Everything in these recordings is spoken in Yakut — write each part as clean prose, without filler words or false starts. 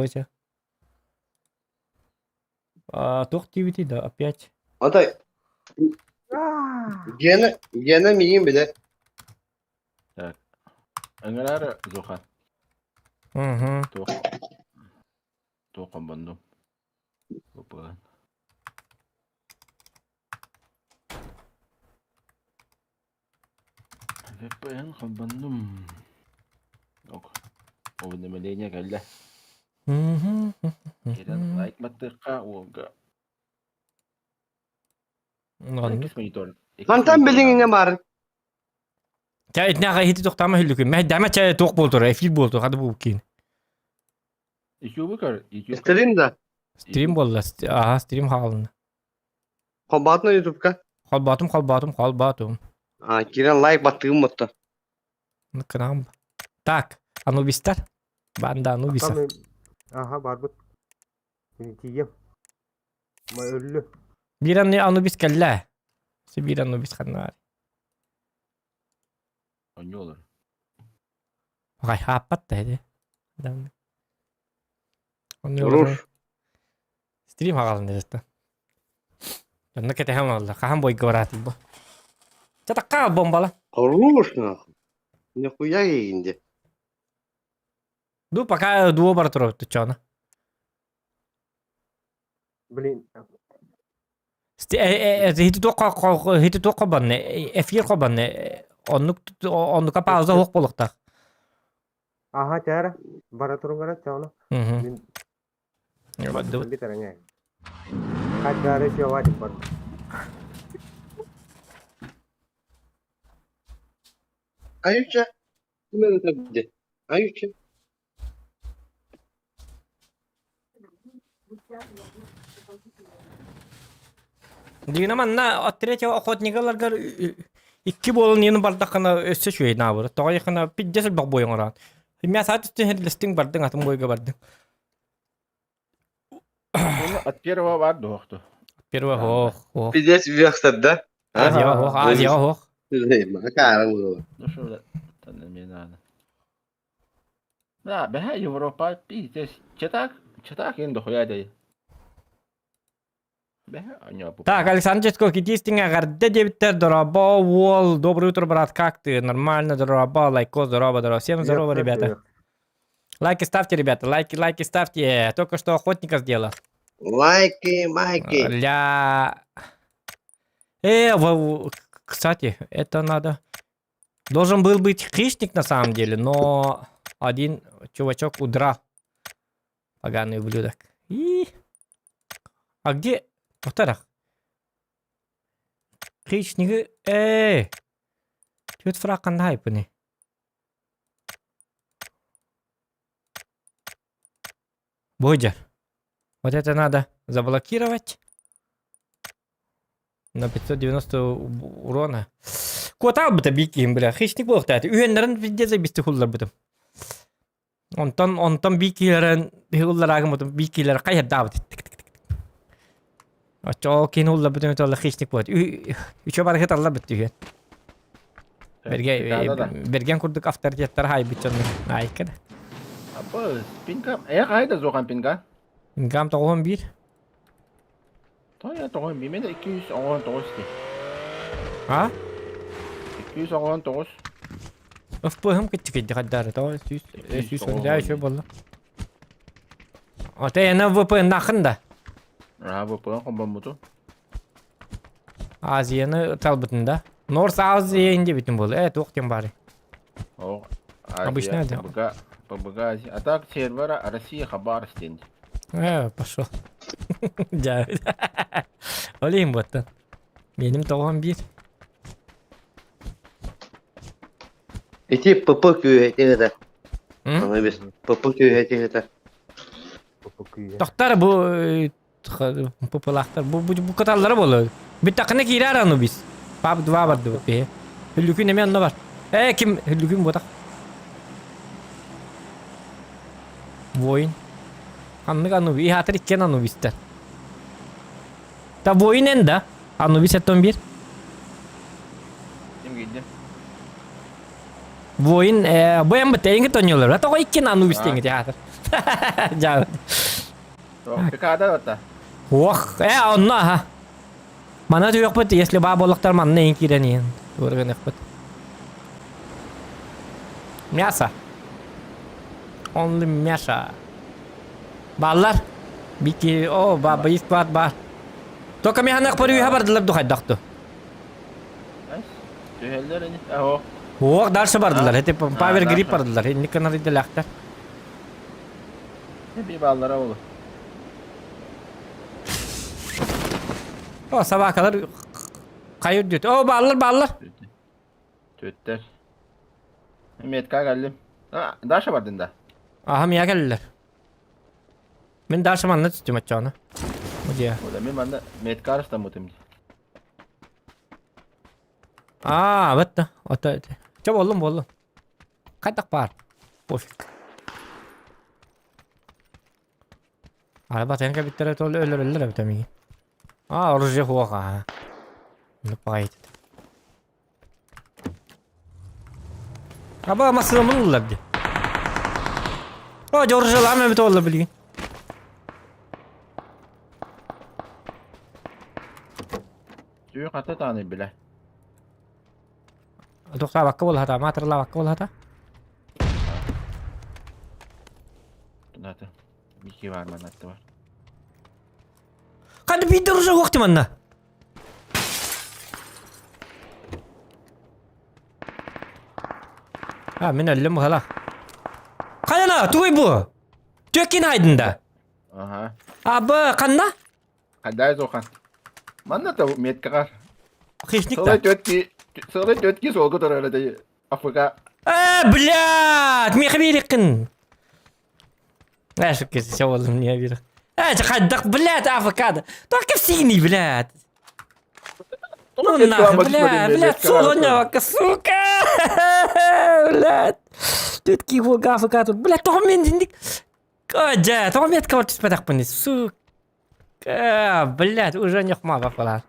Точа. А, туох диэбитий да, опять. Ата Гена, Гена миигин билэр. Так. Ыҥырар Зоха. Угу. Туох туох хомбоннум. Опа. VPN холбоннум. Ок. Уведомление кэллэ. Кирэн лайк баттыахха уолга. Оннук. Иккис монитор. Иккис Мантан монитор билиҥҥэ баар. Чэ, итинэҕэ иһити тохтаама хүллүкүн. Мэһэйдээмэ чэ туох буолтура, эфир буолтур, хады бууккин. YouTube көр, YouTube көр. Стрим да. Стрим буолла, аха, стрим хаалынна. Холбоотун ютубка. Холбоотум, холбоотум, холбоотум. А, кирен лайк баттыгым ботта. Ну, кынаам. Так, анубистар. Банда анубиса. Аха, барбыт. Тиийем. Ма өллү. Биир анубис кэллэ. Биир анубис ханна Онньуолар. Ай, хааппат да ити. Руш. Стрим хагалын дедетта. Онно кэтэһэн олордо. Хаһан бойга бараатый бу? Чатакка бомбала. Хорош нахуй. Нихуя инде. Ну, пока дуо бара турар чона. Блин. Хити туохха хити туохха банны эфир хобанны оннук оннука пауза хуох буолуохтаах. Аха тяра бара турунгара чона. Мм. Аютча. Ким это где? Аютча. Дигинэ манна от третьего охотнигаларгар икки буолан иэн бардаххына өссө үчүгэй наабыр. Тоҕо яхына пиздец элбэх буойан оҥороон. Мя саат үстүн херлестиҥ бардыҥ атын буойга бардыҥ. От первого бар дуохту. Первого ох, ох. Пиздец вверх да? Азия ох, Азия ох. Ну что, мне надо. Да, бэһэ Европа пиздец. Чатак, чатак ин дохуя дэй. Так, Александр Ческов, китистиҥ эҕэрдэ диэбиттэр, дорообо, уол, доброе утро, брат, как ты? Нормально, дорообо, лайкос, здорово, здорово. Всем здорово, ребята. Лайки ставьте, ребята, лайки, лайки ставьте. Только что охотника сделал. Лайки, майки. Ля... кстати, это надо... Должен был быть хищник на самом деле, но один чувачок удрал. Поганый ублюдок. И... А где... Во-вторых. Хищники... Эй! Түөрт фраг ханна хайпыный? Бодя. Вот это надо заблокировать. На 590 урона. Куотаалбыта биикиһин бля. Хищник буолуохтаах. Үһүөннэрин везде забисти хулларбытым. Онтон онтон биикилэрин хуллараагымытым биикилэр хайырдаабыт. Оччоо кин улларбытым туолла хищник буолат. Үчө барыһыт алларбыт түһүөн. Берген курдук авторитеттар хайбыт дьоннор айка да. Апа, пинка, э хайда зохан пинка? Пинкам тоҕуһун биир. Тоя тоҕуһун биир, мен 219 дии. А? 219. ФПХ-м кыччыкыйды хайдары тоҕо сүүс сүүс он үчүгэй буолла. Ата ена ВП нахын да. А, ВП холбоммуту. Азияны талбытын да. Норс Азия инде бүтүн буолла. Э, туох диэн баары. О, Обычная Азия, да. ПБГ, ПБГ Азия. А так сервера Россия Хабаровск диэн. Э, пошел. Дьэ. Олейм буоттан. Меним тоҕом биир. Ити ПП күүһэ это. М? Аны бес ПП күүһэ это. Тохтар бу пупылаахтар бу бу бу кыталлара буолуо. Бүттэххинэ киирээр Анубис. Пап два бардыбыт биһи. Хүллүкүн эмиэ онно бар. Ээ ким Хүллүкүн буотах. Воин. Ханнык Анубис? Иһаатар иккиэн Анубистар. Та воин эн да? Анубис эттон биир. Ким киирдим? Воин, бу эм бытайыҥы тонньолор. Тоҕо иккин Анубис диэҥи театр. Дьаабыт. ПК-да ота. Ох, онно аха. Мана түһүөхпүт, если баа буоллахтар манна иин киирэн иһин. Туора гыныахпыт. Мясо. Only мясо. Бааллар. Бики, о, ба, боис бар, бар. Только механах парюха бардылар духайдахту. Түһэллэр ини. Аһо. Ох, дальше бардылар. Это Павер Грипп бардылар. Инник канарыйдылахтар. Би бааллара ол. О, собакалар хайыр диэт. О, бааллар, бааллар. Түөттэр. Метка кэллим. Даша бардын да. Аха, мия кэллилэр. Мин Даша манна түстүм оччоҕуна. Удья. Ода мин манна метка арыстаммытым дии. Аа, бытта. Ото. Чэ боллум боллум. Хайдах баар? Пофиг. Арба сен кэбиттэрэ тол өлөрөллөр эбит эмиэ. Аа, оружие суох аа. Ну паҕайыт. Аба массыынамын ыллар дии. О, дьэ оружиелаам эбит буолла билигин. Түү хата тааны билэ. Тохтообакка буолла маатырлаабакка буолла Тунаты. Мики бар манатты бар. Ханна биир оружие суох манна. А, мин өллүм быһалаах. Хайана, тугуй бу? Түөккин айдын да. Ага. Абы, ханна? Хайдай зохан. Манна та меткаҕар. Хищник Сылай да. түөтки сылай түөтки суолга турар этэ АФК. Блядь, миэхэ биэриккин. Шөккесі, все болдым, не обидах. Хайдах, блядь, авокадо. Только синий, блядь. Ну нахуй, бля, блядь, сука, сука, блядь. Тут киху авокадо, блядь, тоҕо мен динdik. Дьэ, тоҕо метка түспэтэхпиний, сука, блядь, уже не хма бапалар.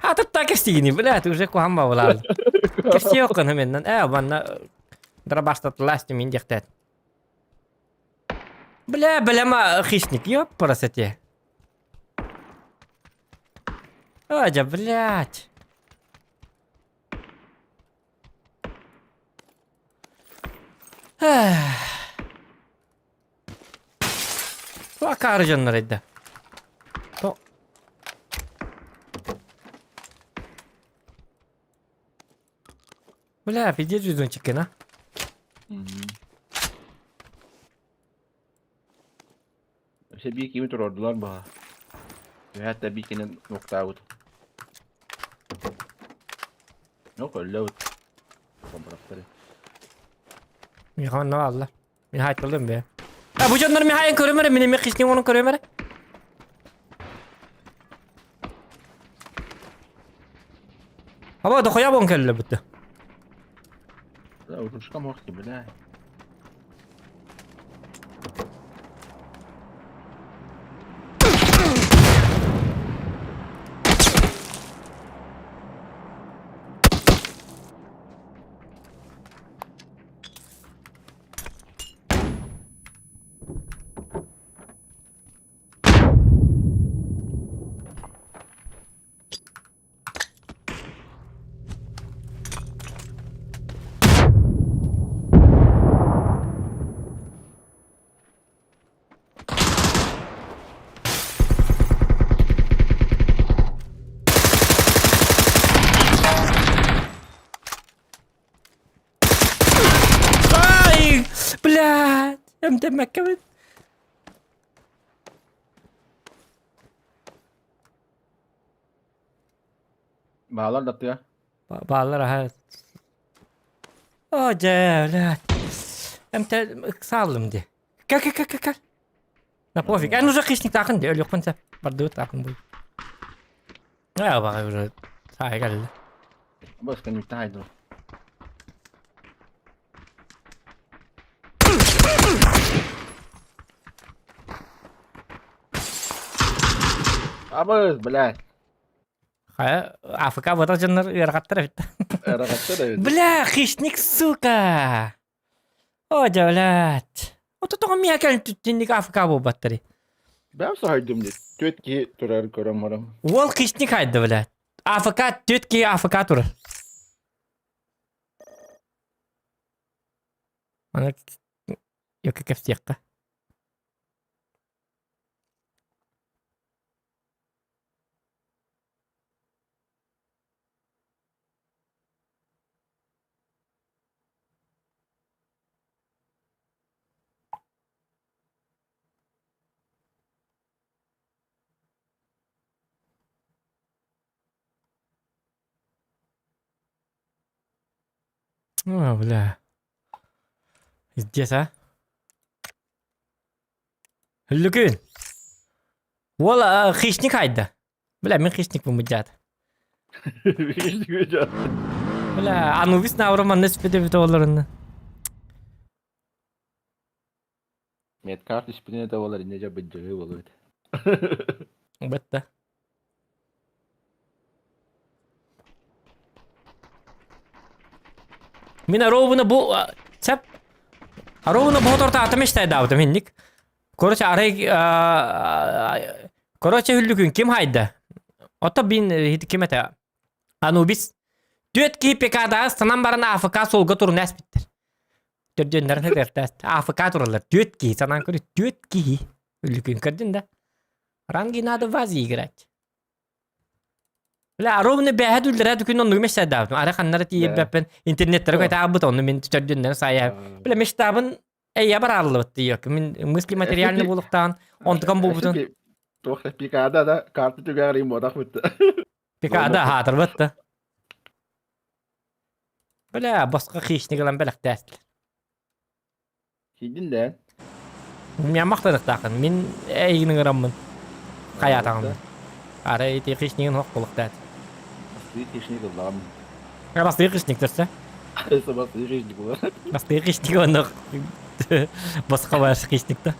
А тут так кэстигини, блядь, уже куһаҕан буолар. Кэстиэххин меннен, манна дробаштатылаас мин диэхтээт. Бля, бляма хищник, ёпарасоте. Адя, блядь. Акаары дьоннор эйдэ. То... Бля, пиздец везунчик, а? Өссө биир кими туруордулар баҕа. Түһээт да биир кини нуктаабыт. Ну, өллөбүт. Комбраттары. Михан алла. Мин хайтылдым бе. А бу дьоннор михайын көрөмөрө, мин эми хищник онун көрөмөрө. Аба дохуя бон кэллэ бүтті. Да, урушкам ох бля. Ай, блядь, эмтэммэккэбин. Баалар да тыа. Баалар аха. О, дьэ, блядь. Эмтэ ыксааллым дии. Кэл, кэл, кэл, кэл, кэл. На пофиг. Эн уже хищник таахын дии, өлүөхпүн сөп. Бардыбыт таахын буй. Аа, баҕа уже саай кэллэ. Баска не тайду. Абыз, блядь. Хайа, АФК батар дьоннор ыарахаттар эбит. Ыарахаттар эбит. Бля, хищник, сука! О, дьэ, блядь. Ото тоҕо миэхэ кэлин түттинник АФК буолбаттары. Бэм саһайдым дии. Түөт киһи турар көрөн барам. Уол хищник хайда, блядь. АФК, түөт киһи АФК турар. Аны Йока кэпсиэххэ. О, бля. Пиздец, а? Үллүкүн. Уол хищник хайда. Бля, мин хищник бумудят. Бля, Анубис навру манна сүппүтэ бүтэ олорунна. Медкарт испитин это болар инне жа быдьыгы болот. Бытта. Мин ровно бу сәп ровно бу торта атым иштайдаабытым инник. Короче, арай короче хүллүкүн ким хайда? Ото бин ким этэ? Анубис. Түөт киһи ПК-да санан баран АФК суолга турун эспиттер. Төрдүөннэрин хэтэртээт. АФК тураллар. Түөт киһи санаан көрү. Түөт киһи. Үллүкүн көрдүн да. Ранги надо в Азии играть. Бля, ровно бэһэ дүллэрэ дүкүн оннугу мечтайдаабытым. Ара ханнара тиийэрбэппин интернеттері көтаабыт, онну мин төрдүннэн сайа. Бля, мечтабын эйя барааллыбыт диэк. Мин мысли материальный буолуктаан, онтукам буолбутун. Туох пикада да карта түгээрин буотах бутта. Пикада хаатырбат да. Бля, босқа хищник ылан бэлэхтээстилэр. Сиидин да. Мен мақтанықтақын. Мин эйигин ыҥыраммын. Хайаатаҕын. Ара ити хищнигин хоқ булуктаат. Бастыы хищник ыллаам. Бастыы хищник төрсө. Бастыы хищник була. Бастыы хищник онно босқа бар хищник да.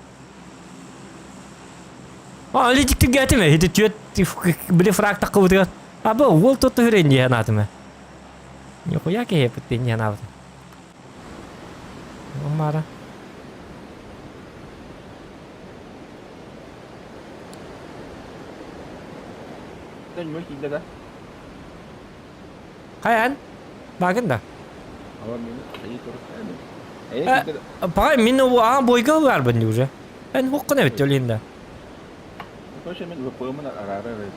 А, лидик түгәтеме? Хити түөт били фраг таққыбытыгар. Аба, уол тотто хүрен дии санаатым. Нихуя киһи дии санаабытым. Мара. Дөн киинде да. Хайан? Багын да. Ава мен айы туруп. Э, Пагай мин а бойга барбын уже. Эн хоккун эбит өлейін да. Короче, мен выпоемын арары.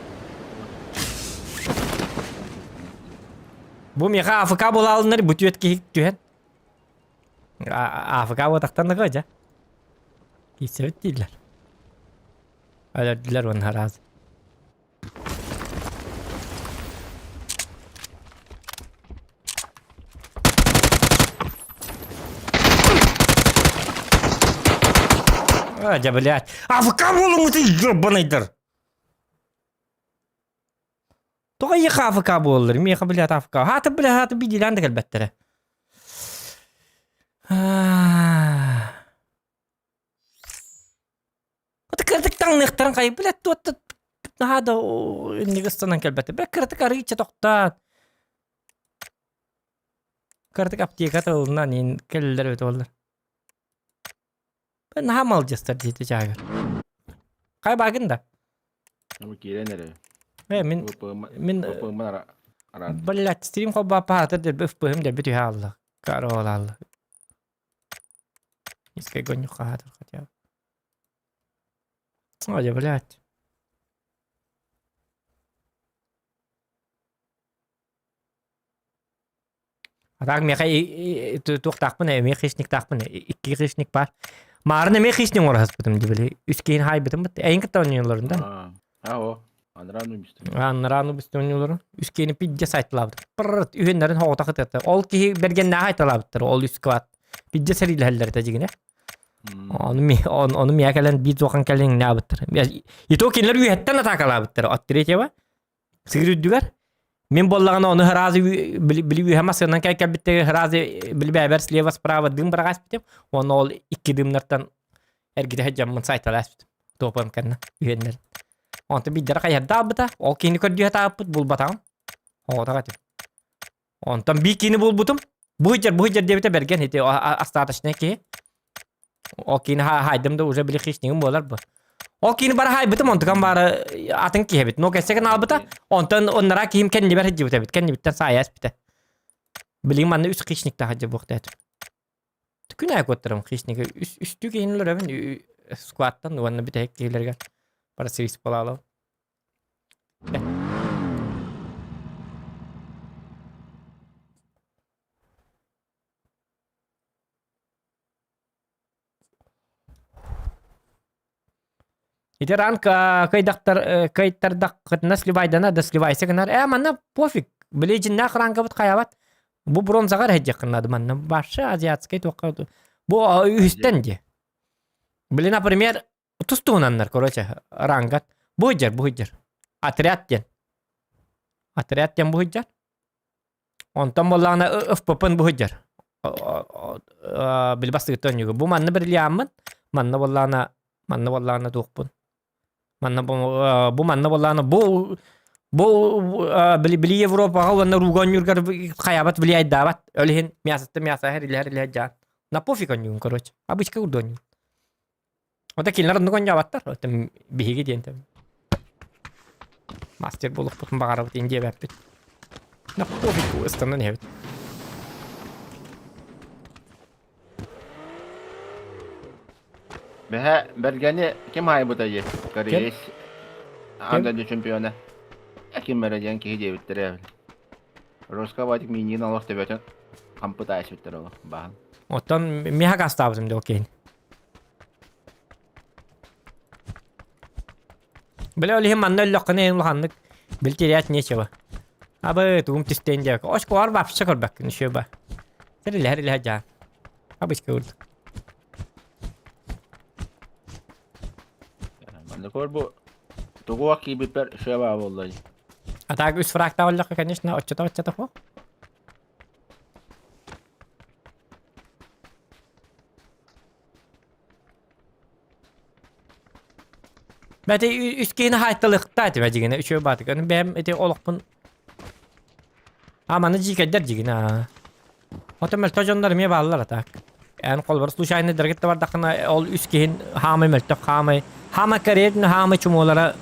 Бу миэхэ АФК буолаалыннар бу түөт киһи түһэн. АФК буотахтан да дьэ. Киирсэбит дииллэр. Өлөрдүлэр уонна араас. А, дьэ, блядь. АФК буолуҥҥутуй ёбаныйдар. Тоҕо эйиэхэ АФК буоллар? Миэхэ, блядь, АФК. Хаата, блядь, хаата биирдиилээн да кэлбэттэрэ. Вот кыратык таҥныахтарын хайы, блядь, туотта наһаа да инник ыстанан кэлбэтэ. Бля, кыратык арыыча тохтоон. Кыратык аптека тылынан ин кэллэр эбит буоллар. Наһаа малдьастар диэти чаагар. Хай баагын да. Бу киирэн эрэ. Э, мин мин блядь, стрим холбааппаатыр дэрбэ ыфпыһым дэрбэ түһэ хаалла. Каролалла. Низкий гоню хаатыр хотя бы. Ой, блядь. А так миэхэ туохтаахпын эмиэ хищниктаахпын икки хищник баар. Маарын эмиэ хищник оҥоро саспытым дии били. Үс киһини хаайбытым бытта. Эйин кытта оонньуулларын да. Аа, Анрану бистим. Анрану бистим оонньуулларын. Үс киһини пидде сайталаабыт. Пыррт үһүннэрин хоҕото кытыатта. Ол киһи бэргэннээҕи айталаабыттар. Ол үс кват. Пидде сэриилэһэллэр этэ дьигинэ. Ону ону миэхэ кэлэн биир туохан кэлэн иҥнээбиттэр. И то кинилэр үөһэттэн атаакалаабыттар. От третьего Сыгыр үрдүгэр. Мин буоллаҕына ону сразу били били үөһэ массыынан кэлбиттэр сразу били бэйэбэр слева справа дым быраҕаспытым. Уонна ол икки дымнартан эргитэ сылдьаммын сайталаспытым. Туопам кэннэ үһүөннэрин. Онтон биирдэрэ хайыһардаабыта, ол киһини көрдүү сатаабыппыт, булбатаҕым. Оҕотох этим. Онтон биир киһини булбутум. Бу сылдьар, бу сылдьар диэбитэ бэргэн ити остаточнай киһи. Ол киһини хаайдым да уже били хищнигим буолар бу. Ол киһини бара хаайбытым, онтукам баары атын киһи эбит. Но кэссэ гына албыта, онтон оннара киһим кэннибэр сылдьыбыт эбит. Кэннибиттэн саайа эспитэ. Билигин манна үс хищниктаах сылдьар буохтаатым. Күн аайы куоттарым хищниги үс үстүү киһини өлөрөбүн скваттан уонна бүтэһик киһилэригэр парасирис буолаалабын. Ити ранг кыайдахтар кыайтардаххытына сливайдана да сливайся гынар. Ээ манна пофиг. Били дьиннээх ранговыт хайабат. Бу бронзаҕа эрэ диэххин наада манна. Вообще азиатскай туохха бу үһүстэн дии. Били, например, тустуунаннар, короче, рангат. Бу ыдьар, бу ыдьар. Отряд диэн. Отряд диэн бу ыдьар. Онтон буоллаҕына ФПП-н бу ыдьар. Били бастыгыттан онньугу. Бу манна бриллиаммын, манна буоллаҕына, манна буоллаҕына туохпун. Манна бу, бу манна буоллаҕына бу бу били били Европаҕа уонна рууга онньуургар хайаабат влияйдаабат. Ол иһин мясоттан мясо иһэр илэр дьаан. На пофиг онньугун, короче. Обычка курдук онньугун. Ота кинилэр оннук оонньообаттар. Оттон биһиги диэн мастер буолуохпутун баҕарабыт иин диэбэппит. На пофиг ыстанан иһэбит. Бэһэ Бэргэни ким хаайбыта дии? Кореец аан дойду чемпиона. Ким эрэ диэн киһи диэбиттэрэ. Росковатик минньиин олох төбөтүн хампыт аайсыбыттар ол баһан. Оттон миэхэ гаастаабытым дьол киһини. Бля, ол иһин манна өллөххүнэ иһин улаханнык били терять нечего. Абы, тугум түстээн диэбэккэ. Очколар вообще көрбөккүн еще ба. Сирилэһэр илэһэ дьаан. Обычка курдук. Манна көр бу тугу киирбиппэр шеба буолла. А так үс фрактаах өллөххө, конечно, оччото-оччото фу. Бэти үс киһини хаайталыахтаа этим дьигинэ үчүгэй баатык. Аны бэйэм ити олохпун А маны дьиикэйдэр дьигинэ. Ото мөлтөх дьоннор эмиэ бааллар а так. Эн холбор случайно дэргит бардаххына ол үс киһин хаамай мөлтөх хаамай хаама кэриэтин хаамай чумуолара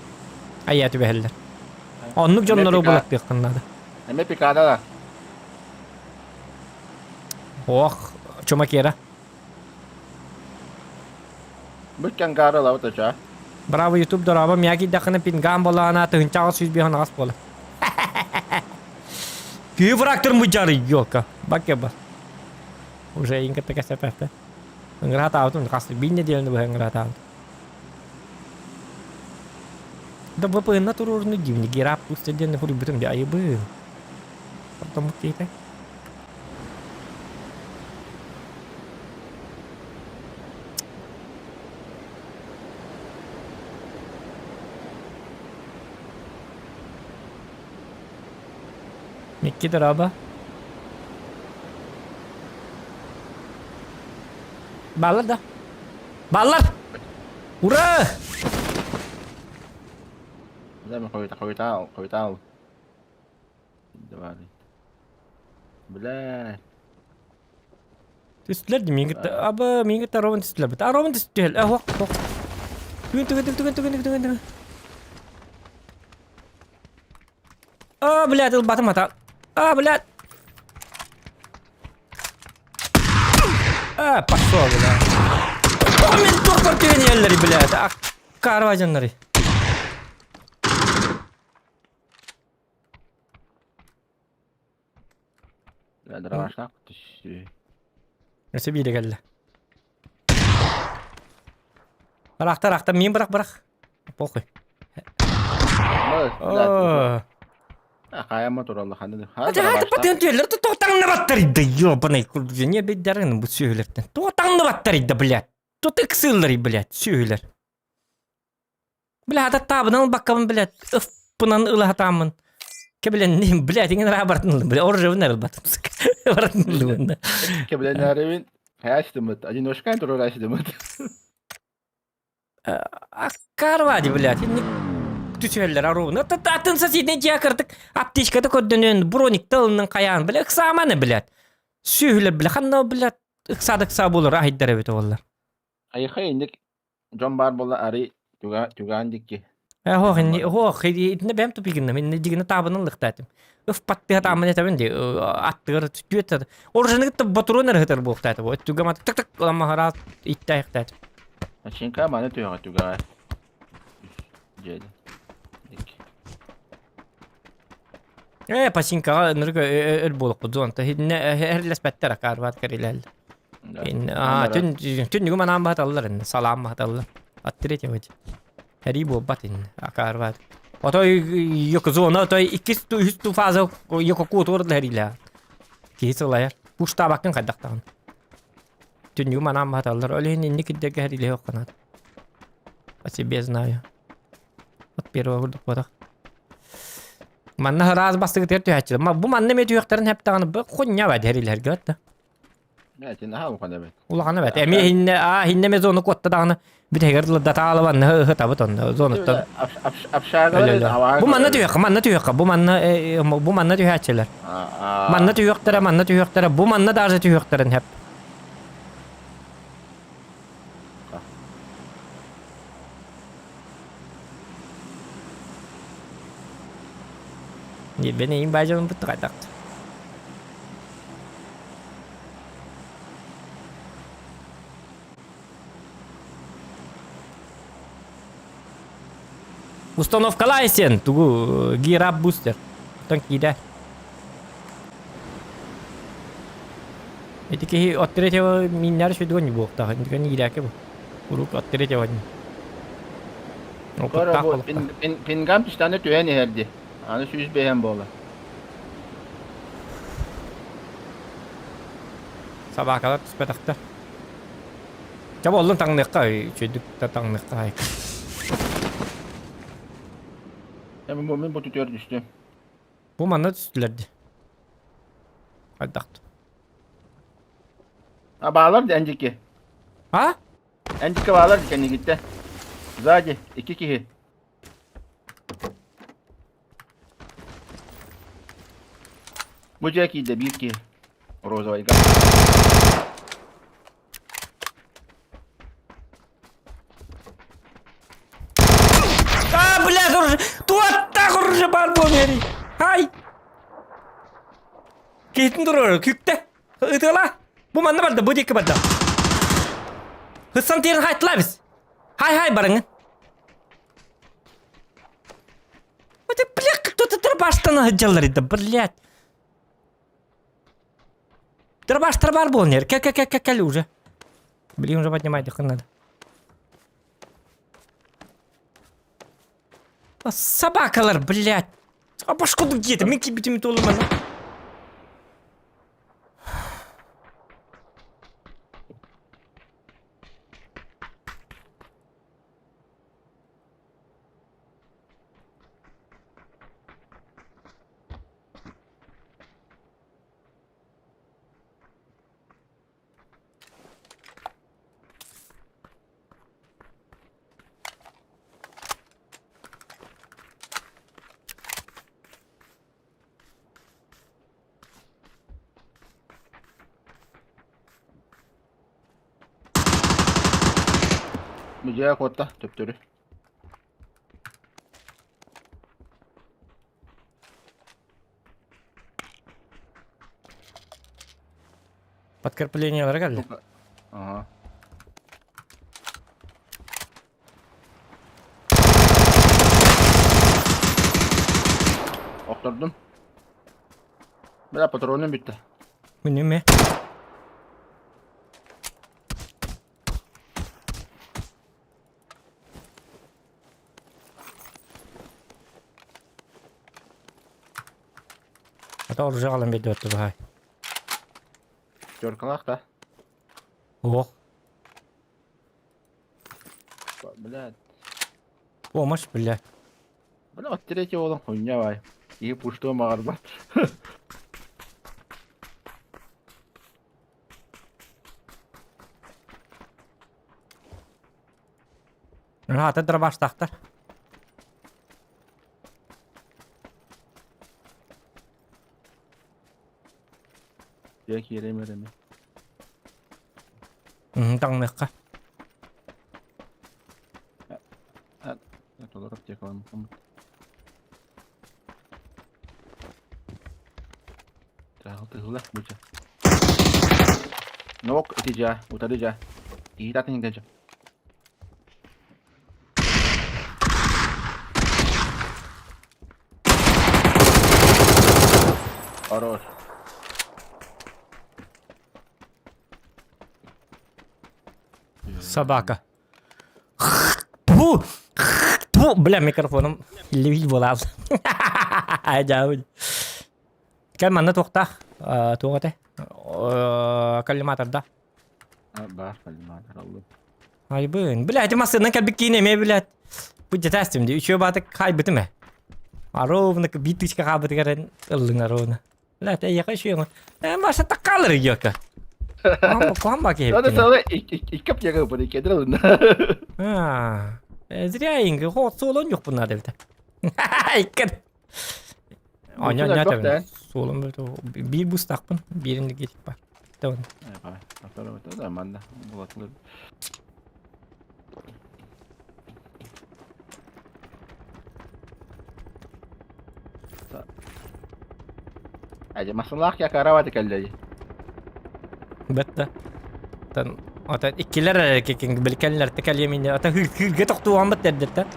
айа түбэһэллэр. Оннук дьоннору булаттыаххын наада. Эмэ пикада да. Ох, чумакера. Бүккэн каары ылабыт оча. Браво YouTube дорообо мия киирдэххинэ пингам буоллаҕына тыһыынча 805 аҕыс буолар. Киһи фрактор мудьары елка. Бакке бар. Уже инка кэсэпэппэ. Ыҥыраатаабытым хас биир неделяны быһа ыҥыраатаабытым. Да ВПН туруорну дивни герап пусть диэн хуруйбутум дии айыбы. Потом кейте. Микки дорообо. Бааллар да? Бааллар! Ура! Да, хойута, хойутаал, хойутаал. Давай. Бля. Түстүлэр ди миигин кытта аба миигин кытта ровно түстүлэр бит. А ровно түстүлэр. Э хок хок. Түгэн түгэн түгэн түгэн түгэн түгэн. А, блядь, ылбатым ата. А, блядь. А, пошел, блядь. О, мен тохтор түгэн иһэллэри, блядь. А, карва дьоннары. Дровашнаах түстүү. Өссө биирэ кэллэ. Бырахта, бырахта, мин бырах, бырах. Похуй. О. Хайама туралла ханны. Патен түөллэр тоқтаңны баттар да ёбаный курдук. Не беддәрин бу сүөлэртен. Тоқтаңны баттар да, блядь. Тут ыксыыллар, блядь, сүөлэр. Бля, ата таабынан ылбаккабын, блядь, ыфпынан ыла сатааммын. Кэбилэнним, блядь, иҥэн араа бартын ыллым, бля, оружебын эрэ ылбатым, сука. Бартын ыллым да. Кэбилэнээрибин хайаачтымыт, одиночкаан туруораачтымыт. Аккарвади, блядь, инник. Түсүһэллэр оруобуна. Атын соседний дьиэ кырдык аптечката көрдөнөн, броникта ылынын хайаан, бля, ыксааманы, блядь. Сүөһүлэр, бля, ханна, блядь, ыксаа-ыксаа буолар аһыйдар эбит оллар. Айха инник дьон баар буолла арый түгээн дикки. Э, хоох, инни, хоох, итинне бэм тупигинна, мен дигинэ таабынын лыктаатым. Ыф паттыга таамын этебин ди, аттыгар түөт Оружаны кытта батурун эрэ буохтаата бу. Өттүгэ мат тык тык ламмахара иттээхтээт. Начинка маны түһэҕэ түгэҕэ. Дьиэдэ. Э, пасинкаҕа ынырык өр буолукпут зонта. Хинне эрлеспэттэр акаарбат кэрилэл. Түн түннүгү манаан баһаталлар инне, салаан баһаталлар. От третьего. Хэрии буолбат инне, акаарбат. Отой йок зона, отой иккис ту үһүс ту фаза йококу туордла хэриилээ. Киһи сылайар. Пуштаабаккын хайдахтаҕын. Түннүгү манаан баһаталлар. Ол иһин инник ирдэргэ хэриилэһэ охханаат. По себе знаю. От первого курдук буотах. Манна ыраас бастыгытыгар түһээччилэр. Ма бу манна эмиэ түһүөхтэрин хэптаҕына бу хунньа бад хэриилэһэргэ да. Эти наһаа улахан эбит. Улахан эбит. Эмиэ хинне аа хинне эмиэ зону куотта даҕаны бүтэһигэр дылы датаалабанна ыһытабыт онно зонуттан. Общагалар Бу манна түһүөххэ, манна түһүөххэ, бу манна бу манна түһээччилэр. Манна түһүөхтэрэ, манна түһүөхтэрэ, бу манна даже түһүөхтэрин хэп. Бен эйин баажанын бутtu кайтакты. Установкалай сен тугу гирап бустер. Оттон киирэ. Ити киһи от третьего миннэр сүдүгэн буолуохтаах. Интигэн иирээки бу. Урук от третьего. Көрө бу пингам түстаны түһэн иһэрди. Аны сүүс бэһэн буола. Собакалар түспэтэхтэр. Чэ буоллун таҥныахха, үчүгдүк да таҥныахха айка. Мин бу түтүөр түстүм. Бу манна түстүлэр дии. Хайдахт. А баалар ди эндики. А? Эндики баалар ди кэннигиттэ. Сзади икки киһи. Бу дьиэ киирдэ биир киһи. Розовайга. А, блядь, уже туаттаах уже бар буолуо Ай! Киһитин турар, күктэ. Ытыала. Бу манна барда, бу диэки барда. Хыссан тиэрин хайтылабыз. Хай-хай барыңын. Это, бля, кто-то дробаштан сылдьаллар да, блядь. Дробаштар бар буолан Кэл, кэл, кэл, кэл, кэл уже. Блин, уже поднимать их надо. Собакалар, блядь. А башку где-то, мен кибитим толыман. Дьиэ куотта төптөрү. Подкреплениелара кэллэ. Ага. Охтордум. Бля, патроным бүттэ. Мүнүмэ. Ата оружие аҕалан биэрдибэт баһаай. Теркалаах да? Ох. Блядь. Помощь, блядь. Бля, вот третий уолун хуйня бай. Киһи пуштуо маҕарбат. Аата дробаштаахтар. Бэк киирэм эрэми. Таҥныахха. Толору аптекаламмыт. Тыһыла буча. Нок ити дьа, утары дьа. Киһи атын дьа. Хорош. Собака. Тьфу! Тьфу! Бля, микрофоном левил буолаал. Дьаабын. Кэл манна туохтаах? Туох этэ? Коллиматорда. Баар коллиматор аллым. Айбын. Бля, ити массыынан кэлбит киин эмиэ, блядь. Бу дьэтээстим дии. Үчүгэй баатык хаайбытым ээ. А ровно биир тысяча хаалбытыгар ыллыҥ ровно. Блядь, эйиэхэ үчүгэй. Э, Маша таккалар идиотка. Куһаҕан баа киһи Надо эбиккин. сала икки аптека бу икки ылынна. А, зря инги хот суолун юкпун надо эбит. Икки. Оня Бу не элбэх да. Суолун биир бустаахпын, биирин гитик бар. Тон. Да, манна булатылыр. Әдьэ масылаах якараваты кэллэри. Бэтта. Тан ата иккилер эрэ кикин билкэллэр текэлиэминне ата хыырга тохтууһаммыт эрдэттэн.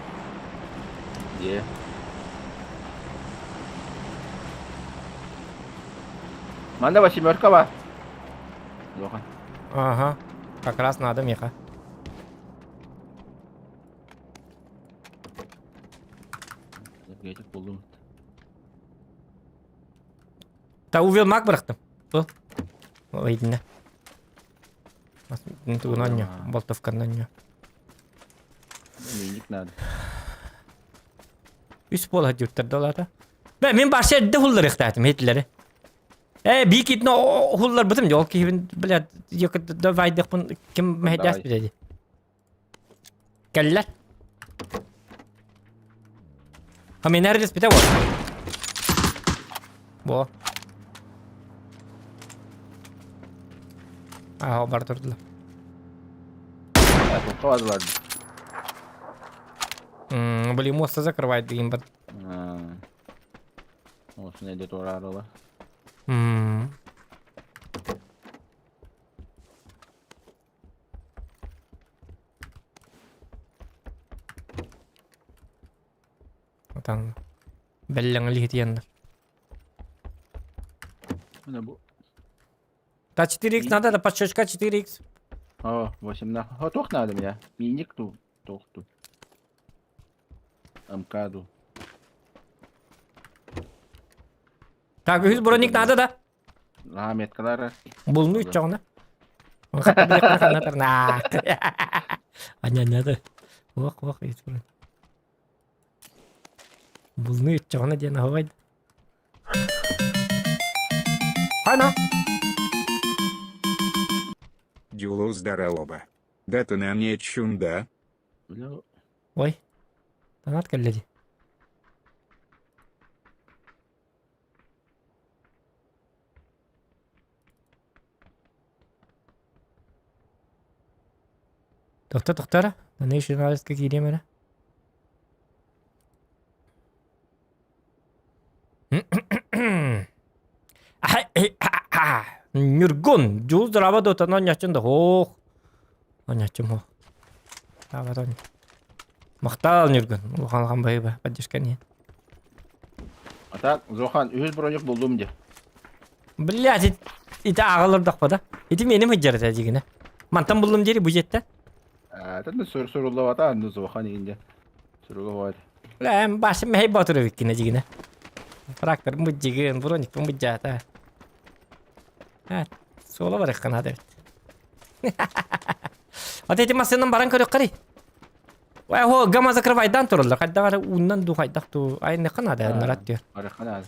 Дьэ. Манна восьмерка бар. Лохан. Ага. Как раз надо меха. Гетик булдум. Та увел маг бырахтым. Бұл. Ойдина. Тугунан болтовканан Миник надо. Үс буола дьүртэр долата. Бэ мин барша эрдэ хулларыахтаатым хитлери. Э бии китно хулларбытым ол киһибин блядь давайдыхпын ким мэһэйдээс билэди. Кэллэр. А мен әрілеспіте вот. Бо. Аа, бар турдулар. Бар. Блин, мост закрывает деген бар. Осыны де тура Отан бэллэҥ лиһитиэннэр. Та 4х надо, да подщечка 4х. О, 8 на. О, туох надо меня. Миник ту. Туох ту. МК-ду. Так, үһүс броник надо да? Наһаа меткалара. Булну иччоҕуна. Аня-аня Уох, уох, үс броник. Булну иччоҕуна диэн аһабай. Ана! Дюлу здорово. Да ты на мне чунда. Ой. Донат кэллэ дии. Тохто тохто эрэ. Аны журналистка киириэм эрэ. Ньургун, Дьулус драба дотан онньоччун да хоох. Онньоччум хоох. Таабат Махтал Ньургун. Улахан улахан баһыыба поддержка не. А так, Зохан, үһүс броник булдум де. Блядь, ити ааҕылар да. Ити меним сылдьар этэ дьигинэ. Мантан буллум диэри бу дьиэттэн. Тэн сур суруллабата анны Зохан иинде. Суруга хуат. Бля, башым мэһэй боотур эбиккинэ дьигинэ. Трактор мыдьыгын, броникпын мыдьаата. Суола барыахха наада эбит. Вот эти массыынан баран көрүөххэрий. Ой, хо, гамма закрывайдан тураллар. Хайдах эрэ ууннан дуу хайдах дуу айныахха наада нарат диyor. Барыахха наада.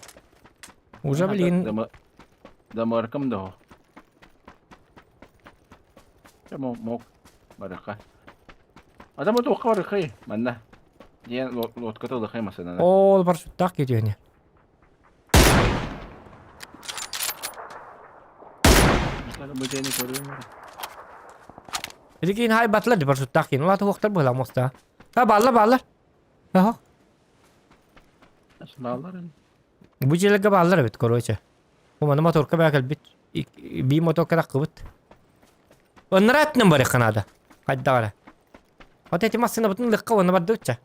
Уже блин. Дамаркам да. Мок барыахха. Адам туохха барыаххай манна. Диэн лодката ылыхай масынана. Ол парашюттаах киирүөнэ. Бу дьиэни көрүөм эрэ. Билигин хай батылар ди барсуттаах киин. Улаата уохтар быһыла моста. Ha бааллар бааллар. Аха. Бааллар ини. Бу дьиэлэргэ бааллар эбит, короче. Бу маны моторка баа кэлбит. Бии моторка таххыбыт. Оннара өттүнэн барыахха наада. Хайдах эрэ. Вот эти массыынабытын лыкка уонна бардыбытча.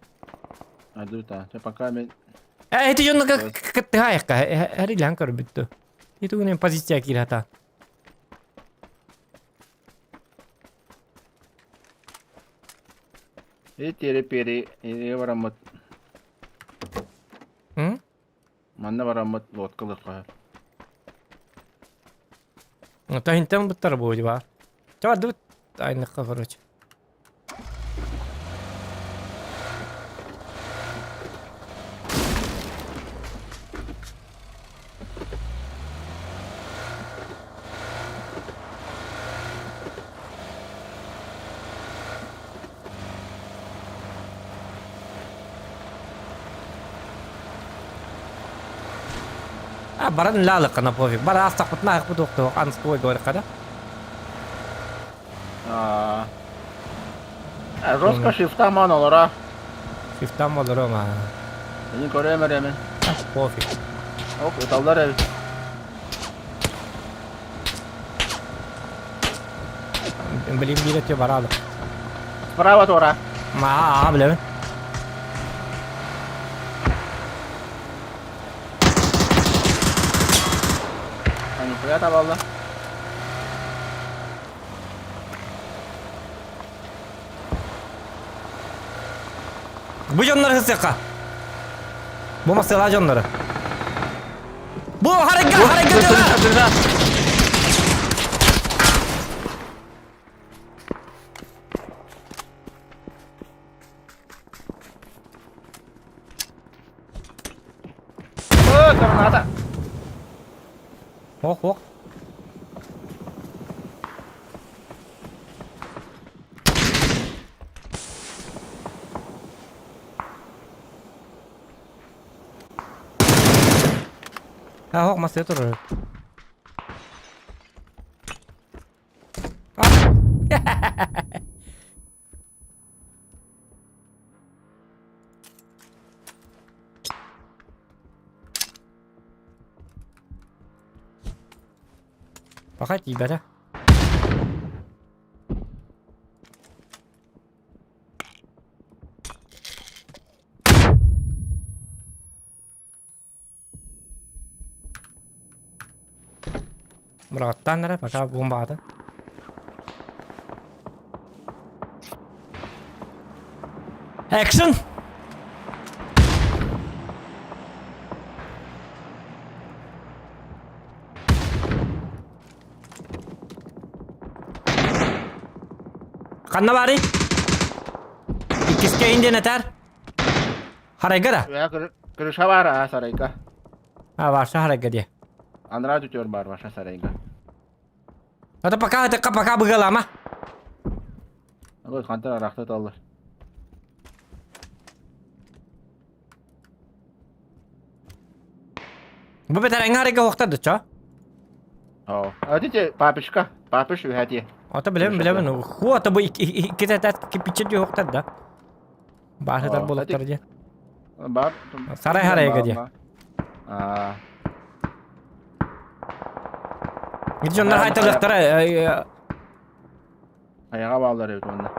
Адыта. Чэ пока мен Э, эти дьонно кыттыһаайыкка. Эрилээн көрбүт ду. Итугунен позиция киирата. И тиэри-пиэри или бараммыт. М? Манна бараммыт лодкалыхха. Таһынтан буттар буолуо баар. Чэ бардыбыт айныкка короче. А баран лалыкына пофиг. Бар астахпытына ахпыт уохтуох анской говорихха да. Аа. Жестко шифтаман олоро. Шифтам олоро ма. Мин көрөм эремен. Пофиг. Ок, ыталлар эбит. Блин, биир өтө бараалык. Справа туора. Ма, билэбин. Нихуя табалла. Бу дьоннор сысыахха. Бу масыала дьоннору. Бу харайга, харайга дьоно! О, граната! Ох, ох. А, ох, масты турар. Пока тиийбэтэ. Быраҕаттаан эрэ, пока бомбаҕатын. Экшн! Ханна баарый? Иккискэ индиэн этэр. Харайга да? Үөһэ крыша баар аа сарайга. А, ваша харайга диэ. Анараа түтүөр баар ваша сарайга. Это пока это пока быгалама. Ой, хантан арахта таллар. Бу бэтэрээҥҥэ арыйга уохтар дыччо. Оо. А дите папишка, папиш үһэтиэ. Ата билэбин билэбин. Ху ата бу икки кипиччэ дьуохтар да. Баахытар буолаттар дии. Бар. Сарай харайга дии. Аа. Дьоннор хайталыктара Айаҕа бааллар эбит уонна.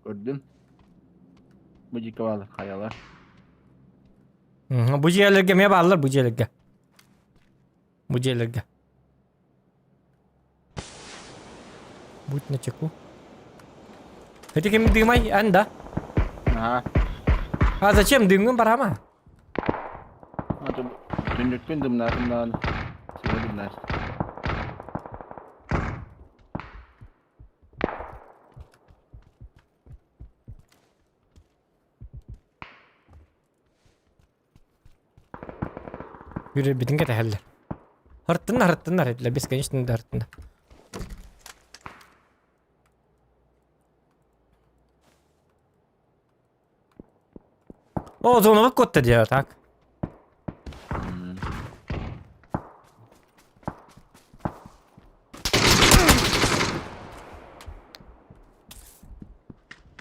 Көрдүм. Бу дьиэкэ бааллар хайалар. Бу дьиэлэргэ эмиэ бааллар бу дьиэлэргэ. Бу дьиэлэргэ. Будь начеку. Это ким дымай, эн да? Ага. А зачем дымгын барама? Түннүкпүн дымнаатым даҕаны. Сигэ дымнаат. Yürü кэтэһэллэр. Һыртыннар, һыртыннар этилэр, бесконечно да һыртыннар. О, зоновый код-то дело, так?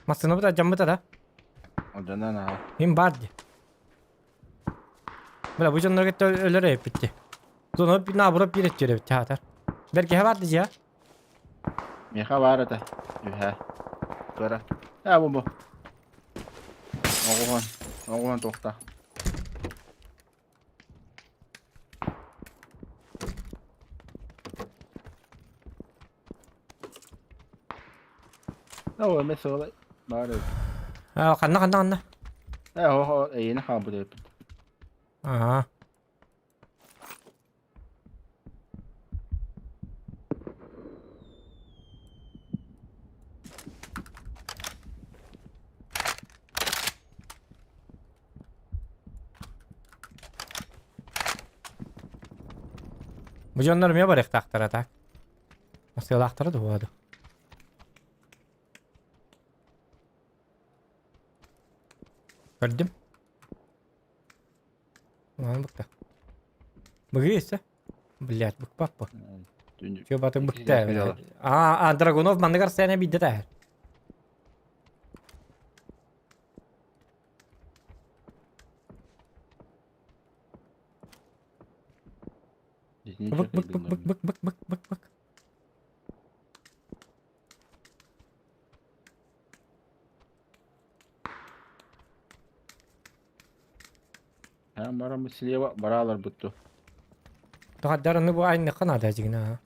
Массыынабыт алдьаммыта да? Алдьанан аҕа. Мин баар дии. Бля, бу дьоннор кытта өлөр эбиппит дии. Зона наоборот биир өттүөр эбит хаатар. Бэргэһэ баар дии Миэхэ баар этэ. Үһэ. Кыра. Ээ бу бу. Оҕуһун. Оҕуһун туохтаах. Оо, эмэ суола баар эбит. Аа, ханна ханна ханна? Ээ, оһо, эйиэнэ хаалбыт эбиппит. Аа. Бу дьоннор эмиэ барыахтаахтара так. Сыалаахтара да буолуо. Көрдүм. Ладно быкта. Быгы өссө. Блять, быкпат бу. Чё баты быкта. А, а, Драгунов манныгар сцена бидде тәһер. Бык бык бык бык бык бык бык бык бык. Бараммыт слева барааларбыт ту. Тоҕаддараны бу айныкка наада дьигинэ.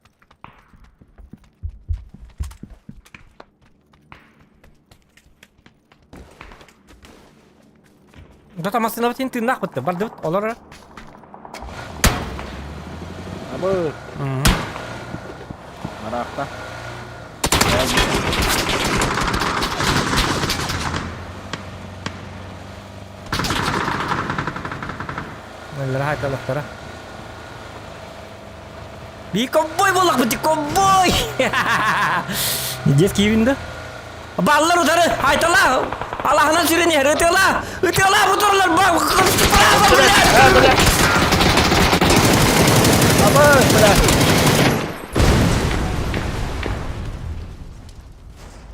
Дата массыынабытын тыыннаах бытты. Бардыбыт, олор. Абы. Араахта. Мэллэрэ хайдалахтара. Би ковбой буоллахпыт, ковбой! Детский да? Баллар утары, айтала! Аллахынан сүрен иһэр, ытыала! Ытыала буторлар! Браво, блядь!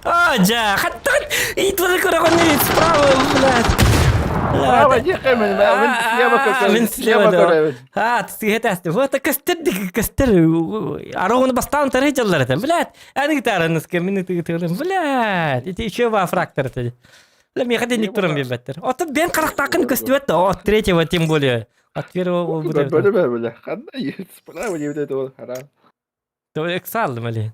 А, дьэ, хаттан итвары көрөҕүн справа, блядь. Справа диэххэ мин, мин слева көрөбүн. Мин слева да. А, тыһы Вот көстөр көстөр. Ароғыны бастаан тарый дьаллар этэ. Блядь, аны гитараныска мин ытыгытыгылым. Блядь, ити еще во фрактор это. Бля, меха денег туран бербеттер. Ото бен карактакын көстүбэт да, от третьего тем более. От первого Бля, бля, бля, ханна справа не вот это вот харам. То эксалдым али.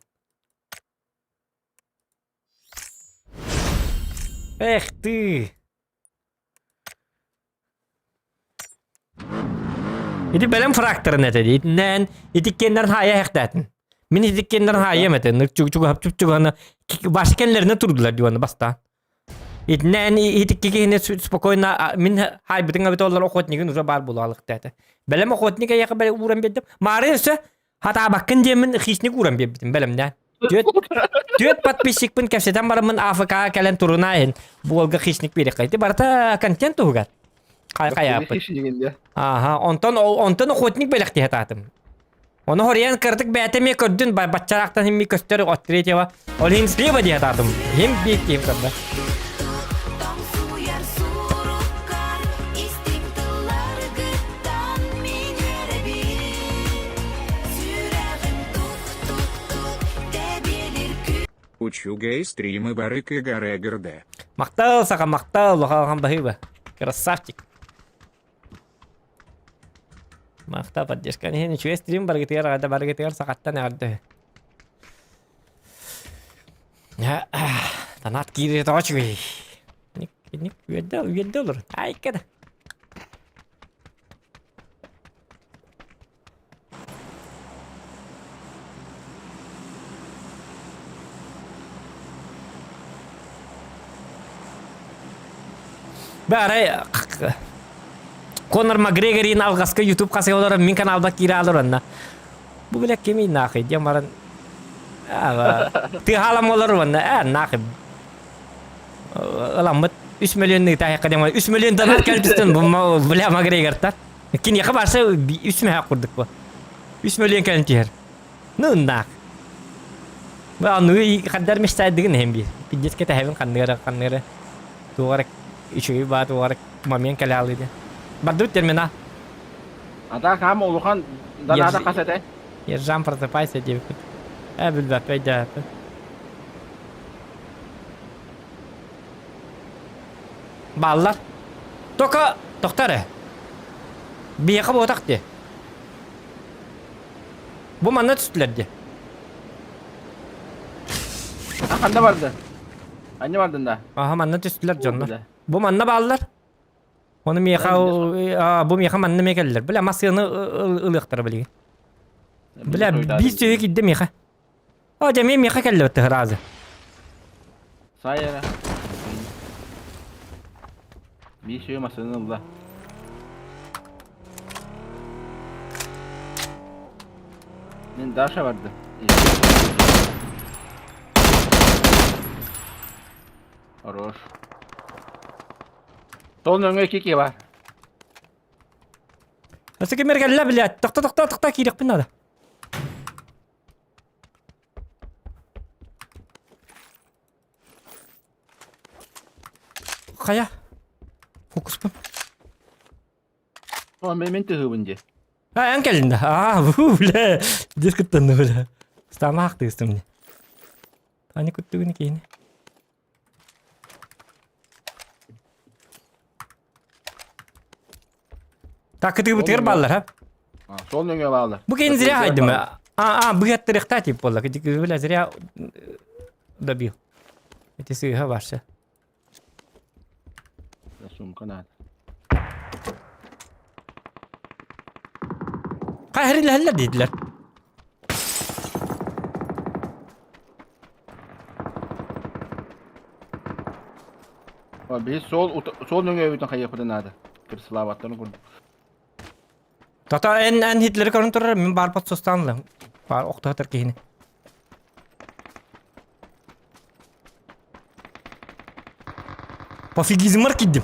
Эх ты! Ити бэлэм фракторын этэ итиннэн итиккеннэрин хаайа эһэхтээтин. Мин итиккеннэрин хаайыам этэ. Чугу чуганы баш кэннэринэ турдулар диваны бастаан. Итиннэн итикки киһини спокойно мин хаайбытын эбит олар охотнигын уже бар буолалыкта этэ. Бэлэм охотник эйэхэ бэлэ ууран биэрдим. Маары өссө Хатаабаккын диэммин хищник ууран биэрбитим бэлэмнээн. Түөт, түөт подписчикпын кэпсэтэн бараммын АФК кэлэн туруна иһин буолга хищник биэриэххэ. Ити барыта контент туһугар. Хай хайааппыт. Аха, онтон онтон охотник бэлэхтиһэ таатым. Ону хоруйан кырдык бэйэтэ эмиэ көрдүн, баччараахтан химми көстөр от третьего. Ол иһин слева дии атаатым. Хим биир киһим көрдө. Учугэй стримы барык Игорь Махтал, саха махтал, лохалхан баһыыба. Красавчик. Махтал поддержка. Иһин үчүгэй стрим баргытыгар аҕада баргытыгар сахаттан эҕэрдэ. Танат киирии тоҕо үчүгэй. Ник, ник, үөрдэ, үөрдэ олор. Айка да. Баарай Конор Макгрегорин алҕаска YouTube хасыга олорон мин каналба киирэ олоронна. Бу билэ кимий нахуй диэн баран тыаһаалам олорор уонна ээ нахуй ыламмыт үс миллион ыытаайахха диэн үс миллион донат кэлбистэн бу бля Макгрегортан Киниэхэ барса үс мөһөөх курдук бу. Үс мөлүйүөн кэлэн түһэр. Ну, нах. Аныгы хандар мечтайдыгын иһин биир. Пиздец кэтэһэбин ханныгара ханныгара туох эрэ үчүгэй баа туох эрэ момент кэлэ алыы диэн. Бардыбыт терминал. Ата хаам улахан доната хас этэй? Ержан просыпайся диэбиппит. Ээ билбэппэ өйдөөбөппүн. Бааллар. Тока тохто эрэ. Биһиэхэ буотах дии. Бу манна түстүлэр дии. А ханна барды? Анне бардын да? Аха манна түстүлэр дьоннор. Бу манна бааллар. Ону миэхэ бу миэхэ манна эмиэ кэллилэр. Бля массыаны ылыахтара билигин. Бля биир сүөһү киирдэ миэхэ. О, дьэ эмиэ миэхэ кэллэ тыһыраазы. Сайара. Биир сүөһү массыаны ылла. Мин Даша барды. Хорош. Сол нөҥүө кики бар. Өссө ким кэллэ, блядь. Тохто, тохто, тохто, киириэхпин надо. Хайа? Фокуспун. О, мен мен тыһыбын дии. А, эн кэллин да. А, бу, бля. Диск кыттанны, бля. Стамаах тыыстым мне. Ани куттугун киини. Так, кытыыбытыгар бааллар, ha? Сол нөҥүө бааллар. Бу киһини зря хайдым. А, а, быһаттырыахтаа тип буолла. Бля, зря добил. Эти сыыһа барша. Сумка надо. Хайрилэһэллэр диэтилэр. Биһи суол суол нөҥүөбүтүн хайыахпытын наада. Кырсылаабаттарын курдук. Тата эн эн Хитлери көрөн турар мин баарбат состаанлым. Баар охтоотор киһини. Пофигизмар киддим.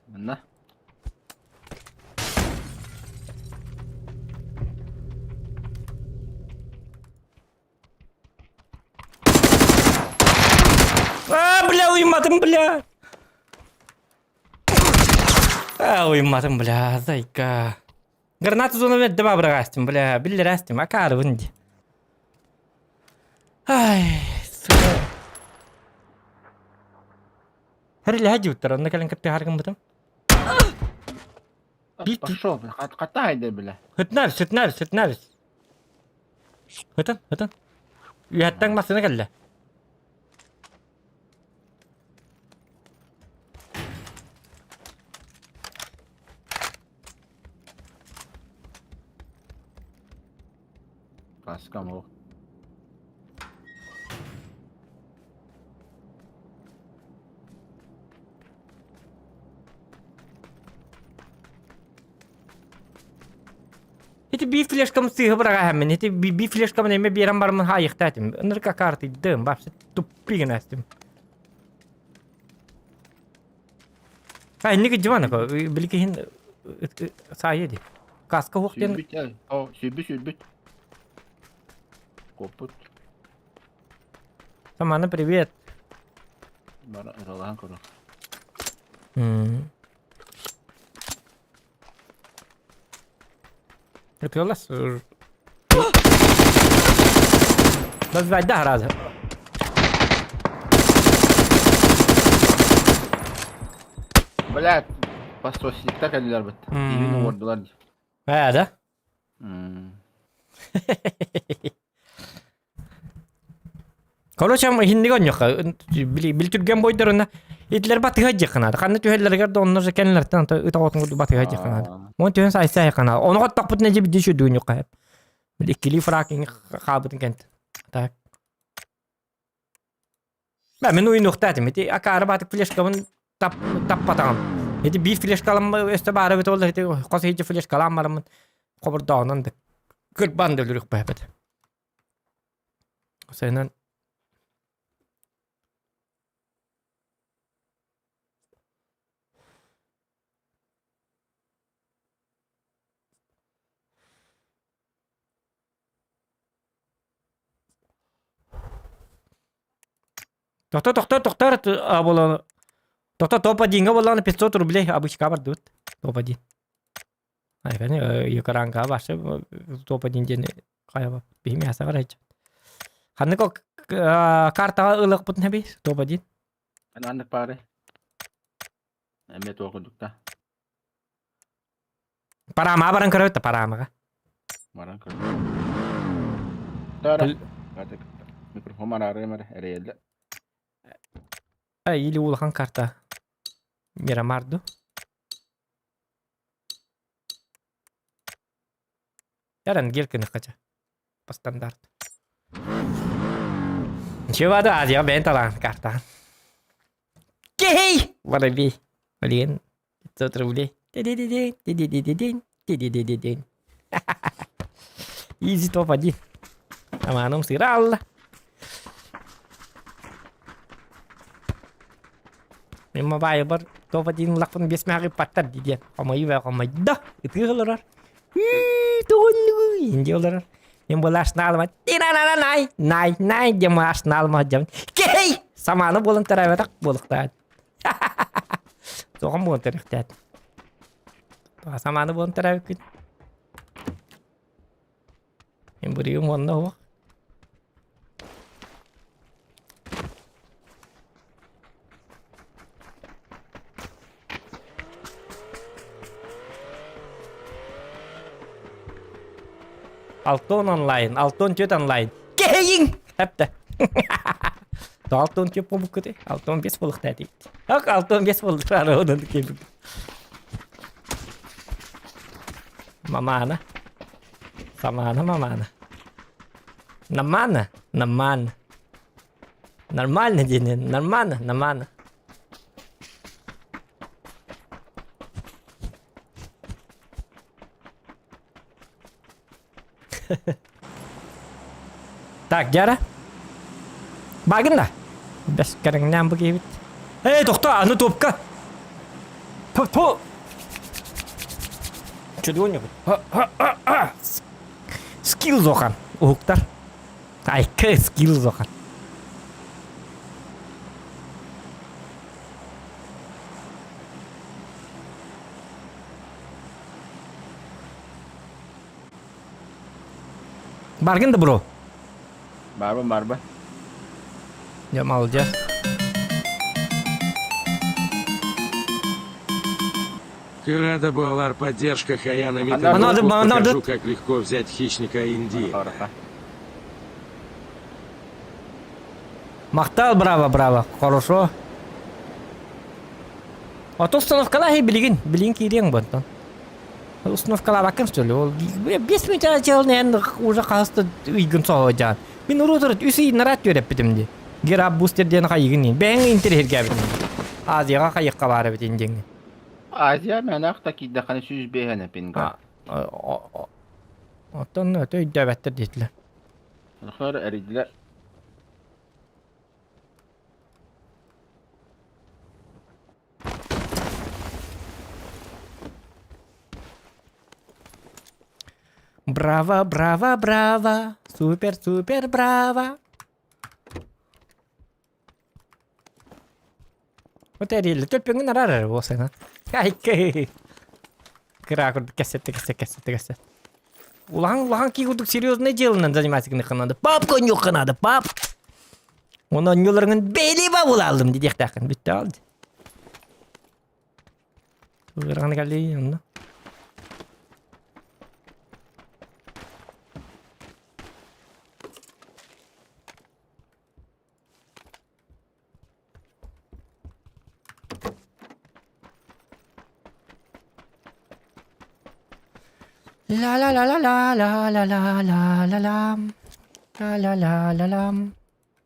Манна. А, бля, уйматым, бля. А, уйматым, бля, зайка. Граната зона берді бабырағастым, бля, биллерастым, акарыбын ди. Ай, сука. Хэрилэһэ диэбиттэр, онно кэлэн кытта харгыммытым. Пошел, хата хайда бля. Хытнабис, хытнабис, хытнабис. Хытын, хытын. Үһэттэн массыына кэллэ. Каскам ол. Ити би флешкам сыыһы быраҕаһаммын, ити би флешкам эме биэрэн бараммын хаайыахта этим. Ынырык акаартыйдым, вообще туппигин астым. А, инники диван биликиһин саайы ди. Каска хуох диэн Сүүрбүт, о, сүүрбүт, сүүрбүт. Куоппут. Самана привет. Бара ыралаан көрө. Ытыалас. Базбайда харазы. Блядь, пососикта кэллилэр бит. Тиһин уордулар. Ээ да? Короче, иһинник онньохха били түргэн бойдоруна итилэр батыһа дьиэххэ Ханна түһэллэригэр да онно же кэннилэртэн ыт оҕотун курдук батыһа дьиэххэ наада. Мон түһэн сайса айхана. Ону хоттохпутуна дьэ бидди сүрдүүньүххэ. Били иккилии фрак хаабытын кэнт. Так. Бә, мин уйнуохтаатым. Ити акаары баатык флешкабын тап таппатаҕым. Ити биир флешкалам өстө баара эбит ол ити хос иһдьэ флешкалаан бараммын хобордооҕунан да кырбаан да өлөрүөхпэппит. Сайынан Тохто, тохто, тохто, буолан Тохто топ-1-га буоллаҕына 500 рублей обычка бардыбыт. Топ-1. Айфаны екаранга башы топ-1 диэн хайа биһими асаҕар айча. Ханнык ол картаҕа ылыахпытын эбий топ-1? Ханнык баары? Эмиэ туох курдукта. Парамаҕа баран көрөбүт да парамаҕа. Баран көрөбүт. Тара. Микрофон араарыам эрэ эрэйэллэ. Или улахан карта. Мирамарду. Яран гелканы хотя. По стандарту. Ничего да, Азия бэйэн талаан картаан. Кей! Воробей. Блин, 500 рублей. Ти-ди-ди-дин, ти-ди-ди-ди-дин, ти-ди-ди-ди-дин. Изи топ-1. Аманым сыграл. Мен мобайбар топ-1 лақпын бес мәғи паттар диген. Хомойы бә хомойда. Ытыы олорор. Инди олорор. Мен бұл ашналыма. Тина-на-на-най. Най, най дем ашналыма дем. Кей! Саманы болын тарабатақ болықтан. Соған болын тарахтат. Саманы болын тарабы Мен бурыйым онна оқ. Алтон онлайн, Алтон тет онлайн. Кейин! Әпті. Алтон теп болуп көте. Алтон бес болуқта дейді. Ақ, алтон бес болды. Ары одан келіп. Мамана. Самана, мамана. Намана, намана. Нормально день, нормально, нормально. Так, Дяра. Багын да. Бэс кэрэҥнээн бу киһибит. Эй, тохто, аны топка. Ту. Чудо Скилл зохан. Уһуктар. Айка скилл зохан. Баргын да бро. Барбын, барбын. Я молодец. Рада была поддержка Хаяна Она надо, Митагоку. надо. Покажу, как легко взять хищника Индии. Махтал, браво, браво. Хорошо. А то установкалар билигин, билигин киириэҥ бонтон. Установкалаабаккын что ли? Ол 5 минут дьыалын уже хаста ыйгын соһо Мин урут үс ый нараат үөрэппитим дии. Гераб бустер диэн хайыгын бэйэҥ интэриэһиргээбитин. Азияҕа хайыкка баар эбитин диэҥҥэ. Азия мэнэх та киирдэххинэ сүүс биэһэнэ пинга. Оттон өтө өйдөөбөттөр диэтилэр. Хөр эрийдилэр. Браво, браво, браво, супер, супер, браво. Вот эрийдилэр төлпөҥҥүн араар эрэ буолсайна. Айкы. Кыра курдук кэссэтте кэссэ кэссэтте кэссэ. Улахан улахан кии курдук серьезное дело заниматься гыныхха надо. Папка онньуохха надо, пап. Оны онньуларыҥын бэйли бабылаалым диэхтээххин бүттэ алды. Ыарахан кэллии онно. La la la la la la la la la la la la la la la la.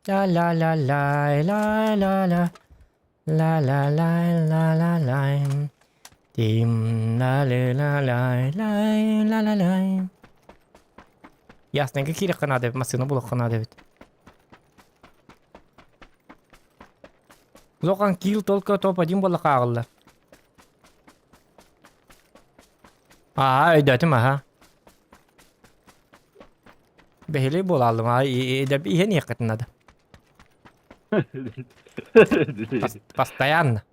Ла-ла-ла-лай, ла-ла-ла. Ла-ла-лай, ла-ла-лай. Тим ла-ле-ла-лай, лай, ла-ла-лай. Ясненько киириэххэ наада эбит, массыына булуохха наада эбит. Улахан киил только топ-1 буолла хааҕыллар. Аа, өйдөөтүм аха. Бэһилий буолаалым аа, иһэн иһиэххитин надо. Постоянно.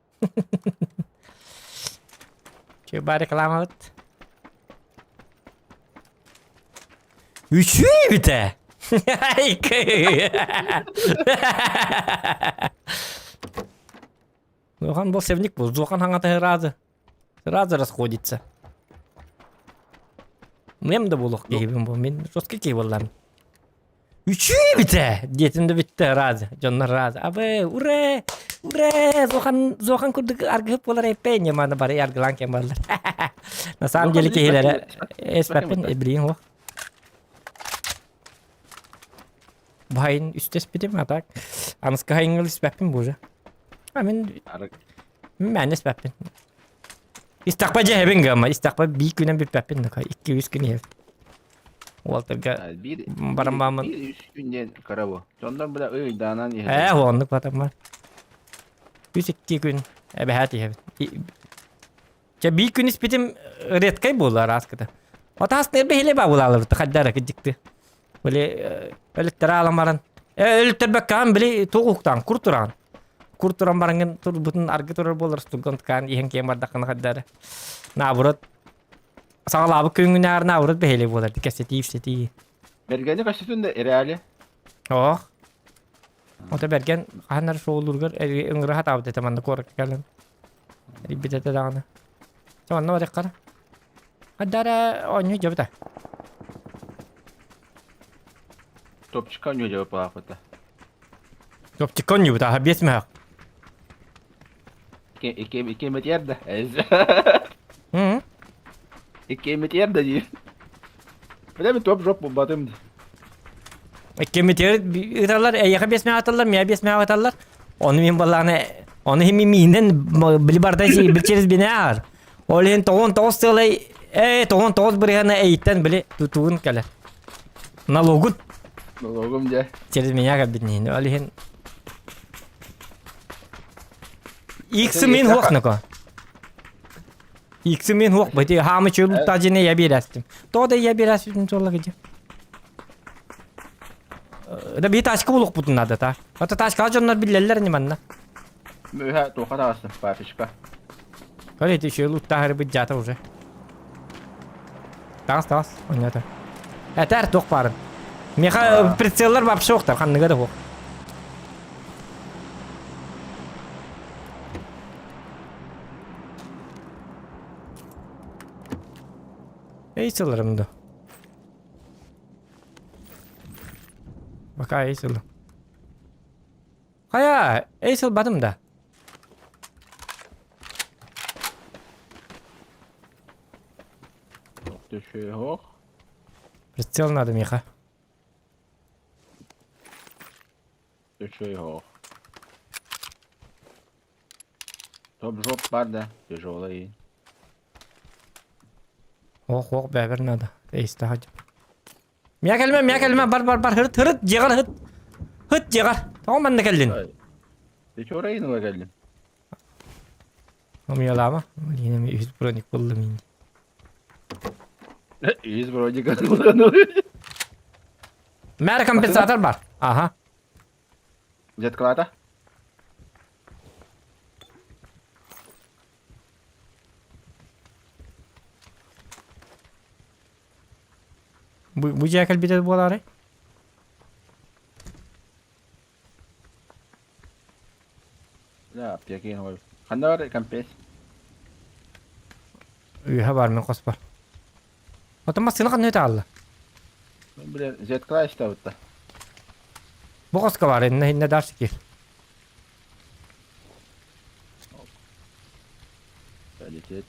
Че ба рекламабыт? Үчүгэй эбитэ! Зохан был севник был. Зохан хаҥата сразу. Сразу расходится. Мем да буолуох киһибин бу. Мин жесткий киһи буоллам. Үчүгэй эбитэ! Диэтин да бүттэ разы. Дьоннор разы. Абы, ура! Ура! Зохан, Зохан курдук аргыһып буолар эппэ ньыманы бары аргылаан кэм баралар. На самом деле киһилэрэ эспэппин билигин суох. Баайын үстэспитим, а так аныска хайыҥҥа испэппин бу уже. А мин мээнэ испэппин. Истэхпэ дьэһэбин гамма, истэхпэ биир күнэн бүппэппин да, 2-3 күн иһэбин. Уолтарга Биир баран бааммын. биир үс күн диэн кыра бу. Дьоннор бile ыйдаанан иһэр. Ээ, оннук батаммар. Үс-икки күн эбэһээт иһэбин. Чэ биир күн испитим редкай буолла араас кыта. Отаас нербе ба булаалыбыт хайдара кыдьыкты. Били өлүттэр аалан баран өлүттэрбэккаан били туох уктаан кур тураан. Кур туран барангын турбутун аргы турар буолар стуган ткаан иһэн киэн бардаххына хайдара. Наоборот саҕалаабыт күҥҥүнээр наоборот бэһиэлэй буолар кэсэтии ипсэтии. Бэргэни көстүтүн да реали. Ох. Ото бэргэн хаһан шоулургар ыҥыра хатаабыт этэ манна куоракка кэлэн. Риббит этэ даҕаны. Чэ манна барыаххара. Хадара оонньуу дьабыта. Топчика оонньуу дьабыппаахпыта. Топчика оонньуубут аха биэс мөһөх. Икки икки метр да. Икки метр да дии. Бля, топ жоп булбатым. Икки метр ыталлар, эйиэхэ биэс мөһөх аталлар, миэхэ биэс мөһөх аталлар. Ону мин баллааны, ону иһин мин миинэн били барда били через бинэ аар. Ол иһин тоҕон тоҕус сыалай, э тоҕон тоҕус бырыһана эйиттэн били тутуун кэлэр. Налогут. Налогум дьэ. Через меня кэлбит иһин. Ол иһин Иксы мин хуохнако. Иксы мин хуох бити хаамы чөлүт тажине я биэрәстим. То да я биэрәстим туолла киджи. Да би тачка булукпутун надо та. Ата тачка дьоннор биллэллэр не манна. Мүһэ туха таҕыстым, папичка. Көрө ити чөлүт таһыры быдьата уже. Таас таас, оннята. Этэр туох баарын. Меха прицеллар вообще охтар, ханныга да хуох. Эй сыларым да. Пока эй сыл. Хайа, эй сылбатым да. Түшүөх. Прицел надо, Миха. Түшүөх. Топ жоп бар да, тяжелый. Ох, ох, бэбер надо. Эйстаһа. Мия кэлмэ, мия кэлмэ, бар, бар, бар, хырыт, хырыт, дьиэҕэр хыт. Хыт дьиэҕэр. Тоҕо манна кэллин? Ты чё рейнула кэллин? Умелама. Блин, эми үс броник буллум инди. Үс броник Мэр компенсатор бар. Ага. Деткалата? Бу, бу дьиэ кэлбитэ буолаарай? Да, аптека ой. Ханна бар компес? Үһэ бар мен хос бар. Отон массыына ханна өтө Блин, зеткала иштабытта. Бу хоско бар, инне инне дальше кир. Летит.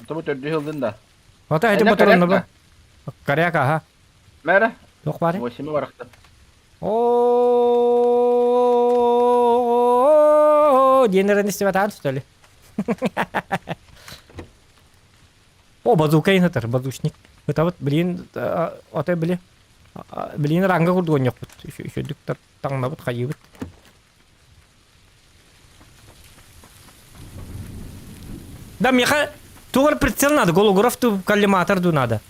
А то бу төрдү хылдын да. Ото эти Эне ботурунну бу. коряк Коряк, ага. Мэра, Туох баарый? 8 барахта. О диэн эрэн истибэтаан что ли? О, базука инатар, базушник. Ытабыт, блин, отой били, блин, ранга курдук онньохпут. Үчүдүк таҥнабыт, хайыыбыт. Да, миэхэ тугар прицел надо, голограф ту коллиматор ду надо.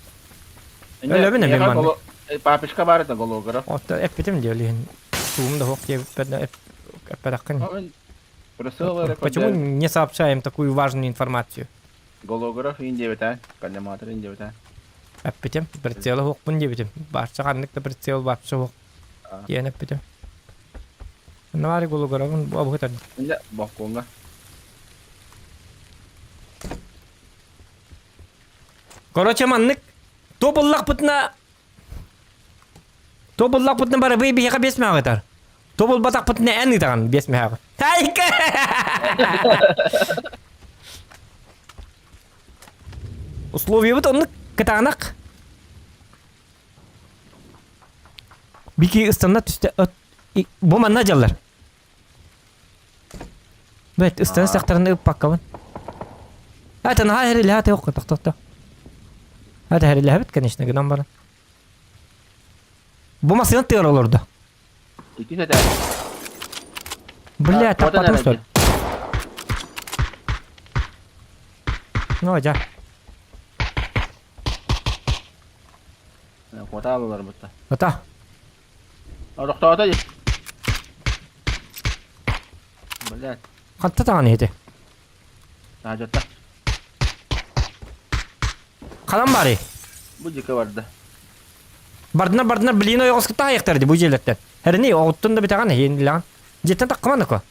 Өлөбүн эмиэ маннык. Папочка баар это голограф. Отто эппитим диэлиһин. Туум да хуох диэбиппэр эппэтэххин. Почему не сообщаем такую важную информацию? Голограф иин диэбитэ, коллиматор иин диэбитэ. Эппитим, прицела хуохпун диэбитим. Барча ханнык да прицел вообще хуох диэн эппитим. Навари голографын бу абыһытар. Инде боккуҥҥа. Короче, маннык тобуллахпытына тобуллахпытына барыбый биһиэхэ биэс мөҕө ытар. Тобулбатахпытына эн ытаҕын биэс мөҕө. Тайка! Условиябыт оннук кытаанах. Бики ыстанна түстэ. Бу манна дьаллар. Бэт, ыстана сахтарына ыппаккабын. Это наһаа хэрилэһэ теох тохтохто. Это хэрилэһэбит, конечно, гынан баран. Бу массыына тыар олорду. Икки сэтэ. Бля, таппатым что ли? Ну, дьа. Куотаалылар бутта. Ата. Тохтоото дии. Блядь. Хатта таҕан иһити. Таһдьатта. Ханан барый? Бу дьике барда. Бардына бардына блин ойоҕос кытта айахтар ди бу дьиэлэртэн. Хэрини оҕуттун да бүтэҕин иһин лаҕан. Дьиэттэн таххаман ако.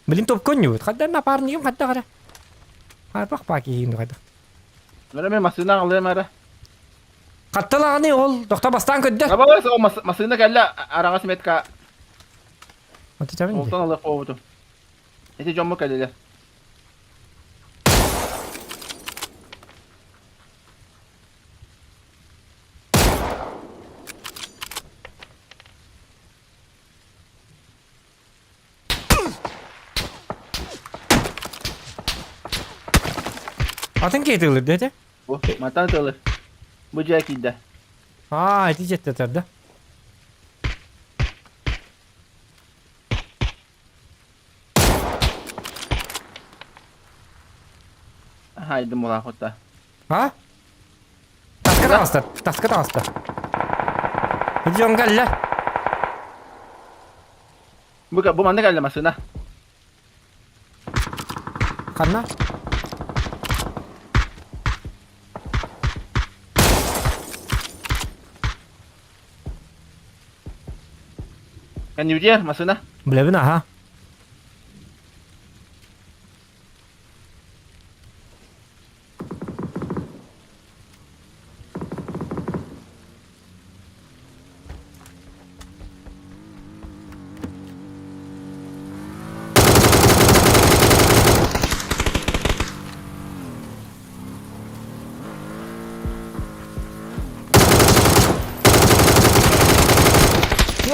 Блин топ көнньүбүт. Хадда напарнигым хадда қара. Арбах паки иһин хайда. Мөрө мен массыына аҕалыам эрэ. Хатталаҕаны ол тохто бастаан көрдө. Абалас ол массыына кэллэ араҕас метка. Отучабын Олтон алыах буолбутум. Ити дьомму кэллилэр. Атын киһи тылыр дэтэ? Бу мантан тылыр. Бу дьиэ киирдэ. Аа, ити дьиэттэтэр да. Хайдым булаахутта. А? Таска таҕыста, таска таҕыста. Дьон кэллэ. Бу, бу манна кэллэ массыына. Ханна? Кэннибитигэр массыына. Билэбин аха.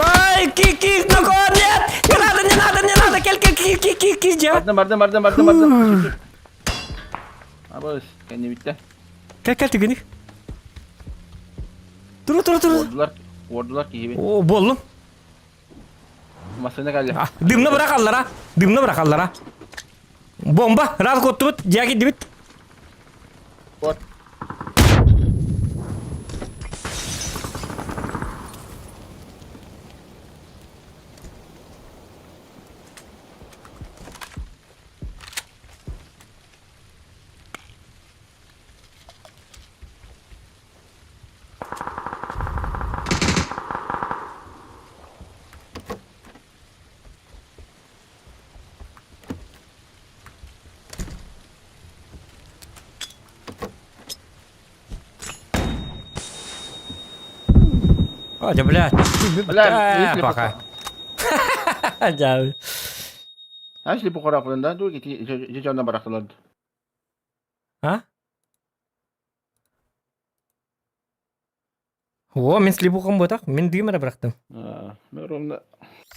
Ай, ки-ки, ну нет! Не надо, не надо, не надо, кел, кел, ки, ки, ки, ки, дьэ. Бардым, бардым, бардым, бардым, бардым. Абыс, кэннибиттэ. Кэл, кэл, түгүнүк. Туру, туру, туру. Уордулар, уордулар киһибин. О, буоллум. Массыына кэллэ. Дымна бырахаллара, дымна бырахаллара. Бомба, раз куттубут, дьиэ киирдибит. Вот. О, да, блядь. Бля, Э, пока. Да. Знаешь, ли бухара да? Ду, ити дьонно барахталар. А? О, мин слепухам буотах, мин дым эрэ бырахтым. Мен ровно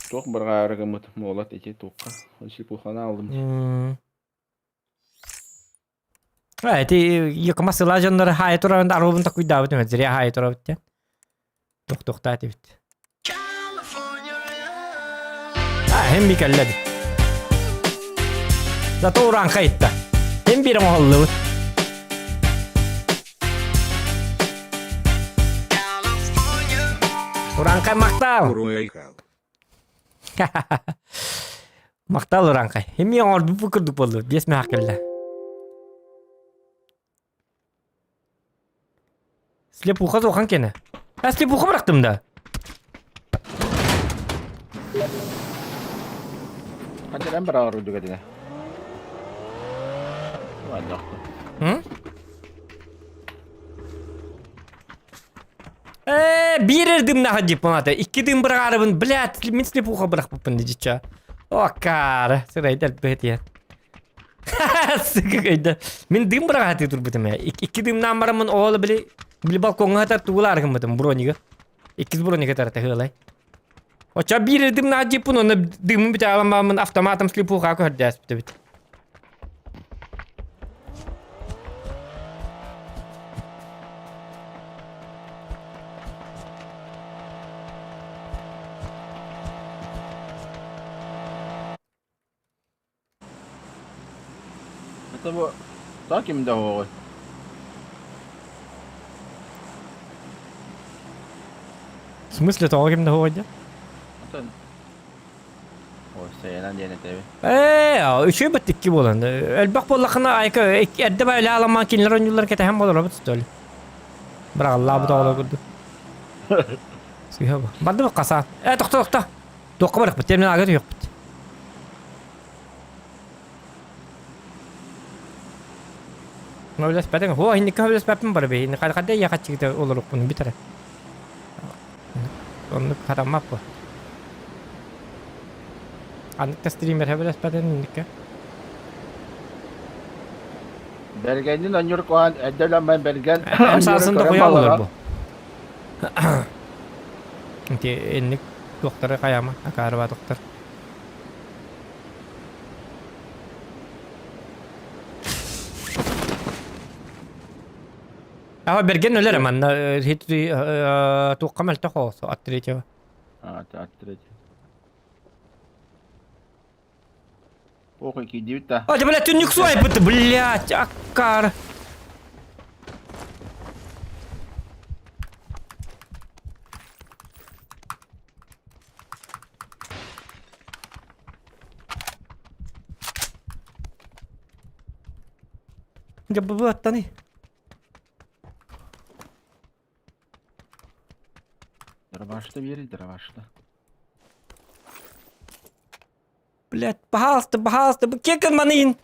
туох бырҕаары гыммыт молот ити туохха слепуханы алдым. А, эти якома сыла дьоннор хаайа турарын арыбын такуйдаабыт эмэ зря хаайа турабыт диэн. Тохтохтаа этибит. А, hem bir кэллэди. Зато ураанха итта. Hem bir оҥоһуллубут. Ураанхай махтал! Уруйхал. Махтал Ураанхай. Эмиэ оҥорбуппут курдук буоллубут. Биэс мөһөх кэллэ. Слепуха суохан кэнэ. А слепуха бырахтым да. Ханчаран быраҕар үрдүк этинэ. М? Э, биир эрэ дымнаха дипломата. Икки дым быраҕарыбын, блядь, мин слепуха бырахпыппын дичча. О, каара, сырайдар быһытыйан. Сыгыгайда. Мин дым быраҕаһатыы турбутум ээ. Икки дымнаан бараммын оол били били балкоҥҥа сытар тугулаары гыммытым бронига. Иккис бронига тарата ыалай. Оччо биир дымнаах дьиппун онно дымын бүтэ аламмаммын автоматом слепуха көрдөөспүт эбит. Это бу так им да оҕой. В смысле тоҕо ким да хоҕойдо? Атын. Ой, сайынан диэн этэби. Ээ, үчүгэй бат икки буолан. Элбэх буоллахына айка эрдэ байлы аламаан кинилэр оонньууллар кэтэһэн буолар что ли? Быраҕаллаабыт оҕолор курдук. Сыыһа бу. Барды хасан. Э, тохто, тохто. Туохха барыахпыт, терминалга түһүөхпүт. Өлөспөтүҥ, оо, инникке өлөспөппүн бары бии. Хадда яхаччыгыта олорукпун бүтэрэ. Оннук хатаммат бу. Аннык да стример өлөспөтүн инникке. Бэргэнин онньур куһаан эрдэ өлөммөн бэргэн Эн саасын да куйа болор бу. Ити инник туохтары хайама, акаарыба тохтор. Аха берген өлөр манна хитри туохха мөлтөх оҕосу от третьего. А, от третьего. Ох, киирдибит да. А, блядь, түннүк суайбыт, блядь, аккар. Дьэ бу аттаны. Дробашта биэри, дробашта. Блядь, пожалуйста, пожалуйста, бу кекин маныйын.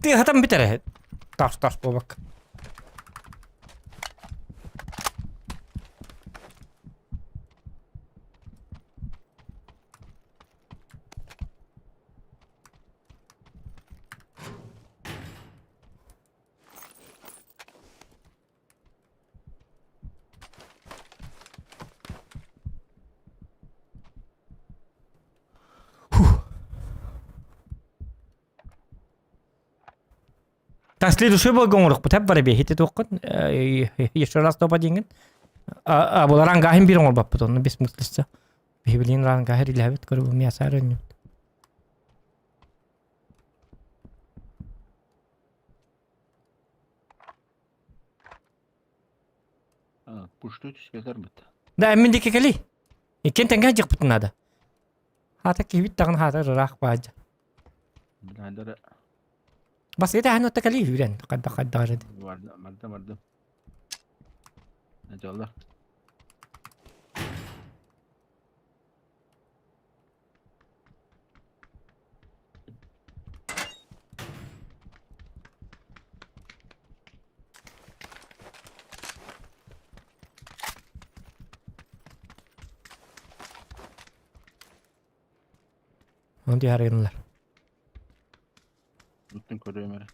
Тыаһатан бүтэр тас тас буолбакка. Так, следующий был оҥоруохпут эп бары биһити туоххун еще раз тоба диэҥҥин а бұл рангаһын биир оҥорбоппут онно бессмыслица биһи билигин рангаһы илэһэбит көрү мясаар өннүбүт. Пушту түспэтэр быт. Да, мин диэки кэлий. Иккиэн тэҥҥэ дьахпытын наада. Хаата киһибит даҕаны хаата ыраах баадьа. Блядь, Бас этэ отта кэлий үүрэн хайдах хайдах эрэ. Бардым, бардым, бардым. Дьоллор. Оны түһэргинлэр. Бүтүн көрүөм эрэ.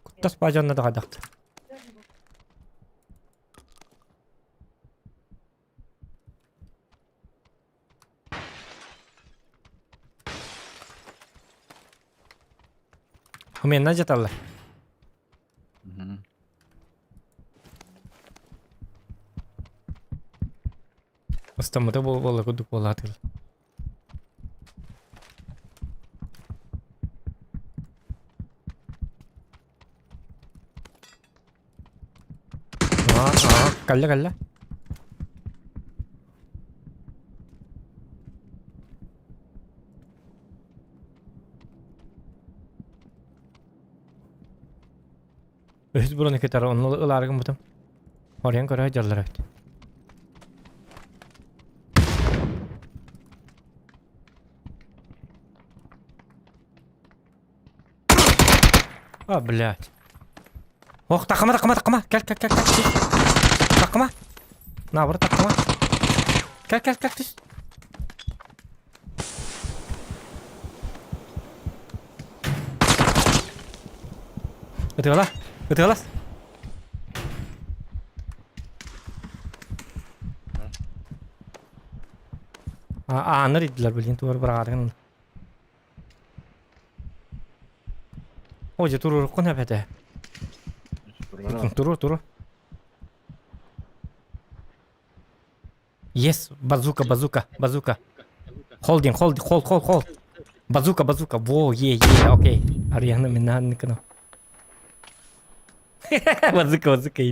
Куттас баажанна да хайдахты. Хумена жаталлар. Ыстаммыта буола курдук буолаатыл. Аа, аа, кэллэ кэллэ. Үһүс буруну кытары онну ылаары гыммытым. Оройон көрө сылдьаллар эбит. А, блядь. Ох, такыма, такыма, такыма. Кел, кел, кел, кел. Такыма. Наоборот, такыма. Кел, кел, кел, түс. Ытыала, ытыалас. А, ааннар идилэр, блин, тугар быраҕаатыгын. О, дьэ туруоруккун эбэтэ. Турур, турур. Yes, базука, базука, базука. Холдинг, холдинг, хол, хол, хол. Базука, базука. Во, е, е, окей. Арьяна Минанникано. Базука, базука.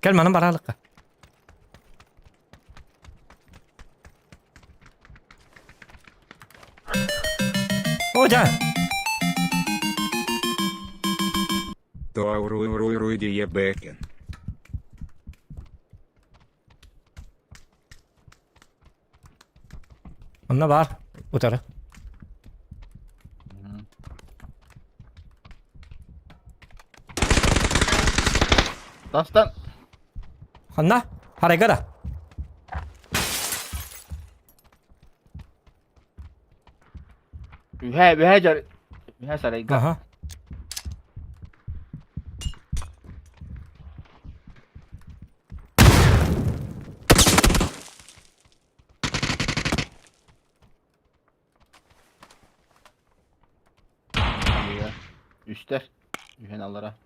Кэл манан бараалыкка. О, дьэ! Туауруйруйруйдиебекен. Онно баар. Утары. Тастан. Ханна? Харайга да. Үһэ, үһэ дьар. Үһэ сарайга. Аха. Үстэр. Үһэн аллара.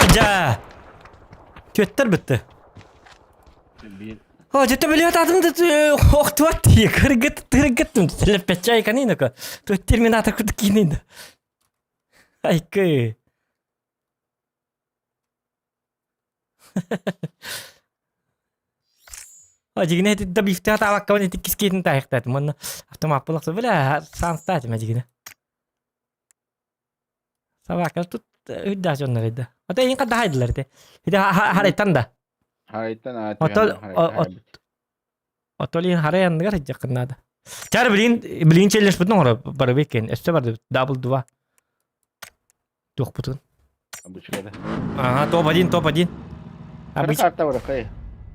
Дьэ! Түөттэр бүттэ. Биир. О, дьэ билиэт атым да охтуат тии кыргыт тыргыттым телеппеччай канинака. Тут терминатор курдук киинин. Айкы. Дьигинэ да бифтэ таабаккабын ити кискиитин таайыктаатым уонна автомаппылах бля санстаатым дьигинэ. Собака тут үрдээх дьоннор да. Ото эйин хаддаһайдылар ити. Ити харайтан да. Харайтан Ото Ото лин харай анныгар иджаккын наада. Чар билин билин челлешпитин оҥоро барыбы иккиэн өссө барды дабл два Туохпутун? Обычкада. Ага, топ-1, топ-1. Обыч... Карта бар, хай.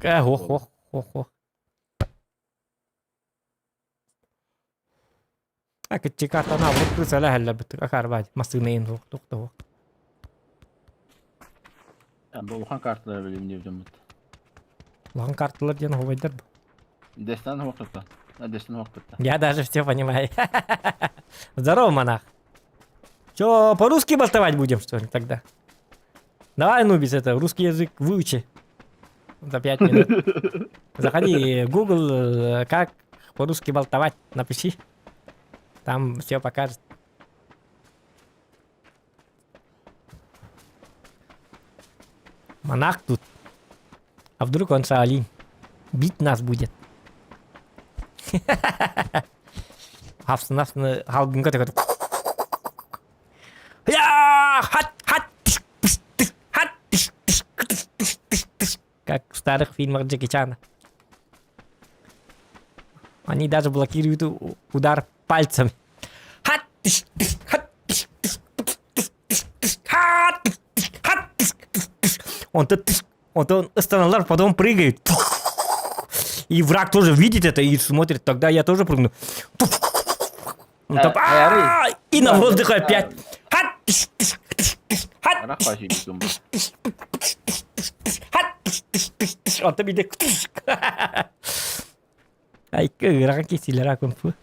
Э, ох, ох, ох, ох. А кытчы картаны абылык кырсала хәлләр бит. Акар баҗ, масыны ин тух тух тух. Бу улахан карталар билим диэбит дьоммут. Улахан карталар диэн оһуобайдар бу. Дестан хуохтутта. Дестан хуохтутта. Я даже все понимаю. Здорово, монах. Че, по-русски болтовать будем, что ли, тогда? Давай, Нубис, это, русский язык выучи. За 5 минут. Заходи в Google, как по-русски болтовать, напиши. Там все покажет. Монах тут. А вдруг он Шаолинь? Бить нас будет. Хапсына халгынга такой. Я! Хат! Хат! Тыш, тыш, тыш, хат! Тыш, тыш, тыш, тыш, тыш, тыш. Как в старых фильмах Джеки Чана. Они даже блокируют удар пальцами. Хат! Тыш, тыш, хат! Тыш, тыш, тыш, тыш, тыш, тыш, хат! Тыш, тыш, хат! Тыш, тыш, тыш. Он то тыш, он то останавливает, потом прыгает. И враг тоже видит это и смотрит, тогда я тоже прыгну. Он там, А, «А-а-а!» И на воздух опять. Хат, тыш, тыш, тыш, тыш, хат, Рах баши битум. тыш, тыш, хат, тыш, тыш, тыш, тыш. Он там иде. Тыш. Ай, ыарахан кисилер кунг-фу.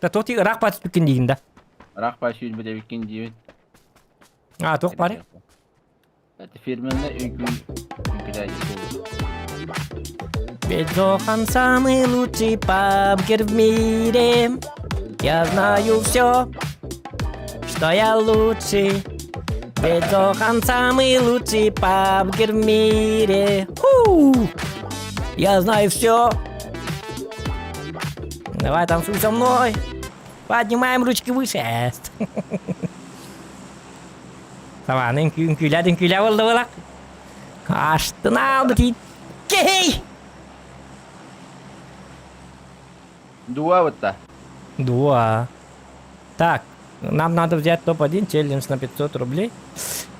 Да тот ыраах бат түккен дейін да. Рах баши бит диэбит. А, туох баар. Это фирменный үҥкүү үҥкүүлээччи Ведь Зохан самый лучший пабгер в мире. Я знаю все, что я лучший. Ведь Зохан самый лучший пабгер в мире. Ху! Я знаю все. Давай танцуй со мной. Поднимаем ручки выше. Tamam, үҥкүүлээ үҥкүүлээ буолла буолла. Астын алды Кей! Дуа вот Два. Так, нам надо взять топ-1 челлендж на 500 рублей.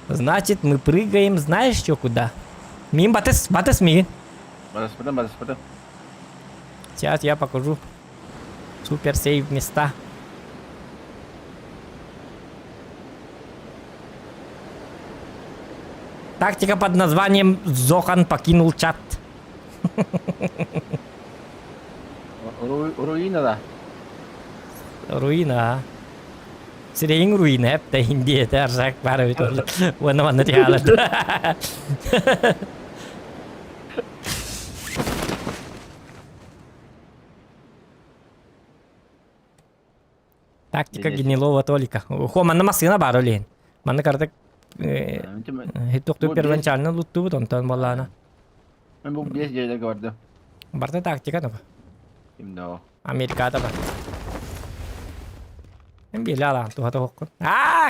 Значит, мы прыгаем, знаешь что, куда? Миигин батыс, батыс миигин. Батыспытым, батыспытым. Сейчас я покажу. Супер сейв места. Тактика под названием Зохан покинул чат. Руина да. Руина. а. Сирэйиҥ руина эп Индия аржак баар эбит Уонна манна тиһаалар. Тактика гнилого Толика. Хо, манна массыына баар олейн. Манна картак хиттукту первоначально луттубут, онтон баллаана. Мен бу 5 жерге барды. Барта тактика да. Ким да. Америкада бар. Эм биле алаан туһата хоккун. Аа!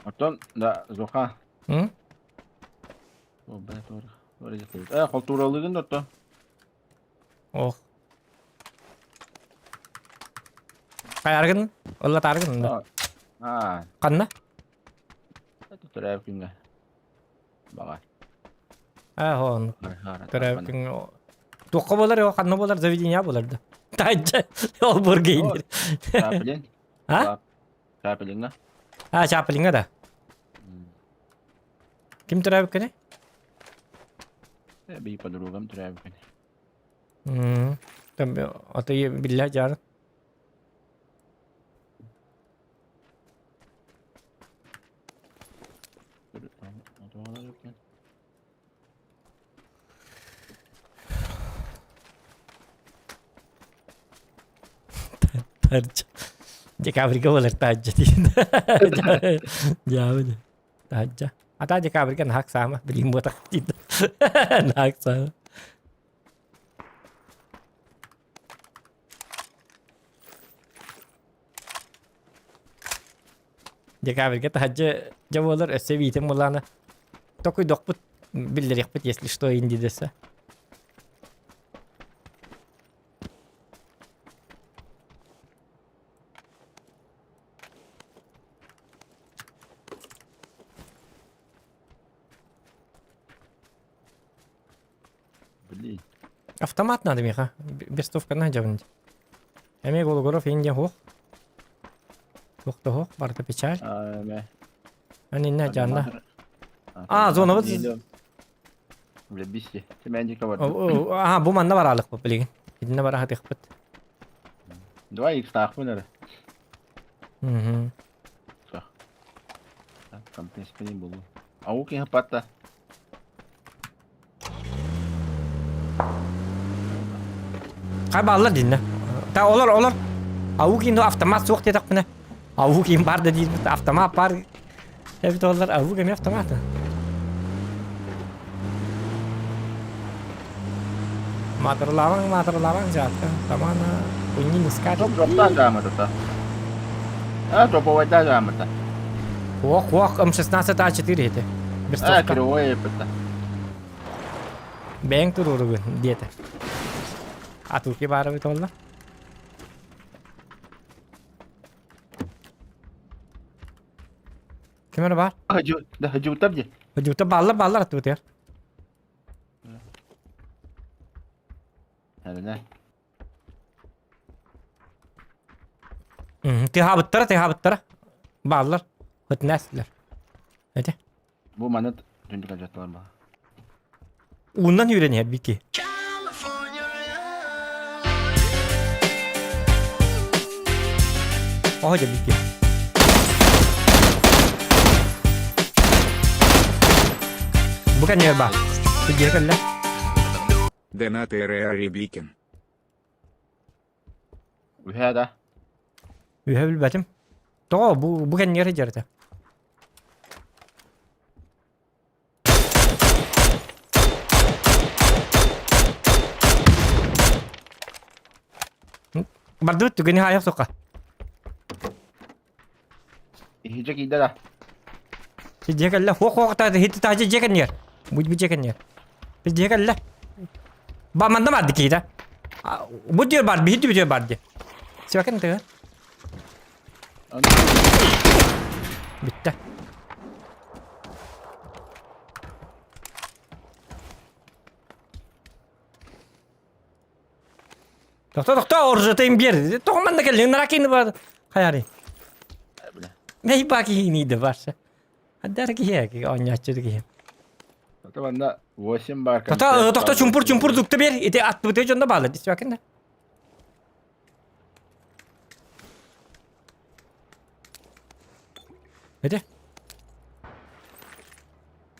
Оттон да Зоха. М? О, бля, тур. Э, холтуралыгын да Ох. Хайаргын? Олла таргын да. А, Ханна? это төрөөбүт күҥҥэ. Баҕар. А, он. Төрөөбүт Туохха буолар, ханна буолар, заведение буолар да. Тайджа, ол бургейнер. Чаплин. А? Чаплинга. А, Чаплинга да. Ким төрөөбүт күнэ? Би подругам төрөөбүт күнэ. Там, а то биллэ жар. Тарча. Декабрьга буолар таджа диэн. Дьаабыны. Таджа. Ата декабрьга нахак саама. Билим буотах диэн. Нахак саама. Декабрьга таджа дьэ буолар өссө биитин булаана. Токуйдохпут. Биллэриэхпит, если что, инди дэсэ. Блин. Автомат надо миха. Бестовка надо. Эми Гологоров инде хох. Хох да хох, барыта печаль. Ани на жанна. А, зона вот. Бля, бисти. Ты бар. Ага, бу манна баралык бу билигин. Итинне бара хатыхпыт. Давай их стахмын эрэ. Угу. Компенспени булу. Ау киһи патта. Хай бааллар динне. Та олор олор. Ау кин автомат суох диэтэхпинэ. Ау кин бар да диирбит автомат бар. Эбит олар ау кеми автоматы. Матырлаваң, матырлаваң жатты. Тамана хуйни не скажет. Топ дроптан жаамата. А, топовайда жаамата. Ох, ох, М16А4 это. А, Берстовка. кривой это. Бэйэҥ туруоругун диэтэ. Атуки баара эбит буолла. Ким эрэ баар? Хадьу, да хадьутап дии. Хадьута бааллар бааллар аттыбытыгар. Әринэ. Тыһаабыттара, тыһаабыттара. Бааллар. Хытнээстилэр. Эти. Бу маны түндүк алдьаттылар баа. Уунан үүрэн иһэр бики. Оһо дьэ бики. Бу кэннигэр баар. Сидиэ кэллэ. Донаты Ребикин. Үһээ да. Үһэ билбэтим. Тоҕо бу бу кэннигэр сылдьар этэ. Бардыбыт түгэни хаайах суха. Иһдьэ киирдэ да. Дьиэ кэллэ. Хуох хуох та хит та дьиэ кэннигэр. Бу бу дьиэ кэннигэр. Біз дьиэ кэллэ. Ба манна барды киһитэ. Бу дьиэ бар, биһи дьиэ бар дии. Сибэкэн тыга. Бүттэ. Тохто, тохто, оржатайым биэр. Тоҕо манна кэллиҥ, наракины бар. Хайарый. Ней баки барса. Адар киһи оонньооччу киһи. Ото манна 8 бар. Тохто, тохто, чумпур, чумпур дукта бер. Ити аттыбыты дьонно баалар. Дисбакин да. Ити.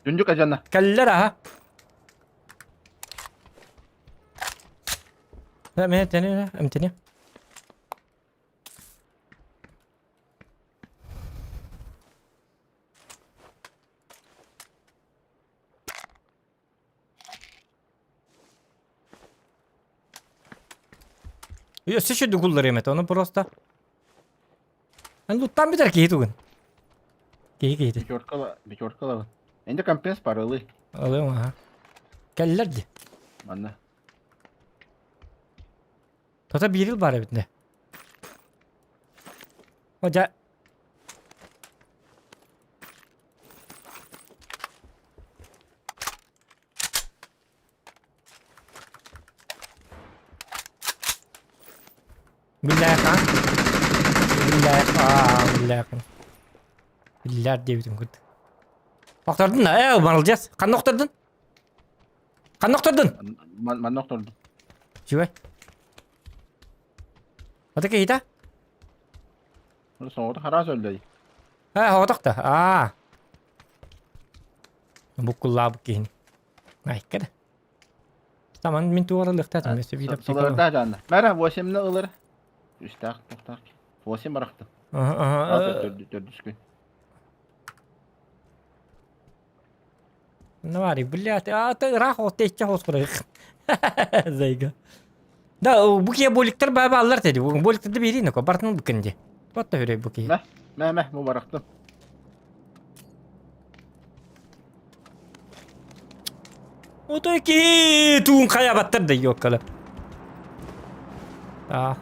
Түндүк ажанна. Кэллэр аха. Мен тени, эмтени. Өссө шүрдүк улларыам этэ, ону просто Луттан бүтэр киһи тугун. Киһи киһити. Пятеркала, пятеркалабын. Энди компенс парылы. Алыам аха. Кэллэр ди. Манна. Тота биир ыл баар эбит да. О, Биллээхха. Биллээхха. Биллээхха. Биллээр диэбитим курдук. Охтордун да, ээ, молодец. Ханна охтордун? Ханна охтордун? Манна охтордум. Чүгэй. Ата киһитэ? Соҕотох араас өллөй. Ээ, соҕотох да. Аа. Буккуллаабыт киһини. Айка да. Таман мин туора лыхтаатым өссө биир аптека. Сыларда жанна. Мара 8-ни ылыр. Үстаах, тохтаах. 8 барахтым. Аха, Төрдүс күн. Навари, блядь, а ты ыраах отечче хос Зайга. Да, бу кие боликтер баба аллар теди. Бу боликтерди берейин око, бартын букенди. Вот та хүрей бу кие. Мә, мә, мә, бу барахтым. Отой киһи туун хайабаттар да ёккала. А.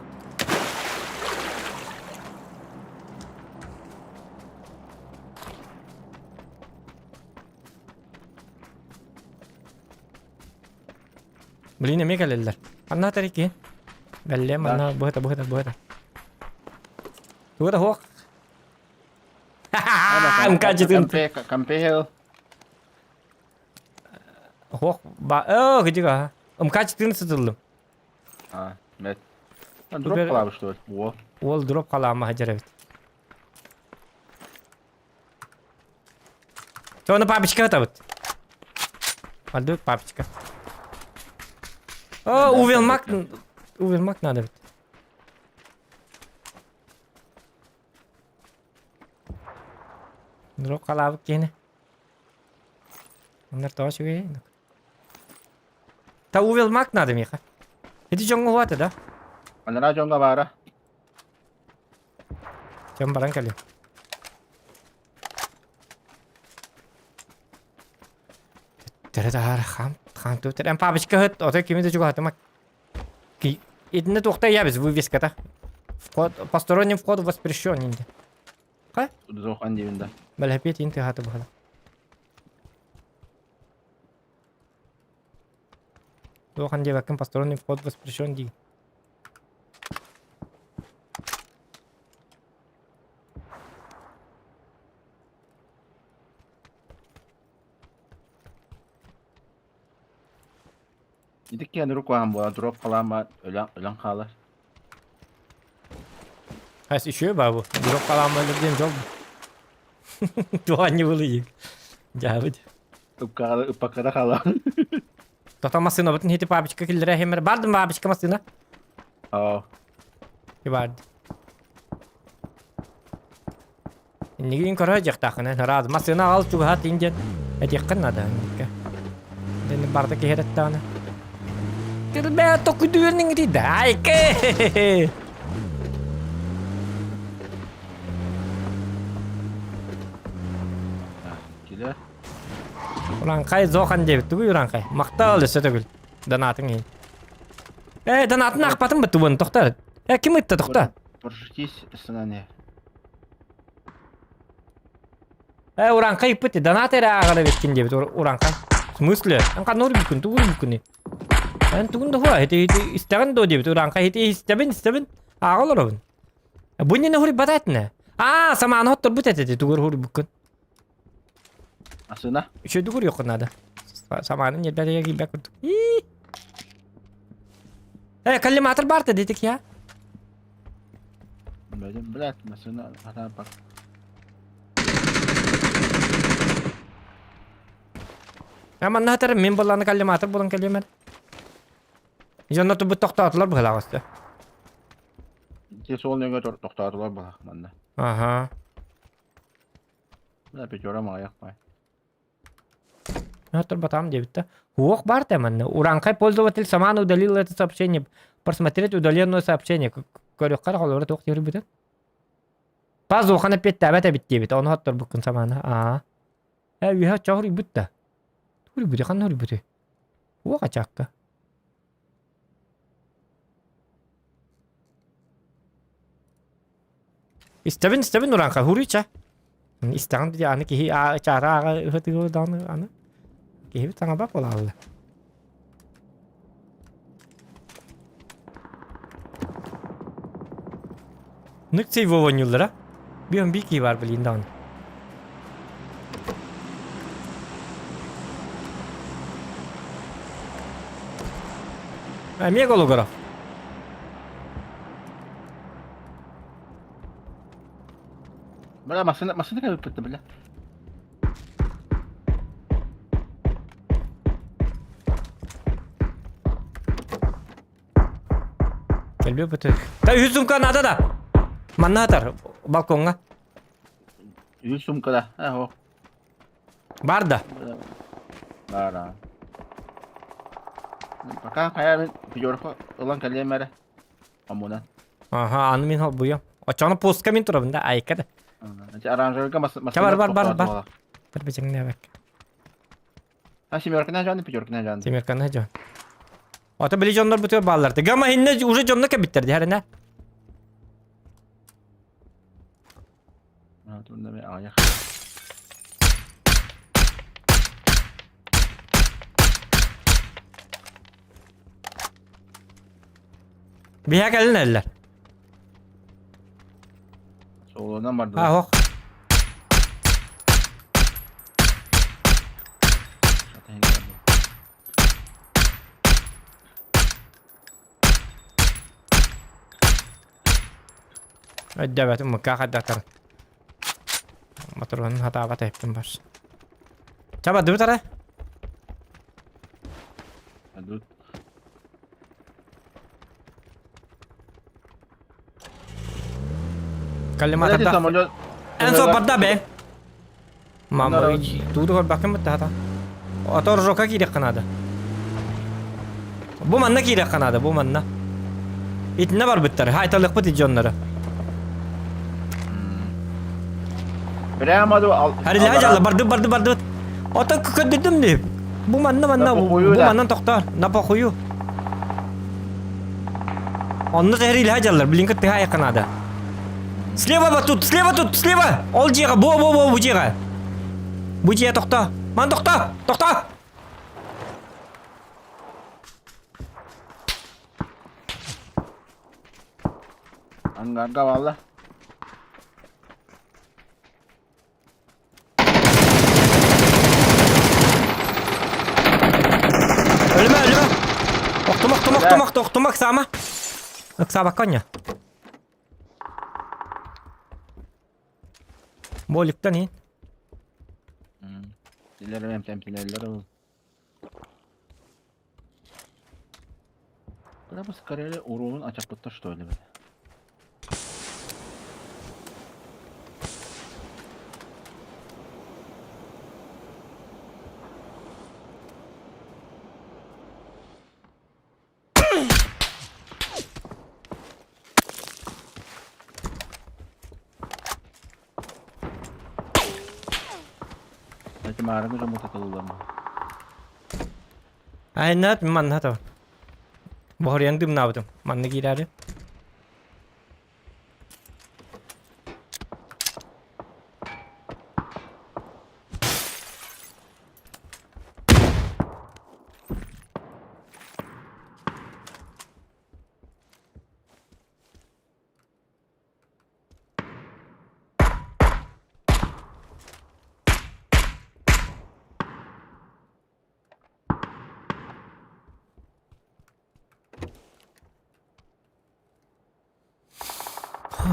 Блин, эмиэ кэлэллэр. Ханна атар икки? Бэллэ, манна быһыта, быһыта, быһыта. Туга да суох. Мкачытын. Кампехел. Суох, ба, оо, кыдьыга. МК-14 сытыллым. А, мет. Дроп қалабы, что ли? О. Ол дроп қалама хажар эбит. Тоны папочка атабыт. Алды папочка. О, Увелмак, Увелмак надо бит. Дроп қалабыт кені. Оннар тоҕо үчүгэй. Та Увелмак надо миэхэ. Ити дьоҥҥо уһаата да? Анараа дьоҥҥо баара. Дьон баран кэлиэ. Төттөрү таһаар хаам хаам туутар. Эн папочка ыһыт, отой кими да чугаһатыма. Ки итиннэ туохта ийэбис вывеската. Вход посторонним вход воспрещен инде. Ха? Зохан диибин да. Бэлэпиэт иин тыаһаата быһыла. Туохан диэбэккин посторонний вход воспрещен дии. Ити киэн урукуаһан буола дроп халаама өлөн өлөн хаалар. Хас еще бабу. Дроп халаама өлөр диэн дьол. Туох анньыбылый. Дьаабыт. Ыпкаҕа ыппакката хаалар. Тота массыынабытын хити папочка киллэрэ хэмэр. Бардым бабочка массыына. Аа. Барды. Иннигин көрө дьахтаахына ыраас массыына аҕал чугаһаат диэн этиэххин наада инникке. Дени барда киһи эрэттаҕына. Кырбээ токуйдуурнин ити дайке. Килер. Уранхай зохан диэбит тугуй уранхай? Махтал өссө төгүл. Донатын иһин. Э, донатын аахпатым бытыбын, тохтор. Э, ким ытта, тохто? Прожитись сынане. Э, уранхай ыппыт, донат эрэ ааҕар эбиккин диэбит уранхай. В смысле? Эн ханна урбуккун, тугу урбуккуный? Эн тугун да хуа, ити ити истэҕин дуо диэбит уранхай, ити истэбин, истэбин, ааҕа олоробун. Бу иннинэ хуруйбатаатына. Аа, самааны хотторбут этэ, тугу урбуккун. Асына. Үчүгэйдик уруйуоххун наада. Самааны ньирбэтигэ киирбэт курдук. Э, коллиматор баарта диэтик я. Блядь, масына хатаан бар. Я манна хатар мин болланы коллиматор булан кэлиэмэр. Дьонно тубут тохтоотулар быһылаах өстө. Ити суол нөҥө тохтоотулар быһах манна. Аха. Бля, пятером аҕыйах бай. Батам диэбит да. Уох бар да манна. Уранхай пользователь саман удалил это сообщение. Просмотреть удаленное сообщение. Көрүөххэ холобура туох диир Пазуханы петтээбэт эбит диэбит. Ону хотторбуккун самаана. Аа. Э, үһэ чоҕуруйбут да. Туруйбут, ханна уруйбутуй? Уох ачаакка. Истэбин, истэбин ураанха, хуруйча. Истэҕин дии аны киһи чаара ааҕа ыһытыгы даҕаны аны. Киһибит саҥарбат буолаалла. Нык оонньууллара. Бион бии киһи баар билигин даҕаны. Эмиэ Гологоров. Бля, массыына, массыына кэлбит бля. Кэлбиэ бөтө. Та үс сумка надо да. Манна атар балкоҥҥа. Үс сумка да. Э, Бар да. Бар да. Пока хайа мин пятерку ылан кэлиэм эрэ. Омунан. Аха, аны мин холбуйам. Оччоҕуна постка мин турабын да, айка да. Оранжевыйга Бар бар бар бар. Бір бечеңне бәк. А семерканы жан, пятерканы жан. Семерканы жан. Ата били дьоннор бутугар бааллар. Гама инне уже дьонно кэбиттэр дихэринэ. Биһэ кэлин эллэр. Солонан бардылар. А, ох. Өйдөөбөтүм мыкка хайдахтарын. Мотуруһун хатаабат эппин бар. Чаба дыбыт ара? Дыбыт. Коллиматорда. Самолет. Эн сопарда бе. Мама, тугу көрбөккүн бытта хата. Отор жока киириэххэ наада. Бу манна киириэххэ наада, бу манна. Итиннэ барбыттар, хайталыахпыт дьоннору. Прямо ду Харилаха дьалла, барды барды барды. Ото көрдүрдүм дии. Бу манна манна, бу маннан тохтоор. На похую. Онно тэһэриилэһэ дьаллар, билин кытта айахха наада. Слева вот тут, слева тут, слева! Ол дьиэҕэ, бу, бу, бу, бу дьиэҕэ. Бу дьиэ тохто. Ман тохто! Тохто! Ангарга валла. Өлүмэ, өлүмэ! Охтума, охтума, охтума, охтума, охтума, ыксаама. Ыксаабакка онньо. Боликтан иһин. Тилер эмтэмтилерлер ол. Куда бы скорее уруун ачаппыттар что ли? Эти маарыны же мутатылылар. Айнат манна то. Боһоруйан дымнаабытым. Манна киирээри.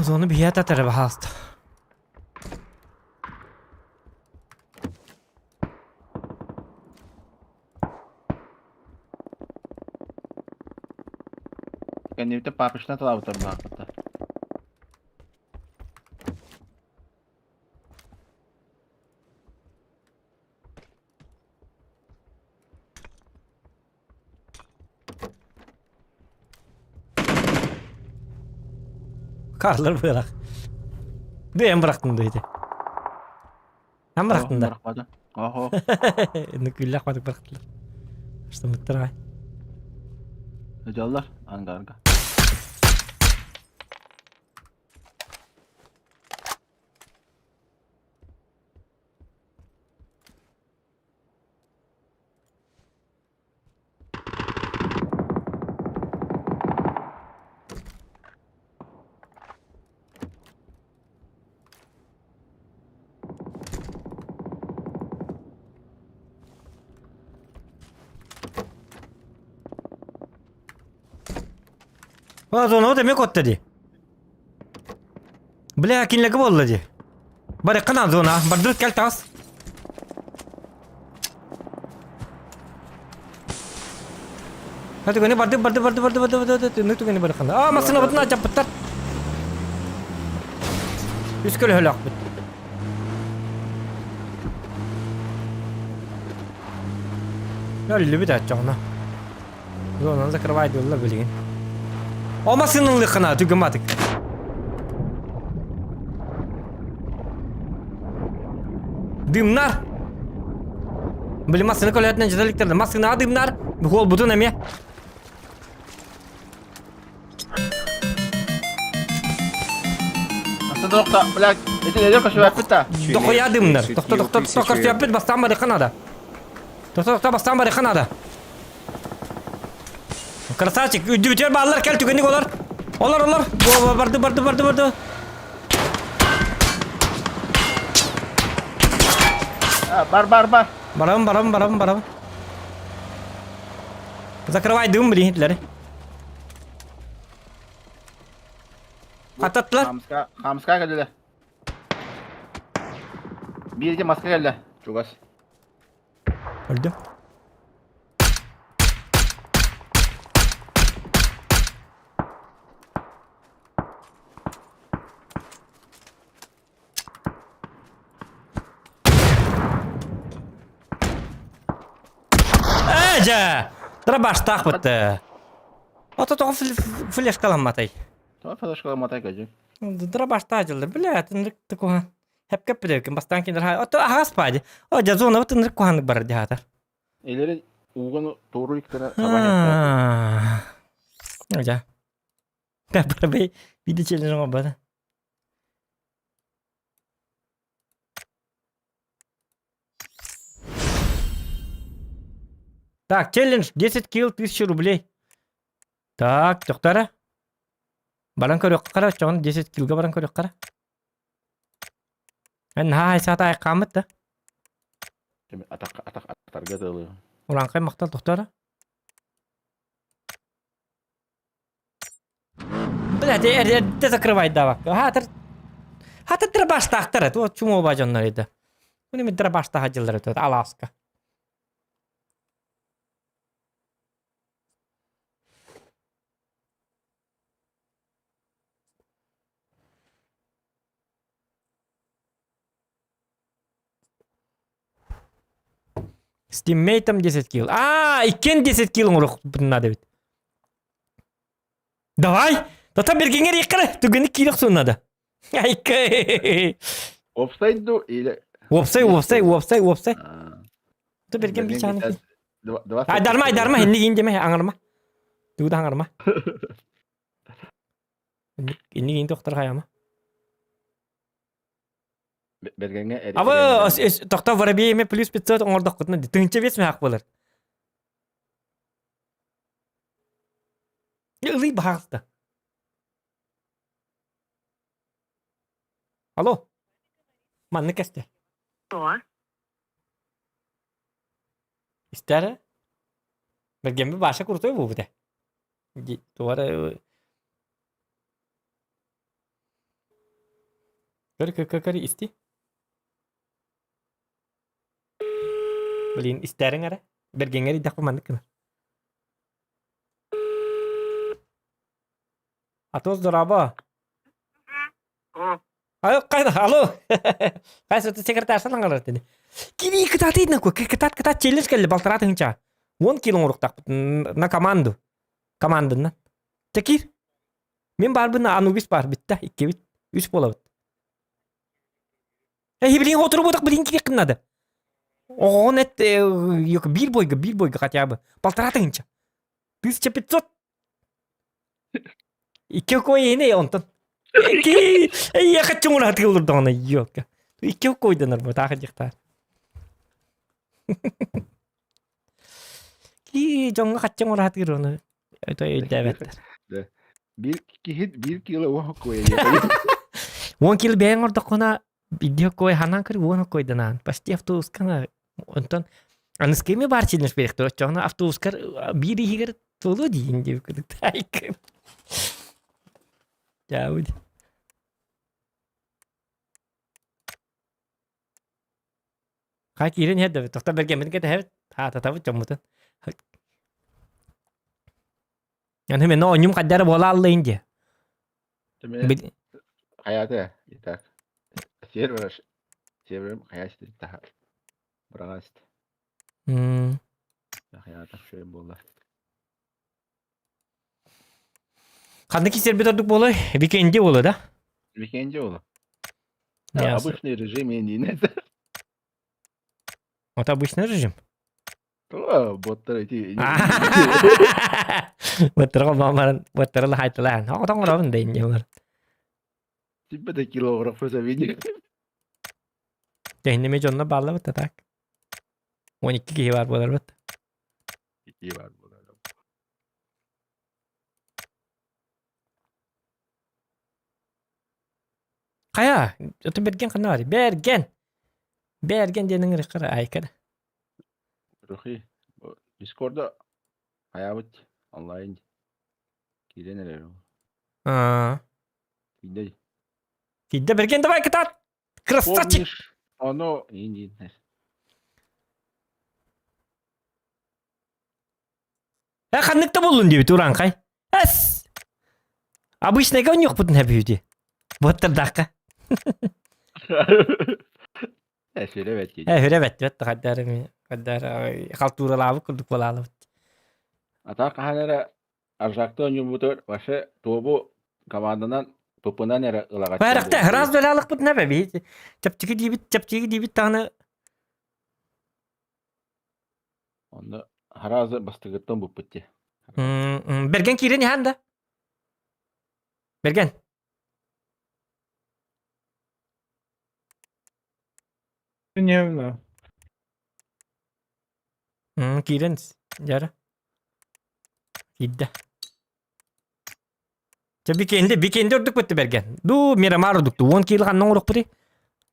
Зону биһиэхэ этэрэ баһаалыста. Кэннибитэ папишна талаабыттар баахпыта. Карлар быһылаах. Бэйэм бырахтым да ити. Эн бырахтын да? Бырахпата. Оһо. Нүкүллэх батык бырахтылар. Штамыттар аҕай. Дьаллар ангарга. Зона эмиэ куотта дии. Бля, кинилэргэ буолла дии. Барыахха зона. Бардыбыт кэл таҕыс. Түгэни барды барды барды барды барды барды түнүк түгэни барыххана. Аа массыынабытын алдьаппыттар. Үс көлөһөлөөхпүт. Өллүбүт оччоҕуна. Зонаны закрывай дииллэр билигин. О массыынылыаххына түгэн батык. Дымнар! Блин, массыына көлөһөтүнэн дьыта иликтэр. Массыынаҕа дыымнаар, буолбутун эмиэ. Тохто, блядь, эти эдер көсүбэппит да. Дохуя дымнар. Тохто, тохто, тохто, көрсүөппүт, бастаан барыхха надо. Тохто, тохто, бастаан барыхха надо. Красавчик, үрдүбүтүгэр бааллар, кэл түгэнник олор. Олор, олор. Барды, барды, барды, барды. Бар, бар, бар. Барабын, барабын, барабын, барабын. Закрывай дым, блин, Гитлеры. Ататтылар. Хамска, хамска кэллэ. Биирде маска кэллэ. Чугас. Өлдүм. Ээ дьэ! Дробаштаах бытты. Ото тоҕо флешкаламматай? Тоҕо флешкаламматай кэдьи? Дробаштаах дьыллар. Бля, тынырык куһаан. Хепкеп билэбикин бастаан кинилэр хай. Ото аһаас пади. О, дьэ зонабыт тынырык куһааннык барар дьаһатар. Илери ууганы туору иктара Дьэ. Барабай, види челлендж оҥорбото. Так, челлендж 10 килл 1000 рублей. Так, тохтара. Баран көрүөххэ хара, оччоҕуна 10 киллга баран көрүөххэ хара. Эн наһаа айсаата айхааммыт да. Атах атах атарга дылы. Урааҥхай махтал тохтора. Блядь, эрдэ закрывайдаабакка. Хаатыр Хатыр дробаштаахтар это, вот чумоба дьоннор это. Бу неме дробаштаах дьыллар это, алааска. С тиммейтом 10 килл. А, иккиэн 10 килл оҥоруохпутун наада эбит. Давай! Тата бергиҥэр иэххэ түгэни киирэх суон наада. Айка. Офсайд ду или... Уопсай, уопсай, уопсай, уопсай. Ту берген bir чаны. Айдарма, айдарма, инник индеме, аңарма. Тугу да аңарма. Инник инди охтор хайама. Бергеҥҥэ Абы тохто воробей эме плюс 500 оҥордоххутуна тыһыынча биэс мөһөх буолар. Ылый баһаалыста. Алло. Маннык кэстэ. Истэр Бергемби баша крутой буолбута. Туора Көр, көр, көр, көр, исти. Блин, истээриҥ эрэ. Бэргэҥҥэр идэхпин маннык гынар. Атос дорообо. Алло, алло. Хайсы ты секретарша лаңалар деді. Кири кытаат на кытаат кытаат челлендж келли балтараа тыһынча. 10 кило оҥоруктаахпыт на команду. Команданан. Чакир. Мин баарбын Анубис баар бүтта иккибит үс буолабыт. Эһи билин отурбутах билин кириэххин надо. Оҕоҕун эт биир бойга биир бойга хотя бы полтора тыһынча. 1500. Икки кой онтон. Икки я хочу уратылырдоҕуна ёлка. Икки койданар бу таах дьахтар. Ки дьоҥҥо хаччаҥ ураатыыр ону это өйдөөбөттөр. Биир киһи биир кило уон кой Уон кило бэйэҥ ордоххуна биирдии кой ханан көр уон койданаан. Почти автобускана онтон аныскыми баар челлендж берехтер оччоҕуна автобускар биир иһигэр туолуо диин диэбит курдук таайкын. Дьаабыт. Хай киирэн иһэр да тохтор бэргэммитин кэтэһэбит, хаататабыт дьоммутун. Аны мен оонньуум хайдара буола аллайын диэ. Хайата, итак. Сервер, серверим хайа таха. Быраҕаст. Хайата шөй буолла. Ханнык кисербит ордук буолуой? Викенди буолуо да? Викенди буолуо. Обычный режим индиин. Это обычный режим? Боттар ити. Боттарга мамаран боттарла хайтылаан. Оҕотон оробун да инне олар. Типпе килограмм фасовини. Тэһиннеме дьонно бааллабыт да так. 12 киһи бар буоларбыт. Киһи бар буолар. Хайа, это Берген ханна бар? Берген! Берген диэн ыҥырыххара айкара. Рухи, Дискорда хайабыт онлайн киирэн эрэр. Аа. Киирдэ. Киирдэ Берген давай кытаат! Красавчик! Помнишь, оно индин. Э ханнык да буоллун диэбит урааҥхай. Эс! Обычныйга онньуохпутун хэбүүти. Буоттардаахха. Э сүрэ бэт Э сүрэ бэт бэт хайдары ми хайдары халтууралаабыт курдук буолаалабыт. Ата хаһан эрэ Аржакты оонньуубутугар вообще туобу команданан пыпынан эрэ ылаҕат. Баарахта раз бэлаалыкпыт нэбэ биһи чэпчэки диибит чэпчэки диибит даҕаны Онно харазы бастыгыттан буппут дии. Берген киирэн иһэн да. Берген. Не Киирэн дьара. Киирдэ. Чэ бикенде бикенде ордук бытты берген. Ду Мирамар ордукту. 10 кило ханна оҥоруохпутуй?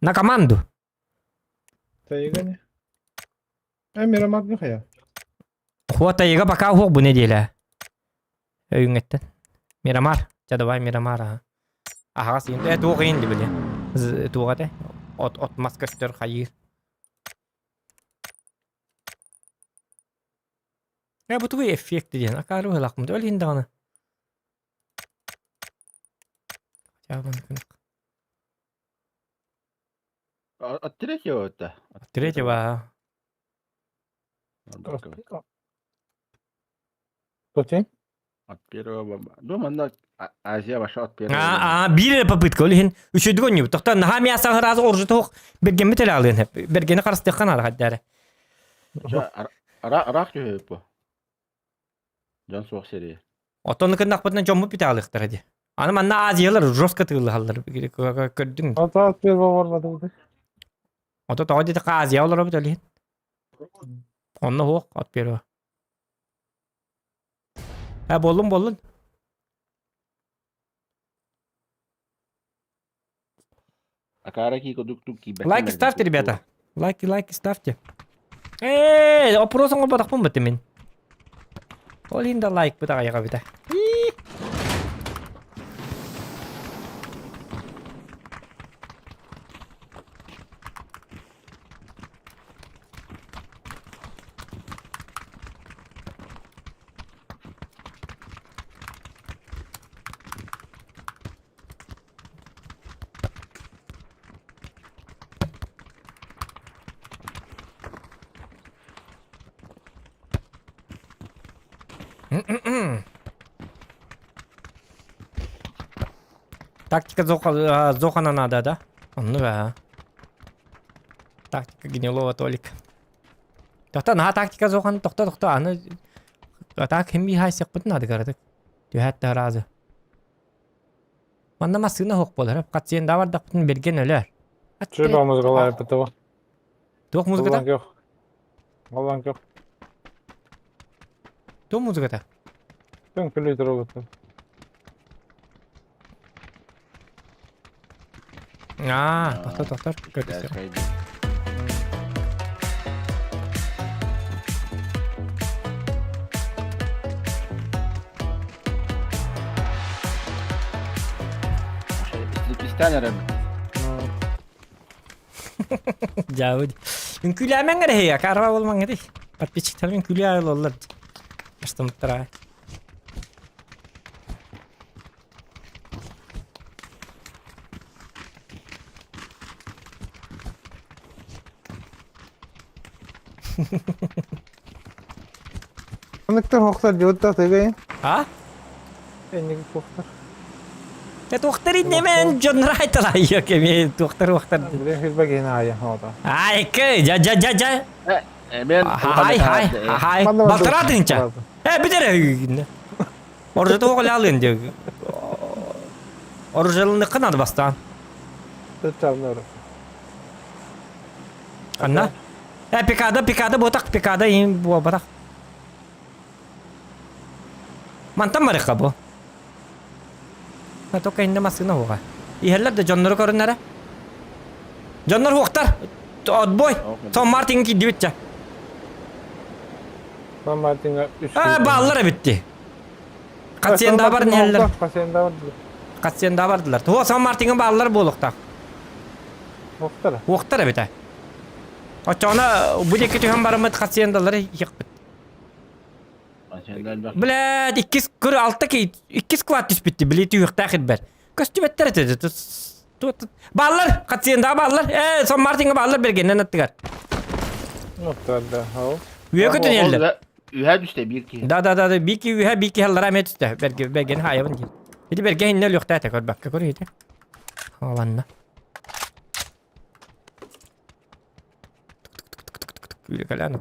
На команду. Тайга Э, Мирамар не хая. Хуа тайга пока хуох бу неделя. Өйүҥҥэттэн. Мирамар. Чэ давай Мирамар аха. Аһаҕас иин. Э туох иин били. Туох этэ? От от мас көстөр хайыыр. Э бу тугуй эффект диэн. Акаары быһылаахпын. Өл иһин даҕаны. От третьего это. От третьего. Кто От первого. Думаю, на Азия ваша от первого. А, биир эрэ попытка ол иһин үчүгэй онньубут. Тохтоо наһаа мясо ыраас оржутуох бергеммит эле алыан Бергени харыстыахха наада хайдары. Араах түһүп бу. Дьон суох сири. Оттон кыннахпытынан дьоммут бүтэ алыахтара дии. Аны манна Азиялар жестко тыыллаһаллар көрдүҥ. Ата первого барбады. Ото тоҕо диэтэххэ Азия олоробут ол иһин. Онно суох от первого. Э буоллун буоллун. Акара киiko дук тук киибэт. Лайки ставьте, ребята. Лайки, лайки ставьте. Эй, опрос оҥорботохпун быты мин. Ол иһин да лайк быт аҕайаҕа бүтэ. Тактика Зоха, Зохана надо, да? Ну да. Тактика гнилого Толика. Тохто, наһаа тактика Зохан, тохто, тохто, аны так хим бихайсыхпытын надо Түһээт да ыраазы. Манна массыына суох буолар. Хат да бардахпытын берген өлөр. Чү музыкалар бытыва. Туох музыката? Голлан көх. Голлан көх. Туох музыката? Түн күлүй турабыт. Аа, тохтор, тохтор. Көрдөстөр. Истрипистан эрэ. Дьаабыт. Үҥкүүлээмэҥ эрэ һиэ, карва буолмаҥ эти. Подписчиктарым үҥкүүлүү айылаллар. Астымыттара. Онуктар хохтар дьуутта тыгай. А? Энник хохтар. Э туохтар иннемен дьоннор айталайя кеме туохтар уохтар. Биле хилбе гена ая хода. Ай кэ жа жа жа жа. Мен Хай, хай, хай. Балтараа тыынча. Э, бүтэр. Оружие оҕолаалын диэ. Оружиелыныкка надо бастаан. Анна? Э, пикада, пикада буотах, пикада им буолбатах. Мантан барыхха бу. А только инде массыына хуга. Иһэллэр да дьоннору көрүннэрэ. Дьоннор хуохтар. Отбой. Сон Мартин киирдибитчэ. Сон Мартинга үс. А, бааллар эбитти. Хациенда бар неллер. Хациенда бар. Хациенда бардылар. Туо Сан Мартинга бааллар буолуохтаах. Уохтар. Уохтар эбитэ. Оччоҕуна бу диэки түһэн бараммыт хациендалары иһиэхпит. Блядь, иккис көр алта ки иккис склад түспүттү, били түһүөхтээх ирбэр. Көстүбэттэр этэ. Бааллар, хациендаҕа бааллар. Э, Сан Мартинга бааллар бергеннен аттыгар. Нуктар да, хау. Үө көтүнеллер. Үһэ түстэ биир киһи. Да, да, да, да, биир киһи үһэ, биир киһи аллара эмиэ түстэ. Берге, бергени хаайабын диир. Ити берге инне өлүөхтээтэ көрбөккө көр ити. Аланна. Күүрекэлээн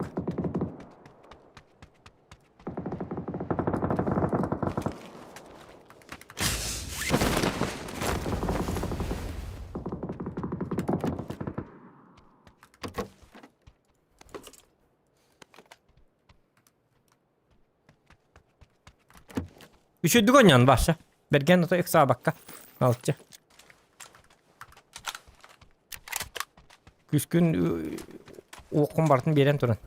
Үчүгдүк оонньоон Вася. Бэргэн ото ыксаабакка. Алчы. Күскүн уоккун барытын биэрэн туран.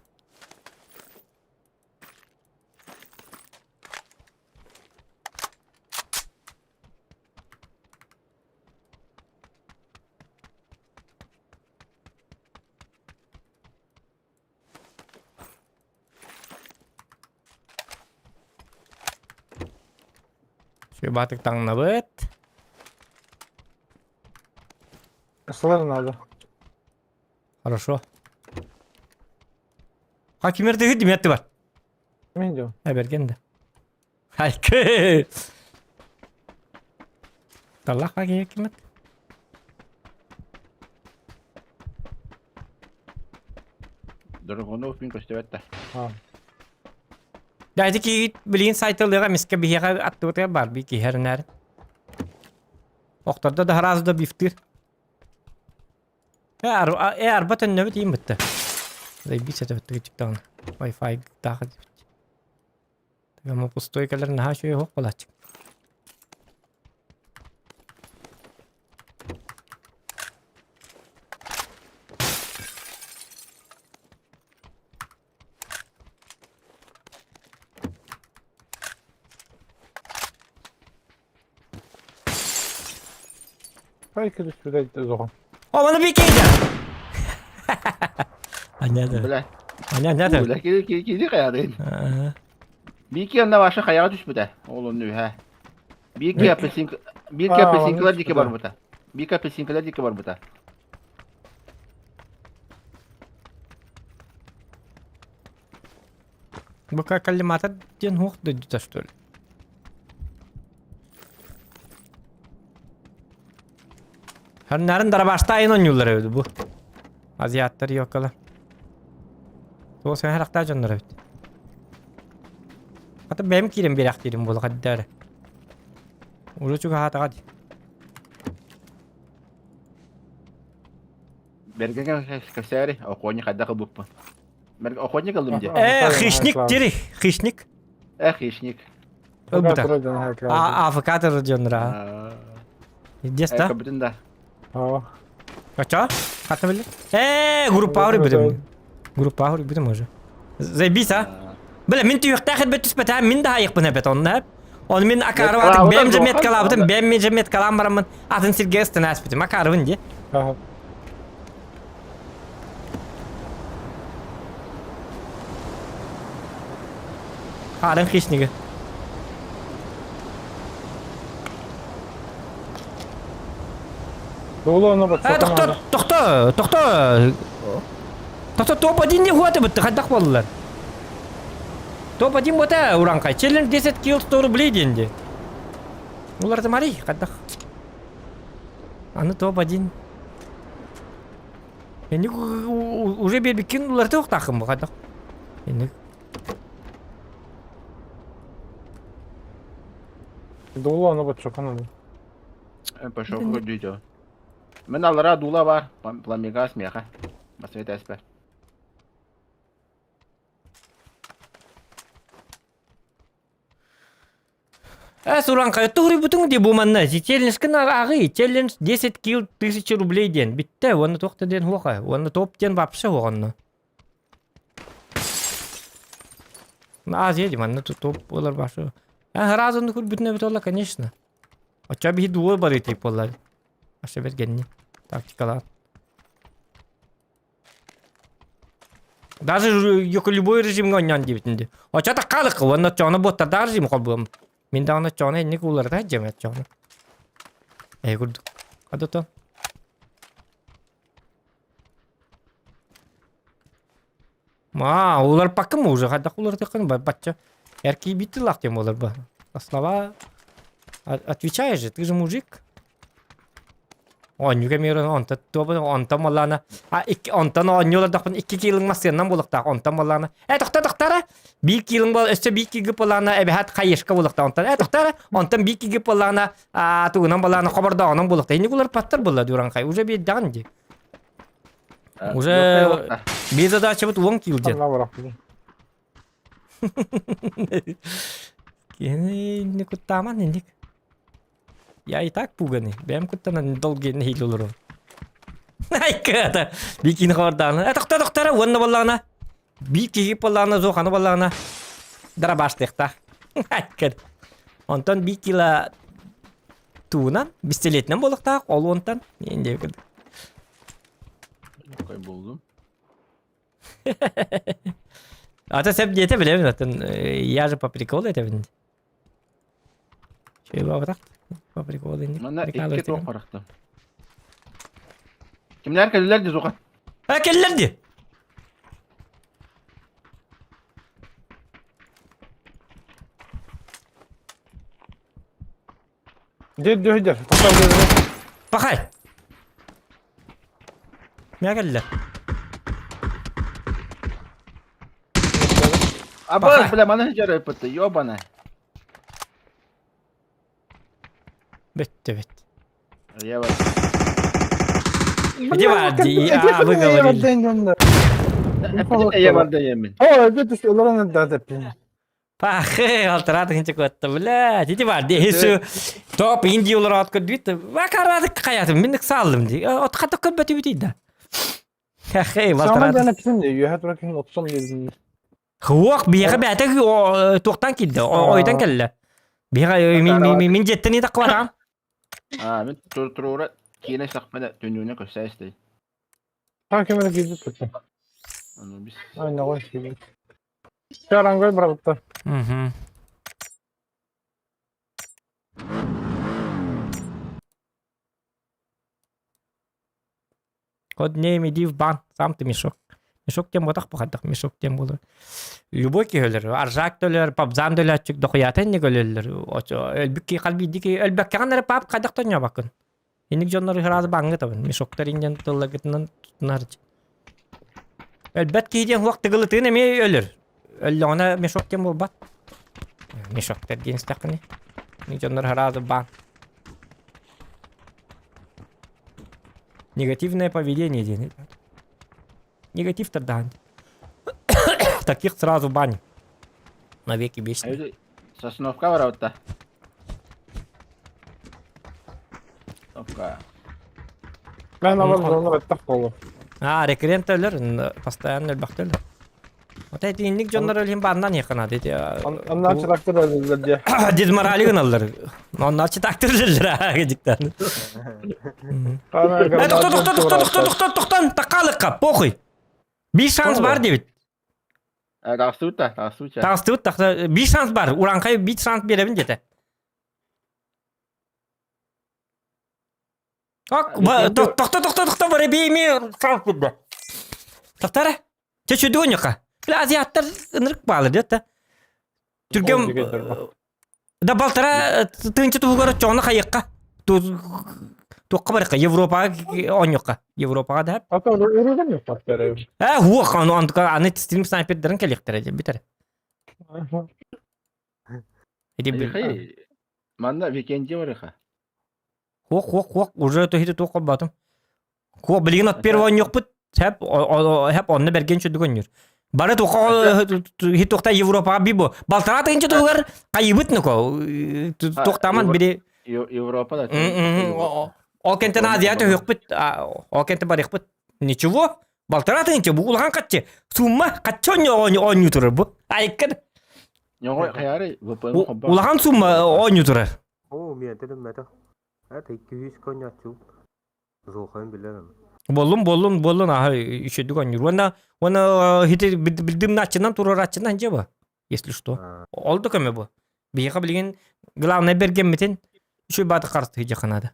Сүбатык таҥнабыт. Сылар надо. Хорошо. Ха кимерде хидди бар. Мен diyorum. Эберген да. Хайкы. Таллах кимет. Дорогонов мин көстүбэт да. Да, ити киһи билигин сайтылыга миске биһиэхэ аттыбытыгар бар би киһэринээр. Охтордо да сразу да бифтыр. Э, э арба төннөбүт иин бытта. Заебись это бытты Wi-Fi тааха дибит. Тагама пустой кэлэр наһаа үчүгэй оһох буолааччы. Belki de şurada zoğun. О, маны бикейді! Аня Бля. Аня не Бля, кири кири кири каядын. Бики онна башы хаяга түшпүтэ. Ол онну үһэ. Бики апельсин бики апельсинкалар дике барбыта. Бики апельсинкалар дике барбыта. Бука коллиматор диэн хуох дойдута что ли? Ханнарын дарабаштайын оонньууллар эбит бу. Азиаттар йоккала. Туох сен харахтаа дьоннор эбит. Хата бэйэм киирэн биэрэхтиирим буола хадда эрэ. Уже чугаһаатаҕа дии. Бэргэн кэпсээри, охуонньу хайдах ылбыппын. Охотник ыллым дии. Э, хищник дири, хищник. Э, хищник. Ылбыта. А, АФК дьоннора. Здесь да? Көбүтүн да. Ача? Хата биле? Э, группа бүтүм. Группа бүтүм уже. Заебись, а? Бля, мин түйүөхтээх этбет түспэтэ, мин да хайыкпын эбет онно. Оны мин акарыбатым, бэм же меткалаабытым, бэм же меткалаан бараммын, атын сиргэ ыстана аспытым, акарыбын дии. Хаарын хищниги. Э, тохто, тохто, тохто. Тохто топ-1 не хуаты бытты, хайдах буоллулар. Топ-1 бота уранкай. Челлендж 10 килл 100 рублей диэн Улар Мари, хайдах. Аны топ-1. Инник уже биэрбиккин уларыта уохтааххын бу хайдах? Инник. Дулу аны баччахан аны. Пошел ходить. Мен аллара дула бар, пламегаз меха. Басвет эспер. Э, Суранка, туһуруйбутуҥ дии бу манна. Челленджкин ааҕый. Челлендж 10 килл 1000 рублей диэн. Бүттэ. Уонна туох да диэн суоха. Уонна топ диэн вообще суох онно. Азия дии манна топ буолар башы. А сразу онну көрбүтүн эбит буолла, конечно. Оччо биһи дуо барыы тип буолла. Аша бергенни. Тактикалаан. Даже любой режимҥэ оонньоон диэбитин дии. Оччо таккаалыкка уонна оччоҕуна буоттардаах режим холбуом. Мин даҕаны оччоҕуна инник ууларыта сылдьыам оччоҕуна. Эһи курдук. Хадото. Маа, уларпаккын уже хайдах уларытыаххын бачча. Эр киирбит тыллаах диэн буолар ба. Слова отвечаешь же, ты же мужик. Оонньуу кэмигэр онтон туобун онтон буоллаҕына а икки онтон оонньуу олордохпуна икки киилиҥ массыынанан буолуохтаах онтон буоллаҕына ээ тохтоо тохтоо эрэ биир киилиҥ буол өссө биир киилгэ буоллаҕына эбэһээт хаешка буолуохтаах онтон ээ тохтоо эрэ онтон биир киилгэ буоллаҕына аа тугунан буоллаҕына хобордооҕунан буолуохтаах инник уларыппаттар буолла дуранхай уже биэрдэҕин дии уже биир задачабыт уон киил диэн Киһини инник куттааман инник. Я и так пуганый. Бэйэм куттанан долгий нэһиилэ олоробун. Айката. Бикини хабардаана. Э тохтоо тохтоо уонна буоллаҕына биир киһи буоллаҕына зоханы буоллаҕына дарабаштыахтаах. Айкат. Онтон биир кило туунан пистолетинэн буолуохтаах ол уонтан диэн курдук. Кой булдум. Ата сөп диэтэ билэбин атын я же по приколу этэбин. Чуйбабатах по приколу инник. Манна икки туох барахтым. Кимнэр кэллилэр ди сука? А кэллэр ди. Дед дед Пахай. Мя кэллэ. Абас, бля, маны жарыппыт, ёбана. Бүттү бүт. Я вот. Где Варди? А, вы говорили. Я Варди, О, это олорон да да. Пахы, алтыра тыһынча куотта, блядь, ити бар, дии, топ инди олороот көрдүбүт, вакарадык хайатым, мин ыксааллым дии, от хата көрбөтүбүт да. Хахей, Саман да написан дии, үөһэ тура киһин отсон диэн. Хуох, биһиэхэ бэйэтэ туохтан киирдэ, ойдан кэллэ. Биһиэхэ мин дьиэттэн итаккыбатаҕым. Аа, мин туруора киинэ сахпана түннүгүнэ көссө истэй. Ха кемере киирбит туттум. Аны бис. Ай, ноҕой киирбит. Чарангой бырабыттар. Угу. Код name иди в бан, сам ты мешок. Мешок тем ботах пахадах, мешок тем болар. Любой киһөлөр, аржак төлөр, пабзан төлөөччүк дохуята инник өлөллөр. Өлбүк ки халби ки өлбөккәгән эрэ пап хайдах тонньобаккын. Инник дьоннор ыраазы баҥҥа табын, мешоктар индиэн тылларгытынан тутунар. Өлбөт киһи диэн хуох тыгылытыын эмиэ өлөр. Өллөҕүнэ мешок диэн буолбат. Мешоктар диэн истэххиний. Инник дьоннор ыраазы баан. Негативное поведение диэн. Негатив тардаан. Таких сразу бань. Навеки вечные. Сосновка барабытта. Сосновка. Мен алар зону баттах болу. А, рекрент өлөр, постоянно өлбөхтө өлөр. Вот эти инник дьоннор өлүн бааннан яхана дети. Оннар трактор өлөлөр дии. Дизморали гыналлар. Оннар читактыр өлөлөр диктан. Э, тохто, тохто, тохто, тохто, тохто, тохтон, такалыкка, похуй. Биир шанс бар диэбит. Тахсыбыт да, тахсыбыт. Таҕыстыбыт, тахса биир шанс бар. Ураңхай биир шанс биэрэбин диэтэ. Ок, тохто, тохто, тохто, бары биими шанс биэрдэ. Тохтара. Чэ, чүдүгүньүка. Бля, азиаттар ынырык баалар диэт Түргэн да балтара тыынча туһугар оччоҕуна хайыахха. Туохха барыахха Европаҕа оонньуохха. Европаҕа да. Ата уруран yapmakları. Э, хуох, аны аны стрим снайпердарын кэлиэхтэрэ дьэ бүтэр. Ити Манна викенди барыха. Хуох, хуох, хуох, уже то хити туох холбоотум. Хуох, билигин от первого оонньуохпут, хэп, хэп онно бэрген чүдүк оонньуур. Бары туохха хит туохта Европаҕа би бу. Балтараа тыһынча туһугар хайыбыт нуко. Туохтааман бири Европа да. Ол кентен Азия төһүөхпүт, ол кентен барыахпыт. Ничего, балтараа тыһынча бу улахан хаччы. Сумма хаччы оонньуу турар бу. Айыккын. Улахан сумма оонньуу турар. Оо, миэтэ дүммэтэх. Это 200 конячу. Зохан билэрим. Боллун, боллун, боллун, аха, үчүдүк оонньуур. Уонна, уонна хити билдим начынан турараччынан дьэ бу, если что. Ол да көмө бу. Биһиэхэ билигин главное бергеммитин үчү бааты харыстыы дьаханаада.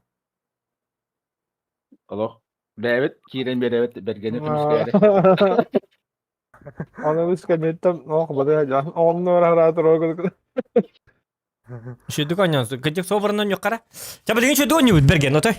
Олох. Бэйэбит киирэн биэрэбит бэргэни көмүскээри. Аны үс кэнниттэн ох бады дьон онно араатыр огул. Үчүдүк оонньоон, кырдьык соборонан ньуккара. Ча билигин үчүдүк оонньуубут берген отой.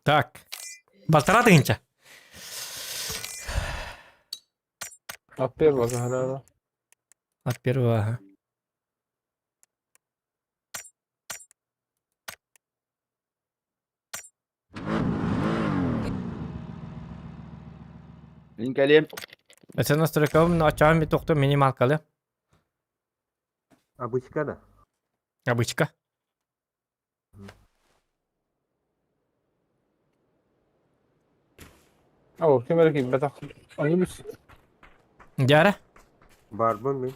Так. Балтараа тыһыынча. От первого загорала. От первого, ага. Мин кэлиэм. Это настройкабын очаҕын битохто минималкалы. Обычка да. Обычка. О, ким эрэ киирбэтэх. Анубис. Дьара. Барбын мин.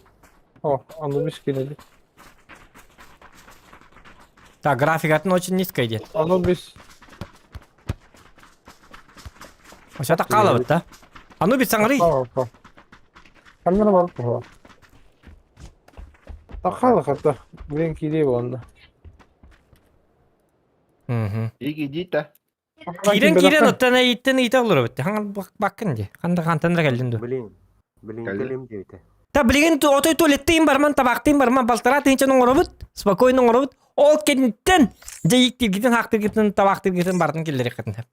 О, Анубис киирдэ. Так, графикатын очень низко идет. Анубис. Ошата хаалабыт да. Анубис саҥарый. Ханна барып туһа. Тахала хата. Блин, киирии буолла. Мгм. Иги да. Киирэн киирэн оттон эйиттен ыйыта олоробут. Хаҥал баккын ди. Ханда хантан да кэллин ду. Блин. Блин Кэллин. кэлим диэбитэ. Та билигин отой туалеттыын барман табаактыын барман балтараа тыһыынчан оҥоробут. Спокойно оҥоробут. Ол кэнниттэн дьэйиктиргитин хаахтыргытын табаахтыргытын барытын киллэриэххитин сөп.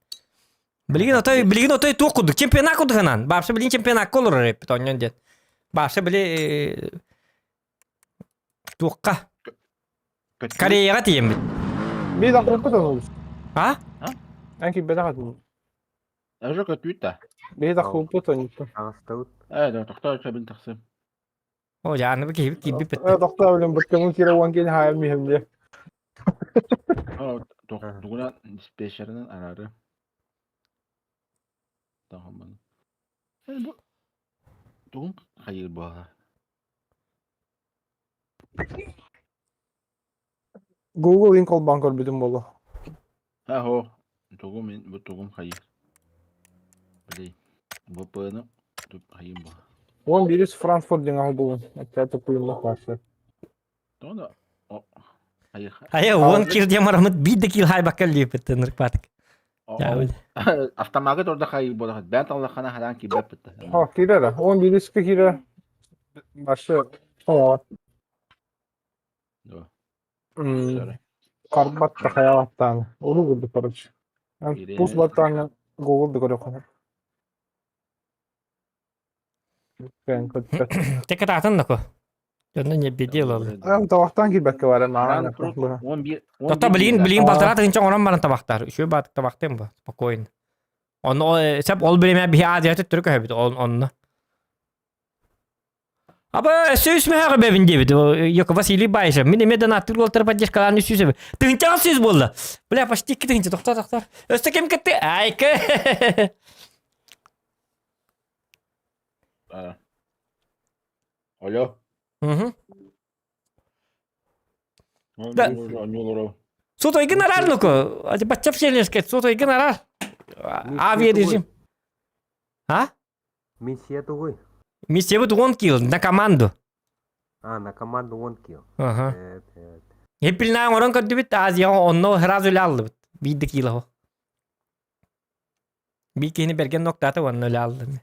Билигин отой билигин отой туох курдук чемпионат курдук анаан. Баапса билигин чемпионакка олорор эппит оонньоон диэн. Баапса били туохха Кореяҕа тиийэммит. Биир ахтыппыт ону. А? Эн киирбэтэх этим. Уже көтүүт да. Биир ахтыппыт ону. Аҕыстабыт. Ээ, тохтоо чабын тахсым. О, дьааны бу киһибит киирбит Э, тохтоо билим быккамын киирэ уон киин хаайар миһим диэ. О, тугунан диспетчеринэн араары. Тахаммын. Бу тугун хайыр буолла. Google ин колбаан көрбүтүм буолуо. Аһо, тугум мин бу тугум хайыр. Блин, ВПН тут хайым бу. Уон биирис Франкфурт диэн аһыл булун. Опять тупуйуммах баарсы. Тоно о хайыр. Айа, уон кил диэн марамыт биир да кил хайбакка лиэппит ныркпатык. Автомагы торда хайыр буолар. Бээн таллаххана хараан киирбэппит. О, киирэр. Уон биирискэ киирэр. Башы О. Карбат да хайааттаан. Улуу курдук короче. Пус баттаан Google да көрөххө. Текатаатын нако. Дьонно не беделали. Табахтан киирбэккэ бары маҕан. Тота билигин билигин балтараа тыһыынча оҥорон баран табахтар. Үчүгэй баатык табахтыам бу. Спокойно. Онно сеп ол бириэмэ биһи Азия төттөрү көһөбүт онно. Аба сүүс мөһөҕө бэбин диэбит. Йоко Василий Баишев. Мин эмиэ донаттыыр уолтар поддержкалаан үс сүүс эбит. Тыһынчаҕа сүүс буолла. Бля, почти 2 тыһынча. Тохтоо, тохтоо. Өссө ким кытты? Айка. Алло. Угу. Да. Сотойгын арар ну-ка. Баччап селешке. Сотойгын арар. Авиарежим. А? Миссия тугуй? Миссиябыт 10 килл на команду. А, на команду 10 килл. Ага. Эт, эт. Эппилнаан орон көрдүбүт, Азияҕа онно сразу үлэ аллыбыт. Биир да кило. Биир киһини бэргэн ноктаата уонна үлэ аллым.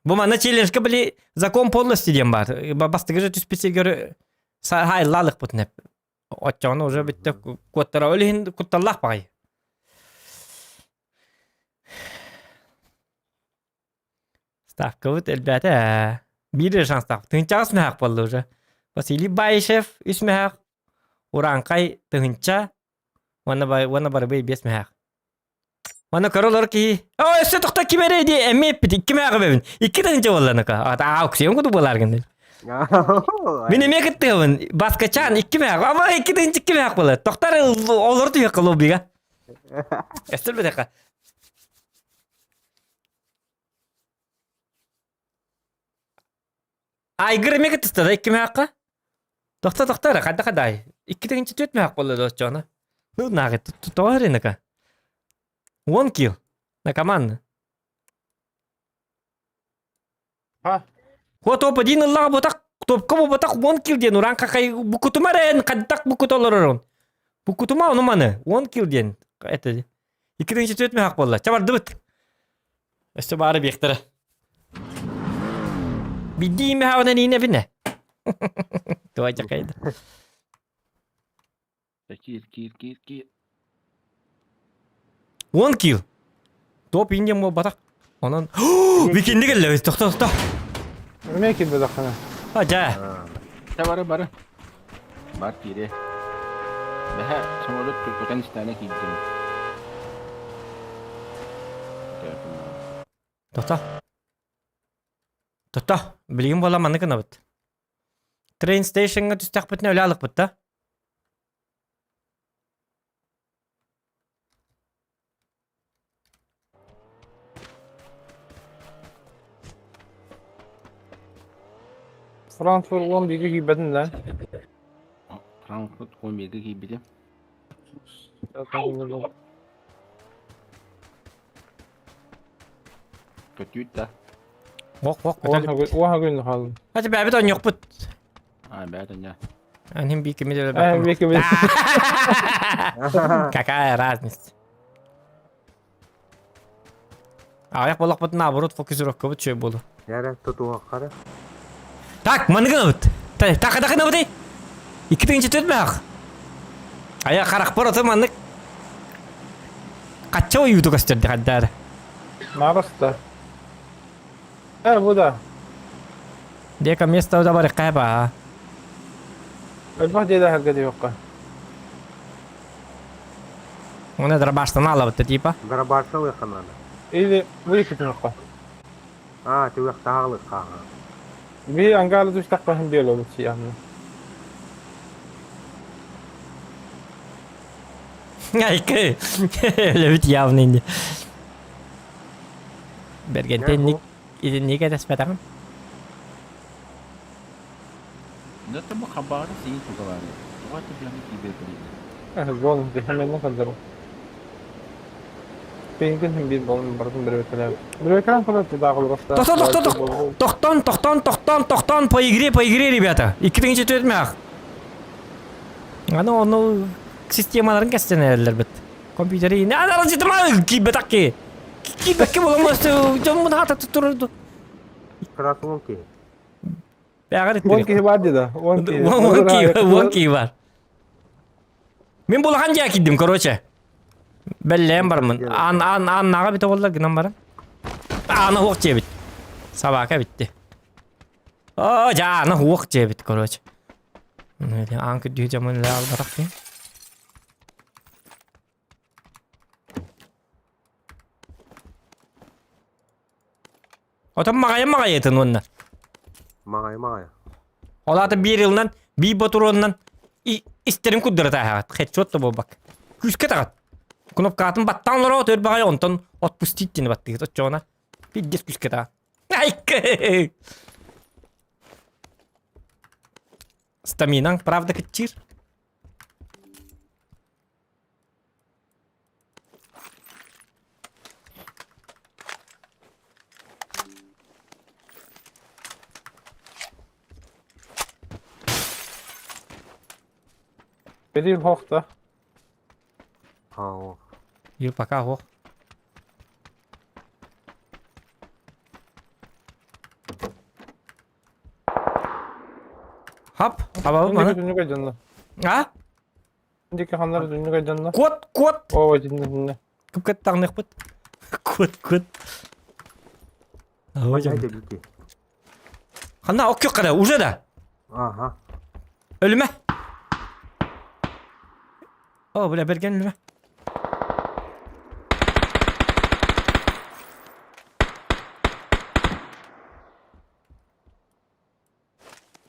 Бу манна челленджка били закон подлости диэн баар. Бастакы же түспүт сиргэр хайыллаалыкпыт нэп. Оччоҕуна уже бүттэ куоттара ол иһин кутталлаах баҕай. Ставкабыт элбээтэ ээ. Биир эрэ шанстаах. Тыһынчаҕас мөһөөх буолла уже. Василий Баишев үс мөһөөх, Ураанхай тыһынча уонна уонна барыбый биэс мөһөөх. Уонна көрө олорор киһи оо өссө тохто ким эрэ дии эмиэ эппит икки мөһөөҕү бэбин. Икки тыһынча буолла нука. Аата аукцион курдук буолаар гыннын. Мин эмиэ кыттыһабын. Баскачаан икки мөһөөх. Ама икки тыһынча икки мөһөөх буолар. Тохтор олору түһүөххэ лоббига. Өстөр бэтэххэ. Айгыр эмиэ кыттыста да икки мөһөөххө? Тохто тохто эрэ хайдах хадай? Икки тыһыынча түөрт мөһөөх буолла дуо оччоҕуна? Ну нааҕы тоҕо эрэ Уон килл на команду. А? Хуа топ один ыллаҕа ботах топка буботах уон килл диэн уран хахай букутума эрэ хайдах букут олорорун. Букутума ону маны уон килл диэн это икки тыһыынча түөрт мөһөөх буолла. Ча бардыбыт. Өссө баары биэхтэрэ. Бидди имэһэҕинэн иинэбинэ. Туай дьакайда. Киир, киир, киир, киир. Уон килл. Топ индиан буолбатах. Онон Викинди кэллэ тохто тохто. Эмиэ киирбэтэххинэ. А дьэ. Та бары бары. Бар киире. Бэһэ самолет көтөн истээнэ киирдим. Тохто. Тохто. Билигин буола маннык гынабыт. Train stationҥа түстэхпитинэ өлө алыкпыт да? Франкфурт уон бииргэ киирбэтин да. Франкфурт уон бииргэ киирбитим. Көтүүт да. Ох, ох, Уоха күн хаалын. Хати бэбит онньохпут. А, бэт онньо. Аним би кими деле Э, би кими. Какая разница? Аяқ болақпыт наоборот фокусировка бут чөй болу. Яра тутуоххара. Так, маныгынабыт. Так, такынабыт. Икки тыһыынча төрт мөһөх. Ая харахпар ото маннык Хачча ойууту көстөрдө хаддаары. Нараста. Э, бу да. Дека место да барыкка ба. Элбэх дьиэлэһэргэ диэххэ. Оны дробаштан алабыт типа. Дробашалыха надо. Или выкипнухха. А, түгэх таһаалыха. Би ангаалы түстахпаһын биэлобут сиянна. Айкы. Өлөбүт явно инди. Бергентенник итинник этэспэтэҕим. Да там хабары син тугалары. Туга түбәне кибер билин. Гон дихаменна каддару. Пейгин хим бир болун бардым бир өтеле. Бир экран кылып дагыл баста. Тохтон, тохтон, тохтон, тохтон, тохтон, тохтон, по игре, по игре, ребята. Икки тыһыынча төрт мөһөх. Аны ону системаларын кэстэнэллэр бит. Компьютери не ана житма кибетакки. Кибекки боламасы жоммун хата турду. Красунки. Бәгәр Он киһи бар дида. Он киһи. Он ки, он ки бар. Мин булахан дьэ киирдим, короче. Бэллээн бармын. Ан ан аннаға бите боллар гынан баран. Аны хуох диэбит. Собака битти. О, жа аны хуох диэбит, короче. Аан күддүү жаман эле албатах дии. Отон маҕайа маҕайытын уонна. Маҕай маҕай. Ол аата биир ылынан, биир ботуруонунан истэрин курдара тааһаҕат. Хедшот да буолбак. Күүскэ таҕат. Кнопкатын баттаан олороот өр баҕайы онтон отпустить диэни баттыгыт оччоҕуна. Пиздец күүскэ таҕат. Айкы! Стаминаң правда кыччыыр. Били хохта. Аа. Ил пока ох. Хап, абабы маны. Дүнүгө дьонно. А? Дики ханнар дүнүгө дьонно. Кот, кот. Оо, динне. Кып таҥныхпыт. Кот, кот. Хайда бити. Ханна оккө кара, уже да. Ага. Өлүмэ. О, бля, берген өлүмэ.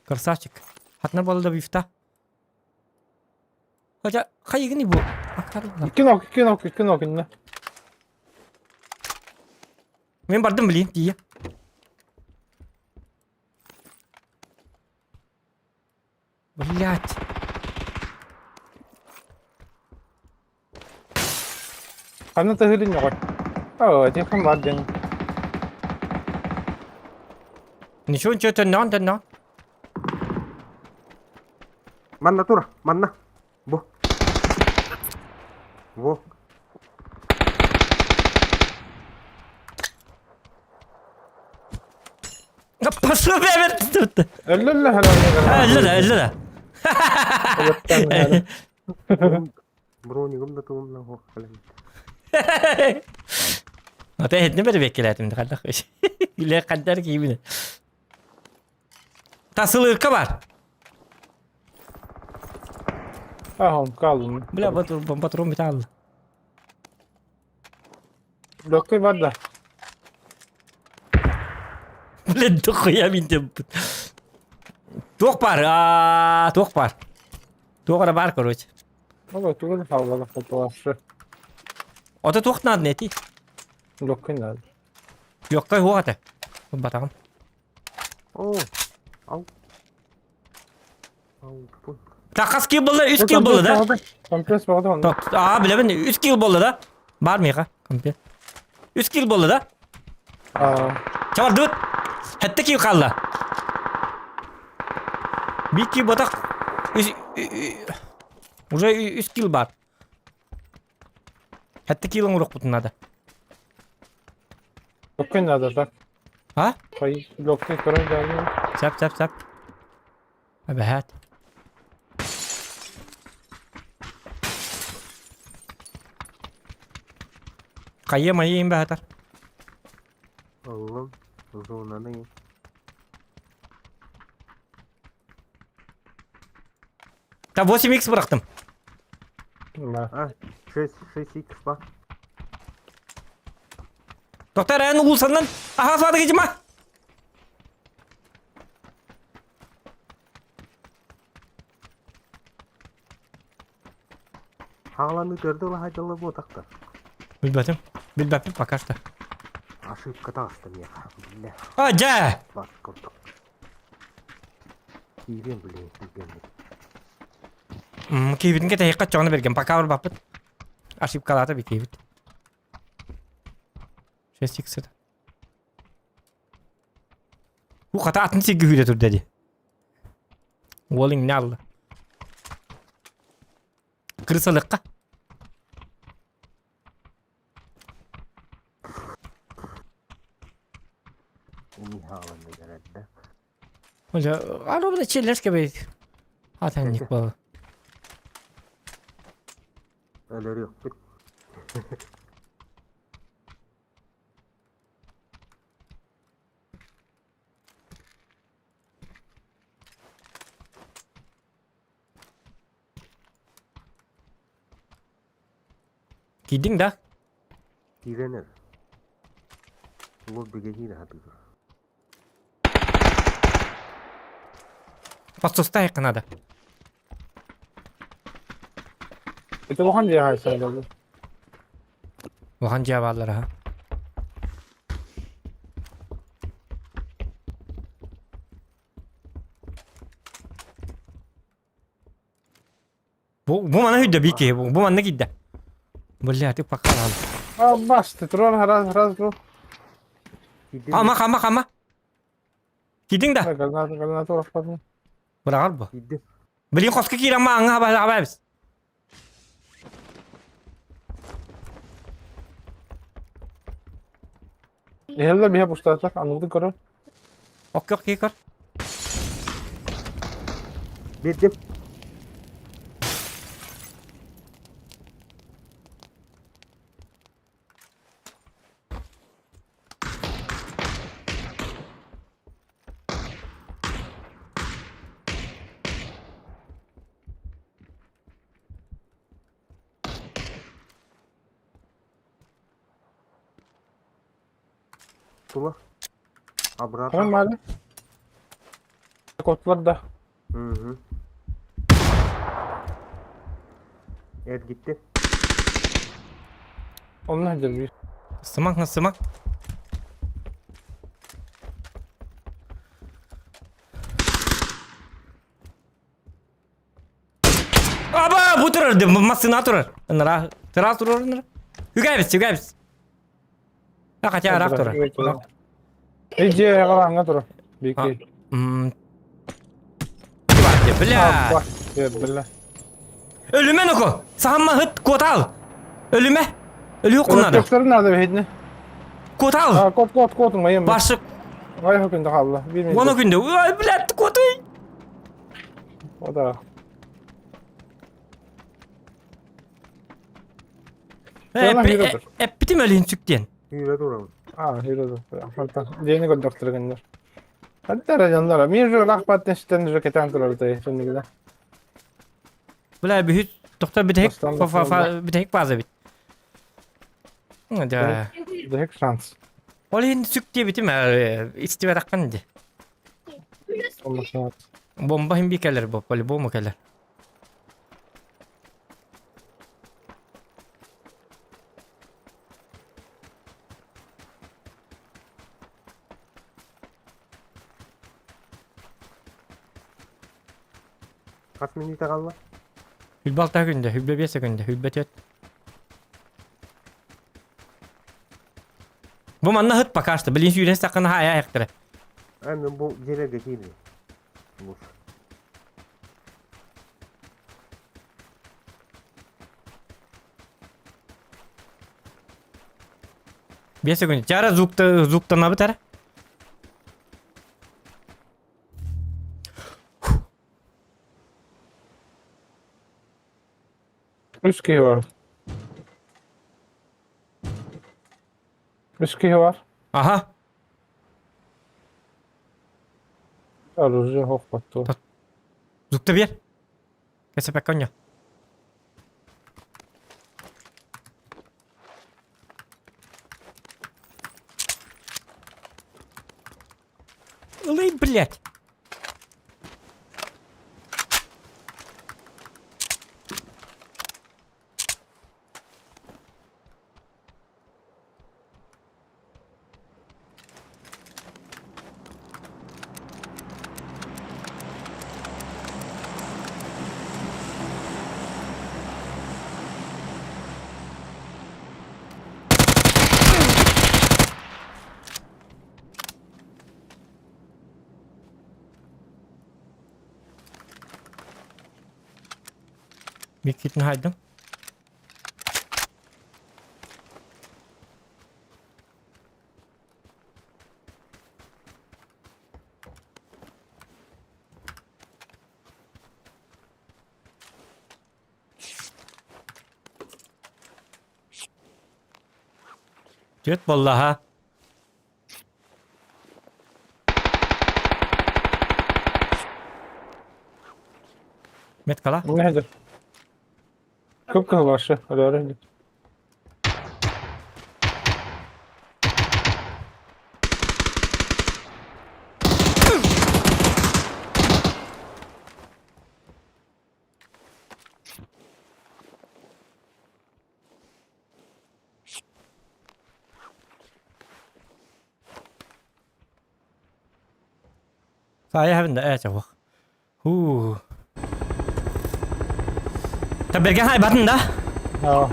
Красавчик. Хатна буолла да бифта. Хотя, хайыгыный бу? Икки нок, икки нок, икки нок инне. Мен бардым, блин, тиийэ. Блять. Ханна тыһылын yoҕой. Оо, телефон бар диэн. Ничего, ничего, төннөҕүн, төннөҕүн. Манна тур, манна. Бу. Во. Пошел, бля, Өллө Өллө да, өллө да. Бронигым да тугум на хох кэлэн. Ата этне бер беккелетим хадах. Иле каддар кийбин. Тасылыкка бар. Ахом калын. Бля, патрон бит алды. Лөккөй бар да. Бля, дохуя мин деп. Туох бар, а, туох бар. Туох ара бар, короче. Ола тугун хааллана фотолашы. Ото туох надо нети. Лөккөй надо. Йоккай хуата. Батагым. О. Ау. Ау, пун. Такас кил болды, 3 кил болды да. Компресс бар да. А, билебин, 3 кил болды да. Бар миха, компьютер. 3 кил болды да. А. Чабар дут. Хэтте кил қалды. Bir кил ботак. Уже 3 кил бар. Хэтте килың урук бутун надо. Лөккөй надо так. А? Хай, лөккөй көрөн дагы. Сап, сап, сап. Эбэһээт. Хайа майын бэһэтэр. Аллам. Зонаны. Та 8x бырахтым. А, 6, 6 х ба. Доктор эн улсаннан аха свады кижима. Хааланы көрдө ла хадьалла бу тактар. Билбэтим. Билбэппин пока что. Ошибка таҕыста миэхэ. Бля, А, дьэ! бас курдук. Киирэн, блин, киирэн. Киһибитин кэтэһиэххэ чоҕуна бэргэн пока барбаппыт. Ошибкалаата би киһибит. 6 x Бу хата атын сиргэ күүрэ турда дии. Уол иҥнэ алла. Крысалыкка. Михайловна гэрэрдэ. Арубна чиллерке бей. Атанник бол. Өлөрүөхпүт. Кийдиҥ да? Киирэн Лоббига киирэ сатыыр. Подсустайка надо. Это улахан дьиэ хайсайдаллар. Улахан дьиэ бааллар аха. Бу, бу мана хүдэ бики, бу, бу манна кидде. Бля, ты пока ладно. А, басты, турар раз раз бу. Ама, хама, хама. Кидиң да. Гранат, гранат ураппадым. Бырагар бу. Киирдим. Билин хоско киирэн ма аңа хаба хабабыз. Иһэллэр биһэ пустаатар, аныгы көрөр. Оккох киһи көр. Бирдим. Тула. Обратно. Нормально. Котлар да. Угу. Эргитти. Онно сылдьар Сымаҥ, сымаҥ. Аба, бу турар, массыына турар. Ынара, тыраас турар ынара. Үгэбис, үгэбис. А, хотя араак турар. Иди, аңа турар. Бики. Бля. Бля. Өлүмэ ноко. Саамма хыт куотал. Өлүмэ. Өлүө куннада. Көктөрүн надо бэһитне. Куотал. А, кот кот кот моем. Башы. Ай күндө қалды. Оны күндө. Ой, блядь, куотой. О да. Эппитим өлүн сүктен. Hüyre duralım. А, hüyre dur. Диэни көрдөхтөргөннөр. Хаттара дьонноро. Мин же рахпаттан ситэн уже кэтээн турар той соннигida. Бля, бүһүт доктор бүтэһик бүтэһик база бит. Да. Бүтэһик шанс. Ол иһин сүк диэбитим истибэтэххин ди. Бомба иһин би кэлэр бу, по-любому кэлэр. Хас минута қалла? Хүлбэ алта күндэ, хүлбэ биэс күндэ, хүлбэ түөрт. Бу манна ыт пока что, билин сүүрэн саккына хаайа айахтара. Ай, мен бу жерге киирди. Бу. Биэс күндэ. Чара звукта звуктанабыт эрэ. Үс киһи бар. Үс киһи бар. Аха. Оружие хохпатту. Звукта биэр. Кэсэпэккэ онньо. Ылый, блядь. Миккитин хайдым. Түөрт буолла ха. Меткала. Nedir? Кып-кызыл башы, өлөрү. Саайа хабында ээ чабах. Хуу. Та берген хайбатын да? Аа.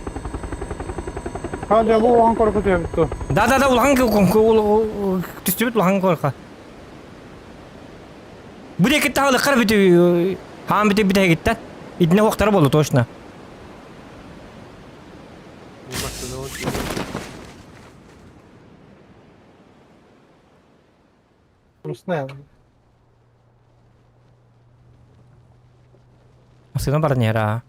Хаа, бу улахан корку түһэбит Да да да улахан түстүбүт улахан корка. Бу диэки таһылыккар бүтү хаан бүтү бүтэһигиттэн. Итинэ уохтара буолу точно. Не знаю. Массыына баран иһэр аа.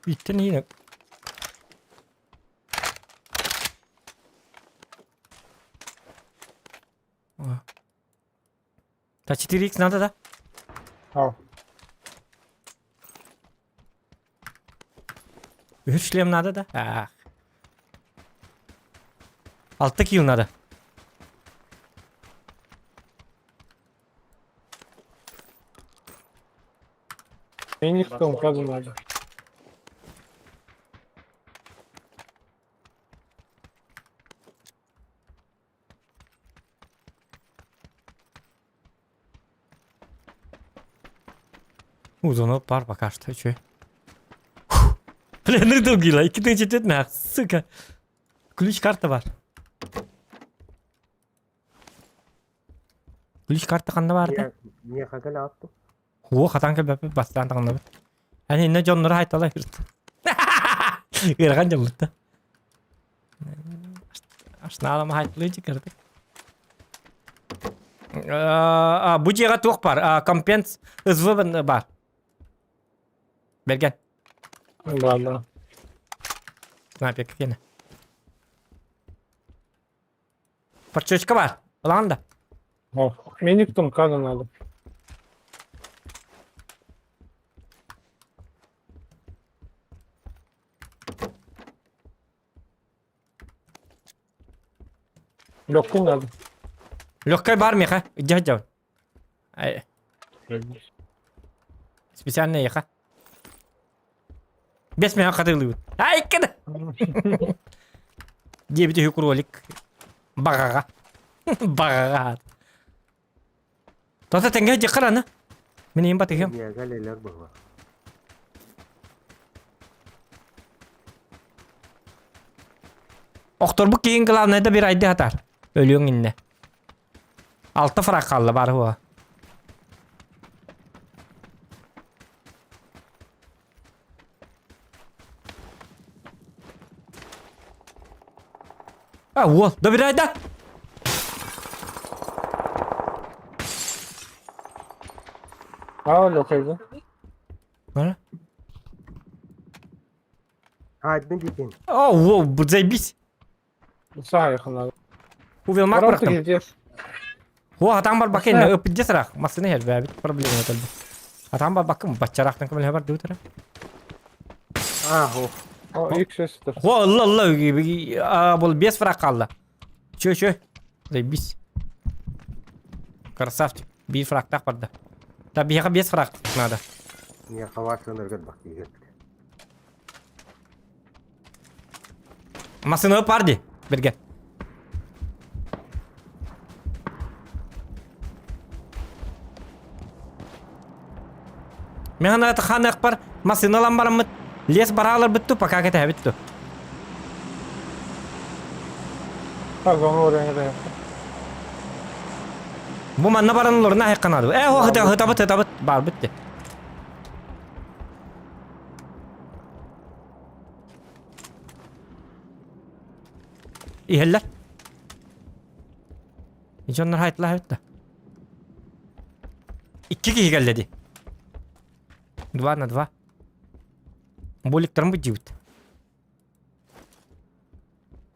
Иттэн иһин Да 4х надо, да? Ау. Үһүс шлем надо да? Ах. Алта килл надо. Мне никто указан надо. Узону пар пока что, че. Бля, нырдыл гила, 2 4 сука. Ключ карта бар. Ключ карта ханна барды? Не хагал атту. О, хатан кэлбэппит бастаан таҥнабыт. Ани инна дьоннору хайтала кырт. Ыарахан дьоллутта. Ашнаалама хайтылыы кырдык. Бу дьиэҕэ туох бар? Компенс СВ бар. Бэргэн. Ладно. Снайпер киэнэ. Подчечка бар. Ылаҕын да. О, мне никто указан надо. Легкую надо. Легкай бар меха. Иди дьон. Специально еха. Бес меха хатылыбыт. Ай, кеда. Диэбит үһү кролик. Баҕаҕа. Баҕаҕа. Тота тэҥҥэ дьиққар аны. Мин иһин батыһыам. Миэхэ быһа. Охторбут киһин главное да бир айды хатар. Өлүөҥ иннэ. Алта фраг хаалла баар хуа. А, уол, да бир айда! А, легкая, да? Бара. Хайдын дикин. О, уол, бу заебись. Саах надо. Увел мак Барам бырахтым. ты где? О, атаң бар бакын, Машина. өпүдде сарах. Масына хер бәбит проблема төлбү. Атаң бар бакын, баччарахтан көмөл бар дүүтер. А, о. О, X6 О, алла, алла, бұл бес фраг қалды. Чө, чө. Заебись. Красавчик. Бир фраг так барды. Да, бияға бес фраг надо. Миэхэ ваш өнөргөр бак дигер. Масына парди. Берге. Мен ана ханық бар, масыналан барамыт. Лес баралар бітту, пока кете бітту. Так, он уровень Бу манна баран лорна хайқанады. Э, о, хыта, хыта бит, хыта бит. Бар битти. Иһэллэр. Дьоннор хайтла битти. Икки киһи кэллэди. Два на два. Боликтарым бу дибит.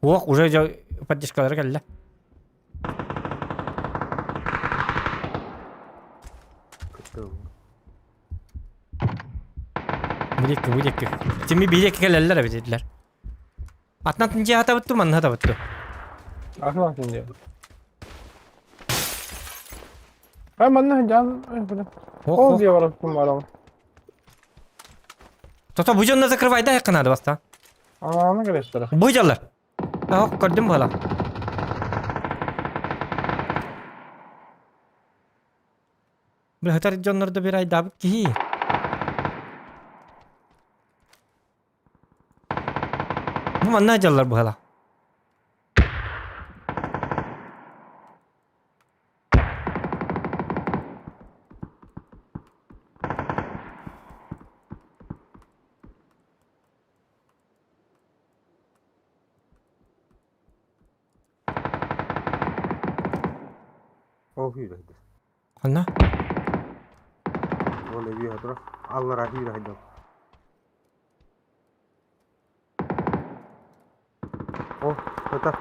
Ох, уже поддержкалар кэллэ. Кытты. Бидекки, бидекки. Тими бидекки кэлэллэр эбит дидлер. Атнан тинжи хата бытту, манна хата бытту. Ахмат не. Ай, манна жан, ай, бля. Ох, Ол ох. дия барып ким барам. Тото бу жонна закрывай да якынады баста. Аны керестер. Бу жаллар. Ох, көрдүм бала. Быһатар дьоннор да бир айдаабыт киһи. Бу манна дьаллар быһала. Ол күүрэйдэ. Ханна? Уонна үөһэ турар. Аллараа күүрэйдэ. О, это.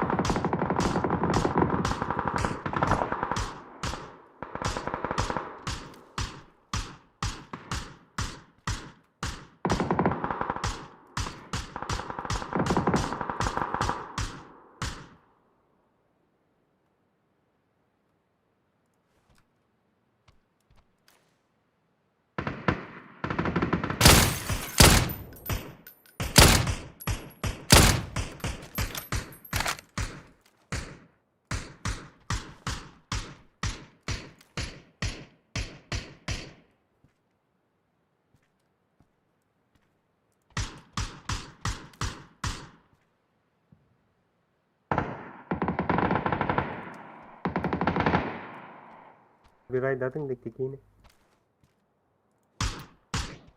Bir айдатын да кикини.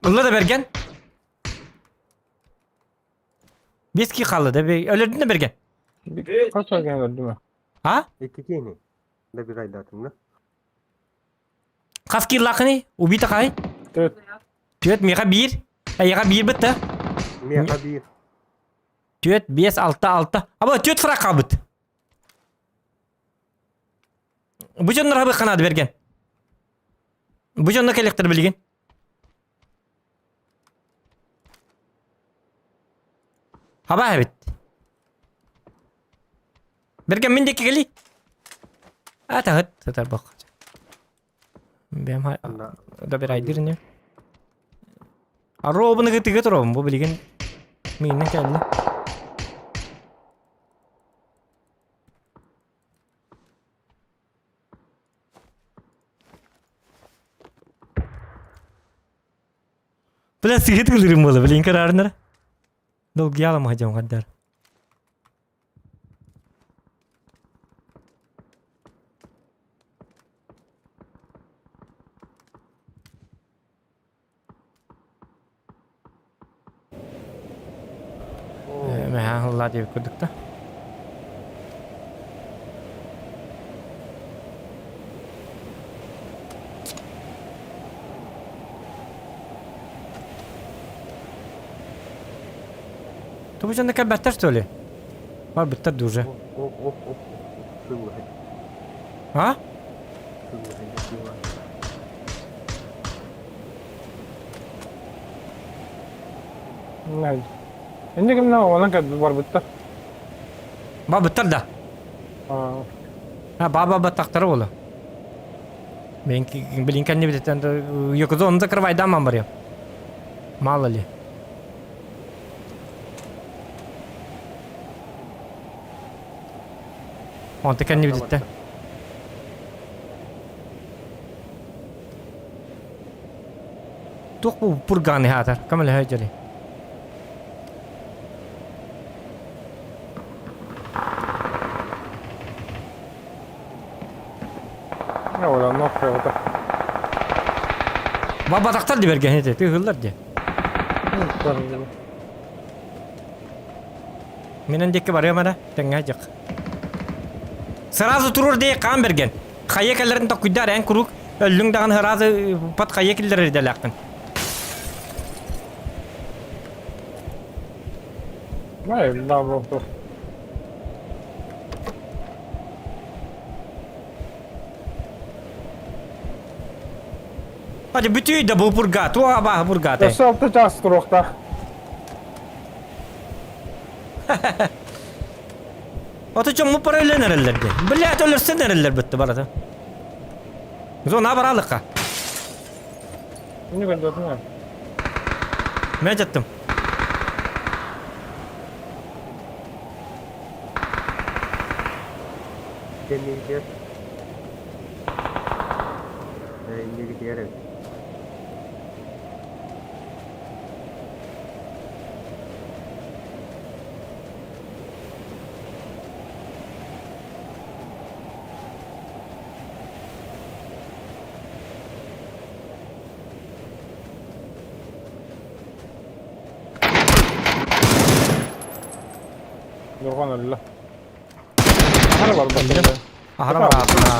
Ылла да бэргэн. Биэс киһи хаалла да өлөрдүн да бэргэн. Хас бэргэн өлөрдүм А? Икки киһини. Да bir айдатын да. Хас кииллаахыный? Убита хай? Төрт. Түөрт миэхэ биир. Эйиэхэ биир бытта. Миэхэ биир. Түөрт, биэс, алта, алта. Аба, түөрт фраг хаалбыт. Бу дьоннор хабыахха наада бэргэн. Бу дьонно кэлиэхтэр билигин. Хаба эбит. Бэргэн мин диэки кэлий. А таһыт сытар бох. Бэм да бир айдыр не. Аробыны кытыга туробун бу билигин мииннен кэллэ. Бля, сыгыт кылырым буола, блин, караарынара. Долгуйаалам хадьам хаддар. Мэһэ аһыллаа диэбит курдук да. Тубу дьонно кэлбэттэр что ли? Барбыттар да уже. А? Инде кимнә онан барбыттар. Барбыттар да. А, баба баттахтара буолла. Блин, кэннибититтэн Якуза оны закрывайдааман барыам. Мало ли. Онто кэннибититтэн. Туох бу пурганы хаатар? Көмөлөһө дьэри. Ола нохрата. Бабатахтар диберген ити, тыһыллар ди. Менен дикки барыам эрэ, тэҥҥэ дьык. Сразу турур дии хаан берген. Хайа кэлэрин токуйдар эн куруук өллүҥ даҕаны сразу пат хайа киллэрэр идэлээххин. Да, бу. Hadi бүтүй да бу пурга, туа баһ пургаты. Өссө алта чаас туруохтаах. Ото чоҥмут пара өлөн эрэллэр дии. Блядь, өлөрсөн эрэллэр бытты барата. Зона баралыкка. Не көрдөрдүң Мен жаттым. Кэннигитигэр. диэки тиийэр эбит. Дорҕоон өллө. Аһара барбат. Аһара бараатына.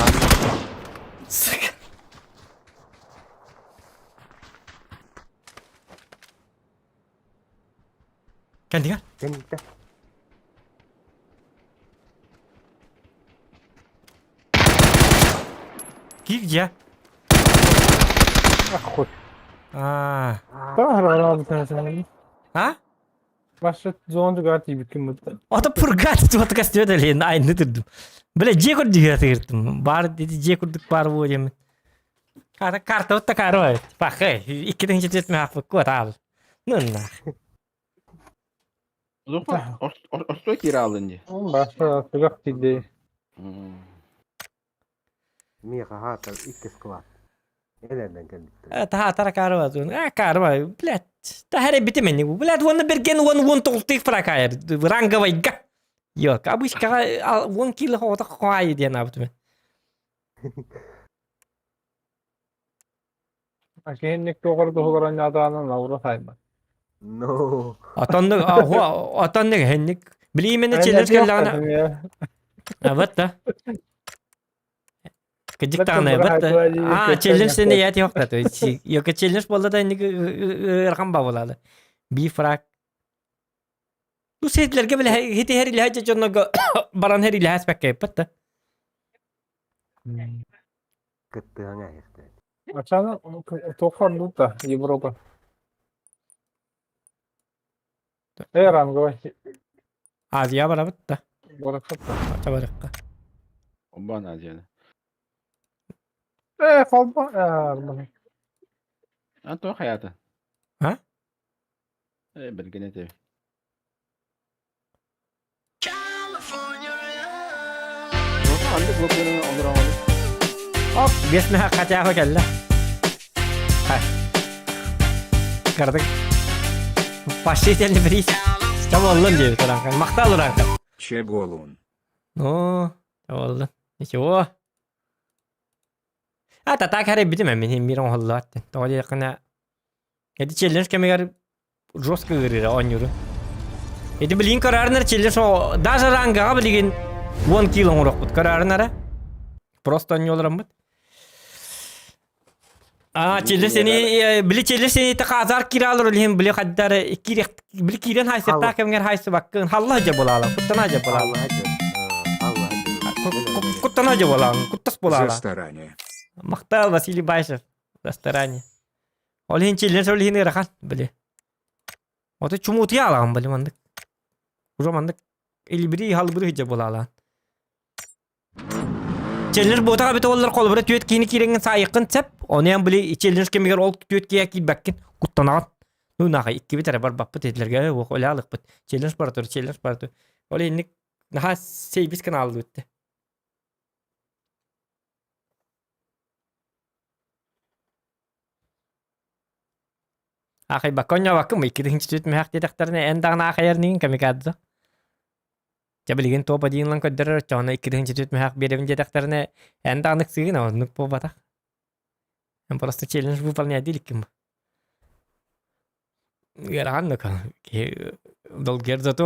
Сука. Кэлдиҥ Кэнниттэ. Киир дьэ. Ах хуй. Аа. А? А? Башы зондуга тиийбиккин бытта. Ото пургат туот кастүөт элин айны турдум. Бля дьиэ курдук тыыртым. Бар дьиэ курдук бар буо диэмин. Карта карта вот такая рой. Пахы, иккитин четверть махпыкку атаал. Ну нах. Орто кииралын дии. Башы тугах тиийди. Миэхэ хаатар икки склад. Элэрдэн кэлбиттэр. Таха тара карва зон. А карва, блядь. Та хәрэ битимени. Блядь, уонна берген уон уон тоҕултык фракайр. Ранговайга. Йок, обычкаға 10 кило хоҕото хоайы диэн абытым. Киһинник туоҕар туһугар анньаатаҕына лаура сайбат. No. Отоннук отоннук хенник. Билиимени челлендж келлэҕинэ Вот да. Кыдьык даҕаны вот да. А, челлендж сени я тиһохта. То есть, йока челлендж болла да инник ыарахан ба болалы. Би фрак. Ну сетлерге биле хити хер илэһэ дьоннорго баран хер илэһэ спэккэ да. Кыттыһаҥа эһэхтэ. Ачана туоххар да Европа. Э ранговый. Азия барабыт да. Барахатта. Ача барыкка. Обан Азияны. Э холба э Антон хаята. А? Э билген этэ. Андык блокуна онор Оп, бес меха хотя кэллэ. Хай. Кардык. Поощрительный приз. Чаболлун диэбит ураҥхан. Махтал ураҥхан. Че буолун. Ну, чаболлун. Ничего. А та так хэрэг битим мин мир оҥоһуллубат. Тоҕо диэххинэ эти челлендж кэмигэр жестко ыарыыра оонньуурун. Эти билигин көрөөрүнэр челлендж даже рангаҕа билигин 10 кило оҥоруохпут көрөөрүнэрэ. Просто оонньуулараммыт. А, челлендж сени били челлендж сени азар киралар олиһин били хаддар кириэх били киирэн хайсыктаах кэмҥэр хайсыбаккын халла дьэ булаала куттана дьэ булаала Алла хадьа. куттана дьэ булаала куттас За булаала старание. Махтал Василий Баишев за старание. Ол иһин челлендж ол иһин ыарахан били. Ото чумуутуйа алаҕын били маннык. Уже маннык илбири халбыры дьэ булаалаан. Челлендж буотаҕа бит оллар холобура түөт киини киирэҥҥин саайыккын сеп. Ону били челлендж кэмигэр ол түөт киһи киирбэккин куттанаҕын. Ну нахай иккибит эрэ барбаппыт этилэргэ уох оле алыкпыт. Челлендж бара тур, челлендж бара тур. Ол инник наһаа сейбис каналды бүтте. Аахайбакка онньообаккын икки тыһыынча мөһөх диэтэхтэринэ эн даҕаны аахайар инигин камикадзе. Дьэ билигин топ один ылан көрдөрөр оччоҕуна 2 тыһыынча мөһөх биэрэбин диэтэхтэринэ эн даҕаны ыксыыгын оннук буолбатах. Эн просто челлендж выполнять иликкин Ыарахан да киһи долгуйар зато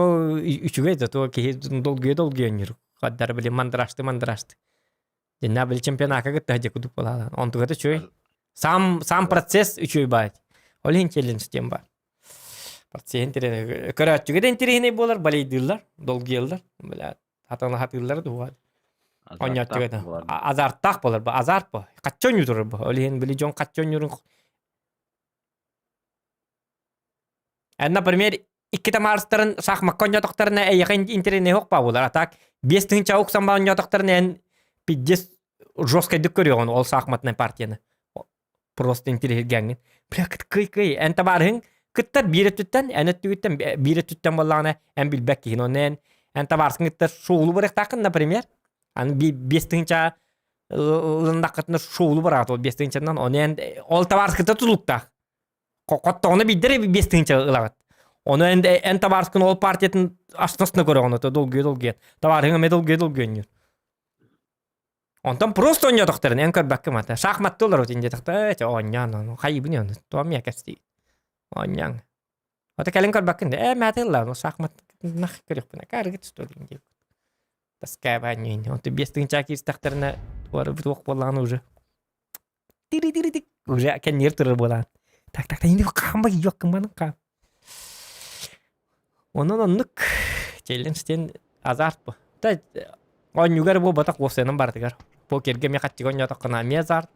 үчүгэй зато киһи долгуйа долгуйа оонньуур. Хаддар били мандрашты мандрашты. Дьиннээх били чемпионакка кытта дьэ кудук буолаалаан. Онтугата үчүгэй. Сам, сам процесс үчүгэй баайт. Ол иһин челлендж диэн баар. Процесс интэриэһинэй. Көрөөччүгэ да интэриэһинэй буолар, балейдыыллар, долгуйаллар. Бля, хатан хатыыллар дуо. Онньооччуга да. Азарттаах буолар бу, азарт бу. Хачча оонньуу бу. Ол иһин били дьон хачча оонньуурун Например, иккитэ Марстарын шахмакка оонньоотохторуна эйиэхэ интэриэһинэй суох баа буолар. А так 5000 уксан баа оонньоотохторуна эн пиздец жесткайдык көрүөҕүн ол шахматнай партияны. Просто интэриэһиргээҥҥин. Бля, кый-кый, эн табаарыһыҥ кыттар биир өттүттэн, эн өттүгүттэн биир өттүттэн буоллаҕына эн билбэт киһин. Онно эн эн табаарыскын кытта шоулу барыахтааххын, например. Аны 5000 Ылыннаххытына шоулу бараҕыт ол биэс тыһыынчанан. Ону эн ол табаарыскыта тутулуктаах. Хоттоҕуна биирдэ эрэ биэс тыһыынча ылаҕыт. Ону эн, эн табаарыскын ол партиятын астына көрөҕүн, ото долгуйа долгуйа. Табаарыһыҥ эмиэ долгуйа долгуйа оонньуур. Онтон просто оонньоотохторун эн көрбөккө мата. Шахматты олорбут диэтэхтэ, ээ оонньоон, ону хайыбын ону, тоом я кэстии. Оонньооҥ. Ото кэлин көрбөккүн да, ээ мээтэ ылла, ону шахмат нах көрүөхпүнэ, каарыгыт что ли диэбит. Таскаабаа ньүн. Онто 5 тыһыынча киирстэхтэринэ туох туох буоллаҕына уже. Тири-тири-тик. Уже кэннигэр турар буолаан. Так, так, так, хаамба yok кымманын хаам. Онон оннук челлендж диэн азарт бу. Та оонньуугар буолбатах уопсайынан барытыгар. Покергэ эмиэ хаччыга оонньоотоххуна эмиэ азарт.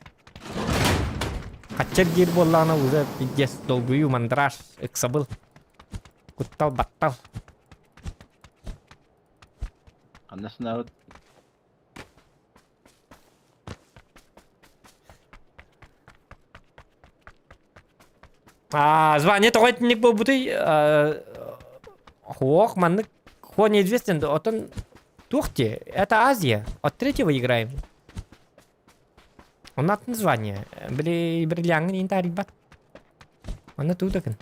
Хаччар диир буоллаҕына уже пиздец долгуйуу, мандраж, ыксабыл, куттал, баттал. Ханна сынабыт? А, звание тоҕо итинник буолбутуй? Ох, маннык хо неизвестен, отон туох те? Это Азия. От третьего играем. Он от название. Били бриллиангын иин таарыйбат. Онно туутакын.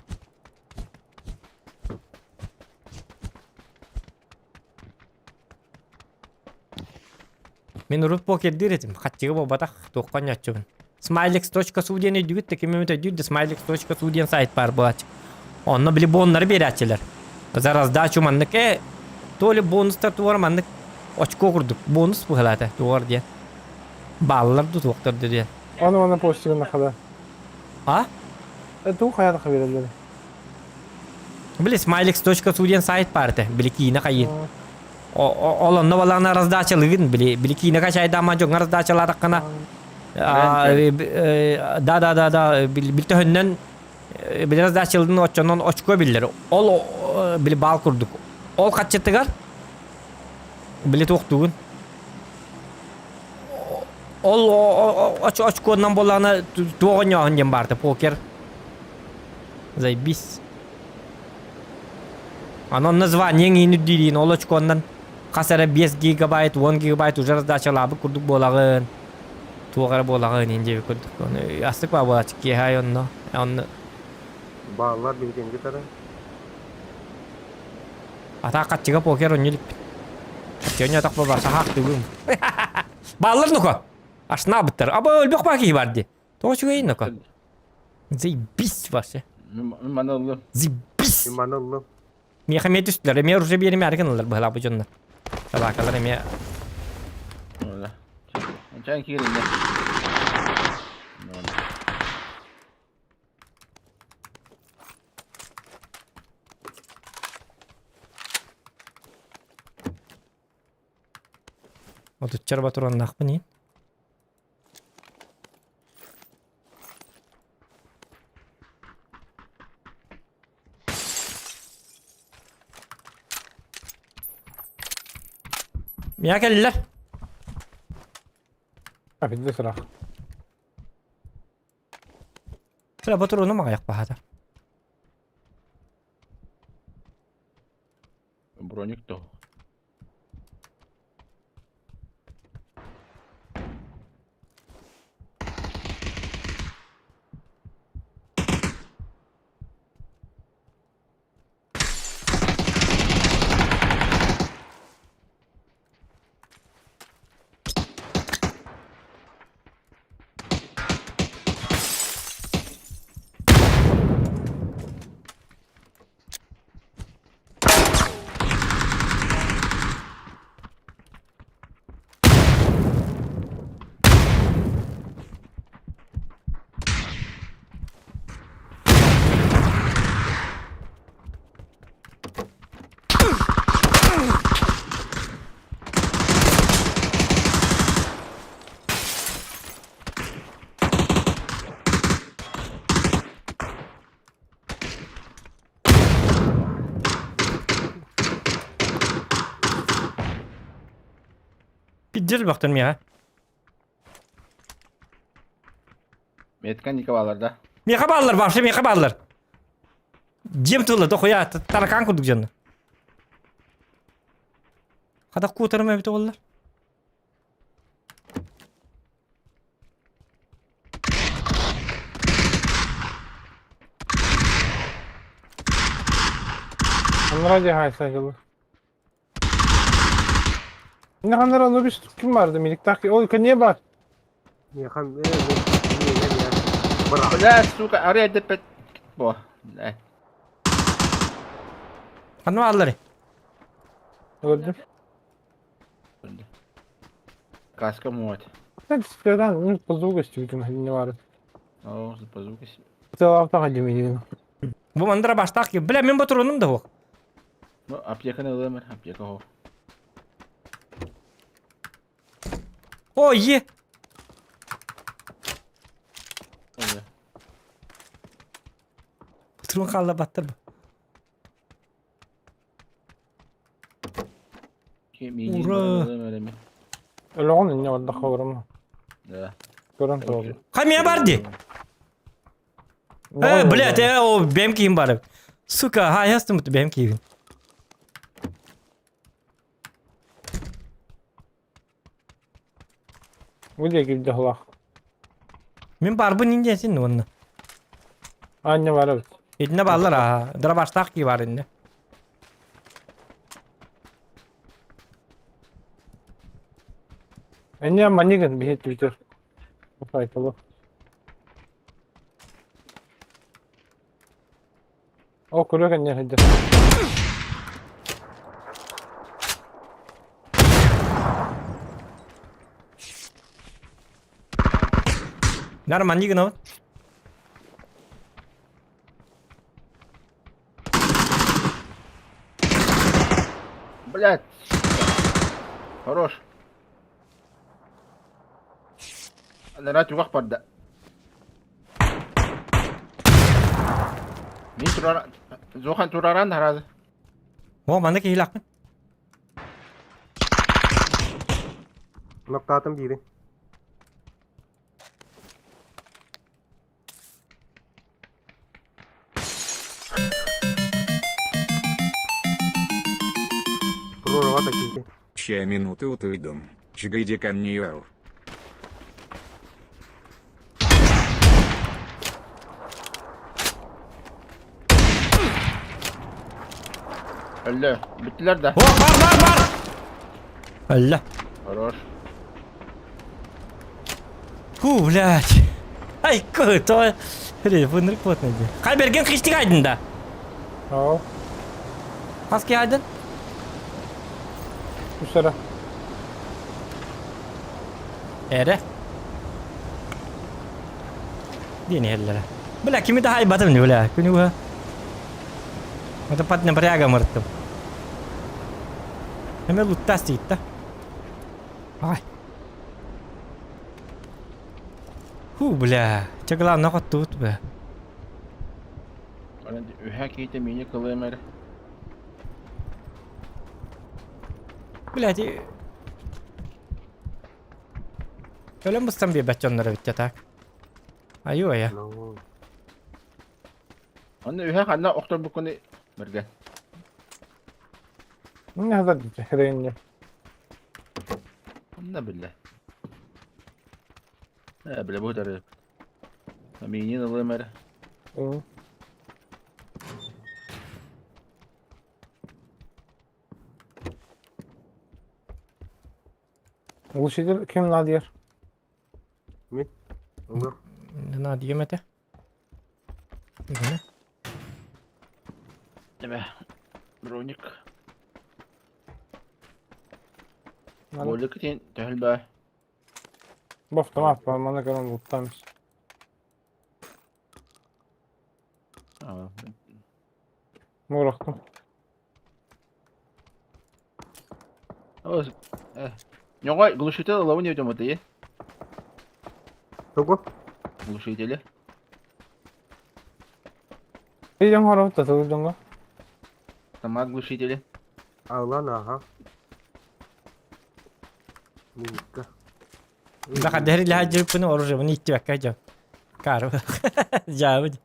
Мин урут покердиир этим, хаччыга буолбатах, туохха оонньооччубун. Smilex.su диэн өйдүүгүт да ким эмит өйдүүр да Smilex.su диэн сайт баар буолааччы. Онно били боннары биэрээччилэр. За раздачу маннык э то ли бонустар туора маннык очко курдук бонус быһалаата туор диэн. Бааллар ду туохтар ду диэн. Аны манна постигын хада. А? Туу хайа биэрэллэр. Били smilex.su диэн сайт баар этэ. Били киинэ хайыын. Ол онно балаҕана раздачалыгын били били киинэ качайдаама дьоҥҥо раздачалаатаххына да да да да бил төһөннөн били раздачалыгын оччонон очко биллэр. Ол били баал курдук. Ол хаччытыгар били туохтугун ол очкуоннан буоллаҕына туох оонньооһун диэн баарта покер заебись Онон названиеҥ иин үрдүүрүн ол очкуоннан хас эрэ 5 гигабайт, 10 гигабайт уже раздачалаабыт курдук буолаҕын. Туох эрэ буолаҕын иин диэбит курдук. Ону астык баа буолааччы киэһэ онно. Онно Бааллар биһигинги тары. Атаа хаччыга покер оонньуу иликпин. Хаччы атах баба сахаахтыыбын. Бааллар нука. Ашнаабыттар. Аба өлбөх баа киһи бар дии. Тоҕо үчүгэйин нука. Заебись вообще. Маны ыллым. Заебись. Маны ыллым. Миэхэ эмиэ түстүлэр. Эмиэ уже биэримээри гыналлар быһалаах бу дьоннор. Табаакалар эмиэ. Чан кииринне. Отуччар батураннаахпын иин. Миэхэ кэллилэр. Аппетит сурах. Сыра ботуруну маҕайах баһата. Броник то. Пиздец бахтан миэхэ. Метка Николалар да. Миэхэ бааллар, вообще миэхэ бааллар. Дьиэм тылла, дохуя, таракан курдук дьонно. Хата куотарым эбит оллар. Onlara diye haysa yılı. Ne kadar onu bir kim vardı minik tak. O niye bak? Миэхэ э миэнэ миэ. Быраҕ. Бля, сука, арай дэппэт бо. Бля. Ханна бааллары? Gördüm. Каска муот. Sen istiyordan bozuk üstü ne var? О, запазука. Cevaptan hadi Бу мандара баштаах ки. Бля, мен ботуруным да хуох. Ну, аптеканы ылымыр, аптека хо. О, е! Ботурун хаалла баттар бу. Ура! Өлөҕүн инньэ бардахха көрөм. Да. Көрөн турабын. Хамия бар ди. Э, блядь, э, о, бэм киим бар. Сука, ха, ястым бэм киим. Бу диэки дьаһалаах. Мин барбын индиэсин уонна. Аанньа баар эбит. Итиннэ бааллар аа. Дырабаштаах кии баар иннэ. Энньэ манньыгын биһи Твиттер. Сайтылы. Ол күрүөк энньэ сылдьар. Наар манньыгын абыт. Блядь. Хорош. Анара чугах барда. Мин турара... Зохан тураран харазы. О, манна киһилаахпын. Ноктаатым биири. Туруорга да киирдэ. Ща минуты утуйдум. Чгайди канниал. Өллө. Бүттүлэр да. О, бар, бар, бар! Өллө. Хорош. Фу, блядь. Ай, то... Вынырык плотно дии. Хай берген хистик айдын да. Оо. Хас ки айдын? Үс эрэ. Эрэ. Диэн иһэллэрэ. Бля, кими да хайбатым не, бля. Күнү быһа. Это под напрягом ырыттым. Эме луттас тиитта. Ай. Ху, бля. Чэ, главное, хоттубут, бля. Үһэ киһитэ миини кылыам эрэ. Блядь. Өлөн быстан биэрбэт дьоннор эбит так. Айуу-айа. Онно үһэ ханна охторбуккуну бэргэн. Не хазар хрень. Онно биллэ. Э, бля, бу утары. Миинин ылыам эрэ. Глушитель ким надиэр? Мин? Ылыам. Наадыйым этэ. Игэнэ. Эбэ. Броник. Болик тин төһөлбө. Бофтам аппа, мана көрөн буттамыс. Мурахтым. Ньоҕой глушитель ылабын диэбитим ытыйы. Тугу? Глушители. Идем хоробут та дьоҥҥо. Автомат глушители. Ылан аха. Миникка. Баха дэри лаһа оружие не иттибэккэ дьон. Каар. Дьаабыт.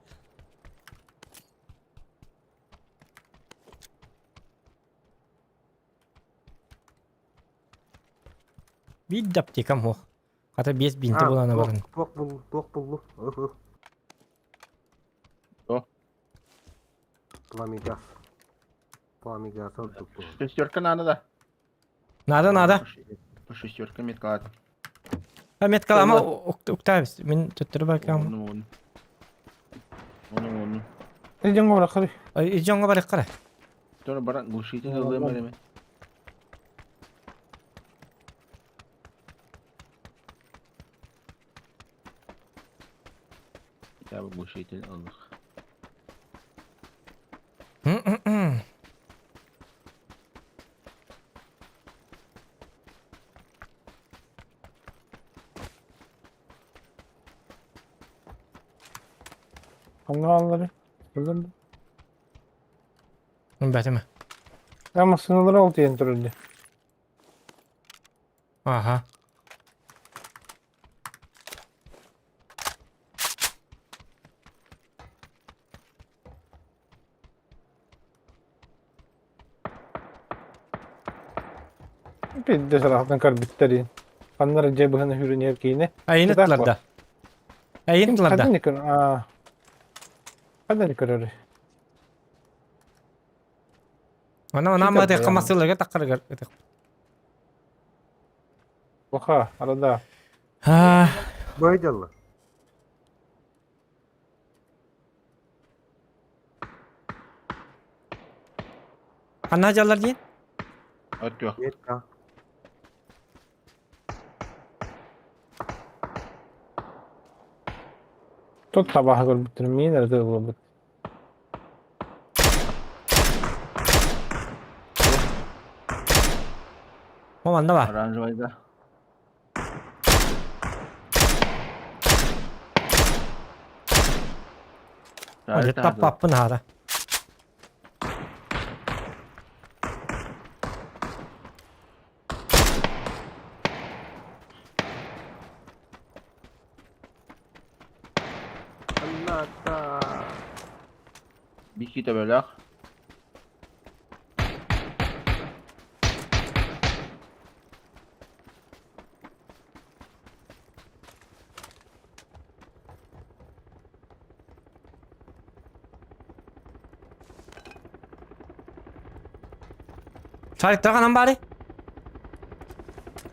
Биир да аптекам суох. Хата биэс бинти булан баран. Туох буллу, туох буллу. Ых-ых. О. Пламегаз. Пламя ордук буолар. Шестерка надо да. Надо, надо. По шестерка меткалат. А меткалама уктабис. Мин төттөрү баркам. Оны оны. Оны оны. Идем говоря, хары. Идем говоря, кара. Тоже баран глушитель ылым эреме. Хотя бы глушитель ылых. Ханна аллары. Bildim. Бәтеме. Ama sınırları oldu yeni türlü. Ага. Bir de taraftan kar bitleri. Kanlara cebihine hürün erkeğine. Айын Куда ыттылар да. Айын ыттылар да. Kadın yıkır. Aa. Kadın yıkır Она она Китер маты да, камасыларга таккаргар. Баха арада. А, Бой дьалла. Ханна жаллар диин? От yok. Метка. Тут табаха көрбүттэр миин эрэ булбут. О, манна ба. Оранжевый да. О, таппаппын хаара. Аллата. Bir iki de böyle. Шариктар ханан баары?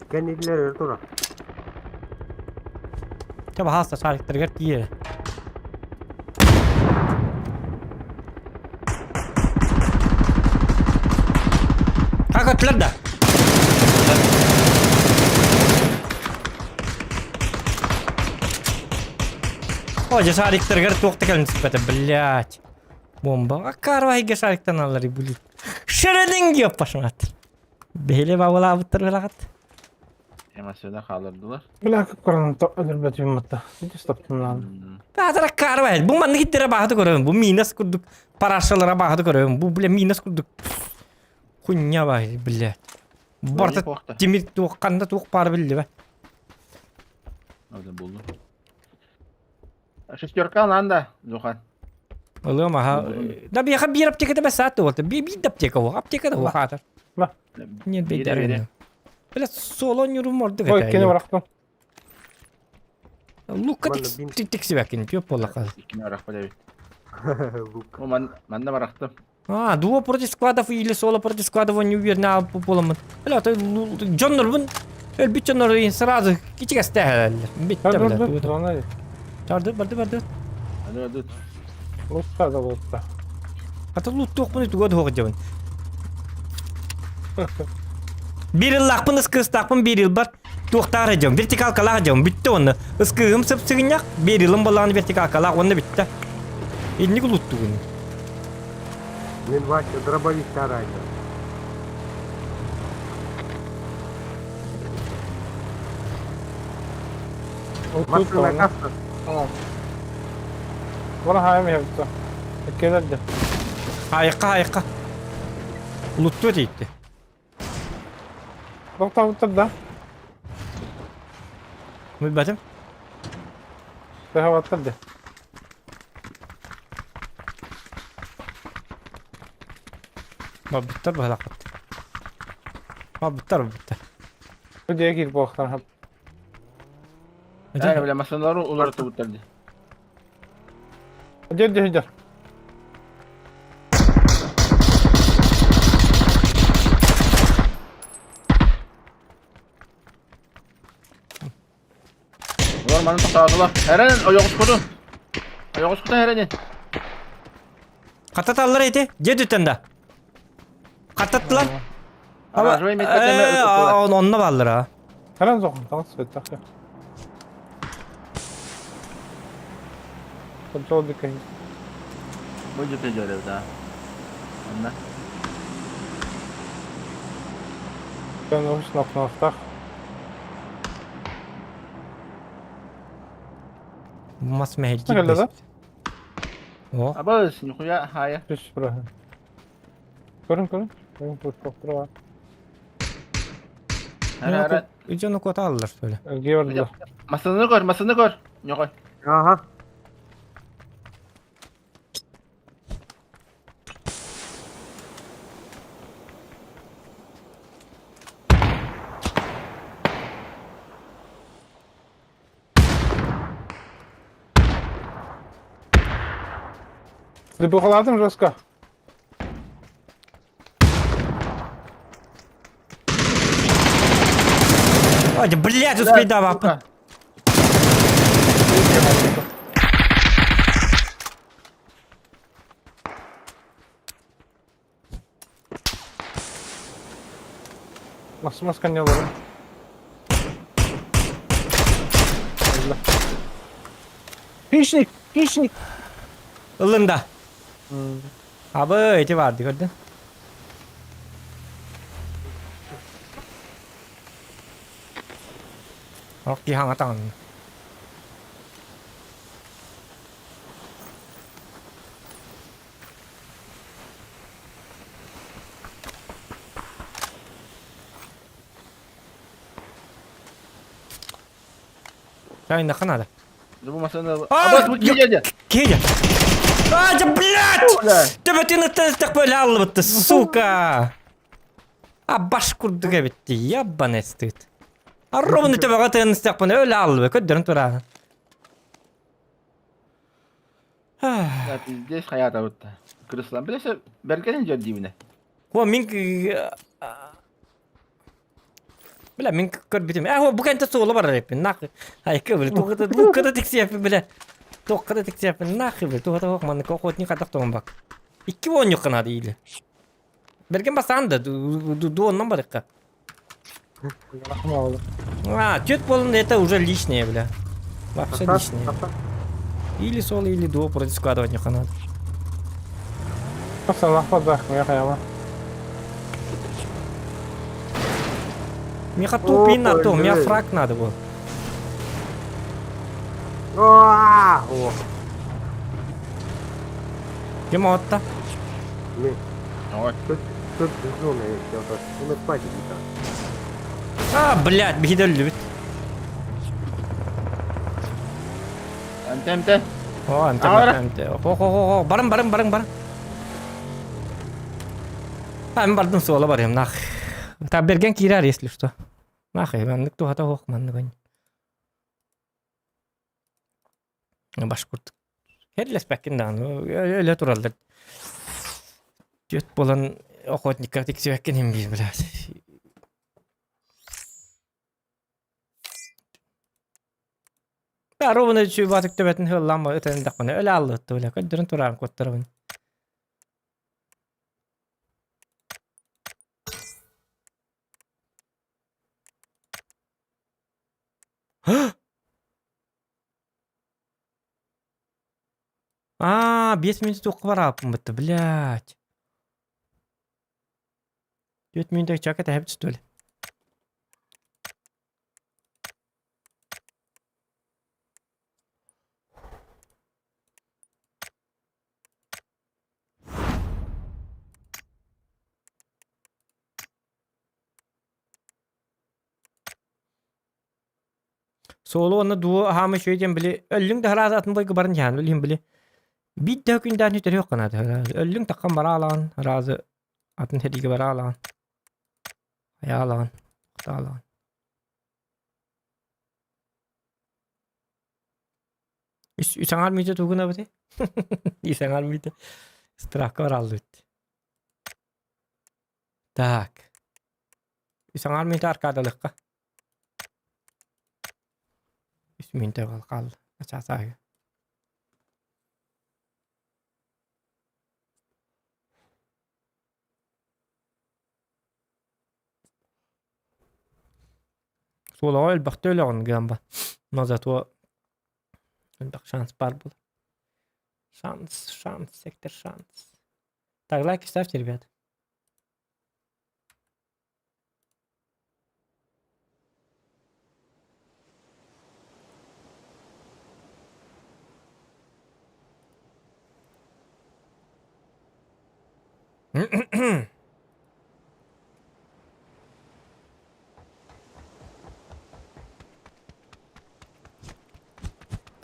Кэннилэр өр тура. Чэ, баһаалыста шариктарыгар тиийэ. Как өттүлэр да? О, дьэ шариктарыгар туох да кэлэн түспэтэ, блядь. Бомба. Аккарвайга шариктан аллары, блин. Шырының диэп башыңат. Бэһилэ бабылаабыттар билаҕат. Эмоционал kaldırdılar. Бля, как өлөрбөт юмматта. Иди стоптум лаан. Таатара карвай. Бу маннык иттэрэ баахаты көрөбүн. Бу минус курдук парашалара баахаты көрөбүн. Бу бля минус курдук. Хуйня бай, блядь. Барта тимир туох ханна туох баар биллибэ. Orada buldum. Шестерка ланда, Зухан. Ылыам аха. Да биэхэ биир аптеката бэс саат буолта. Би биир да аптека буох. Аптека да буох аатар. Ба. Нет бейдер. Бля соло ньурум ордук Ой, кини этэ. барахтым. Лука Манна бин- тиксибэккин түөп буоллаха. İkini arak böyle. Лук. O man, man da bıraktım. А, дуо против складов или соло против складов не уверен, а буоламмын. Бля, то дьоннорбун өлбүт дьоннор сразу кичигэстэһэллэр. Биттэ бля. Dur dur dur. Барды барды барды. Hadi hadi. Лутта да лутта. Хата луттуохпун туга туох дьабын. Биир ыллаахпын ыскыыстаахпын биир ылбар туохтаах эрэ дьон вертикалкалаах дьон бүттэ уонна ыскыыһым сып-сыгынньах биир ылым буоллаҕына вертикалкалаах уонна бүттэ. Инник луттугун. Мин Вася дробовик таранил. Машина касса. Бара хаайым япты. Келерди. Хайыкка хайыкка. Лутту этийтти. Токтабыттыр да. Билбэтим. Бэхэбаттыр да. Бабыттар быһалаахпыт. Бабыттар бабыттар. Бу дьиэ киир буолуохтаах. Yani böyle masaları ular tuğutlardı. Дьэр дьэр дьэр. Маны тохтоотулар. Эрэн, ойоҕускутун. Ойоҕускутун эрэнин. Хататаллар эти. Дьэ дүттэн да. Хататтылар. Оранжевый меткэтэмэ ытыттылар. Онно бааллар а. Харан соҕун, таҥас сүөттэх. Контрол диккэ. Бу дьүтэ дьөрөбүт а. Онно. Мен уус нохноохтах. Мас мэһэлдьи. Кэллэ да? О. Абыс, нихуя хая. Түс быраһын. Көрүн көрүн. Көрүн туттура. Ара ара. Дьону куотааллар что ли? Георгий. Масыны көр, масыны көр. Ньохой. Ага. Ты жестко. Ой, блядь, успей давай. Мас мас конялары. Хищник! Хищник! Ыллын да. Абы эти барды көрдүн. Ох, киһи таҥын. Чайнахха надо. Бу масыны. А, Абыс, бу киһи Киһи. А, да, блядь! Төбөтүн ыттан бөлө аллыбытты, сука! А баш курдук эбитти, яббан стыд. А ровно төбөҕө тыын истэхпин өлө аллыбы, көддөрүн тураан. Да, пиздец, хаята бутта. Кырыслан билесе, бергенин жер дибине. О, мин Бля, мин көрбүтүм. Э, бу кэнтэ суола барар эппин, нахуй. Айка, бля, туохата туохата тиксиэппин, бля. Туохата тиксиэппин, нахуй, бля, туохата ох, маннык охотник хатах тоҕон бак. Икки оонньуохха наада или. Берген басаан да, дуоннан барыкка. А, чет болон это уже лишнее, бля. Вообще лишнее. Или соло, или дуо против складывать не надо. Меха тупи на то, меня фраг надо было. О! Кем отта? Не. Ой. Тут тут зона есть, ну спать иди А, блядь, бихидел любит. Эмте, эмте. О, эмте, эмте. Хо, хо, хо, хо. Барым, барым, барым, барым. А, мен бардым суола барыам, нах. Та берген киирэр, если что. Нахай, маннык туһата ох, маннык өн. Башкурт. Херлеспэккин даҕаны, өлө тураллар. Түөт буолан охотникка тиксибэккин иһин биир, блядь. Да, ровно чуйбатык төбөтүн ыһыллаан ытан дахпына өлө аллыытта бile көрдөрөн тураан куоттарабын. Аа, 5 минут туохха барааппын бытта, блядь. 4 минут чака тэһэбит что ли? Суолу уонна дуо аһаама үчүгэй диэн били өллүҥ да араас атын бойго баран иһээн билиһин били биир да күндээн үтөрүөх гынаат өллүҥ таххан бараалаҕын араазы атын сэриигэ бараалаҕын айаалаҕын охтаалаҕын Үс үс аҥаар мүнүүтэ тугу гынабытый? Үс аҥаар мүнүүтэ страхка барааллыбыт. Так. Үс аҥаар мүнүүтэ аркаадалыахха. Үс мүнүүтэ хаалла. Ачаасааһы. Суолаҕа элбэхтэ өлөҕүн гыамба. Но зато элбэх шанс баар буолар. Шанс, шанс, сектор шанс. Так, лайки ставьте, ребят.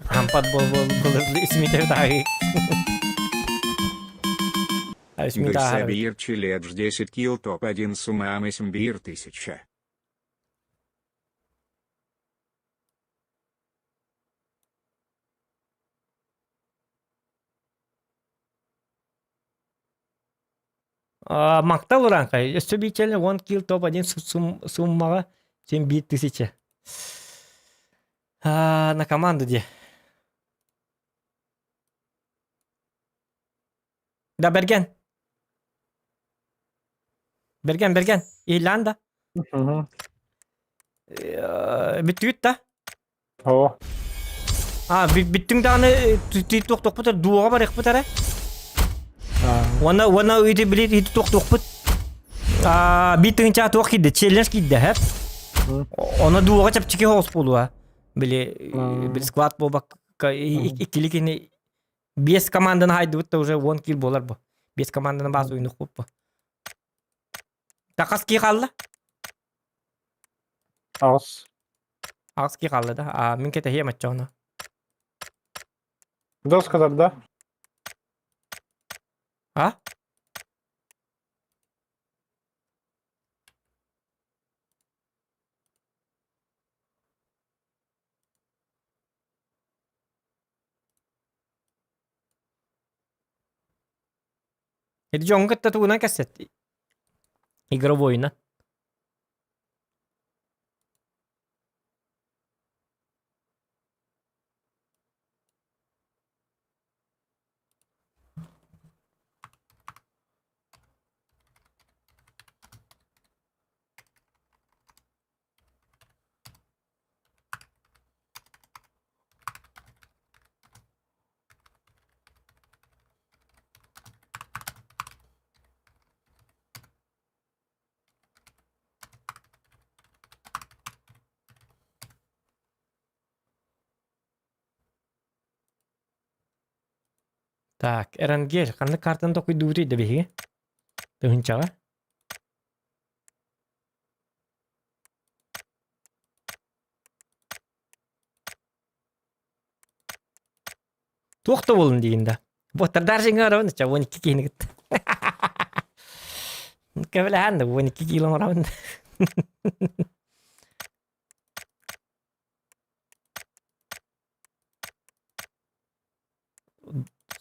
Хампат буол исмитер таһыы. Исмитер Бир челлендж 10 килл топ-1 сумма бир тысяча. Мактал ураанхай. Өссө биичэлэ 10 килл топ-1 суммаҕа син биир тысяча. На команду дии. Да, Берген. Берген, Берген. Иһиллээн да. Бүттүгүт да? Оо. А, бүттүҥ даҕаны туохтуохпут эрэ, дуоҕа барыахпыт эрэ. Уонна уонна ити били ити туохтуохпут. А, биир тыһыынча туох киирдэ, челлендж киирдэ, һэп. Ону дуоҕа чэпчэки соҕус буолуо. Били били склад буолбакка иккили кини биэс команданы хайдыбыт да уже 10 киил буолар бу. Биэс команданы баас уйнук бу. Тахас ки хаалла? Аҕыс. Аҕыс ки хаалла да? А, мин кэтэһиэм оччоҕуна. Дос кытарда. А? Ити дьоҥҥо кытта тугунан кэпсэт? Игровойунан. Так, Эрангель, ханнык картаны токуйдуубутуй да биһиги? Тыһынчаҕа. Туох да буолун диигин да. Боттардар сиҥҥэ барабын, ча 12 киһини кытта. Кэбилэһэн да 12 кило оҥоробун.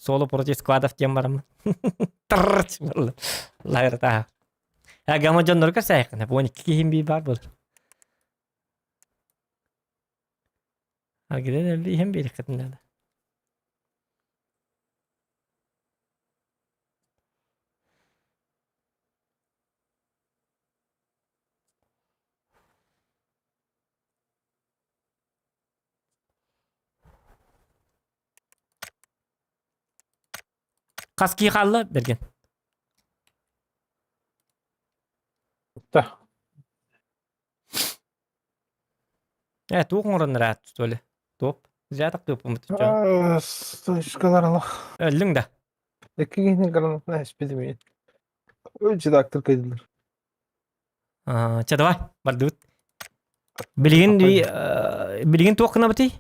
Соло против складов диэн бараммын. Трррч лайыртаа. Гама дьоннорго сайхана. 12 киһим бии бар буолар. Аргыдан элби иһэн биэриэххитин наада. Хас кии хаалла Берген? Да. Э, туох оҥорон ыраат что ли? Топ. Зря так тыыппыммыт Стоечкалар алах. Өллүҥ да. Икки киһини гранатына эспитим. Үч редактор кыйдылар. Чэ, давай, бардыбыт. Билигин билигин туох гынабытый?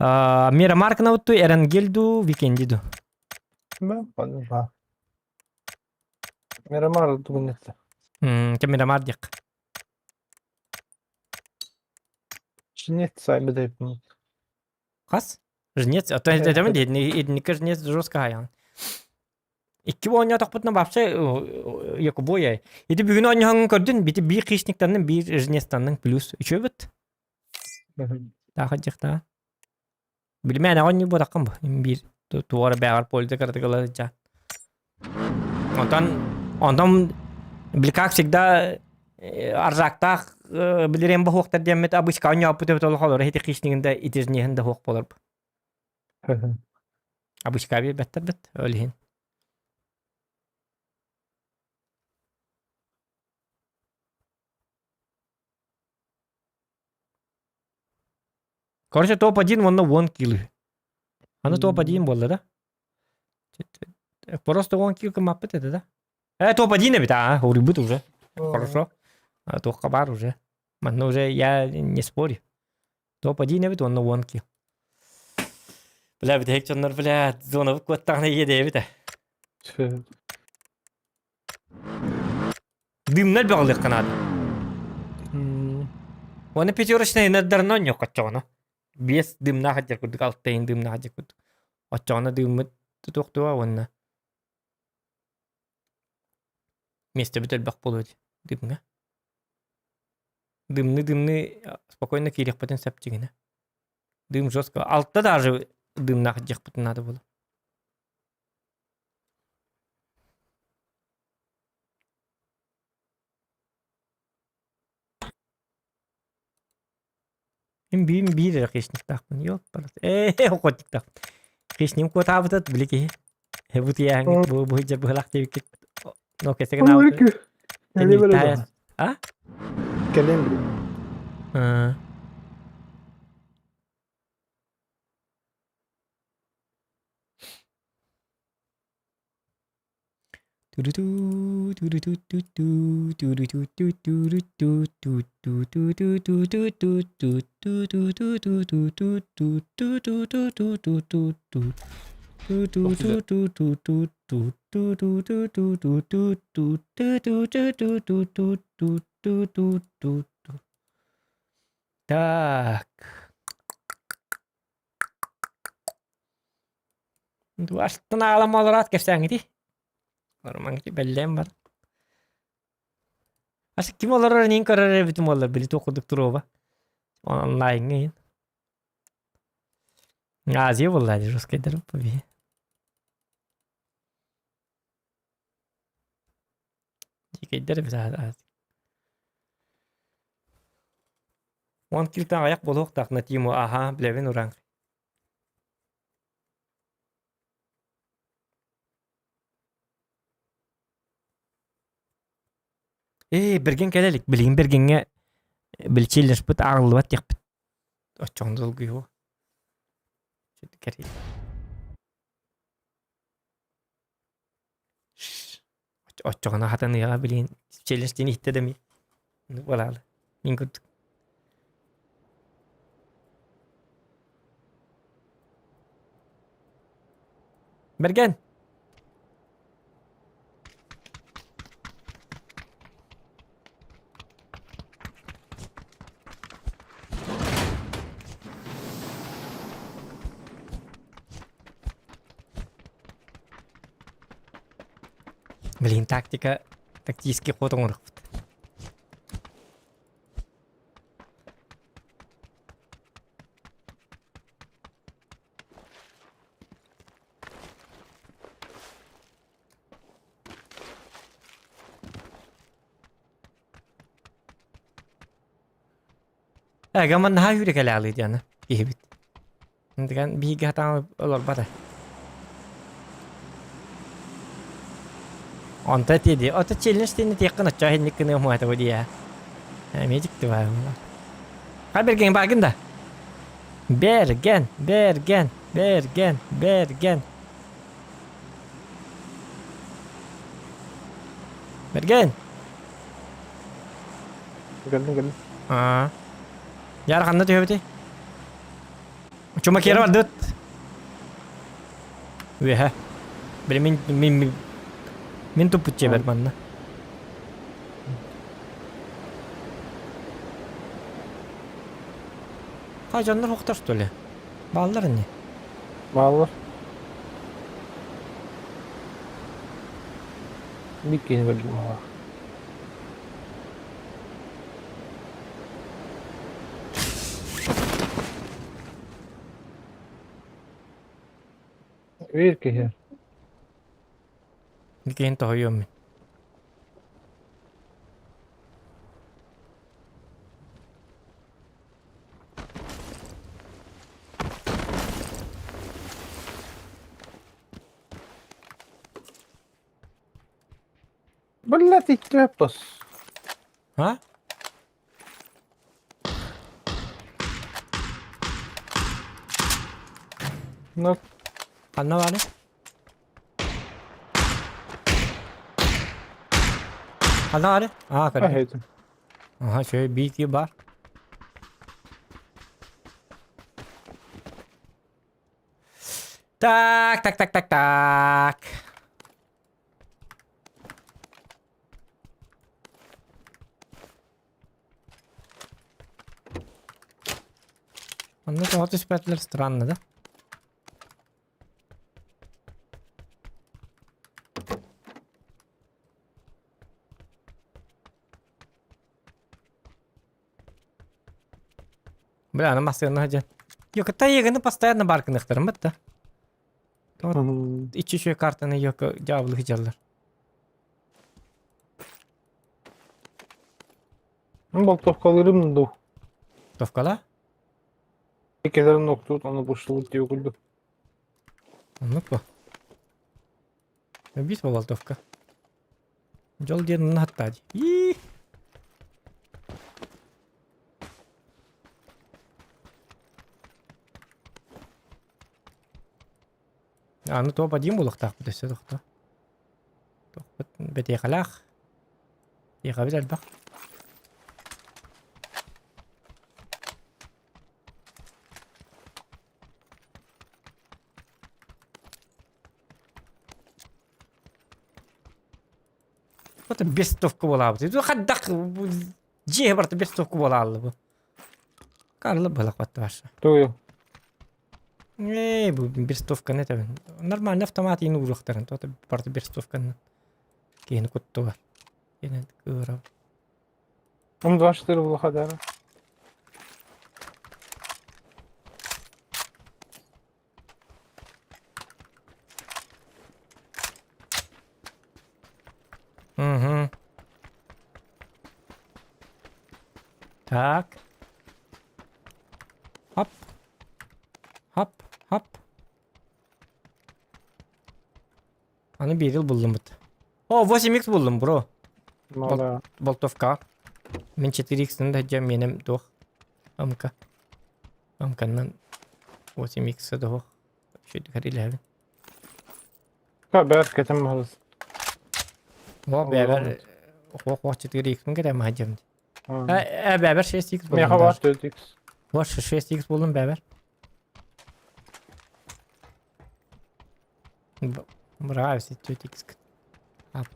Мирамар гынабыт Эренгел ду, Викенди ду? Мирамар тугун этте. Чэ, Мирамар диэх. Жнец сайбы дейпин. Хас? Жнец, а то это итинникке жнец жестко хайаан. Икки оонньоотохпутуна вообще якубой Ити бүгүн оонньоһоҥҥун көрдүн, бити биир хищниктанным, биир жнецтанным плюс үчүөбүт. Таахадьыхтаа. Билимээн оҕонньу буотаххын бу. Биир туора бээҕэр польза кыратык ыла сылдьаан. Онтон онтон били как всегда аржаактаах билирен бохуохтар диэммит обычка оонньооппут эбит олох олор ити хищнигин да итижниһин да хуох болор. Обычка биэрбэттэр бит ол иһин. Короче, топ-1 уонна 10 килл. Аны топ-1 буолла да? Просто 10 килл кыммаппыт этэ да? Топ-1 эбит, а, уруйбут уже. Хорошо. Туохха баар уже. Манна уже я не спорю. Топ-1 эбит уонна 10 килл. Бля, бүтэһик дьоннор, бля, зонабыт куоттаҕына иэдэйэбит ээ. Дымнар бөҕөлүөххэ наада. Уонна пятерочнай нардарынан оонньуохха оччоҕуна. Биэс дымнаах сылдьар курдук, алта иһин дымнаах сылдьар курдук. Оччоҕуна дыыммыт тутуохтуо уонна миэстэбит элбэх буолуо дии дымҥа. Дымны-дымны спокойно киириэхпитин сөп дьиҥинэ. Дым жестко. Алта даже дымнаах сылдьыахпытын наада буолуо. Мин биир биир эрэ хищниктаахпын, ёппарат. Ээ, охотниктаахпын. Хищним куотаабытат били киһи. Бу тиэһэҥҥит бу бу дьэ быһылах диэбиккит. Но кэсэгин аабыт. А? Кэлэн били. Аа. Так. Астына аҕалан олороот кэпсээҥҥитий? Ормаҥ бэллээн бар. Ас ким олорор иниин көрөр эбитим буоллар били туох курдук туруоба. Онлайҥҥа иһин. Азия буолла дии русскайдар бу Дикэйдэр эбит Уон килтэн аҕыйах буолуохтаах на Тиму аһаа билэбин ураҥ. Ээ, бэргэн кэлэ илик. Билигин бэргэҥҥэ билчиэллэспит ааҕыллыбат диэхпит. Оччоҕуна долгуйуо. Оччоҕуна хатаныаҕа билигин челлендж диэн иһиттэ да эмиэ. Буолаалы. Мин курдук. Бэргэн! Блин, тактика, тактический ход оҥоруохпут. Эгэмэн наһаа үүрэ кэлээҕлии диэн киһибит. Дигэн биһиги хатаан олорбата. Онто тиэди, ото челлендж диэн тиэххин оччо иһинник гыныа муата бу диэ. Эмиэ дьикти баар. Хай Берген бааргын да? Берген, Берген, Берген, Берген. Берген. Кэллин кэллин. Аа. Яр ханна түһэбитий? Чумакера бардыт. Үөһэ. Били мин мин мин туппут дьиэбэр манна. Хай дьоннор охтор что ли? Бааллар ини. Бааллар. Биир киһини көрдүм аҕа. Биир киһи. Киһин тоһуйуом мин. Блядь, икки А? Ну, Ханна баары? Ханна баары? Аа, көрдүм. аһыйтым. Аха, үчүгэй биир баар. Так, так, так, так, так. Онно тоҕо түспэтилэр странно да? Бля, аны массыына сылдьан. Йокота еганы постоянно бар гыныахтарын бытта. Иччи үчүгэй картаны йоко дьаабылы сылдьаллар. Болтовкалыырым дуу. Товкала? Иккилэрин октуут аны бушлубут диye курдук. Оннук бу. Бис бу болтовка. Дьол диэн онно хаттаа дии. Ии! Аны топ один буолуохтаахпыт өссө тохто. Тохпут бэтиэхэлээх. Тиэхэбит элбэх. Вот бестовка буолаабыт. Хайдах дьиэ барыта бестовка буолаалла бу. Карлы былах батта. Тугу? Ээ, бу бестовканы этэбин. Нормальный автомат иин ууруохтарын. Туота барыта бестовканы. Киһини куттуга. Киһини кыырап. М24 булаха дара. Угу. Так. Хоп. Хоп, хоп. Аны биир буллум бут. О, 8x буллум, бро. Мала. Болтовка. Мин 4x-ны да дьэ миэнем туох. Амка. Амканнан 8x дохох. Шүт илэһэбин. Ка бэр кетем махалыс. О, бэбэр хох хох 4x кэтэ маһадьам. Э, бэбэр 6x буллум. Меха бар 4x. Вот 6x буллум бэбэр. Браво, 4x. Ап.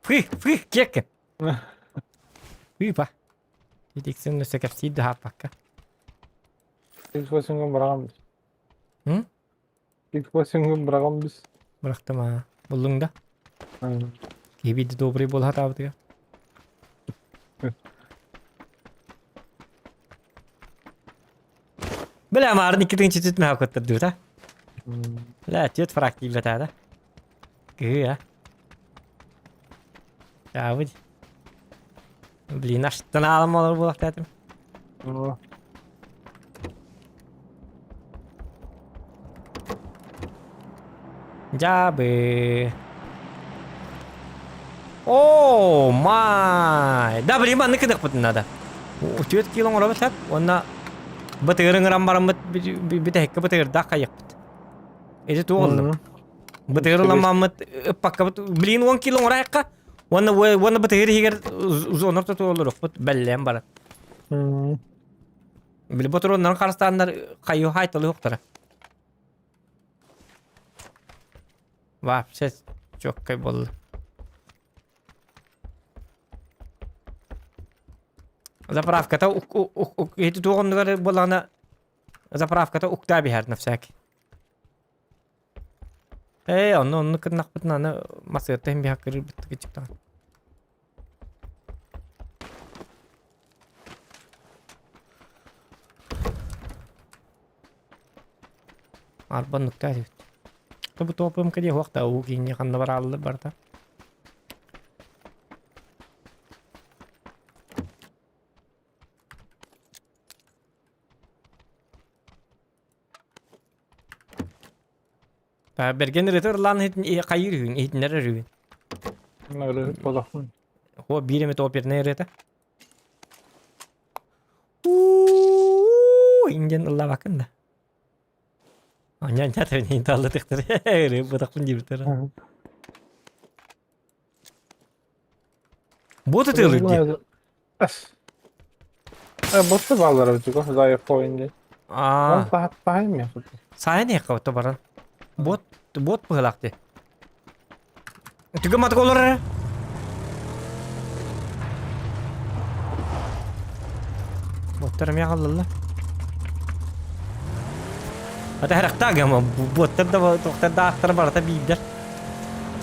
Фы, фы, кекке. Фы, па. 4x-ын өссө кэпсиир да хааппакка. X8 күн бырагам біз. М? X8 күн бырагам біз. Бырахтым аа. Буллуҥ да? Киһи биирдэ добрый буола сатаабытыгар. Бля, маарын икки тыһыынча түт мөһө көттөрдүбүт а. Бля, түөрт фраг киирбэтэ да. Кыһыы а. Таабыт. Блин, аштан аалым олор буолахтаатым. Дьаабы. О, май! Да, блин, маннык гыныахпытын надо. Түөрт кило оҥоробут сөп. Уонна бытыгыр ыҥыран бараммыт бүтэһиккэ бытыгырдаах хайыахпыт. Ити туох ыллым? Бытыгыр ыламмаммыт ыппаккабыт. Блин, 10 кило оҥорайахха. Уонна уонна бытыгыр иһигэр зонор тотуоллуруохпут бэллээн баран. Били ботуруоннарын харыстааннар хайыы хайталыахтара. Вообще чёткай буолла. Заправката ити туох оннугар буоллаҕына заправката уктаа биһэр на всякий. Ээ, онно оннук гыннахпытына аны массыырта иһин биһаккырыырбыт кычыктаҕын. Арба оннуктаа эбит. Бу топым кэди хуохта уу кинни ханна барааллы барта. Берген ырытыр лан хайыр үһүн иһитиннэр өрүгүн. Ырыһыт болохпун. Хо биир эмэ топернай ырыата. Инден ыллабакын да. Аньа төнин таллы тыктыр. Ыры бутакпын диибитер. Бу тытылыр ди. Ас. Босты баллар битиго, зая поинди. Аа. Таһайм я. Саһай не то баран. Бот бот быһылаах ди. Түгэн матык олорор эрэ. Боттар эмиэ хааллаллар. Ата харахтаах гама боттар да тохтар да аахтара барыта биирдэр.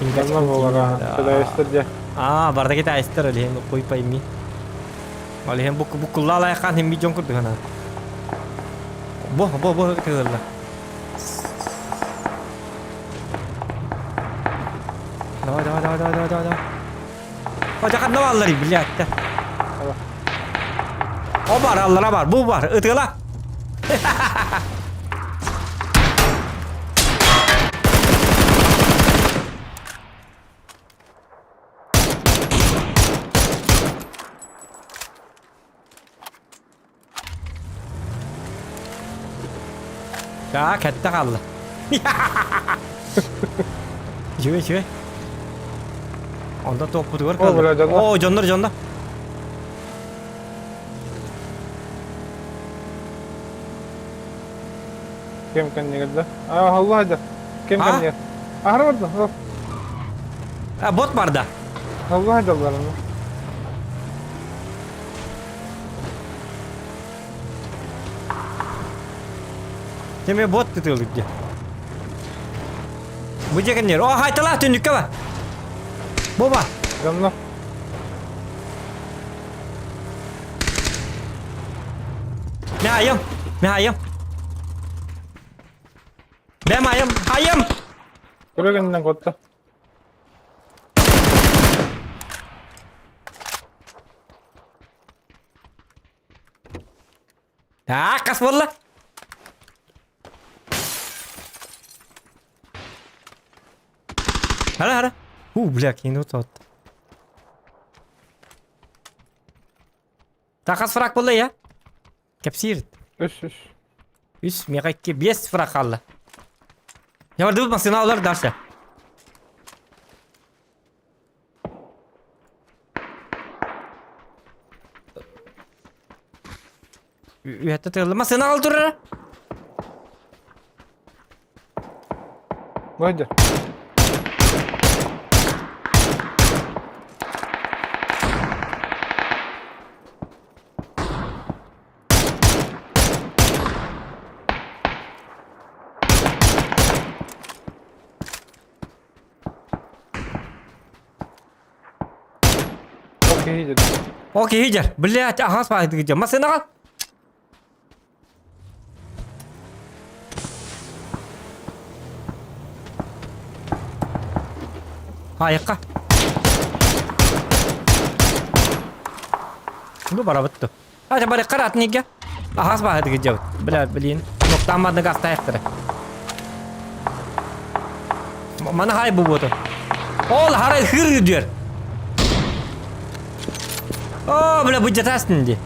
Манна буолара. Китайстар дьэ. Аа, барыта китайстар олиһин хуй пойми. Олиһин буккулла алайхан химми дьон курдук ана. Бу бу бу тыылла. Давай, давай, давай, давай, давай, давай, давай. О, ханна бааллар, блядь. О бар, аллара бар, бу бар, ытыла. Так, хэтте хаалла. Үчүгэй, үчүгэй. Онтон туохпутугар О, бля, дьоннор. О, дьоннор, дьоннор. Ким кэннигэр да? А, Аллах да. Ким А? кэннигэр? Аһара барда. А, бот барда. Аллах дьалларына. Теме бот тытылык де. Бу дегеннер. О, хайтала түнүккэ ба. Боба. Дьоннор. Мэ айым. Мэ айым. Бэм айым. Айым. Көрөгөннөн котта. Так, хас буолла? Хара, хара. Ху, бля, кини тот. Так, хас фраг буолла я? Кэпсиир. Үс үс. Үс, миэхэ икки, биэс фраг хаалла. Я бардыбыт массыына олор дальше. Үһэтте тыылла. Массыына ал турара. Выйди. Окей, идет. Окей, идер. Блять, ага, спать где? Массыынаҕа. Айыққа. Ну, барабытты. Ата бары карат неге? Ахас баһы дигежебит. Бля, блин. Ноктаммадны гастайықтыры. Мана хай бу боту. Ол харай хыр дер. О, бля, бу жатасың ди.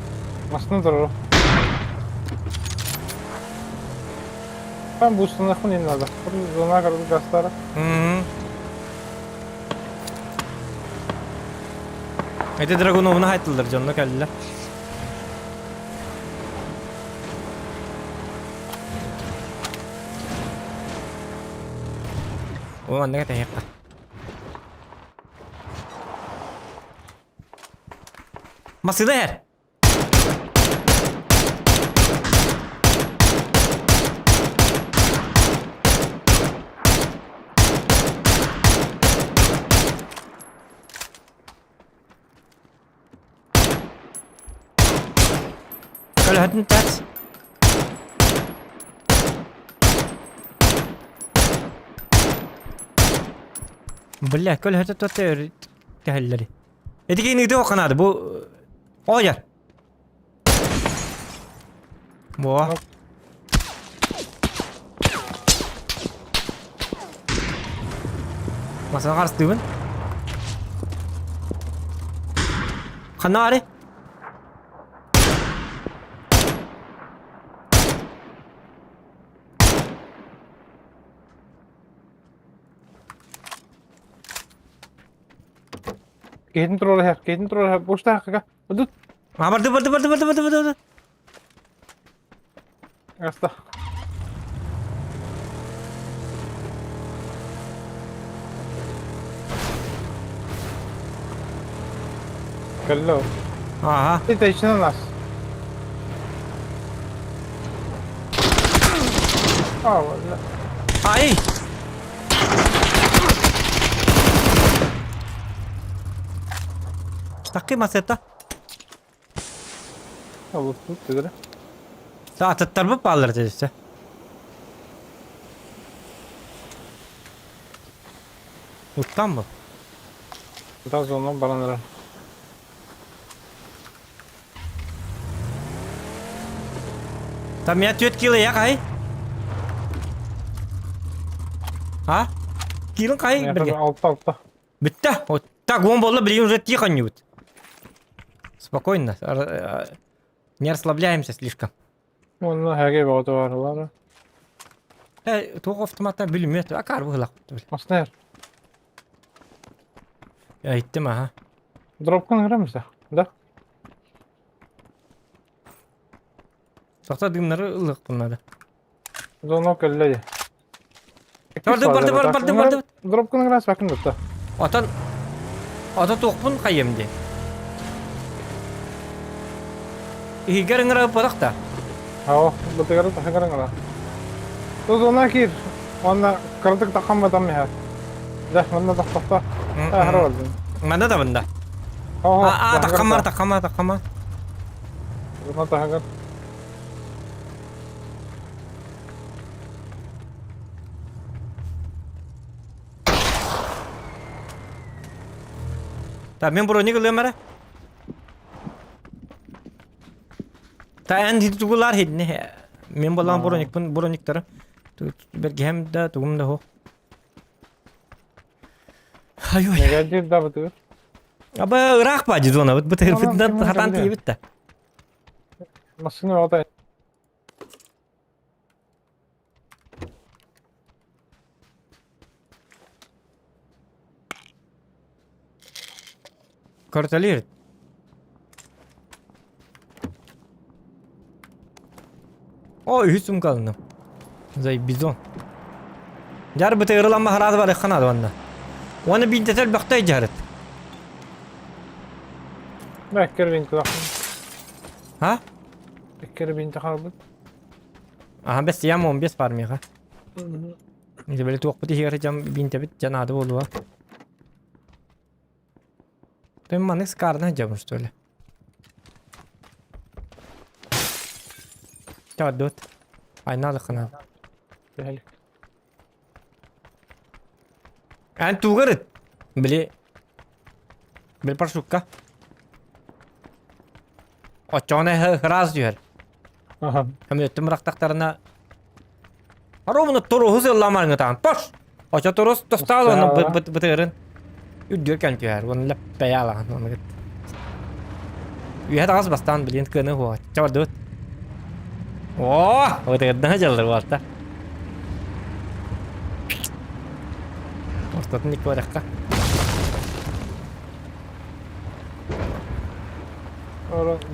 Масына тұрыр. Там бустана хуй не надо. Зона короче гастара. Это Драгуновна хайтылдар, дьонно кэллилэр. О, маннык этэһиэххэ. Массыына иһэр. Көлөһөтүн тэс. Бля, көлөһөтө төттө тэһэллэри. Эти киин ыытыах ханаады бу Ояр. Во. Масана қарыстыбын. Ханна бары? Киһитин туруора иһэр, киһитин туруора иһэр. Буштаах кака. Удут. А, барды, барды, барды, барды, барды, барды. Аста. Кэллэ. Ага. Это еще на нас. А, ладно. Ай! Такый масета. Олус тут Атыттарбыт бааллар дедисе. Уттан бу. Biraz ondan bana Там меня түөт кило я кай? А? Килин кай бирге? Алта алта. Бүтті. Вот так он болды, блин, уже тихо не будет. Спокойно. Не расслабляемся слишком. Онно хәге баҕата баарылара. Э, туох автомата бүлүмөт. Акар быһылак. Маснер. Айттым, ага. Дропкан кырамыса. Да? Тоқта дымнары ылык bunları. Зоно кэллэ. Барды, барды, барды, барды, барды. Дропкан кырас бакын дутта. Отон Ото туохпун хайым ди. Иһигэр ыҥыра ыппатах да. Ао, бытыгары тахыгар ыҥыра. Зона киир. Уонна кыратык таххан батам иһэр. Дьэ, манна тохтохто. Аһара бардым. Манна да бында. А, а, таххамар, таххамар, таххамар. Зона таһыгар. Так, мен броник ылыам эрэ. Та эн тугулар хидне. Мен болан броникпын брониктары. Бергем да тугум да хо. Ай ой. Негатив да бытыгыр. Аба ыраах ба дизона быт бытыр бытынан хатан тиибит да. Машина ота. Көртөлүүр. О, үһүс сумка алынным. Зай бизон. Дьар бытыгырыланма хараады бар ханады онна. Оны бинтетер бөхтэй жарыт. Бэккер бинти Ha? Иккер бинти харбыт. Аха бес ям 15 бар миха. Инде били туохпут иһигэр дьам бинтэбит дьанаады буолуа. Ты маннык скарна дьабын что ли? Чаадут. Айнаалыкына. Түһэлик. Эн тугар били били парашютка. Оччоҕуна ыраас түһэр. Аха. Өттүм бырахтахтарына Ровно торуһу сылламарыҥытаан пош! Очо торус тостаал оны бытыгырын үрдүөр кэн түһэр. Оны лэппэйэ алахан оны кыт. Үһэ таҕас бастаан билин кыаны хуа. Чабардыбыт. О, бытыгырдан дьаллар буолта. Ортотун икки барыахха.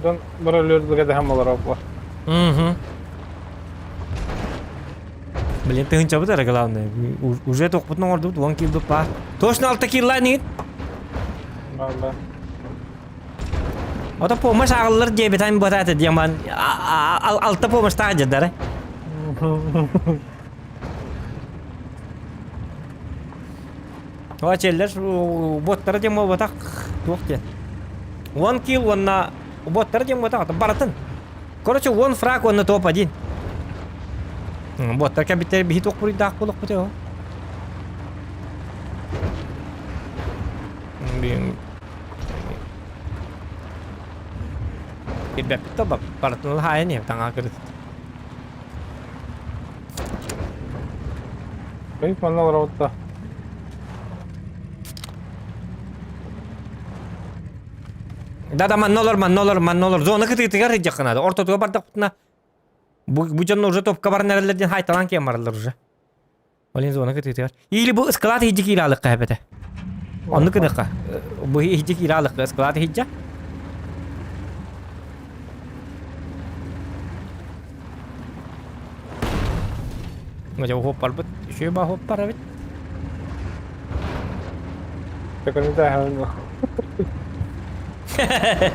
Дон бара лөрдүгэ дэһэн болар опла. Угу. Блин, тыһынчабыт эрэ главное. Уже тохпутун оҥордубут, уон килбит баар. Точно алта килла инигит? Баар Ото помощь ааҕыллар диэбитайн буотаата диэман алта помощьтаах дьадара. О, челлер боттара диэн буолбатах туох диэн. Уон килл уонна боттара диэн буолбатах барытын. Короче, уон фраг уонна топ-1. Боттар кэбиттэр биһи туох буруйдаах буолуохпут оо. Кирбэппит да барытын хаайан иһэ таҥаа кырыт. Бэйт манна олоробут да. Да-да манна олор, манна олор, манна олор. Зона кытыытыгар сылдьыахха наада. Ортотугар бардахпытына бу, бу дьонно уже топка баран эрэллэр диэн хайталаан киэн бараллар уже. Олин зона кытыытыгар. Или бу ыскалаат иһдьи киирэ алыкка эбэтэ. Онну кыныхха. Бу иһдьи киирэ алыкка ыскалаат иһдьэ. Мадя уһуоппарбыт. Үчүгэй баа уһуоппар эбит.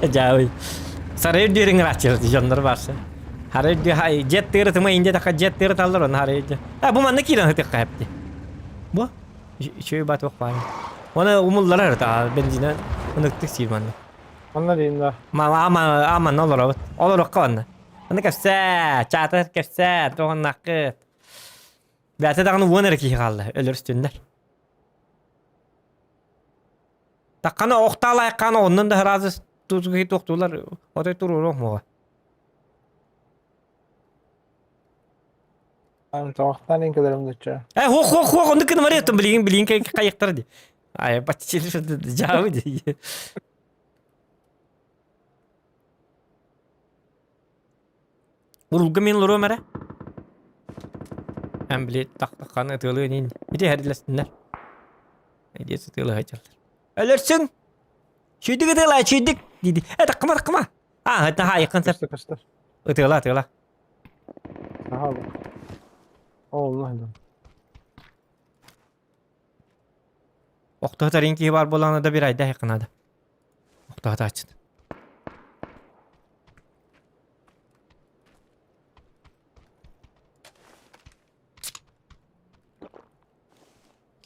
Дьаабый. Сарайыр диэриҥ ырааччылар дьоннор барса. Харайыр диэ хай дьет тыыры тыма инде така дьет тыыры таллар оны харайыр диэ. А бу манна киирэн ытык хапти. Бу үчүгэй бат ох баар. Оны умулларар та бензина ыныктык сиир манна. Манна дейін да. Ма ама аман олоробут. Олорокка манна. Аны кэпсээ, чаатар кэпсээ, тоҕоннаххыт. Бэйэтэ даҕаны уон эрэ киһи хаалла, өлөрүстүннэр. Таххана охтаалаайхаана оннун да сразу тутуги туохтуулар отой туруоруох муоҕа. Тоҕохтан иҥкэлэрим дучча. Э, хуох хуох хуох оннук гына барыаттым билигин билигин хайыктар ди. Ай, баччилы жаабы ди. Урулга мин олоруом эрэ. Эн били тахтахханы ытыалыан иин. Ити хэрилэстиннэр. Иди ытыалыы сылдьаллар. Өлөрсүҥ! Чүйдүк ытыалаа, чүйдүк! Диди. Э, таххыма, таххыма! Аа, это хаайыккын сеп. Көстө көстөр. Ытыала, ытыала. Аха. Ол да. Охтоһутарын киһи баар буоллаҕына да бир айда айыккынаада. Охтоһутааччыт.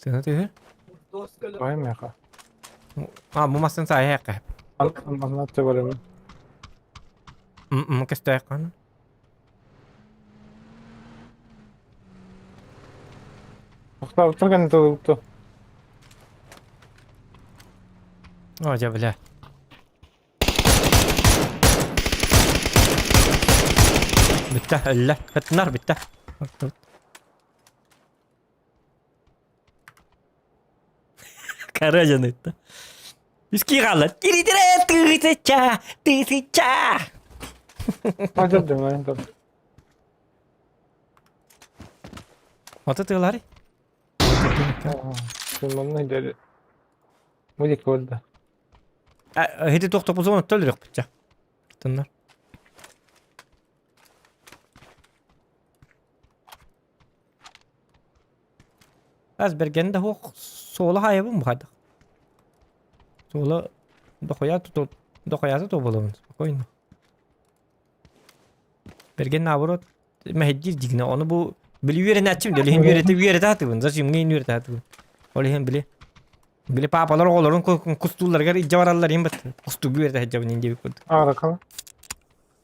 Сына түһү. Бай меха. А, бу масын саайа Анна төбөлөмүн. М көстөйкан. Охтаабыттар кэннэ тылыбытту. О, дьэ, бля. Бүттэ, өллө. Кытынар бүттэ. Кара дьаныйда. Үскии хаалла. Тиритирэ тысяча, тысяча. Ажырдым айын Ото тыалары. Манна дери. Мудик болды. Хити тохтопузун оттол битча. Тыннар. Аз берген да хуох суола хаайабын бу хайдах. Суола дохуя туту дохуяса тоболобун спокойно. Берген наоборот мэһэйдиир дигинэ ону бу били үөрэнээччим да илиһин үөрэтэ үөрэтэ сатыыбын зачем мин үөрэтэ сатыыбын. Ол иһин били били паапалар оҕолорун кустуулларыгар илдьэ бараллар иһин бат кустуугу үөрэтэ сылдьабын иһин диэбит курдук. Ааракала.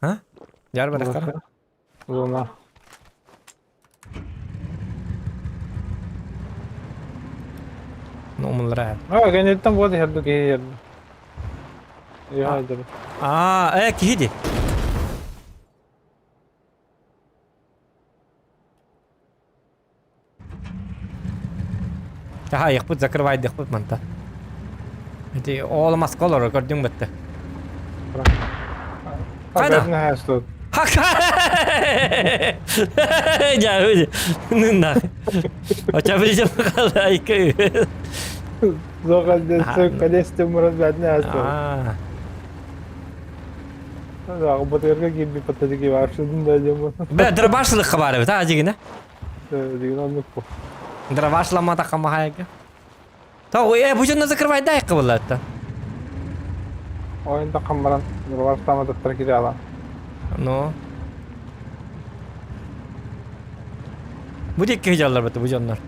А? Дьаар барахтара. Зона. Умуллара. А, кэнниттэн буот иһэрдик киһи иһэрди. Иһэ Аа, э, киһи ди. Таһаайыхпыт, закрывайдыхпыт манта. Ити оол маска олорор көрдүҥ бытты. Хайда? Дьэ, ныннах. Оча билжем халайка. Аа. Бля, дробашлык бар эбит, а, дигинэ? Дробашламатахха махайга. Та ой, бу дьонно закрывайдай кыбыллатта. Ойын таххан баран дробаштааматыттар кире алан. Ну. Бу диэки дьаллар бу дьоннор.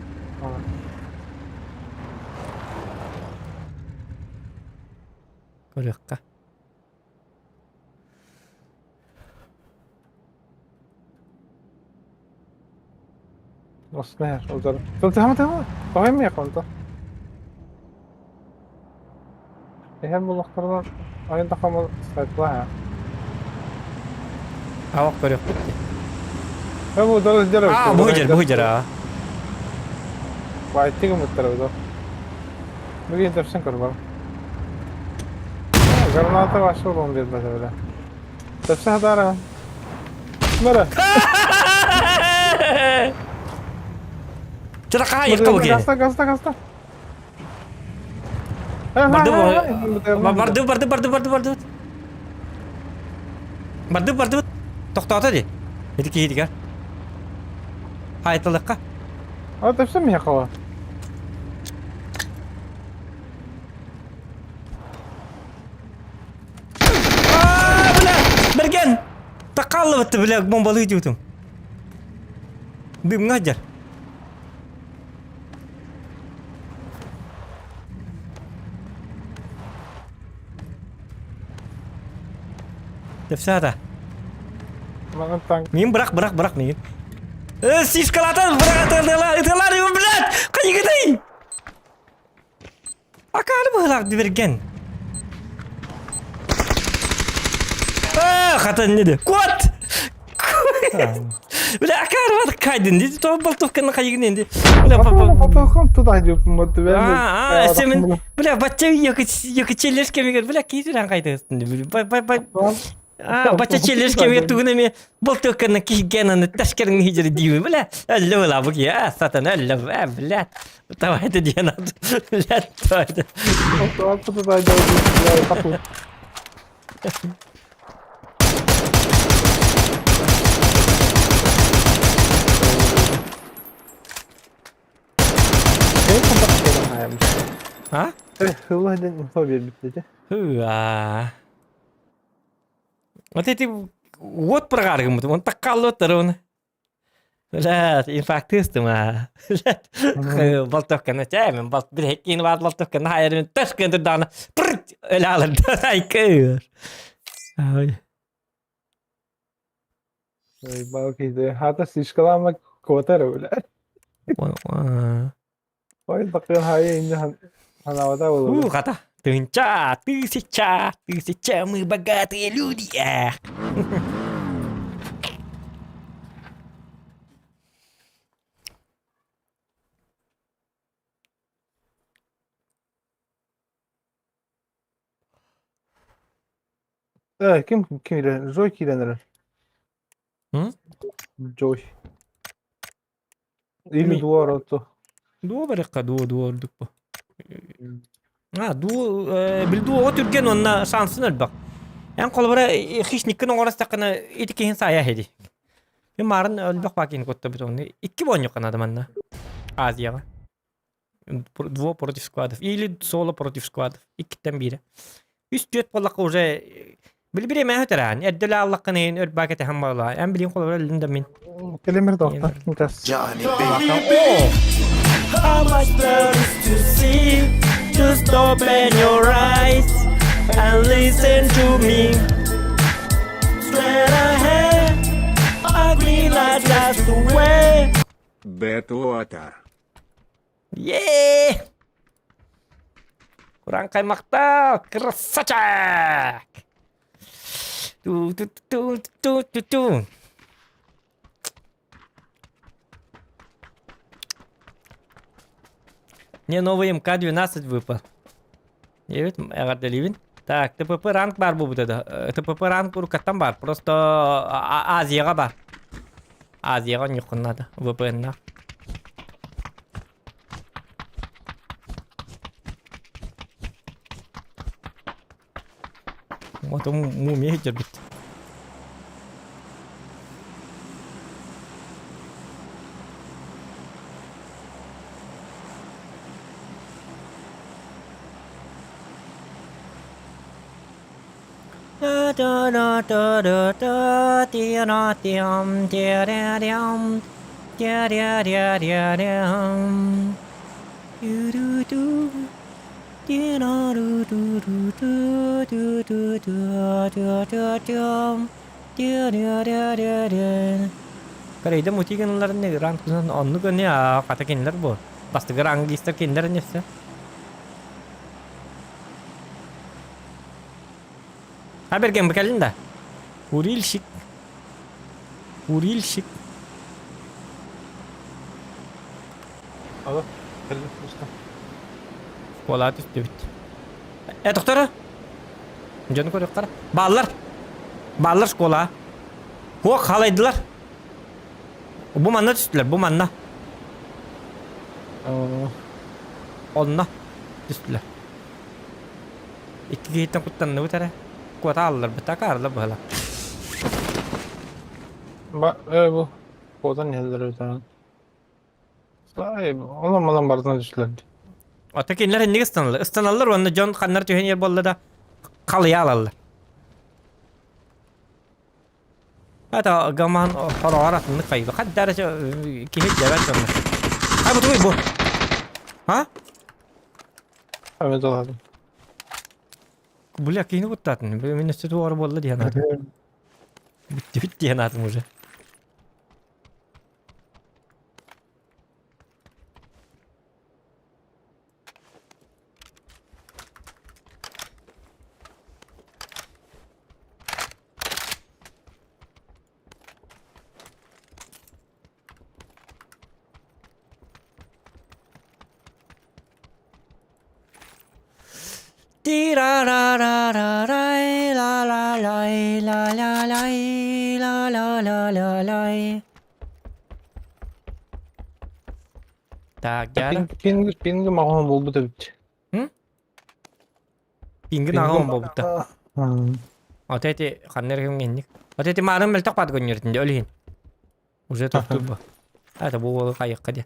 Көрүөххэ. Осна узар. Тама тама. Тоһой миэхэ онто. Иһэр буоллахтарына айан тахамал сайтла Авақ көрүөхпүт дии. Э бу дорос дьарык. Аа, бу дьар, бу дьар аа. Байтык умуттар бу. Бүгүн тапсан көр бар. Граната вообще урон бербете бile. Тапса хатара. Мара. Чыра хаайыкка бу киһи. Гаста, гаста, гаста. Барды барды барды барды барды барды. Барды барды тохтоото дии. Ити киһитигэр. Хаайталыкка. А это все мехало. Аа, бля! Берген! Такаллыбытты, бля, бомбалыы диутум. Дымҥа дьар. Тепсата. Манан танк. Мин бырах, бырах, бырах миигин. Э, сишкалатан, бырах, ытыалар, ытыалар, блядь! Хайыгытай! Акаары быһыылаах дибиргэн. Аа, хата не де. Кот! Бля, акаары бар кайдын дейді. Тоғы болтовканы хайыгын енді. Бля, Потом туда идет, вот Аа, аа, сен бля, бачча екі кемегер, бля, кейдірен қайда Бай, бай, бай. Аа, бачча челлеш кемегер тугун эми болтовканы кийген аны ташкерин хижери деймін, бля. Әлі бля, бұк, я, сатан, әлі, бля. Давай это диэн блядь, давай это. А? Hua. Вот эти вот прогаргымыт, он так колоттар Блядь, инфарктыстым а. Блядь, болтовканы тәмін, болт бір хеккин бар болтовканы хайырын ташкын даны. Пырт, өлі алыр, айкыр. Ой. Хата сишкалама квотера, блядь. Ой, такын хайы инде ханавата У, болду. хата. Тынча, тысяча, тысяча, мы богатые люди. Эх. Э, ким ким илен? Жой киленер. М? Жой. Или Ми- дуар отто. Дуо барыққа, дуо, дуо ордук бу. А, дуо, бил дуо түрген онна шансын өлбақ. Эн қолбара хищниккин оңорастақына ити киһин сая хеди. Мен марын өлбөх бакин котта бит оны. Икки боньюк анады манна. Азияға. Дуо против складов. Или соло против складов. Иккиттен бире. Үс түөт боллаққа уже Билбире мә өтөрән. Эрделе аллаққын ен өрбак эте хам бала. Эн билин қолбара өлүн да мин. Келемер доқта. Мутас. How much there is to see? Just open your eyes and listen to me. Straight ahead, a green light lights the way. Бэтуотар. Yeah! Куран каймакта, красавчик! Ту ту ту ту ту ту. Мне новый МК-12 выпал. Девять, эҕэрдэлиибин. Так, ТПП ранг бар бу бутада. ТПП ранг урукаттан бар. Просто Азияға бар. Азияға нюхун надо. VPN-на. Вот он мумия терпит. Карайда мутиган не ранг оннук не хата кинилер бу. Бастыгы рангистер кинилер несе. А берген бу кэлин да. Курильщик. Курильщик. Алло, кэллим устан. Куолаа түстүбүт. Э, доктора? Дьону көрүөххэ. Бааллар. Бааллар школа. Хуох халайдылар. Бу манна түстүлэр, бу манна. Онно түстүлэр. Икки киһиттэн куттанныбыт эрэ. Куота аалларбыт, акаарылар быһыла. Ба, э, бу куотан иһэллэр эбит Онон манан барытын түстүлэр. Ата кинилэр инник ыстаналлар. Ыстаналлар уонна дьон ханнар түһэн иһэр буолла да халыйа алаллар. Это гаман хороҕор атыннык хайыба. Хаддар киһи дьэбэт дьонно. А бу тугуй бу? А? Эми доладым. Бля, киһини куттаатын. Мин өссө туора буолла диэн аатым. Бүттүбүт диэн аатым уже. Ти-ра-ра-ра-ра-рай, ла-ла-лай, ла-ла-лай, ла-ла-ла-ла-лай. Так, дьара. Пинг, пинг маҕан буолбут эбит. Пингин аҕам буолбута. Вот эти ханна эрэ кэмҥэ Вот эти маарын мөлтөх баат көнньүөртүн дьэ ол иһин. Уже тохтуур бу. Это бу уолу хайыахха диэн.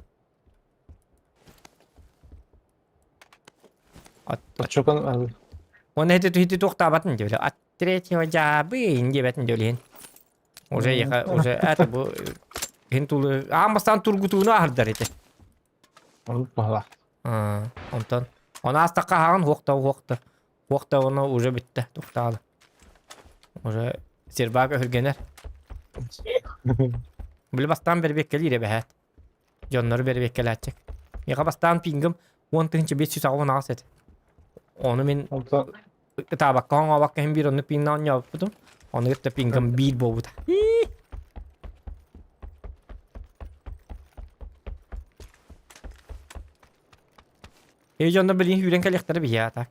Оччокон Уонна ити ити туохтаабатын диэбилэ. От третьего дьаабы диэбэтин дьэ ол иһин. Уже яха уже это бу иһин тулу аан бастаан тургутууну аһардар ити. Оннук баһылаах. Онтон ону аастахха аһаҕын хуохта хуохта хуохта ону уже бүттэ туохтаалы. Уже сербак өһүргэнэр. Били бастаан бэрбиэккэлиир эбэһээт. Дьоннору бэрбиэккэлээччик. Миэхэ бастаан пингым 10 588 этэ. Ону мин Онтон ытаабакка оҥообокко иһин биир оннук пиҥна оонньообуппутум. Ону кытта пингам биир буолбута. Эй дьонно билин сүүрэн кэлиэхтэрэ биһиэхэ так.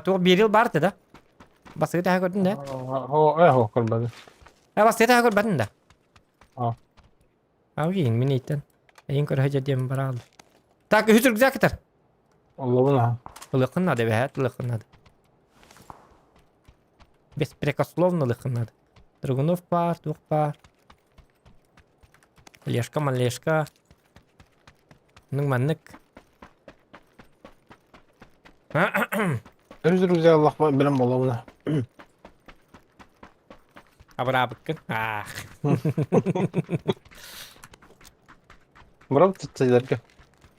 Туох биэрил баар этэ да? Бастакы таһа көрдүн да? Оо, көрбөтүм. Э, бастакы таһа көрбөтүн да? Аа. Аугин, мин иттен. Эйин көрө дьэ бараал. Так, үһүс рюкзак этэр. Оллобун аха. Ылыаххын наада эбэһээт, ылыаххын наада. Беспрекословно ылыаххын наада. Драгунов баар, туох баар. Лешка, малешка. Ну, маннык. Үһүс рюкзак ыллахпа билэн буоллабына. Абыраабыккын. Аах. Барабыт тыттайларга.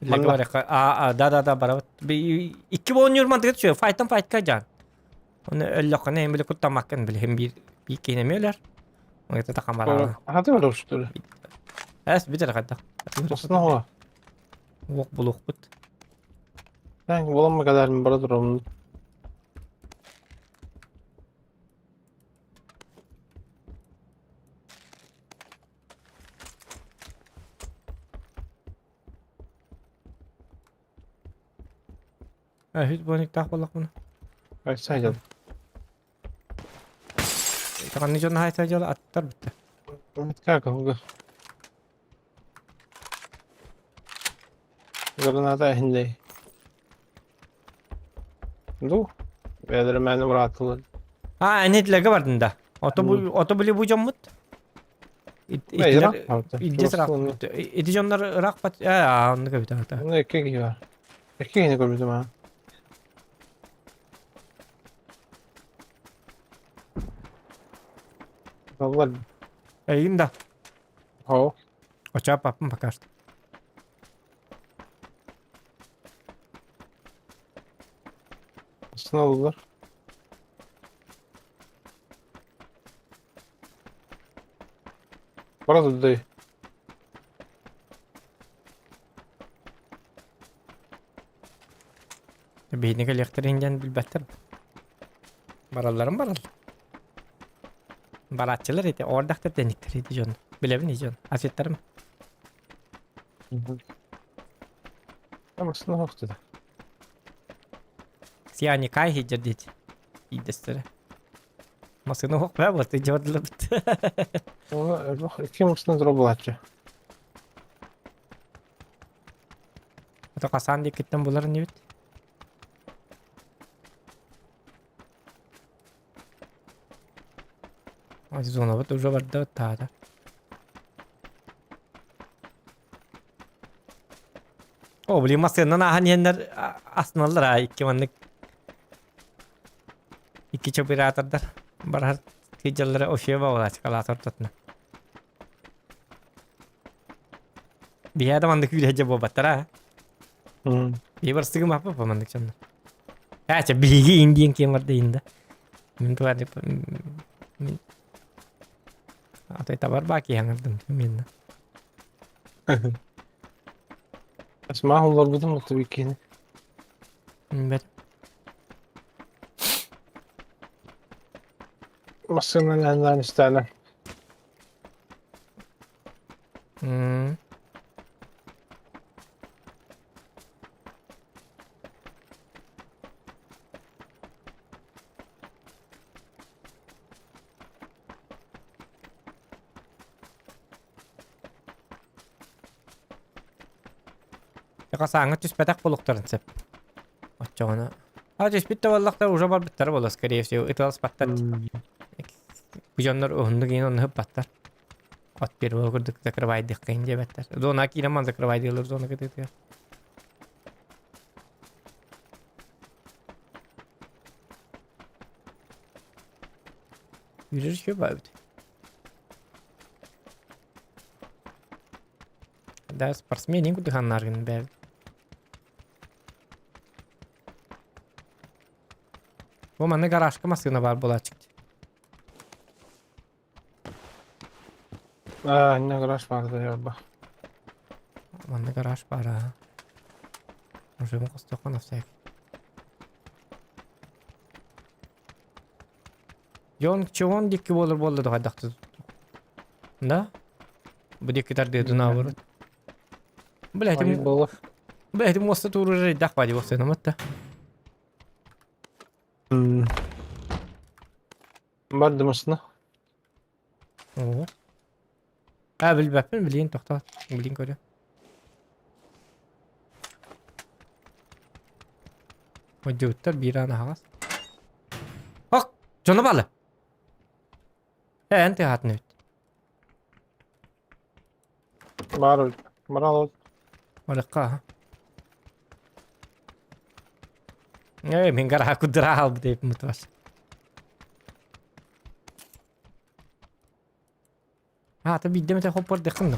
Манна. А, да, да, да, барабыт. Икки оонньуур мантыгы түсүө. Файтан файтка жан. Оны өллөххүнэ эм били куттаммаккын били биир биир киһини эмиэ өлөр. Оҥото такамараа. Хаты барар что ли? Эс бүтэр хата. Основа. Уох булуохпут. Мен буламма кадарын бара турам. Үһүс брониктаах буоллахпына. Айса дьыл. Ханны дьон хайса дьыл аттар бүттэ. Как уга. Граната иһинлей. Ду. Бэйэлэрэ мээнэ бырааттылар. А, эн итлерге бардын да. Ото бу ото били бу дьоммут. Итилер илдьэ сыраах. Ити дьоннор ыраах бат аа оннук эбит аата. Онно икки киһи бар. Икки киһини көрбүтүм аа. Баллар. Эйин да. Хоо. Оча папам пока что. Астына Бара турдай. Биһини кэлиэхтэрин диэн билбэттэр. Баралларын бараллар. Барааччылар ити оордахтар тэниктэр ити дьон. Билэбин ити дьон. Асеттарым. Амасына хохтуда. Сияни кай хиджер диэти. Идэстэрэ. Масына хох баа вот дьордулабыт. Оны икки масына дробулааччы. Ото хасан диэкиттэн булар инибит. Зонабыт уже барда таата. О, блин, массыынан ааһан иһэннэр астыналлар аа икки маннык икки чопиратордар барар сылдьаллара офио баҕалаачыкалаат ортотуна. Биһиэхэ да маннык күүрэһдьэ буолбаттара аа. Биһи барсыгым аппа маннык дьоннор. Ээ, чэ биһиги ин диэн киэн барда иин да. Мин туга мин Атай табар баа киһи аҥардым минна. Асмаах олорбутум оту иккини. Бэт. Массыынан аннаан истээнэ. Сааҥҥа түспэтэх буолуохтарын сөп. Оччоҕуна А түспүт да буоллахтар уже барбыттара буолуо скорее всего ыталаспаттар Бу дьоннор уһуннук иин онно ыппаттар. От первого курдук закрывайдыххын диэбэттэр. Зона киирэн ман закрывайдыылар зона кытыытыгар. Yürür şu баабыт. Да, спортсмен кудыханнаргын бэбит. Бу манна гаражка массыына баар буолааччык. Аа, инне гараж баар да Манна гараж баар аа. Уже хостоххо на всякий. Дьон чоҕун диэки буолар буолла да хайдах Да? Бу диэки тардыытын наоборот. Блядь, Было. блядь, муоста туурар эрдэх бади буолсайнамат да. Барды масына. Оо. А, билбэппин, билиин тохтоо. Билиин көрүө. Модьуттар биир аан аһаҕас. Ох! Дьоно баалы! Ээ, эн тыаһаатын эбит. Баар барал Барыкка аха. Ээ, мин гараха куддара хаалбыт эбиппин бутубас. Аата биирдэ эмэтэ хоппордуоххун да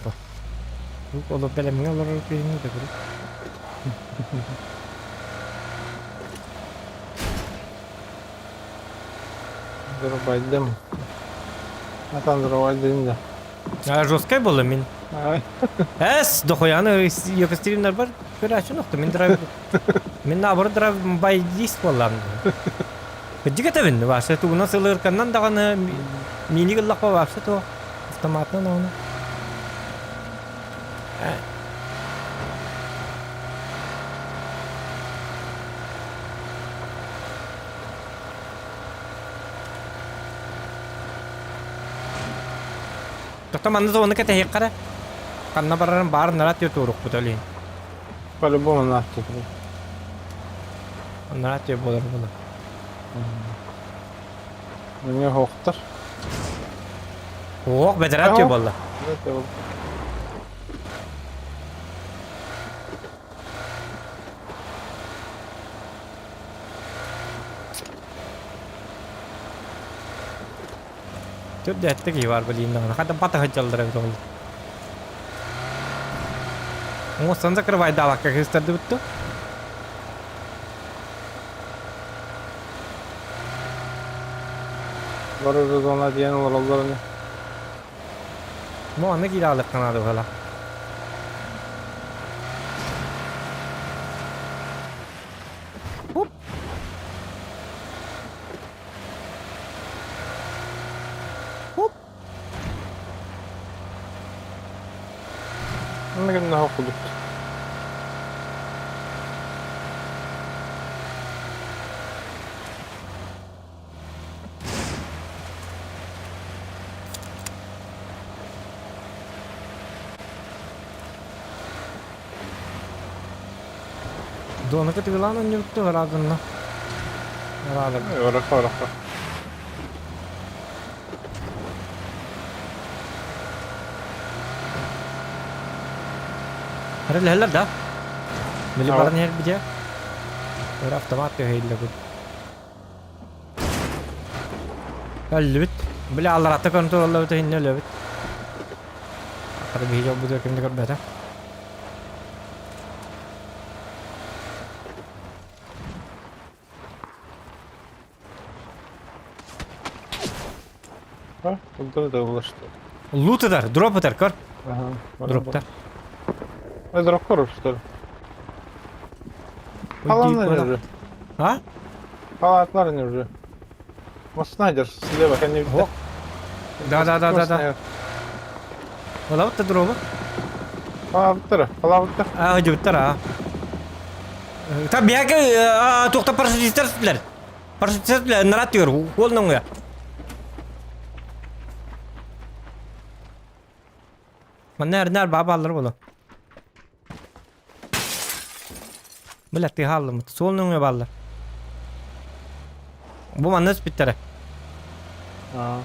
Ол бэлэмҥэ олорор киһини да көрү. Дурбайдым. Атан дурбайдым да. А жесткай буолла мин. Ай. Эс, дохуяны екастримнар бар. Көрәчүн охто мин драйв. Мин наоборот драйв байдист буоллам. Кырдьык этэбин, вообще тугунан сылырканнан даҕаны миини гыллахпа вообще то автоматынан ону. Тоқта манна зоны кэтэһиэххэ эрэ. Ханна барарын баар нарат туорукпут олин. По-любому нахуй. Нарат буолар буолар. Мне хохтар. Ох, бэдэрээт түө буолла. Түрдээттик киһи баар билиин даҕаны. Хата бата сылдьаллар эбит ол. Оҥостон закрывайдаабакка кыыстардыбыт дуо? Бары зона диэн олороллор ини. Бу аны киирэ аалыахха наада быһыылаах. Хоп. Манна оһох курдук. Донaka тыгылаан онньубутта ыраадынна. Ыраадыр. Орохо орохо. Харылыһаллар да? Били Aa. баран иһэр бите. Өр автомат төһөйүллэ бу. Өллүбүт. Били алларатта контроллабыт иһинне өлөбүт. Хата биһиги олбутугар ким да көрбөтө. А, тут да булашты. Лут ытар, дроп ытар, көр. Ага. Дроптар. Ой, дроп коров, что ли? Халаннар уже. А? Халатлар не уже. Может, найдешь слева, я не О. Да, да, да, да, да. Олабыт дробу. Халаптар, халаптар. А, дебиттар, а. Та бияке туохта парашютистар сүтүлэр. Парашютистар сүтүлэр, нарат түгөр, уол нөҥүө. Манна эрнэр баабааллар боло. Бля, ты хааллымыт. Суол нөҥүө бааллар. Бу манна түспүттэрэ. Аа.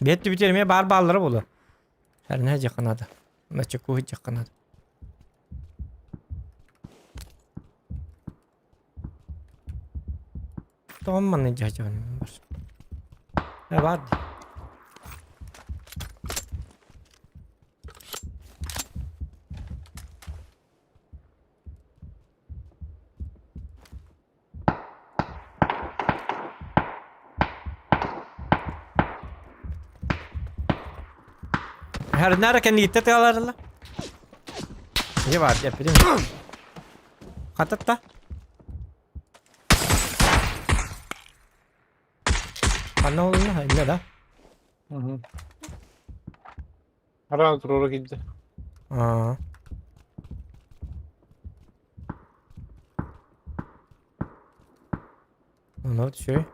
Биэт түбүтэр эмиэ баар бааллара буолуо. Эрнэ дьаханада. Начекуһу дьаханада. Тоҕо манна дьаһдьабын бар. Э баар дии. Хәрнәр кэнниттэ тыаларыла. Дьэ баар эппитим. Хататта. Ханна олунна инне да. Мгм. Араа туруора киирдэ. Аа. Ну, үчүгэй.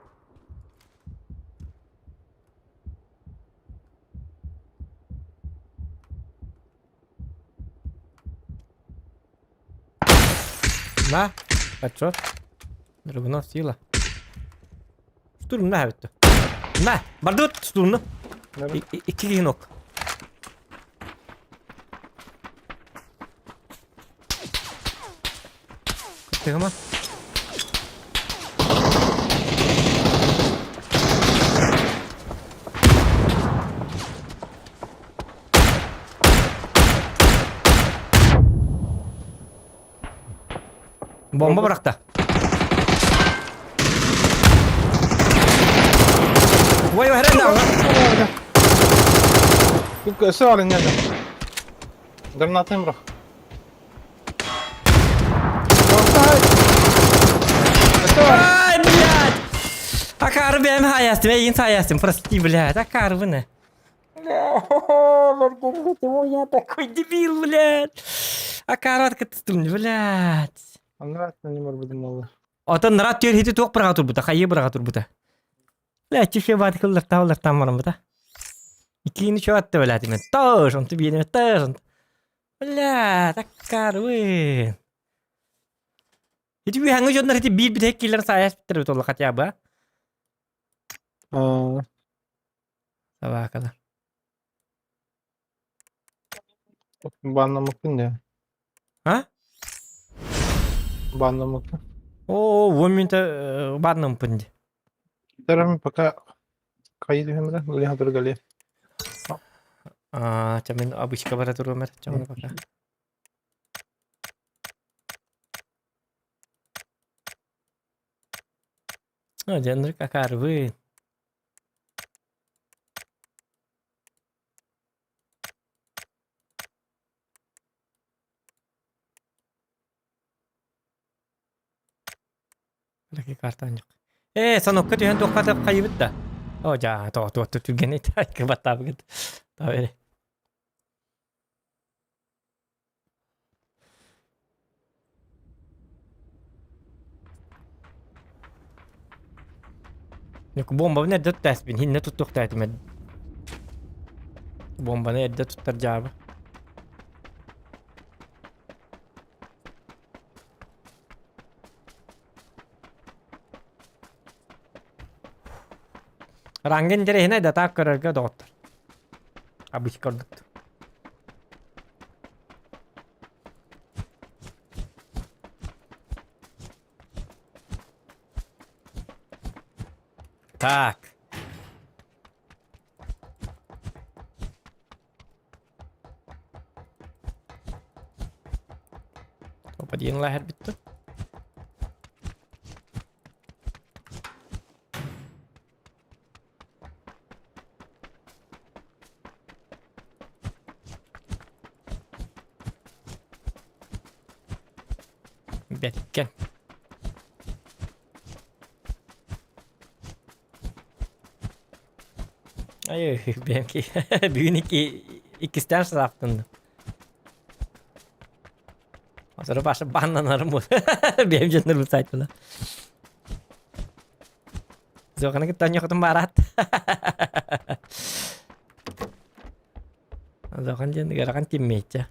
На, отчет. Драгунов сила. Штурм на бүттү. На, бардыбыт штурмну. Икки киһи нок. Кыттыгыма. Бомба бырахта. Ой, ой, хрен Өссө бар инньэ. Гранатын бырах. Ай, блядь! Акары бэм хайастым, эйин хайастым, прости, блядь, акары быны. Я такой дебил, блядь. Акары откатыстым, блядь. Аннара не барбытым буолла. Отон нарат түөр хити туох быраға турбута, хайы быраға турбута. Бля, чеше бат кыллар таулар тамарым бута. Икини чуатты, блядь, мен тоже, он тебе тоже. Бля, таккарвын. Ити үһәңҥэ дьоннор ити биир бүтэһик киилэрин саайас бүттэр эбит буолла хотя бы Аа. Собакалар. Баннаммыккын дии. А? Баннаммыккын. Оо, уон мүнүүтэ бааннаммыппын дии. Тэрим пока хайыы түһэн баран, билигин сотору кэлиэ. Аа, чэ мин обычка бара туруом эрэ, чэ пока. Оо, дьэ, ынырык акаарыбын. Картан Ээ, санокка түһэн туохха хайыбыт да? О, дьаа, тоҕо туох түргэнэй кыбаттаабыгыт. Таба Бомбабын эрдэ туттааспын, хиннэ туттуохтаатым Бомбаны эрдэ туттар дьаабы. Ранга интэриэһинэй да таак көрөргө доҕоттор. Абыч көрдүк. Так. Опа диэн лаһар бүттү. Бэккэ. Ай, бэйэм бүгүн икки иккистээн саахтынным. Осору баша баннанарым бу. Бэйэм дьоннорбут сайтына. Зоҕаны кытта онньохотун баараат. Зохан диэн ыарахан тиммиэччэ.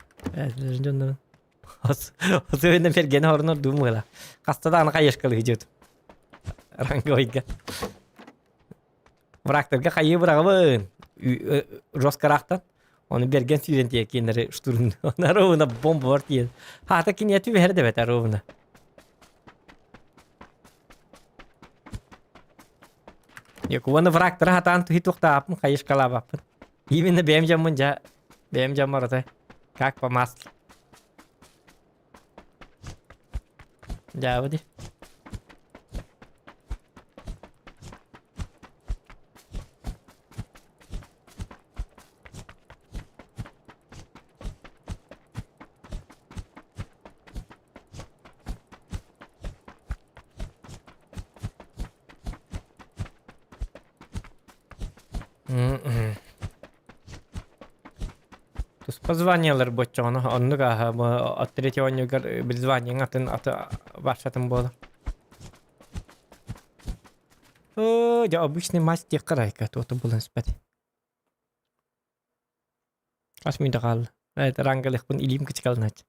Дьоннорун. Особенно бергени хорунор думала. Хаста даҕаны хайышкалыы дьыт. Ранговойга. Врагтарга хайыы быраҕабын. Жесткараахтан. Оны берген сүүрэн тиэ кинилэри штурм. Она ровно бомба бар тиэн. Хаата киниэ түбэһэр да бэтэ ровно. Якубаны врагтара хатаан туһи туохтааппын хайышкалаабаппын. Именно бэйэм дьоммун дьа бэйэм дьоммор ата как по маслу. Дьаабы дии. Туспа званиелар боччоҕуна оннук ааһа от третьего оонньуугар призваниеҥ атын аты барсатын буолар. Оо, дьэ обычный мать диэххэ райка туота булан испэт. Хас мүнүүтэ хаалла? Это рангалыахпын илиим кычыкалынааччы.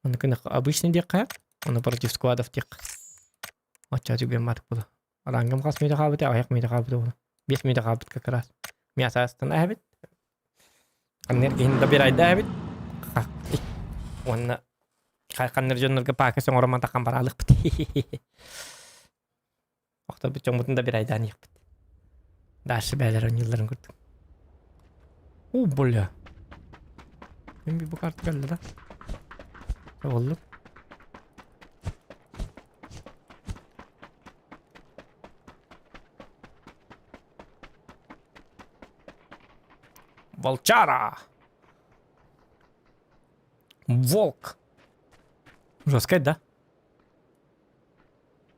Ону обычный диэххэ, ону против складов диэххэ. Оччо түгэн матык буолу. Рангым хас мүнүүтэ хаалбыта, аҕыйах мүнүүтэ хаалбыта буолу. 5 мүнүүтэ хаалбыт как раз. Мясо астана эбит. Ханныр киһини да бирайда эбит. Уонна ханныр дьоннорго паакы соҥоромон тахан бараалыкпыт. Охторбут дьоммутун да бирайдаан иэхпит. Дальше бээлэр оонньуулларын курдук. О, бля. Мен бу карта кэллэ да. Оллум. Волчара! Волк! Жесткая, да?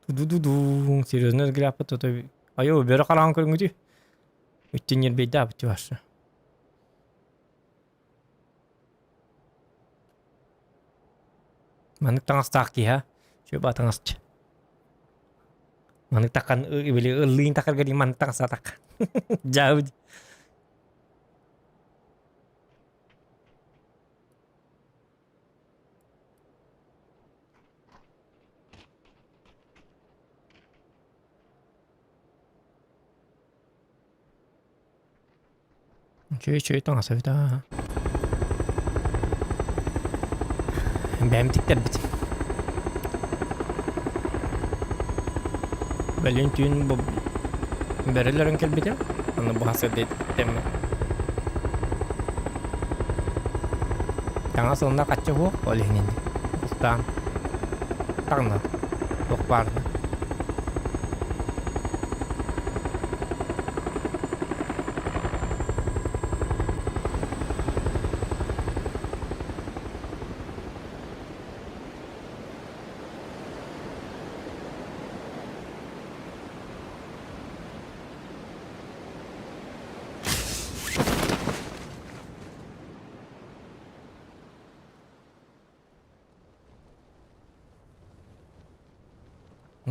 Ду-ду-ду, серьезно взгляд то Айо, бері қараған көріңді. Өттен ербейді абыты башы. Маннык таҥастаах киһи, чүөбэ таҥасчы. Маннык такан били ыллыын такарга дии маннык таҥастаатахха. Дьаабы. Үчүгэй үчүгэй таҥас эбит аа. Бэйэм тиктэрбитим. Бэлиэн түүн бу бэрэлэрин кэлбитим. Аны бу хасырдыйтэммин. Таҥас ылына хаччы уһуох, ол иһин инник. Устаан таҥна туох баарына.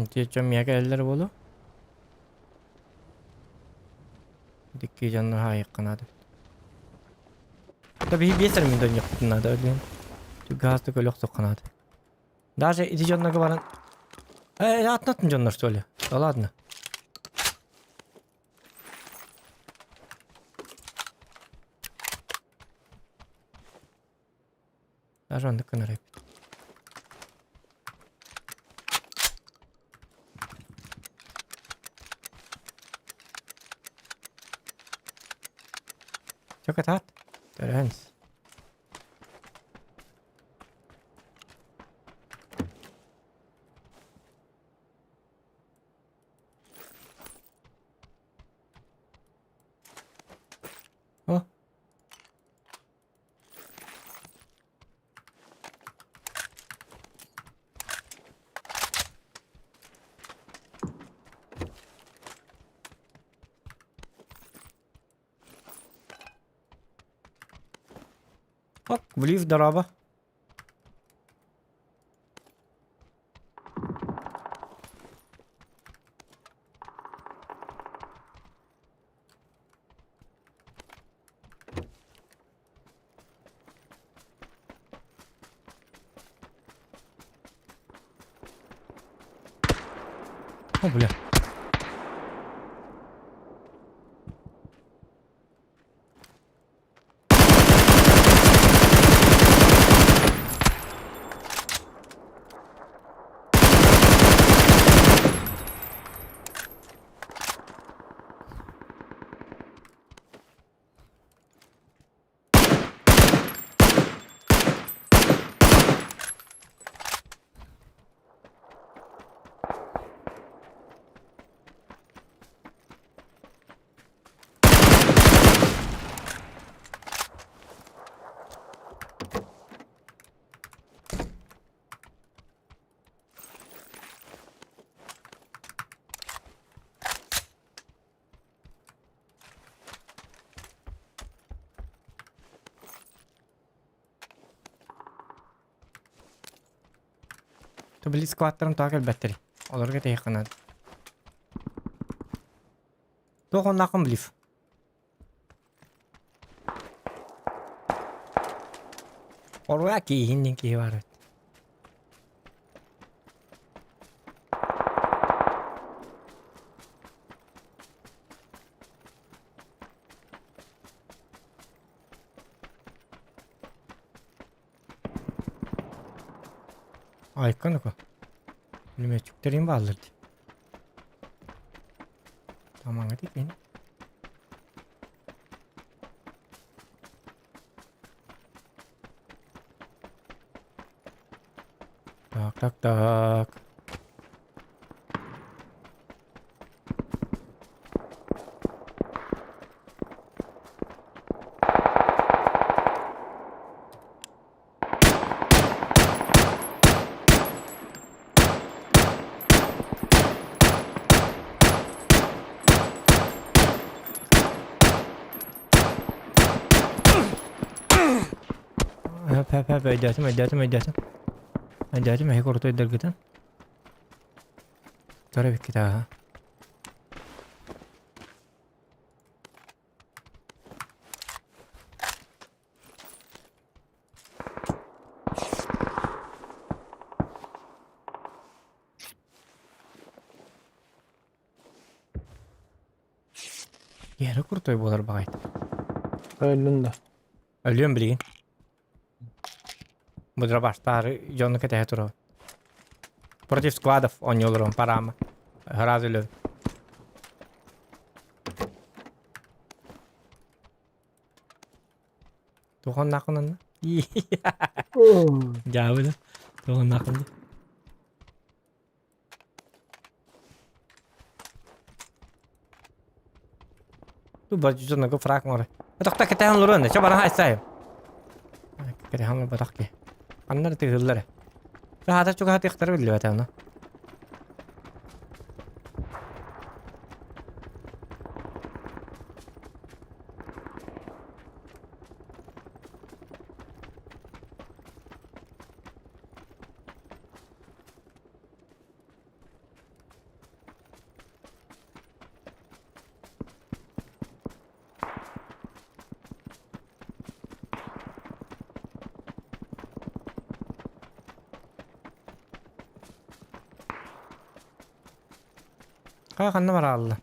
Ити дьон миэхэ кэлэллэр буолуо. Дикки дьонно хаайыахха наада. Да биһи биэс эрэ минут оонньуохпутун наада диэн. Газ өлөхсөххө наада. Даже ити дьоннорго баран Э, атын дьоннор что ли? Да ладно. Даже оннук гынар эбит. Чё катаат? Төрөһөн. О, Оп, влив дороба. О, бля. Били скваттарын тоҕо кэлбэттэрий? Олорго тэйиэххэ наада. Туох оннааххын блиф? Оруа кииһин диэн киһи баар эбит. Айкан око. Пулеметчиктерим бааллар дии. Тамаҥа тикин. Так, так, так. Хөп, хөп, хөп, өйдөөтүм, өйдөөтүм, өйдөөтүм. Өйдөөтүм, эһи куруту өйдөргүтүн. Тора биккит ааһа. Иһэрэ крутой буолар баҕайыта. Өллүн да. Өлүөм билигин. Будра баштаары дьону кэтэһэ турабын. Против складов оонньууларым параама. Сразу өлөбүн. Туоханнааххын онно? Дьаабы да. Туоханнааххын да. Ту бажжынаго фраг море. Тохта кэтэһэн олоруон чэ баран хайсайым. Кэтэһэн олорботох киһи. Аннар тыһыллар. Хаата чугаһатыахтара биллибэтэ ону. Хайа ханна бараалла?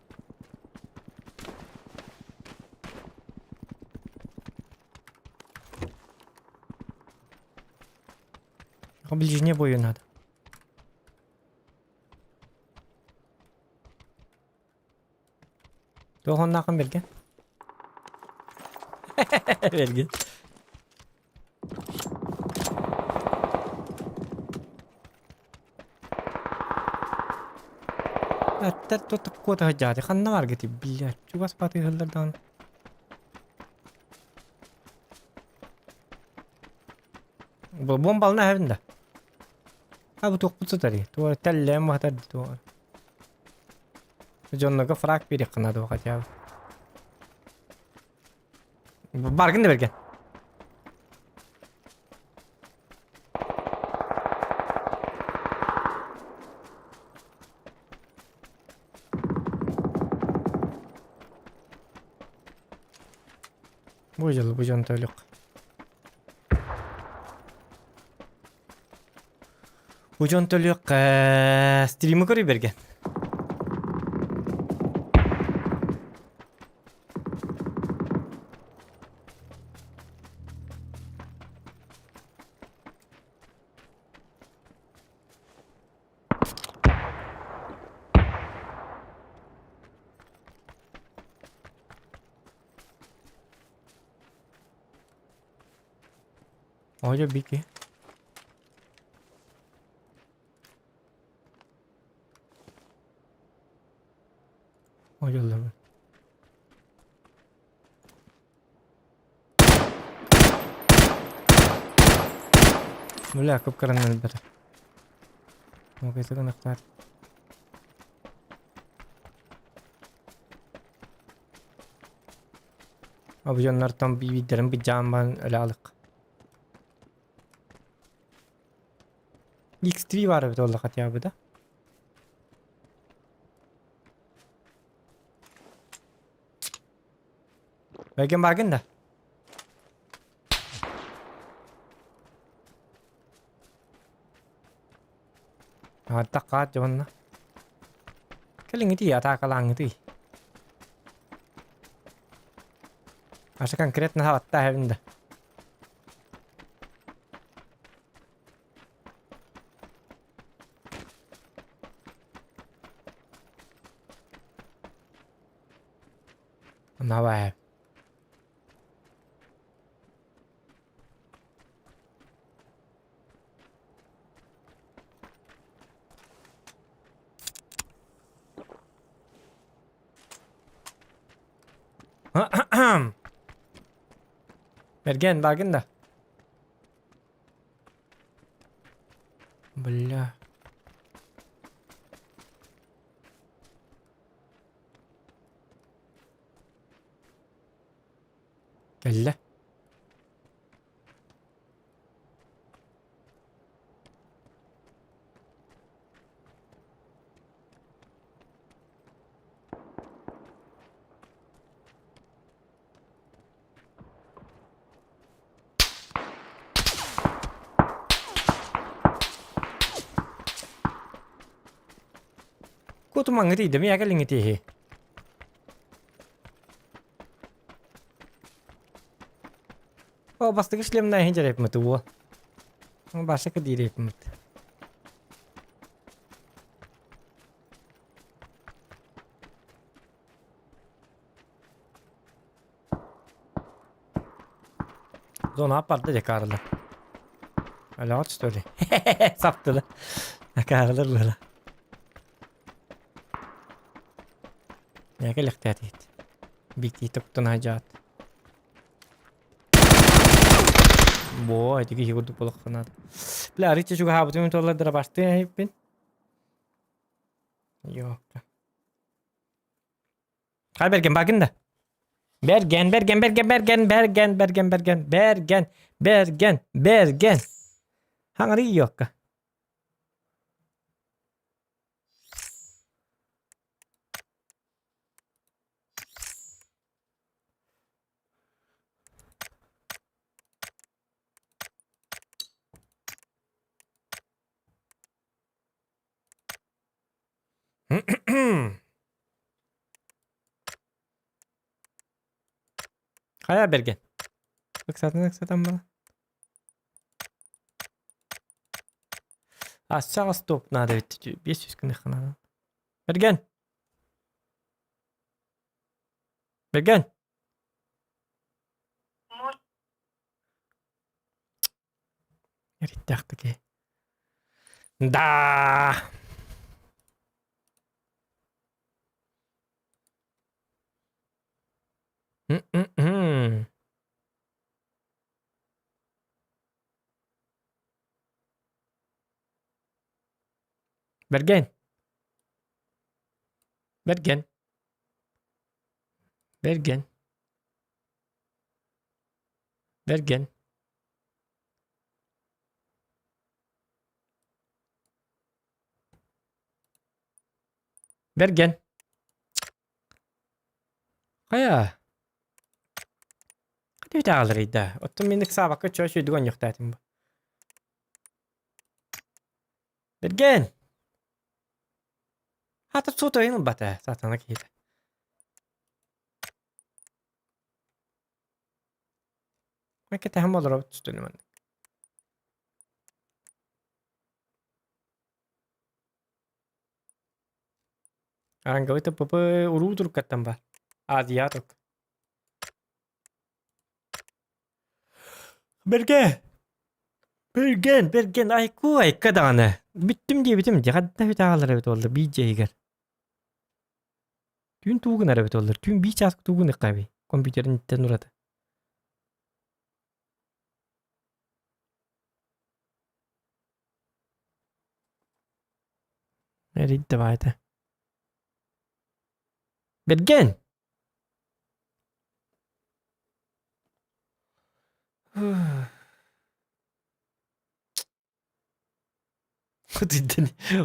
Ближний бою надо. Туох оннаахын бэргэн? Бэргэн. Аттар тут куота сылдьааты ханна баргыт блядь чугас батыһаллар даҕаны. Бомбалына эһэбин да. А бу туохпут сытарый? Туора тэллээн баһатар туора. Дьоннорго фраг биэриэххэ наада хотя бы. Баргын да берген. Бу дьыл бу дьон төлүк. Бу дьон төлүөххэ стримы көрүй берген. Оля бики. Оля Бля, кып-кыранан өлбөтө. Окей, Объемнартан биирдэрин быдьаан баран өлө алык. X3 баар эбит буолла хотя бы да? Бэргэн бааргын да? Ааттах дьонно. Кэлиҥҥитий атаакалааҥҥытый. Аша конкретно хааттаа эбин да. Давай. Мерген, баргын да. Бля. Кэллэ. Кутумаҥҥыт иийдэ, миэхэ кэлиҥҥит иһи. О, бастакы шлемнаа иһин дьэрэпмит уо. Бастакы диирэпмит. Зона аппарда дьэ Карла. Алло, что ли? Саптылы. Карла было. Яка лехтятит. Бити токтон хажат. Бо, эти киһи курдук болоххунаат. Бля, арычча чугаһаабытым туоллардара бастыа иһиппин. Йоокка. Хай Берген бакын да. Берген, Берген, Берген, Берген, Берген, Берген, Берген, Берген, Берген, Берген. Хаҥары йоокка. Хайа Берген. Ыксатын ыксатан бала. Аччаҕа стоп надо ведь 500 гыныхха надо. Берген. Берген. Эриттэхтики. Да. М-м-м. Бэргэн. Бэргэн. Бэргэн. Бэргэн. Бэргэн. Хайа? Хайа аҕаларый да? Оттон мин ыксаабакка чөө сүйдүк оонньуохтаатым бу. Бэргэн! Хата сотойун ылбата, сатана киһитэ. Кэтэһэн олоробут түстүнү маннык. Аранговый ТПП уруу туруккаттан бар. Азия турук. Бэргэ! Бэргэн, бэргэн, айку, айка даҕаны. Бүттүм диэбитим, дьэ ханна бүтэ хаалар эбит буолла биир дьиэ иһигэр. Түүн туу гынар эбит буоллар, түүн биир чааска туу гыныахха эбий, компьютерын иттэн ураты. Эрийдэ баайта. Бэргэн!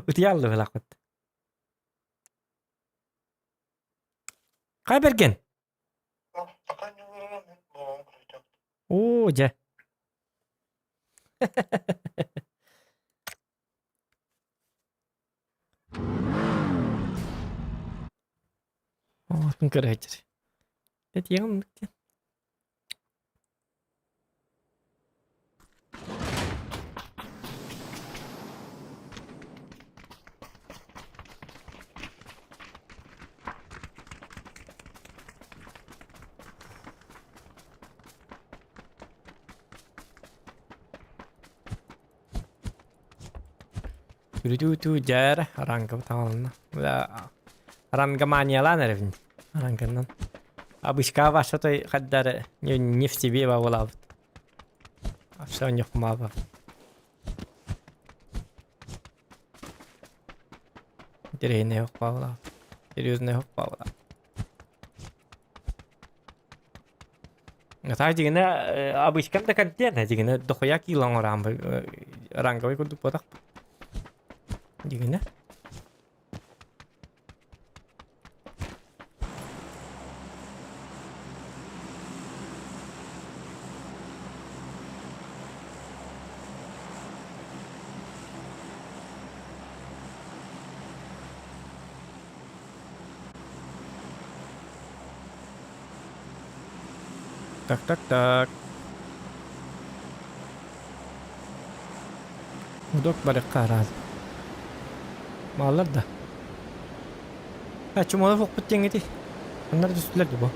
Утуйалла бэлэхпит. Хай Бэргэн? Оо, дьэ. Оҕотун көрөөччү. Этиэҕим оннук диэн. Түрүтүү дьээр аранга таҕылынна. Рангоманиялаан эрэбин. Аранганнан. Обычка ваша той хаддары не, не в себе бабылабыт. Все нюхмаба. Интересный хоппабыла. Серьезный хоппабыла. Так дигинэ обычкам да контент дигинэ дохуя кило оҥораан ранговый курдук буотах дигинэ Так, так, так. Удок барыкка араас. Мааллар да. А, чумолов укпут диэҥити. Аннар түстүлэр да бу.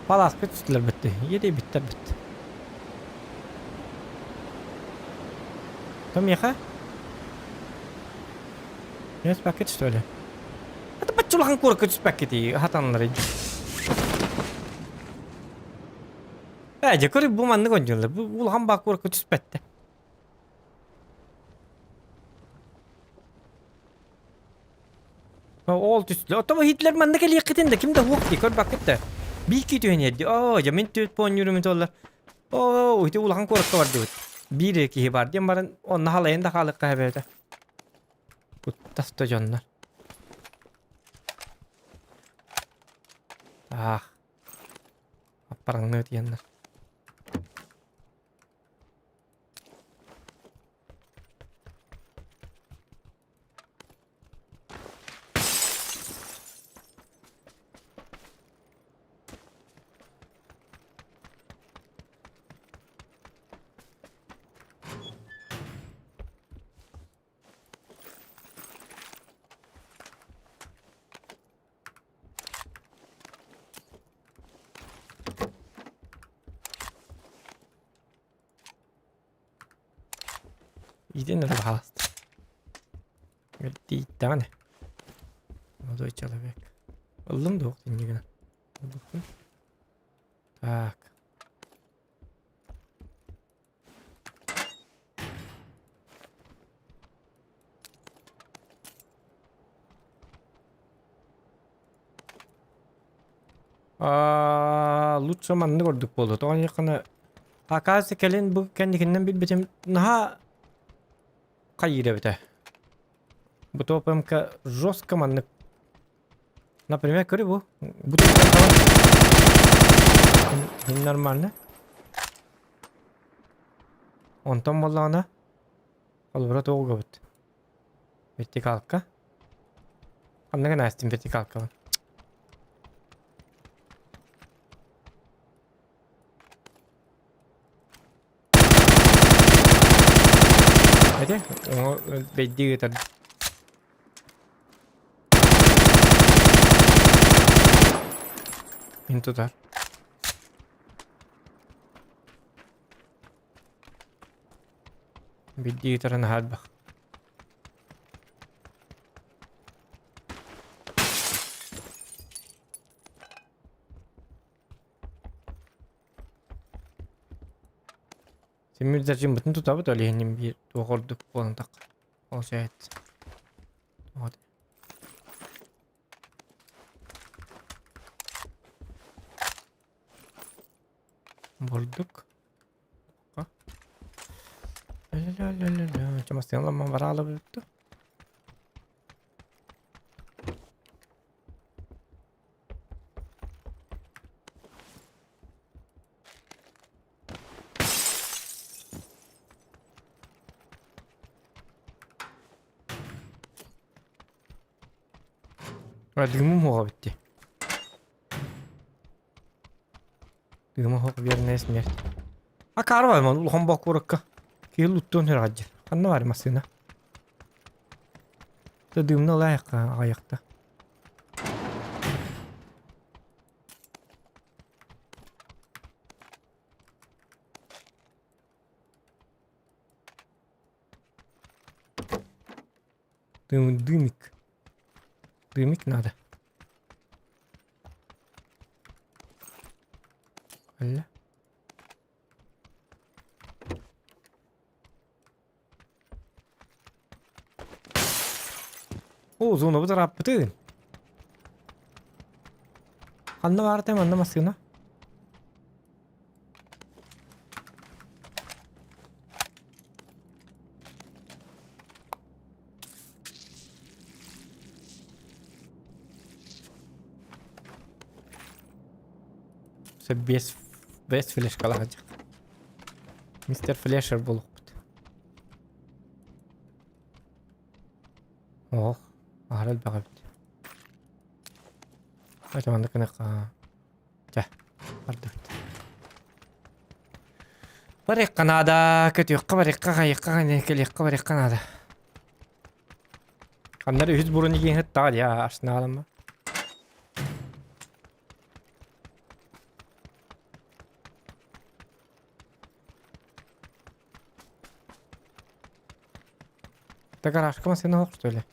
Палааска түстүлэр битти. Иэдэй биттэр бит. Ким миэхэ? Есть пакет, что ли? Это баччулахан куоракка түспэккитий, хатаннары. Ээ, дьэ көрү бу маннык оонньууллар. Бу улахан баа куоракка түспэттэ. Ол түстүлэр. Оттон Гитлер манна кэлиэххитин да ким да уох дии көрбөккүт да. Биир кии түһэн иһэрди. Оо, дьэ мин түөрт оонньуурум этэ Оо, ити улахан куоракка бардыбыт. Биир киһи бар диэн баран онно халайан да хаалыахха эбэтэ. Куттас да дьоннор. Аах. Аппараҥныы тиэннэр. Иитин эрэ баһаалыста. Тиийдэҕинэ. Молодой человек. Ыллым дуо иннигинэ? Ылбыппын. Так. Аа, лучше маннык ордук буолуо. Тоҕо диэххинэ, оказывается, кэлин бу кэнникинэн билбитим наһаа хайыыр эбитэ. Бу ТОПМ-ка жестко маннык. Например, көрү бу. Бу нормально. Онтон буоллаҕына, холобура туох Вертикалка. Ханна гына вертикалкабын? Эти бэйдии ыытар. Мин тутар. Бэйдии ыытара наһаа элбэх. Тимир зажиммытын тутабыт ол иһин биир туох ордук буолан тахха. Ол сөйт. Вот. Бурдук. Ля-ля-ля-ля-ля. Чамастыан бараала бүттү. Дымым уоҕа бүтти. Дыма хоқ верная смерть. А карва ман улахан боккуракка. Киһи луттуон хөрҕадьыр. Ханна бар массыына? Та дымна лайыққа аяқта. Дым, дымик. Дымик надо. Алла. О, зона бу тараппытын. Ханна баартай манна массыына? Без, без флешкалаах Мистер Флешер буолуохпут. Ох, аһара элбэх эбит. Ача маннык гыныахха. Чэ, бардыбыт. Барыахха наада, көтүөххэ барыахха, хайыахха, кэлиэххэ барыахха наада. Ханнар үһүс бурун игин ыттаҕа дии арсеналыма. Да гаражка массыына суох что ли?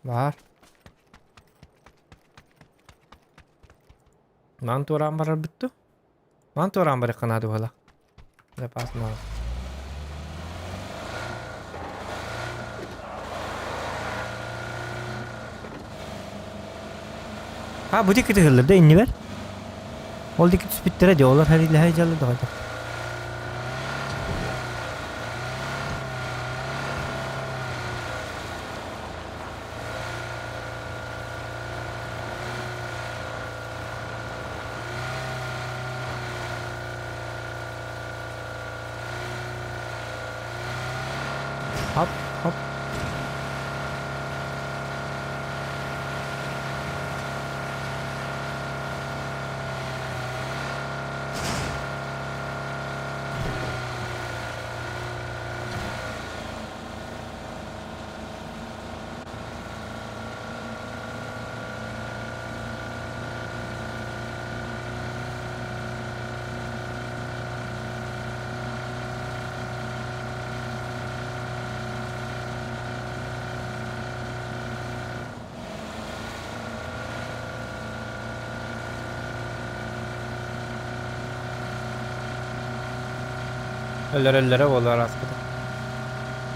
Баар. Маан туораан барарбыт дуу? Маан туораан барыахха наада буолла. Запас мало. А, бу диэки тыһыллар да иннибэр. Ол диэки түспүттэрэ дии, олор хэрилэһэ дьалла доҕойдо. Хоп, хоп. Өлөрөллөрө буолуо араспыта.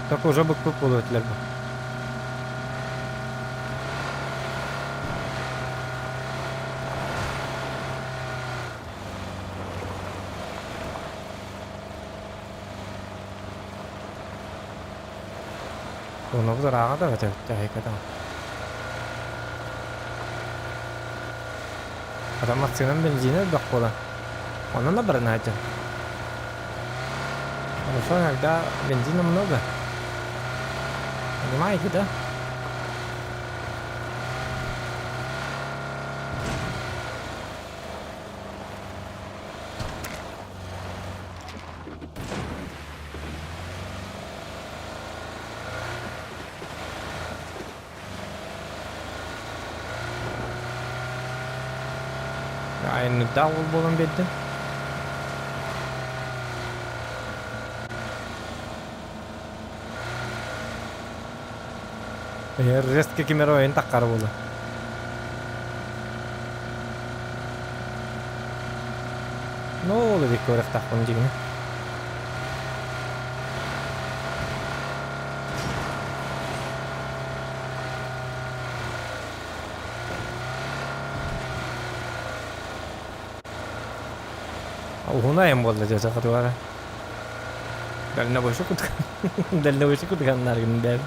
Только уже быкпыт буолуо этилэр бу. Онобут ырааҕа да өтөбүттэ Хата массыынам бензинэ элбэх буолан, онон да баран сылдьан. Хорошо, иногда бензина много. Понимаете, да? Айанныырдаах уол буолан биэрдим. Резко ким эрэ ойон таххара буолла. Ну, ол эбит көрөхтахпын дьиҥэ. Уһун айан буолла дьэ сахатыгара. Дальнобойщик кутган. Дальнобойщик кутганнар гын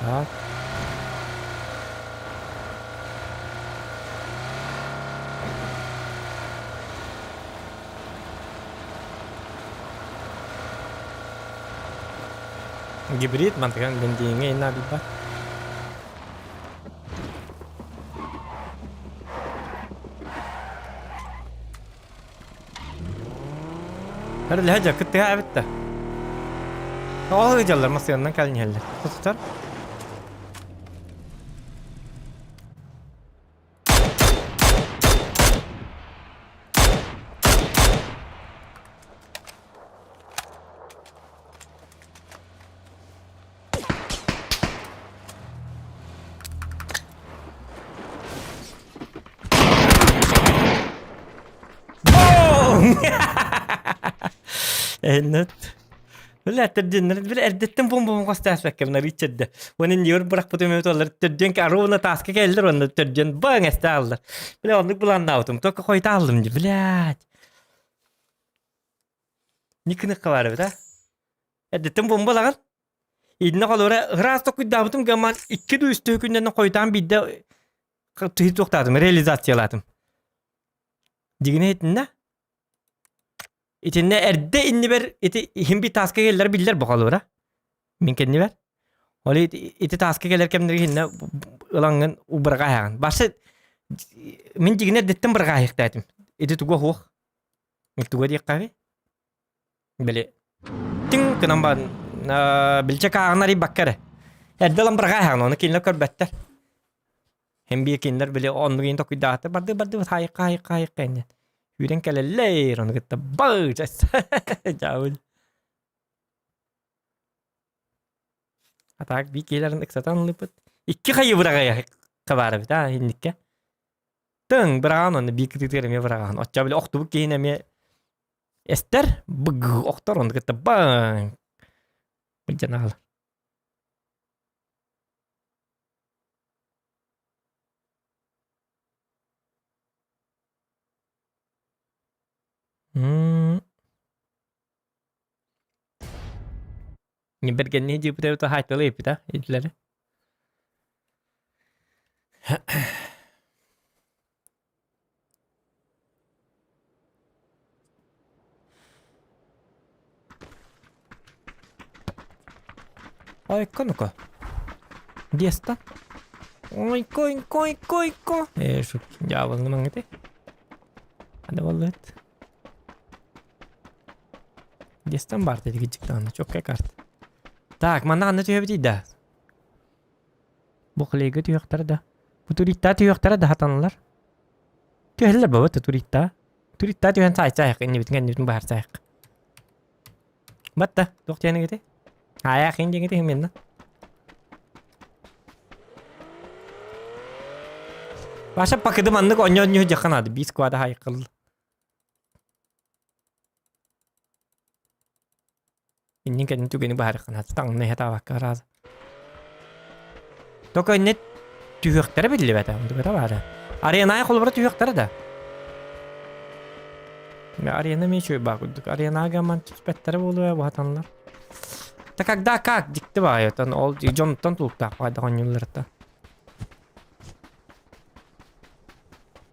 Так. Гибрид мантыган бензиҥҥэ инна билбат. Лэһэ кыттыһа эбит да. Ол ыдьаллар массыынанан кэлин иһэллэр. Тутар. Эннет. Бile төрдүннэр бile эрдэттэн бомбом хостаспаккабына Ричардда. Уонна ньур бырахпытым эбит олар төрдүөн ровно тааска кэллэр уонна төрдүөн баң эстэ ааллар. Бile оннук былааннаабытым. Только хойта аллым ди, блядь. Никынык бар эбит а. Эрдэттэн бомбалаган. Инна холура ыраас токуйдаабытым гаман икки дуу үстүү күннэн хойутаан биирдэ туохтаатым, реализациялаатым. Дигини итиннэ Итиннэ эрдэ иннибэр ити иһин би тааска кэллэр биллэр бу холура. Мин кэннибэр. Ол ити тааска кэлэр кэмнэргэ иһиннэ ылаҥҥын убырҕа аһаҕын. Башы мин дигини эрдэттэн бырҕа аһыахтаатым. Ити тугу оһуох? Тугу диэххэ Били тиҥ гынан баран билчэ кааҕын арыйбакка эрэ. Эрдэ ылан быраҕа аһаҕын, ону кинилэр көрбөттөр. Һин биир кинилэр били оннук иин токуйдаатар барды барды хаайыкка хаайыкка хаайыкка иннин. Үүрэн кэлэллэр, ону кытта бау дьаабын. А так биир киһилэрин ыксатан ылыппыт. Икки хайы быраҕайа хабаар эбит аа инникке. Тыҥ быраҕан онно биир кытыытыгар эмиэ быраҕаһын. Оччо били охтубут киһини эмиэ Эстэр быг охтор ону кытта баҥ былдьан аҕалар. М Бэргэннии дьиэбитэ хаайталы ыйыппыта итилэри. Ойко ну-ка. Где-то? Ойко, ойко, ойко, ойко. Э, шутки, дьаабылны маҥыты. Ада боллут. Дестан бар дедик дьиктааны, чоккай карта. Так, манна ханна түһэбитий да? Бу клейга түһүөхтэрэ да. Бу туриттаа түһүөхтэрэ да хатаналар. Түһэллэр бабыт туриттаа. Туриттаа түһэн саайсаайах иннибитин кэннибитин баһарсаайах. Батта, туох диэн Аайаах иин диэҥити иһиминна. Паша пакыды маннык онньо-онньо дьахан наада биис квада хайкыл. Иннин кэннин түгэни баһарыххына таҥна иһэ таабакка араас. Только инне түһүөхтэрэ биллибэтэ, онтуката баара. Аренаа холобура түһүөхтэрэ да. Арена эмиэ үчүгэй баа курдук. Аренаға ман түспэттэрэ буолуо буһатаннар. Да когда как дикти баайы отон ол дьонтон тулуктаах баайда оонньуулларыттан.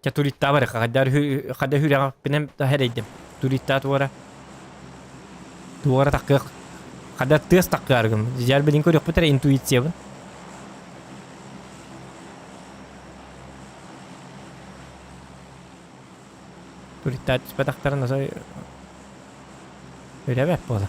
Чэ туриттаа барыха хаддар хадда хүрэҕиппинэн хэрэйдим. Туриттаа туора. Туора таккыах хаддар тыас таккыаргым. Дьэр билин көрүөхпүт эрэ интуициябын. Туриттаа түспэтэхтэрин осой Үрэ буола.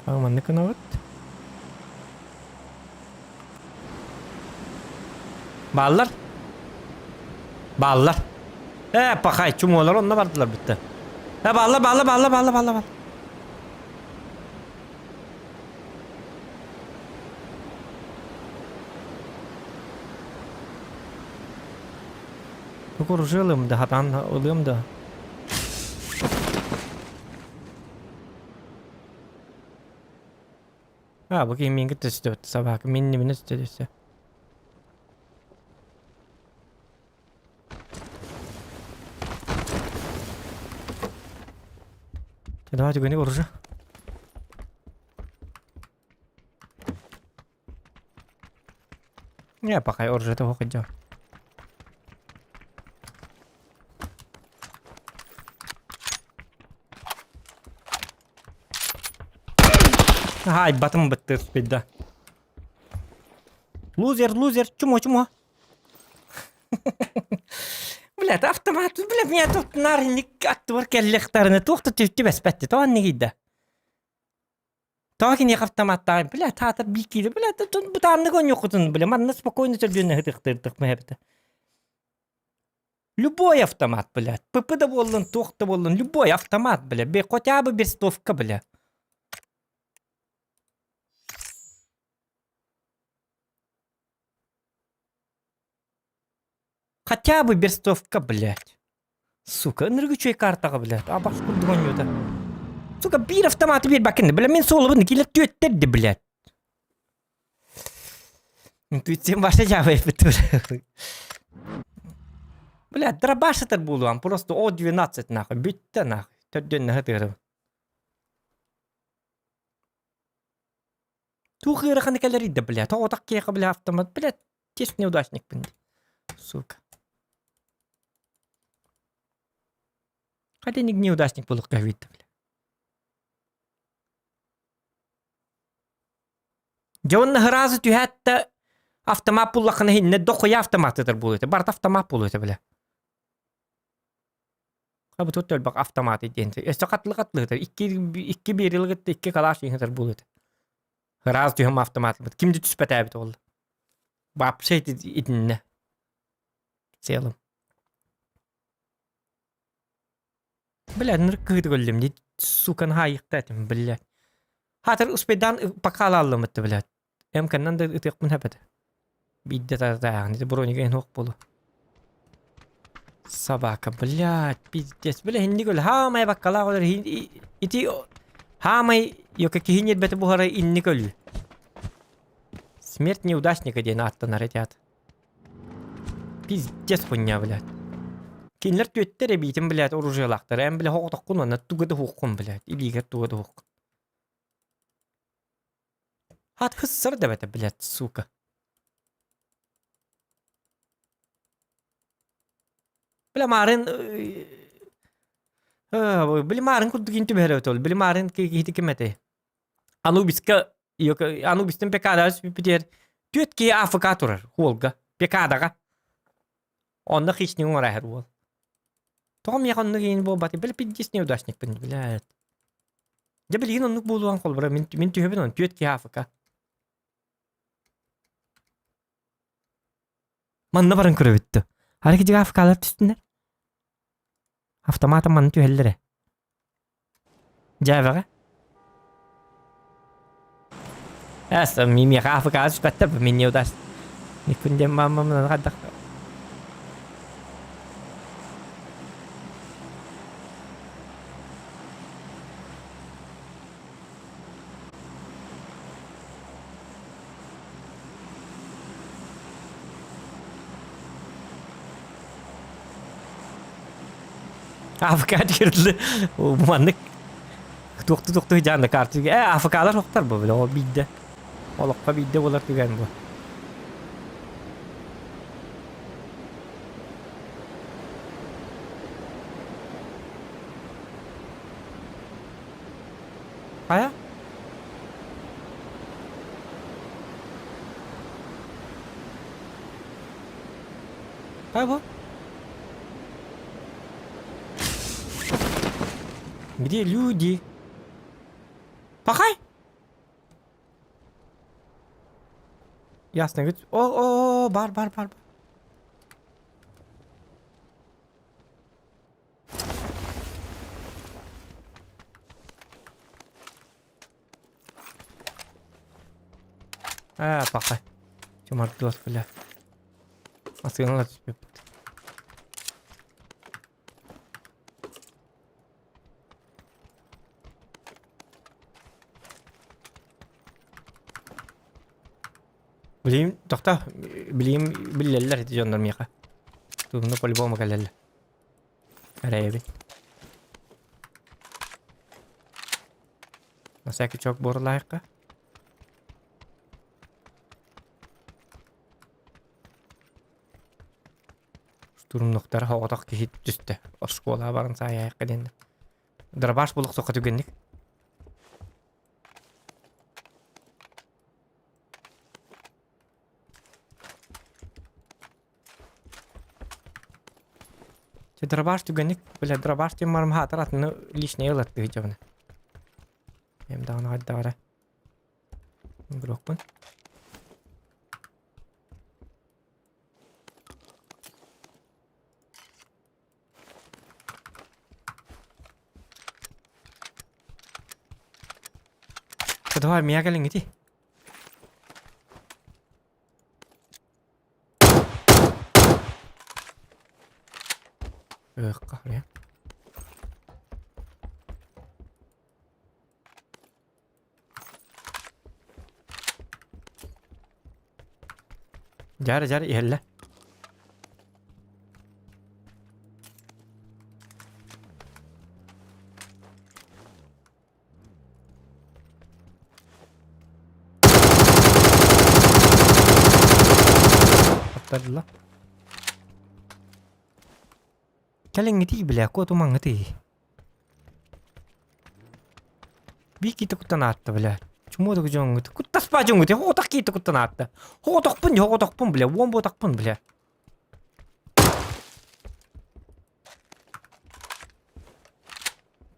Маннык гынабыт. Бааллар. Бааллар. Ээ, пахай, чумуолар онно бардылар бүттэ. Э, бааллар, бааллар, бааллар, бааллар, бааллар. Тугу ылыам да, хатаан ылыам да. А, бу киһи миин кытта өстөбөт собака миннибин өстө өссө. Давайте гони оружие. Не, пока оружие того хотел. Ай, батым бытты спидда. Лузер, лузер, чумо, чумо. Блядь, автомат, блядь, меня тут нарник аттыбар кэллэхтэринэ туох да түбэспэтти, тоҕо анныгыйда? Тоҕо киниэхэ автоматтаах, блядь, таатар биир блядь, бытааннык оонньуоххутун, бля, манна спокойно төрдүөн ыһытыахтыырдык мэһэбитэ. Любой автомат, блядь, ПП да буоллун, туох да буоллун, любой автомат, бля, хотя бы берстовка, бля. Хотя бы берстовка, блядь. Сука, ынырык үчүгэй картаҕа, блядь. Абас курдук оонньуута. Сука, биир автоматы биэрбэккин, бля, мин суолубун килер түөттэрди, блядь. Интуициям ваша дьаабайбыт, Блядь, дробаш этэр буолуом, просто О12 нахуй, бүттэ нахуй. Төрдүөн наһы Туох ыараханы кэлэрий да, блядь, оҕотох киһиэхэ, бля, автомат, блядь, честь неудачникпын дии. Сука. Хотя не неудачник буолуохха эбит бля. Дьэ уонна сразу түһээт да автомат буллаххына иһиннэ дохуя автомат ытар буолуо этэ. Барыта автомат буолуо этэ бля. Хабы тут элбэх автомат диэн. Өссө хатлы хатлы ытар. Икки икки биэрилгитте икки калаш ытар буолуо этэ. Ыраас түһэм автомат Ким да түспэтээбит ол. Вообще итиннэ. В целом. Бля, ныр кыыты көллүм дии. Сука, наһаа этим, бля. Хатыр успейдан пока алаллым этте, блядь. Эм кэннэн да ытыахпын хэпэт. Биирдэ тартааҕын ити бронига эн суох буолуо. Собака, блядь, пиздец. Бля, инник өл хаамай баккалаах өлөр ити хаамай йока киһи ньирбэтэ буһара инник өлүү. Смерть неудачника диэн ааттанар этиат. Пиздец хуйня, блядь. Кинилэр түөттэр эбиитин, блядь, оружиелаахтар. Эн, бля, хоҕотоххун уонна туга да уһуоххун, блядь. Илиигэр туга да уһуоххун. Хат хыссар да бэтэ, блядь, сука. Бля, маарын... Били маарын курдук ин түбэһэр эбит ол. Били маарын киһити ким этэй? Анубиска Анубистан ПК-да сүппүтүгэр түөрт киһи АФК турар уолга ПК-даҕа. Онно хищник оҥорор уол. Тоҕо миэхэ оннук иин буолбатый? Били пиздец неудачникпын, блядь. Дьэ билигин оннук буолуон холобура мин, мин түһэбин он түөрт киһи АФК. Манна баран көрөбүт дуу? Арыгы дьиҥэ АФК-лар түстүннэр. Автоматом манна түһэллэр ээ. Дьээбэҕэ. Эс, миэхэ АФК түспэттэр, мин не удаст. Никун диэн маамам хайдах АФК кирдили маннык туохту туохту дьаанда картыга э АФКлар охтор бу бile ол биирдэ олоххо биирдэ буолар түгэн бу Хайа? Хайа бу? Где люди? Пахай! Ясно, говорит, о, о, о, бар, бар, бар. Аа, пахай. Чумардуос, бля. Массыыналар түспүппүт. Билиим, тохто, билиим биллэллэр ити дьоннор миэхэ. Тугунна по-любому кэлэллэр. Эрэйэбин. На всякий чок буорлаайыкка. Штурмнуктара оҕотох киһи түстэ. Оскуолаҕа баран саайаайыкка диэн. Дробаш булуохсукка түгэнник. Чэ, дробаш түгэнник, бля, дробаш диэн барым хаатар атыны лишнее ылаттыы дьабына. Эм даҕаны хайдах эрэ. Игрокпун. Давай, меня кэлиҥ ити. Ыахха, Дьаар дьаар иһэллэ. Аттарла. Кэлиҥҥитий бля, куотумаҥҥытый. Биир киһи куттан аатта, бля. Чумуодук дьоҥҥут. Куттаспа дьоҥҥут, хоҕотох киһи куттан аатта. Хоҕотохпун, хоҕотохпун, бля, уон буотахпын, бля.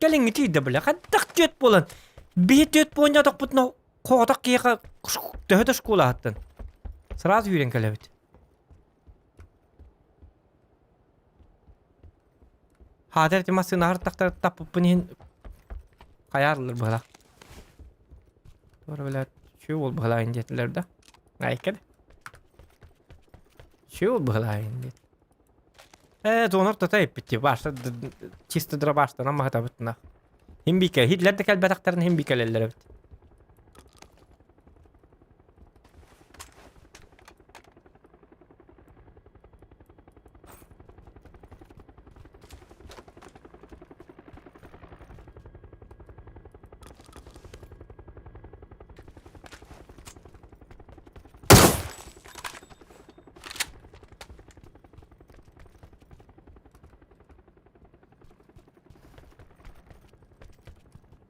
Кэлиҥҥитий да, бля, хайдах түөт буолан. Биһи түөт буонньоотохпутуна хоҕотох киһиэхэ төһө да школаһыттан. Сразу үүрэн кэлэбит. Хаатар ити массыына аһартахтар таппыппын иһин хайаарлар быһалаах. Туора бля чү уол быһалаайын диэтилэр да. Айка да. Чү уол быһалаайын диэт. Э, туонор тата эппит башта чисто дробаштанан маһатабытына. Хим бике, Хитлер да кэлбэтэхтэрин хим бикелеллер эбит.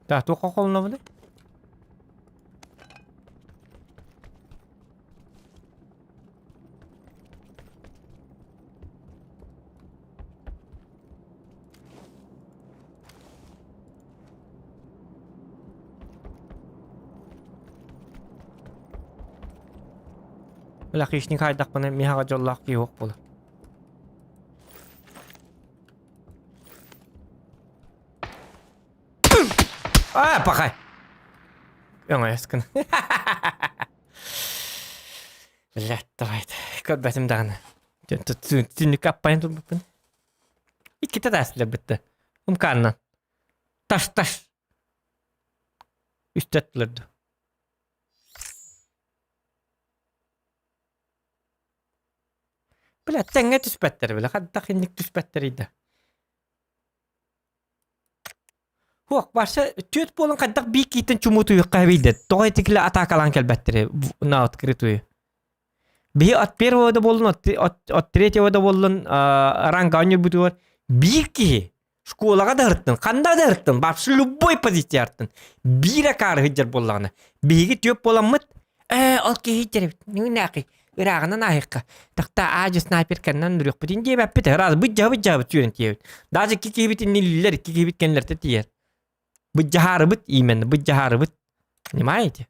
Так, туохха холунабыный? Бля, хищник хайдахпына миэхэҕэ дьоллоох киһи суох буолар. А, пахай! Өҥөйөс гына. Блядь, давай. Көрбөтүм даҕаны. Түннүккэ аппайан турбуппун. Иккитэ таастылар бытты. Умкааннан. Таш, таш. Үстэ аттылар дуу. Бля, тэҥҥэ түспэттэр, бля, хайдах инник түспэттэрий да. Хуох, барса түөрт буолан хайдах биир кииттэн чумуутуйуохха эбийдэ. Тоҕо итикилэ атаакалаан кэлбэттэрэ на открытую. Биһи от первого да буоллун, от третьего да буоллун ранга оонньуурбутугар биир киһи школаҕа да ырыттын, ханна да ырыттын, вообще любой позиция ырыттын. Биир акаары сылдьар буоллаҕына, биһиги түөп буоламмыт, ээ, ол киһи сылдьар эбит, ырааҕынан ааһыахха. Тахта аадьы снайперканнан үрүөхпүтүн диэбэппит, раз быдьаһа-быдьаһабыт сүүрэн тиийэбит. Даже икки киһибит иннилилэр, икки киһибит кэннилэртэ тиийэр. Быдьаһаарыбыт именно, быдьаһаарыбыт. Понимаете?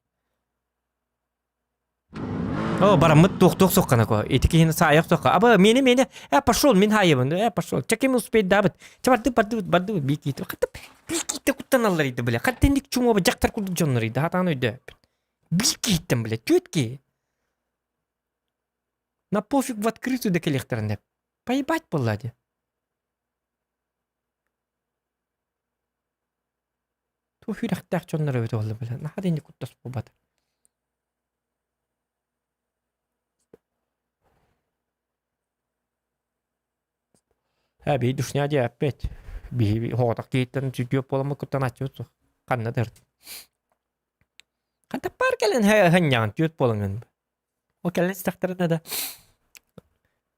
О, бараммыт туох-туох соххана ко. Ити киһини саайах сохха. Аба, мени, мени. Э, пошел, мин хаайыбын. Э, пошел. Ча ким успеет дабыт. Ча барды, барды, барды, бикит. Хатта, бикит куттаналлар иди, бля. Хатта инник чуңоба жактар курдук дьоннор иди. Хатаан өйдөөппүт. Бикиттен, бля, түөт киһи. На пофиг в открытую да кэлиэхтэрин Поебать буолла дии. Туох үрэхтээх дьоннор эбит буолла бля. Наһаа да инник куттас буолбата. Ээ, биһи душня диэппит. Биһи оҕотох киһиттэн сүтүөп буоламмыт куттанааччыбыт суох. Ханна да Ханта паар кэлэн ханньаҕын түөрт буолаҥын. Ол кэлэн истэхтэринэ да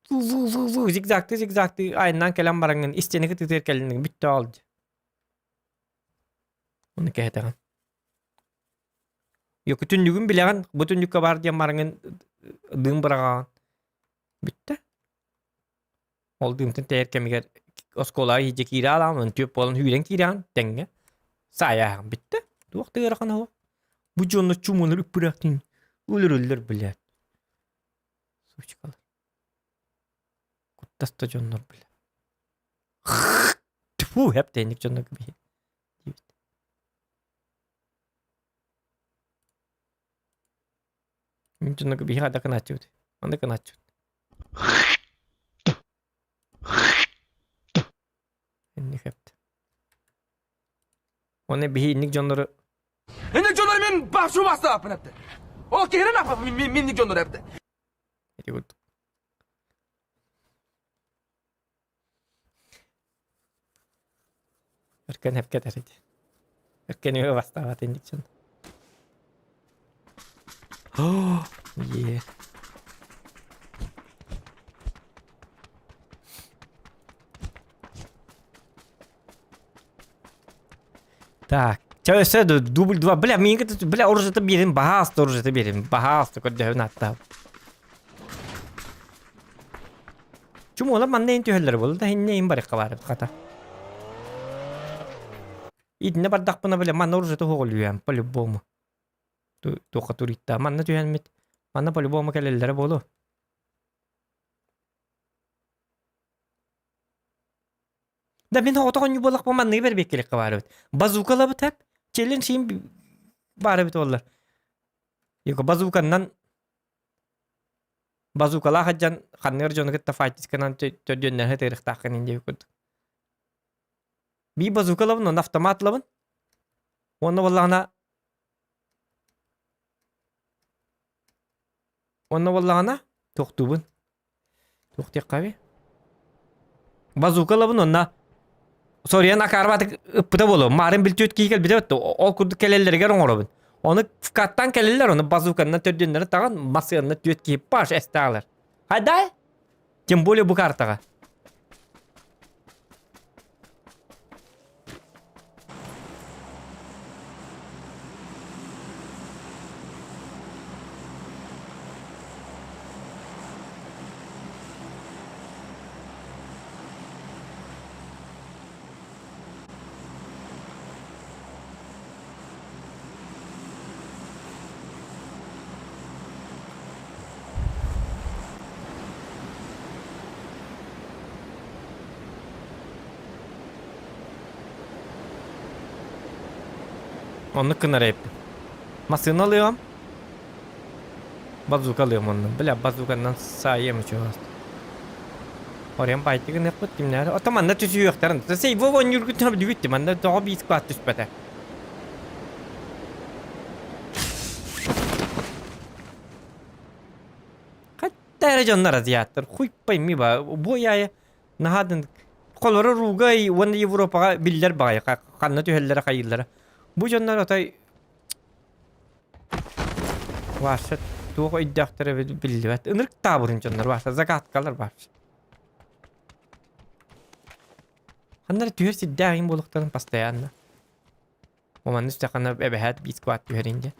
ву зигзагты зигзагты айаннаан кэлэн бараҥҥын истиэнэ кытыытыгар кэллиҥ бүттэ ол дии. Ону кэһэтэҕин. Йоку түннүгүн билэҕин, бу түннүккэ баар диэн бараҥҥын дыым быраҕаҕын. Бүттэ. Ол дыымтан тэйэр кэмигэр оскуолаҕа иһирдьэ киирэ аалаҕын, түөрт буолан сүүрэн киирэҕин тэҥҥэ. Саайааһын бүттэ. Туох да ыарахан оһох. Бу дьонно чумунар үппүрэхтин өлөрөллөр блядь. Сучкалар. Куттас да дьоннор бля. Тьфу, хэп тэйник дьоннор биһи. Диэбит. Мин дьоннорго биһи хайдах гынааччыбыт? Маннык гынааччыбыт. Инник эпт. Оны биһи инник дьоннору Инник дьоннор мен башу бастааппын эпти. Ол киһирен апа минник дьоннор эпти. Ити курдук. Өркөн эпке этэр ити. Өркөн үө бастаабат инник дьон. Оо, е. Так, чэ өссө дубль два. Бля, миигин кытта, бля, оружиета биэрин, баһаалыста оружиета биэрин, баһаалыста көрдөһөбүн ааттаабын. Чумуола манна ин түһэллэр буолла да иннэ ин барыхха баар хата. Итиннэ бардахпына бля манна оружиета оһоҕолуйам по-любому. Туохха турита манна түһэммит манна по-любому кэлэллэрэ буолуо. Да мин оҕото оонньуу буоллахпа манныгы бэрбиэккэлиэххэ баар эбит. Базукалабыт эп. Челлендж иин баар эбит буоллар. Йоко базуканнан базукалаах сылдьан ханныгар дьону кытта файтисканан төрдүөннэһэ тыырыхтааххын ин диэбит курдук. Бии базукалабын, онно автоматлабын. Уонна буоллаҕына Онно буоллаҕына туохтуубун? Туох диэххэ Базука ылабын уонна соруйан акаарбатык ыппыта буолуо. Маарын билтүөт киһи кэлбитэ бэтте. Ол курдук кэлэллэригэр оҥоробун. Ону вкаттан кэлэллэр, ону базуканнан төрдүннэри таҕан массыынна түөрт киһи паш эстаалар. Хайдай? Тем более бу картаҕа. Оннук гынар эбиппин. Массыына ылыам. Базука ылыам онно. Бля, базуканнан саайыам үчүгэй. Орен байтыгын гыныахпыт кимнээри. Ото манна түсүөхтэрин. Сейво оонньуургутун билбит манна тоҕо биис кват түспэтэ. Хатта эрэ дьоннор азиаттар. Хуй пойми ба. Бу яйа наһаа холоро Ругай уонна Европаҕа биллэр баҕайы ханна түһэллэрэ хайыыллара. Бу дьоннор отой Вася туох өйдөөхтөрө биллибэт. Ынырык таабырын дьоннор Вася загадкалар вообще. Ханна эрэ түһэр сирдээх иҥ буолуохтарын постоянно. Манна түстэххинэ эбэһээт биир сквад түһэрин диэн.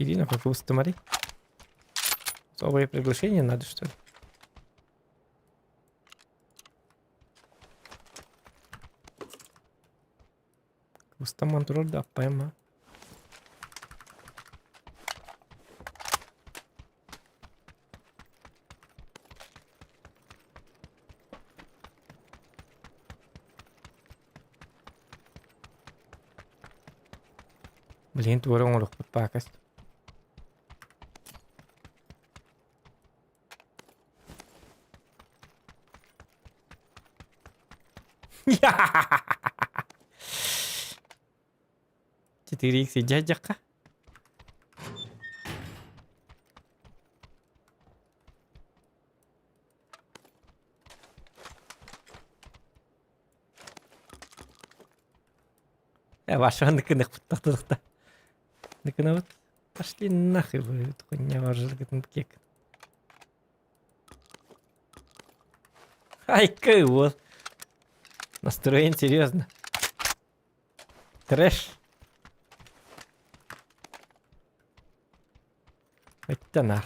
Ирина, как смотри. Особое приглашение надо, что ли? Кустаман турар да аппайма. Блин, туора оҥоруохпут паакас. Четыре икс дядяка. Э, ваша ныкынах Ныкынабыт. Пошли нахуй вы, хуйня кек. Айка вот. Настроен серьезно. Трэш. Это нах.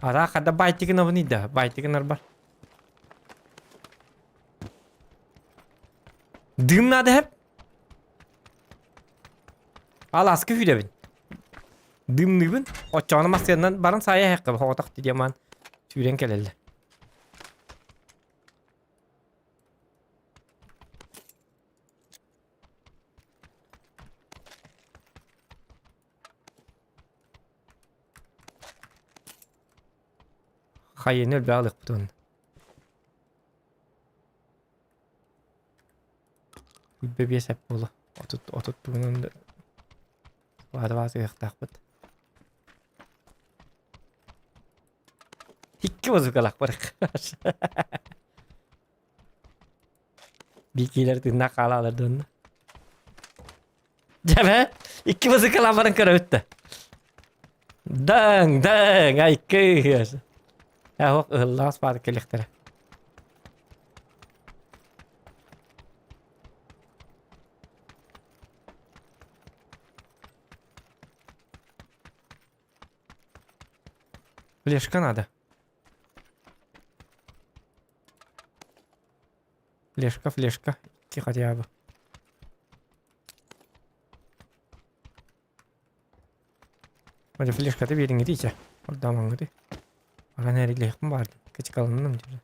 Ара хада байтигин абыный да, байтигин арбар. Дым надо хеп. Ал аскы хүдэбин. Дымныбын. Оччоҕуна массыынанан баран саайа иһэххэ хоҕотох диэман сүүрэн кэлэллэр. Хайыны өлбө алыхпыт уонна. Үлбэ биэс эп буолла. 30 30 тугунан баата ыахтаахпыт. Икки музыкалаах барык. Бикилер тыыннаах хаалаалар донна. Дьэ икки музыкалаах баран көрөбүт да. Даҥ, даҥ, айкы. Э, ыһыллаҕас баар кэлиэхтэрэ. Флешка надо. Флешка, флешка. Идти хотя бы. Вроде флешката биэриҥҥитий чэ. Ордоомоҥҥутуй. Баран эрилиэхпин баҕардым. Кычыкаланным дьэ.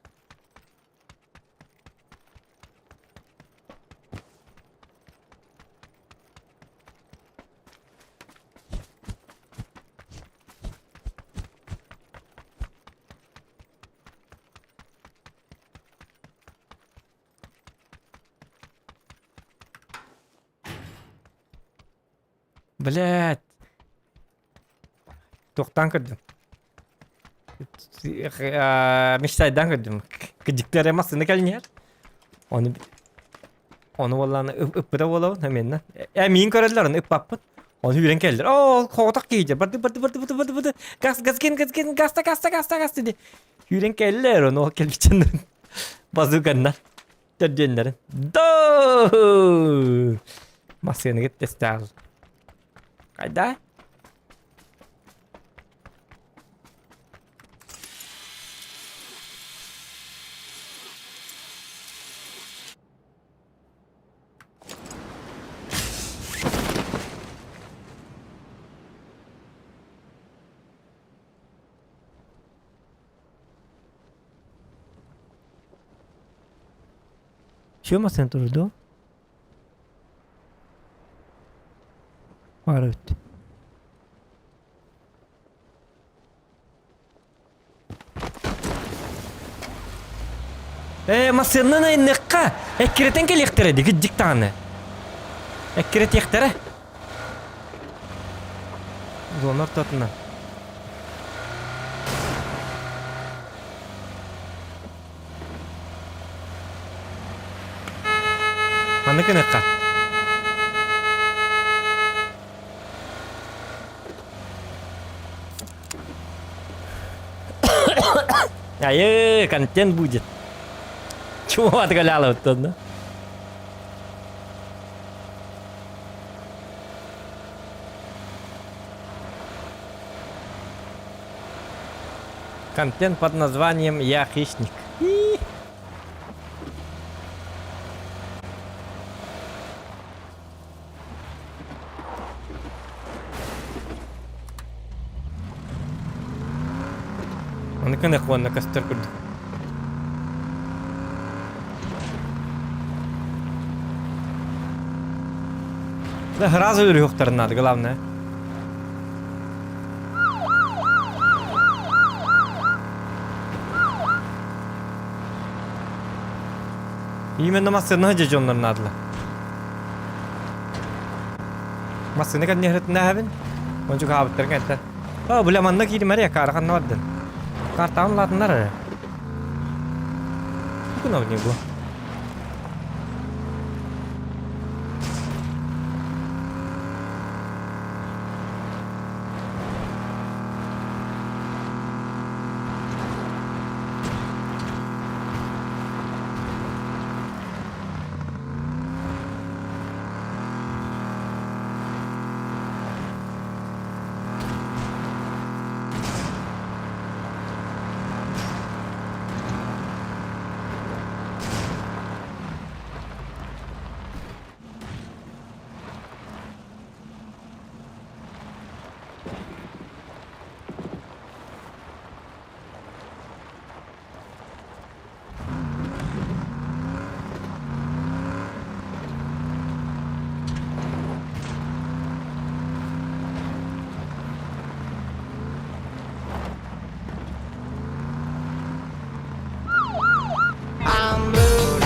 Блядь. Туохтаан көрдүм. Мечтайдаан көрдүм. Кыдьыктар массыына кэлин Ону ону буоллаана ыппыта буолабын эмиэннэ. Э миин көрөллөр ону ыппаппын. Ону үүрэн кэллэр. Оо, хоҕотох киһи барды барды барды барды барды барды газ газ ген газ ген газта газта газта газ диди. Үүрэн кэллэр ону ол кэлбиччэннэр. Базуканнар. Төрдүөннэрин. Доо! Массыыныгыт тестаал. Хайда? Чё массыына турду? Баар эбит. Ээ, массыынанан айанныахха! Эккирэтэн кэлиэхтэрэ дии, кырдьык даҕаны. Эккирэтиэхтэрэ. Зона ортотунан. Маннык гыныахха. Айы, контент будет. Чего отгаляла вот да? Контент под названием «Я хищник». И Ону кынах уонна көстөр курдук. Да сразу үрүөхтэрин надо, главное. Именно массыына дьоннор наадалар. Массыына кэнниһэритинээһэбин. Ончу хаабыттарын кэнтэн. О, бля, манна киирим эрэ, каара ханна бардын? Картаҕын улаатыннар эрэ. Кунов не бу.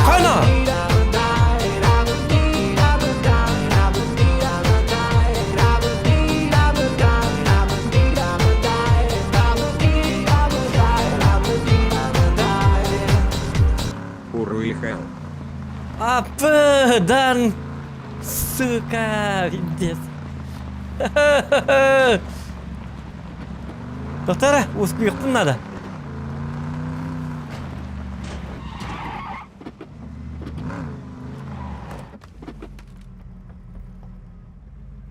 Хайна! Уруихал. Апы, дан, сука, пиздец. Доктора, успехпун надо.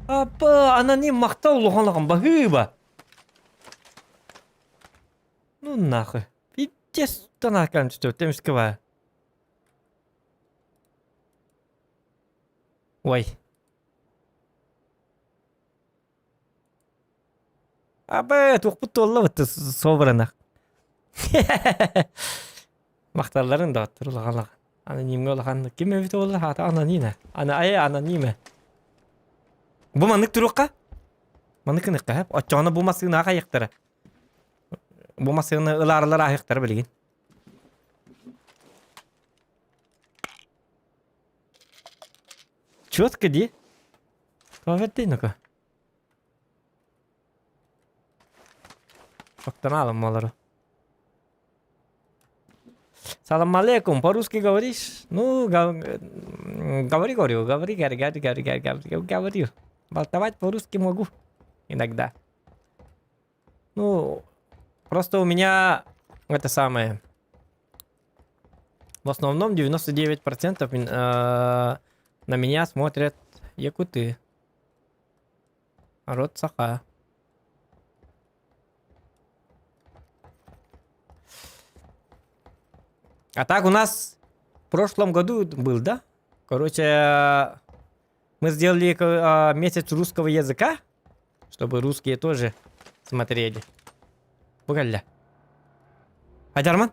Апа, аноним махтал улахан баһыыба. Ну нахуй. Пиздец, танакан что, темского. Ой. Абэ, туохпут туолла бытты собранах. Махталларын да оттор улахан Анонимҥа улахан ким эбит буолла хаата анонима. Ана ай анонима. Бу маннык туруохха? Маннык гыныахха Оччоҕуна бу массыынаҕа хайыахтара. Бу массыына ылаарылар ааһыахтара билигин. Четко дии. Тоҕо ну-ка. Октаналым олору. Салам алейкум, по-русски говоришь? Ну, говори, говорю, говори, говори, говори, говори, говори, говорю. Болтовать по-русски могу иногда. Ну, просто у меня это самое. В основном 99% на меня смотрят Якуты. Народ саха. А так у нас в прошлом году был, да? Короче, мы сделали месяц русского языка, чтобы русские тоже смотрели. Бугалля. Адарман?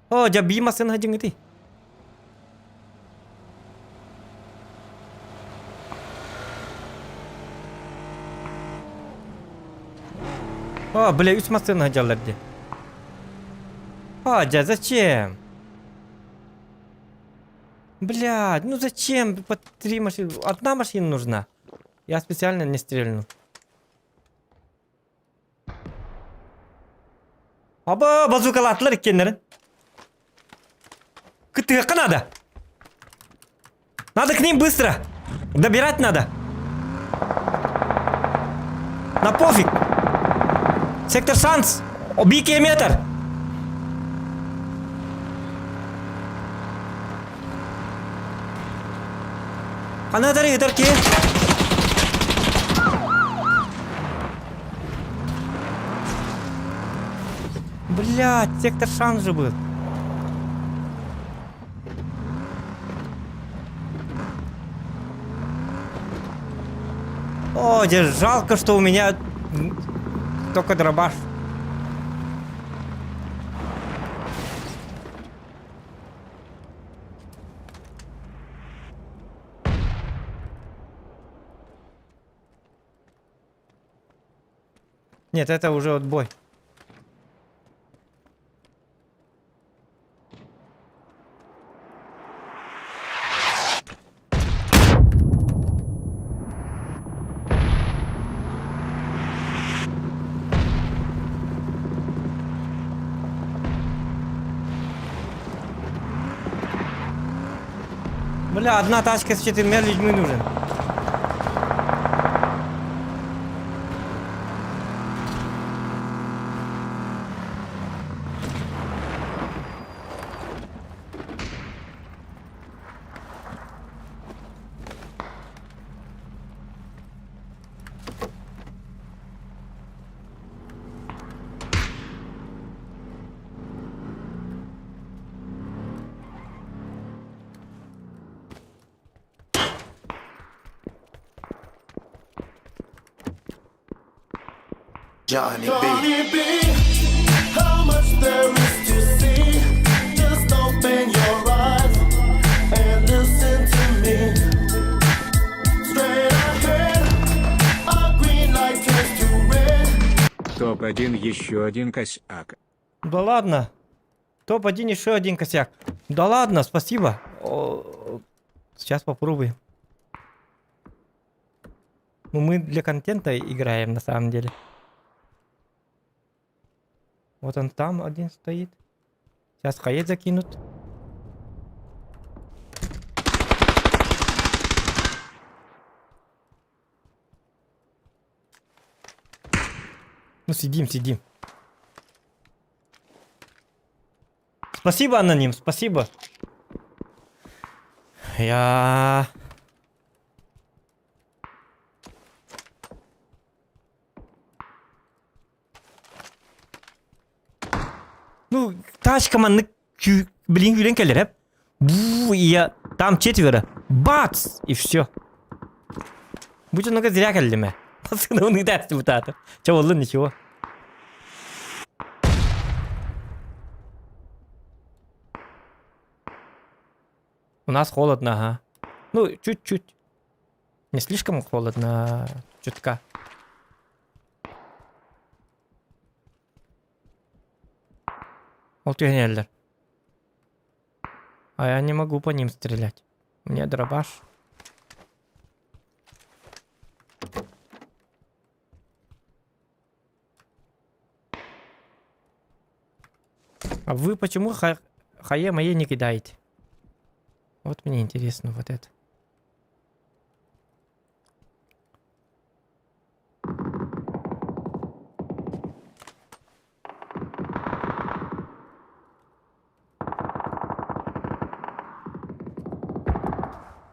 О, дьэ бии массыына дьиҥитий. О, бля, үс массыына дьаллар дии. О, дьэ, зачем? Блядь, ну зачем по три машины? Одна машина нужна. Я специально не стрельну. Аба, базукалаатылар иккиэннэрин. Кытыахха надо. Надо к ним быстро. Добирать надо. На пофиг. Сектор шанс. Оби километр. Ханна ытар ытар киһи. Блядь, сектор шанс же был. О, жалко, что у меня только дробаш. Нет, это уже отбой. Бля, одна тачка с четырьмя людьми нужен. Johnny B. How much there is to see. Just open your eyes and listen to me. Straight ahead, a green light turns to red. Топ-1 еще один косяк. Да ладно. Топ-1 еще один косяк. Да ладно, спасибо. О, сейчас попробуем. Ну, мы для контента играем на самом деле. Вот он там один стоит. Сейчас хаед закинут. Ну, сидим, сидим. Спасибо, аноним, спасибо. Я... Ну, тачка маннык билин күлэн кэлэр Бу, я там четверо. Бац! И все. Будь много зря кэллиме. Пацаны, он даст бутата. Че, боллун ничего. У нас холодно, ага. Ну, чуть-чуть. Не слишком холодно, чутка. Ол түһэнэллэр. А я не могу по ним стрелять. У меня дробаш. А вы почему хае мои не кидаете? Вот мне интересно вот это.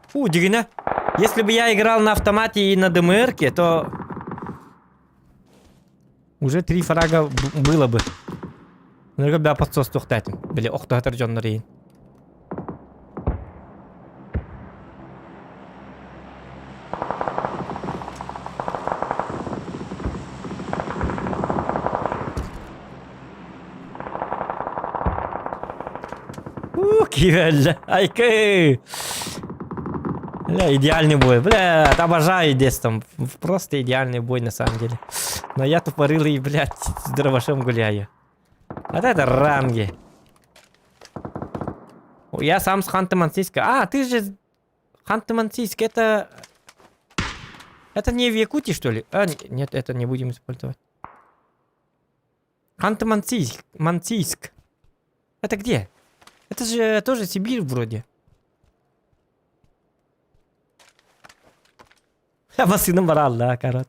Фу, дигинэ. Если бы я играл на автомате и на ДМРке, то уже три фрага было бы. Нырга бя подсос тухтатым. Били охтатар дьоннор иин. Ух, кивелле. Айкы! Бля, идеальный бой. Бля, обожаю детством. Просто идеальный бой на самом деле. Но я тупорылый, блядь, с дробашом гуляю. Вот это ранги. Я сам с Ханты-Мансийска. А, ты же... Ханты-Мансийск, это... Это не в Якутии, что ли? А, нет, это не будем использовать. Ханты-Мансийск. Мансийск. Это где? Это же тоже Сибирь вроде. Басыным баралла, корот.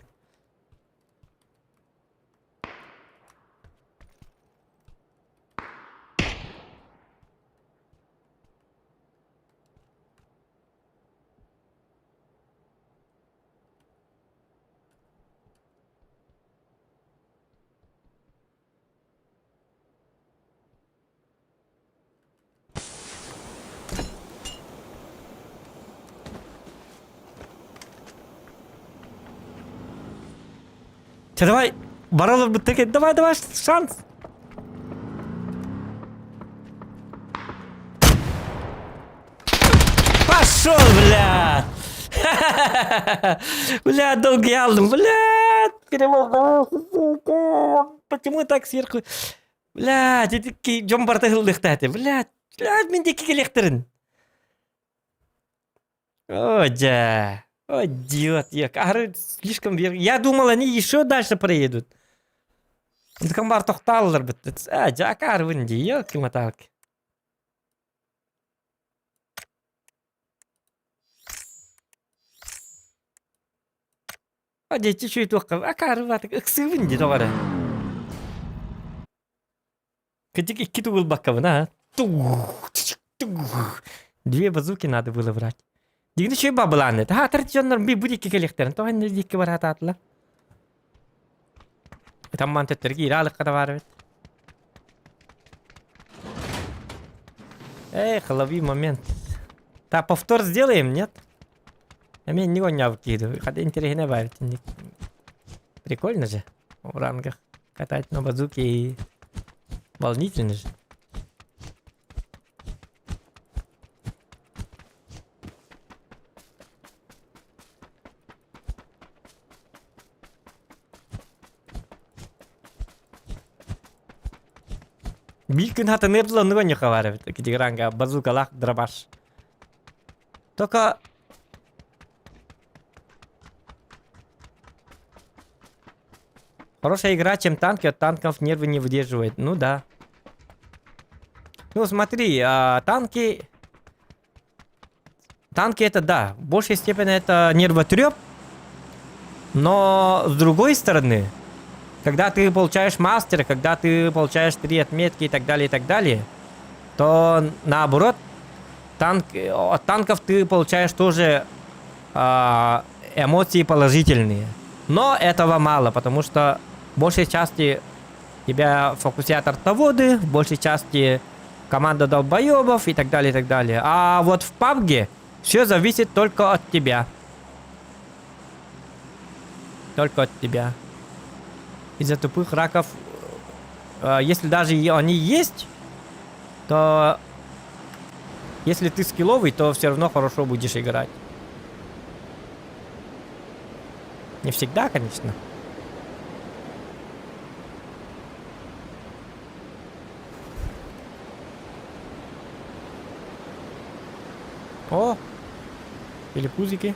Чэ давай, баралар бытта давай, давай, шанс. Пошел, бля! Бля, долгий алдым, бля! Перемогу, сука! Почему так сверху? Бля, ити дьон барыта ыллыхтааты. Бля, бля, мин диэки кэлиэхтэрин. О, дьэ. О, идиот, я. Ары слишком вверх. Я думал, они еще дальше проедут. Онтукам тохтааллар бит. А, дьэ, акаарыбын дии, елки-моталки. А дети чуть туохха акаарыбатык ыксыыбын дии тоҕо эрэ. Кырдьык икки тугулбаккабын а. Тух, тух. Две базуки надо было брать. Дигини үчүгэй бабылааны. Таһаатар дьоннор би бу диэки кэлиэхтэрин. Тоҕо иннэ диэки бараатаатылар. Тамман төттөрү киирэ алыкка да баар эбит. Эх, лови момент. Так, повтор сделаем, нет? Эмиэ инник оонньообут киһи дуу. Хата интэриэһинэй баар итинник. Прикольно же в рангах катать на базуке и волнительно же. Биир күн хатыныыр дылы оннук оонньуохха баар эбит. Китигранга базукалаах дробаш. Только Хорошая игра, чем танки, от танков нервы не выдерживает. Ну да. Ну смотри, а, танки... Танки это да, в большей степени это нервотреп. Но с другой стороны, когда ты получаешь мастера, когда ты получаешь три отметки и так далее, и так далее, то наоборот, танк, от танков ты получаешь тоже эмоции положительные. Но этого мало, потому что в большей части тебя фокусят артоводы, в большей части команда долбоебов и так далее, и так далее. А вот в PUBG все зависит только от тебя. Только от тебя. Из-за тупых раков, если даже они есть, то если ты скилловый, то все равно хорошо будешь играть. Не всегда, конечно. О! Телепузики.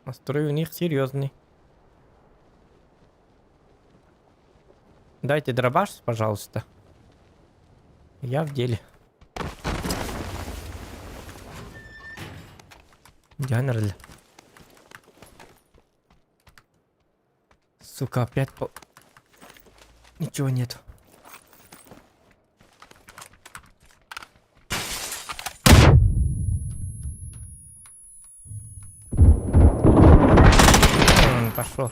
Настрой у них серьезный. Дайте дробаш, пожалуйста. Я в деле. Дянерль. Сука, опять по... Ничего нету. Пошел.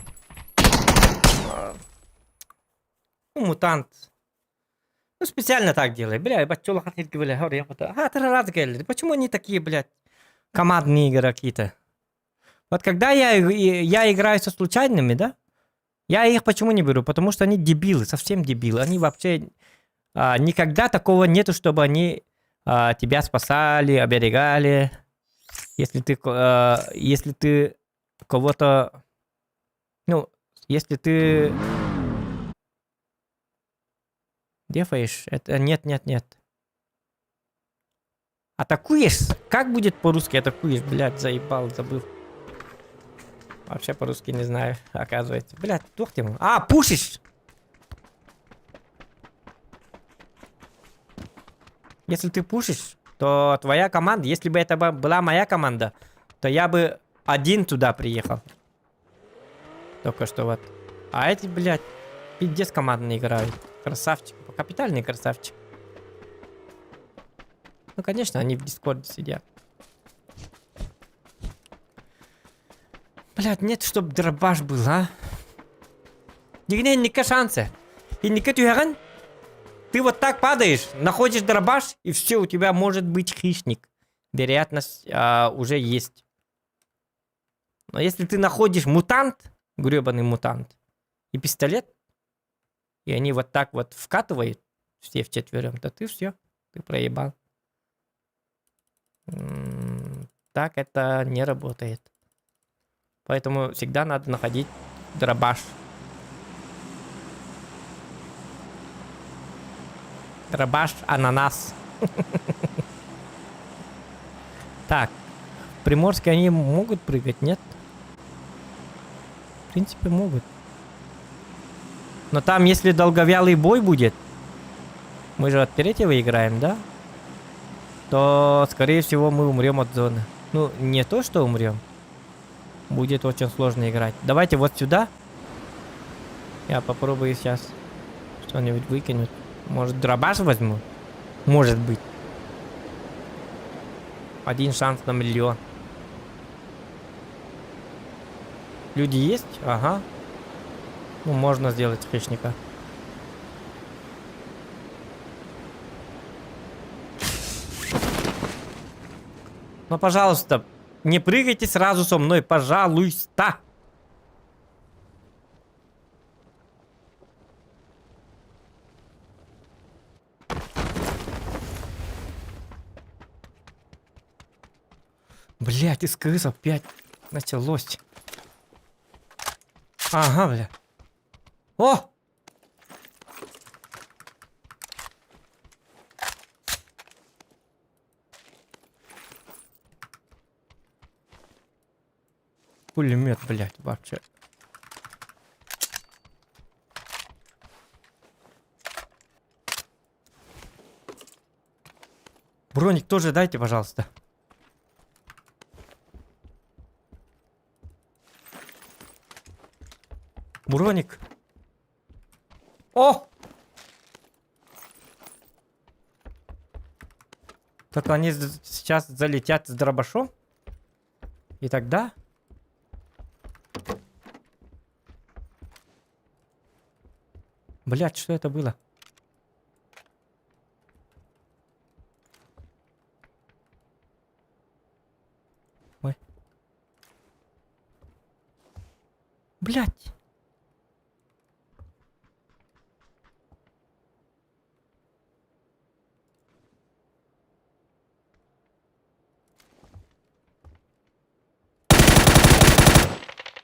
Ну, мутант. Ну, специально так делай. Бля, ебать, бля, А, Почему они такие, блядь, командные игроки-то? Вот когда я, я играю со случайными, да? Я их почему не беру? Потому что они дебилы, совсем дебилы. Они вообще никогда такого нету, чтобы они тебя спасали, оберегали. Если ты кого-то... Ну, если ты дефаешь, это... Нет, нет, нет. Атакуешь? Как будет по-русски атакуешь? Блядь, заебал, забыл. Вообще по-русски не знаю, оказывается. Блядь, тух ты. А, пушишь! Если ты пушишь, то твоя команда, если бы это была моя команда, то я бы один туда приехал. Только что вот. А эти, блядь, пиздец командно играют. Красавчик. Капитальный красавчик. Ну, конечно, они в Дискорде сидят. Блядь, нет, чтоб дробаш был, а? Дигне, ника шансы. И ника түһэҕин. Ты вот так падаешь, находишь дробаш, и все, у тебя может быть хищник. Вероятность уже есть. Но если ты находишь мутант, гребаный мутант, и пистолет, и они вот так вот вкатывают все вчетвером, то ты все, ты проебал. Так это не работает. Поэтому всегда надо находить дробаш. Дробаш ананас. Так, в Приморске они могут прыгать, нет? В принципе, могут. Но там, если долговялый бой будет, мы же от третьего играем, да? То, скорее всего, мы умрем от зоны. Ну, не то, что умрем. Будет очень сложно играть. Давайте вот сюда. Я попробую сейчас что-нибудь выкинуть. Может, дробаш возьму? Может быть. Один шанс на миллион. Люди есть? Ага. Ну, можно сделать хищника. Но, пожалуйста, не прыгайте сразу со мной, пожалуйста. Блять, из крыс опять началось. Ага, бля. О! Пулемет, блядь, вообще. Броник тоже дайте, пожалуйста. Броник. О! Так они сейчас залетят с дробашом. И тогда... Блять, что это было? Ой. Блять.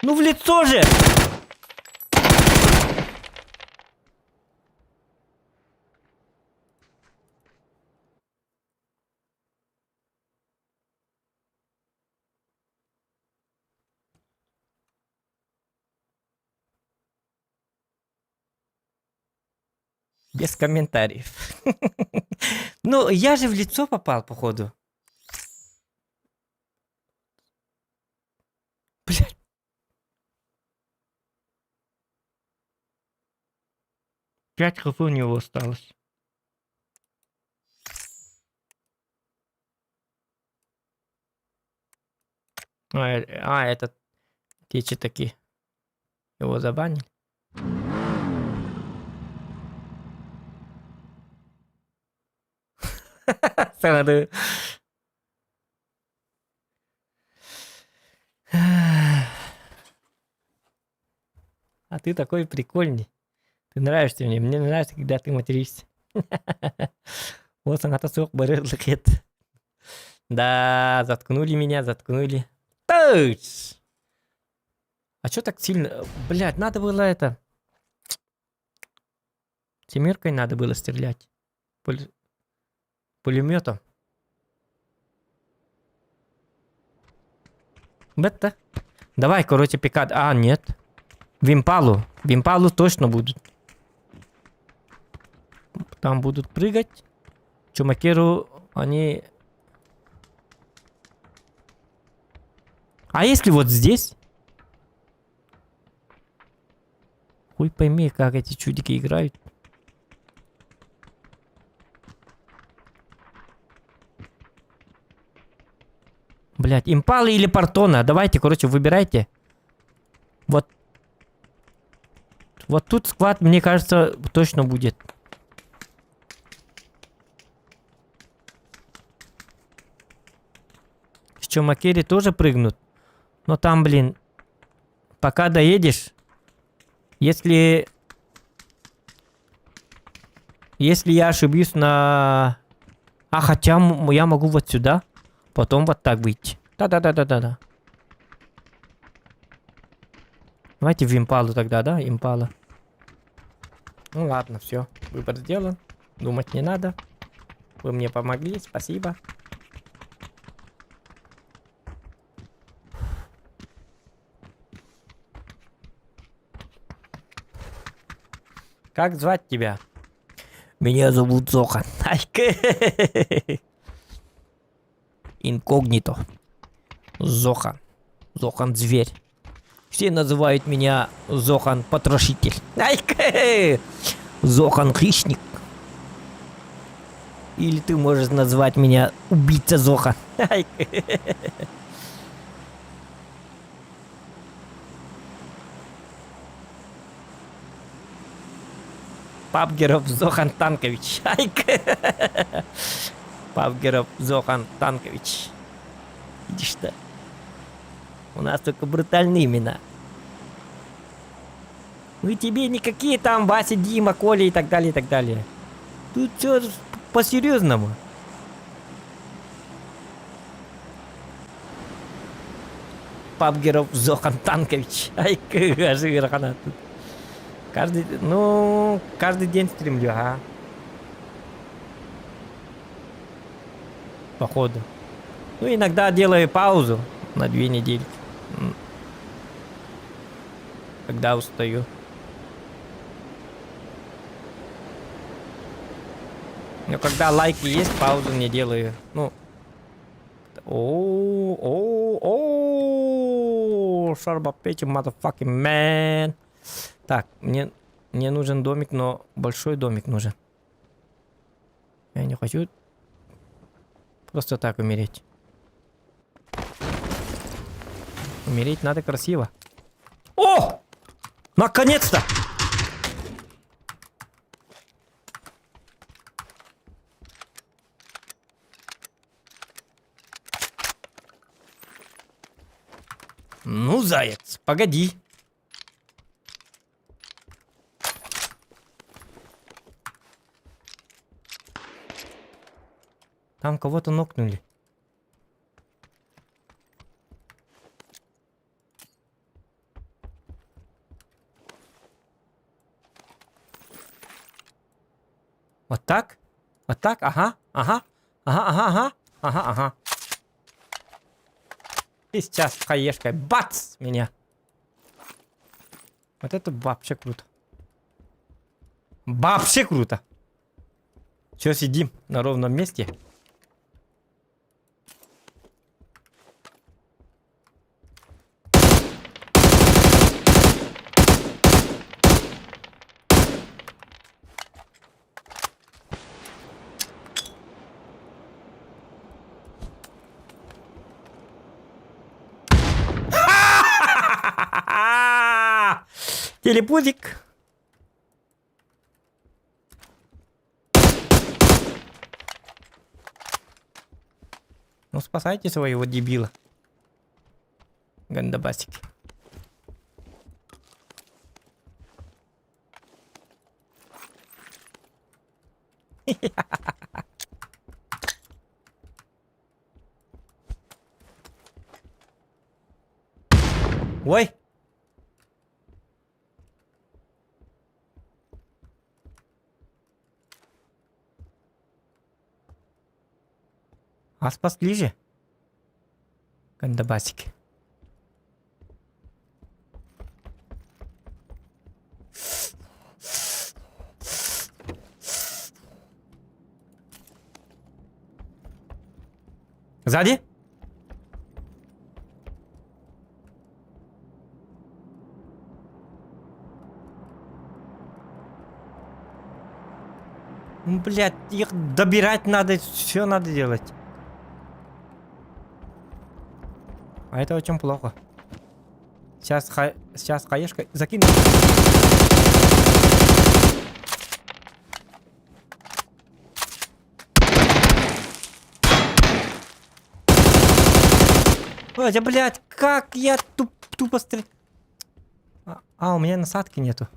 Ну в лицо же! Без комментариев. Ну, я же в лицо попал, походу. Блядь. 5 хп у него осталось. А, этот, те такие. Его забанили. Саҥаны. А ты такой прикольный. Ты нравишься мне. Мне нравится, когда ты материшься. Вот саҥата суох барырлык Да, заткнули меня, заткнули. Тыш! А чё так сильно? Блядь, надо было это... Семеркой надо было стрелять. Пулеметом. Бетта. Давай, короче, пикад. А, нет. В импалу. В импалу точно будут. Там будут прыгать. Чумакеру они... А если вот здесь? Хуй пойми, как эти чудики играют. Блять, импалы или Партона? Давайте, короче, выбирайте. Вот. Вот тут склад, мне кажется, точно будет. С Чумакери тоже прыгнут. Но там, блин, пока доедешь, если я ошибусь на... А, хотя я могу вот сюда, потом вот так выйти. Да-да-да-да-да-да. Давайте в импалу тогда, да? Импала. Ну ладно, все. Выбор сделан. Думать не надо. Вы мне помогли, спасибо. Как звать тебя? Меня зовут Зохан. Инкогнито. Зохан. Зохан зверь. Все называют меня Зохан потрошитель. Зохан хищник. Или ты можешь назвать меня убийца Зохан. Папгеров Зохан Танкович. Папгеров Зохан Танкович. Видишь-то? У нас только брутальные имена. Мы тебе никакие там Вася, Дима, Коля и так далее, и так далее. Тут все по-серьезному. Папгеров Зохан Танкович. Ай, тут. Каждый, ну, каждый день стримлю, ага. Походу. Ну, иногда делаю паузу на 2 недели. Когда устаю. Но когда лайки есть, паузу не делаю. Ну. О, о, о, Шарбапечи, motherfucking man. Так, мне нужен домик, но большой домик нужен. Я не хочу просто так умереть. Умереть надо красиво. О! Наконец-то! Ну, заяц, погоди. Там кого-то нокнули. Вот так? Вот так? Ага. И сейчас хаешкой. Бац! Меня. Вот это вообще круто. Вообще круто. Все, сидим на ровном месте. Телепузик. Ну спасайте своего дебила. Гандабасики. Ой! Аспас ближе. Гандабасики. Сзади? Блять, их добирать надо, все надо делать. А это очень плохо. Сейчас, ха... сейчас хаешка закину. Ой, да, блядь, как я туп тупо стрел... А, а, у меня насадки нету.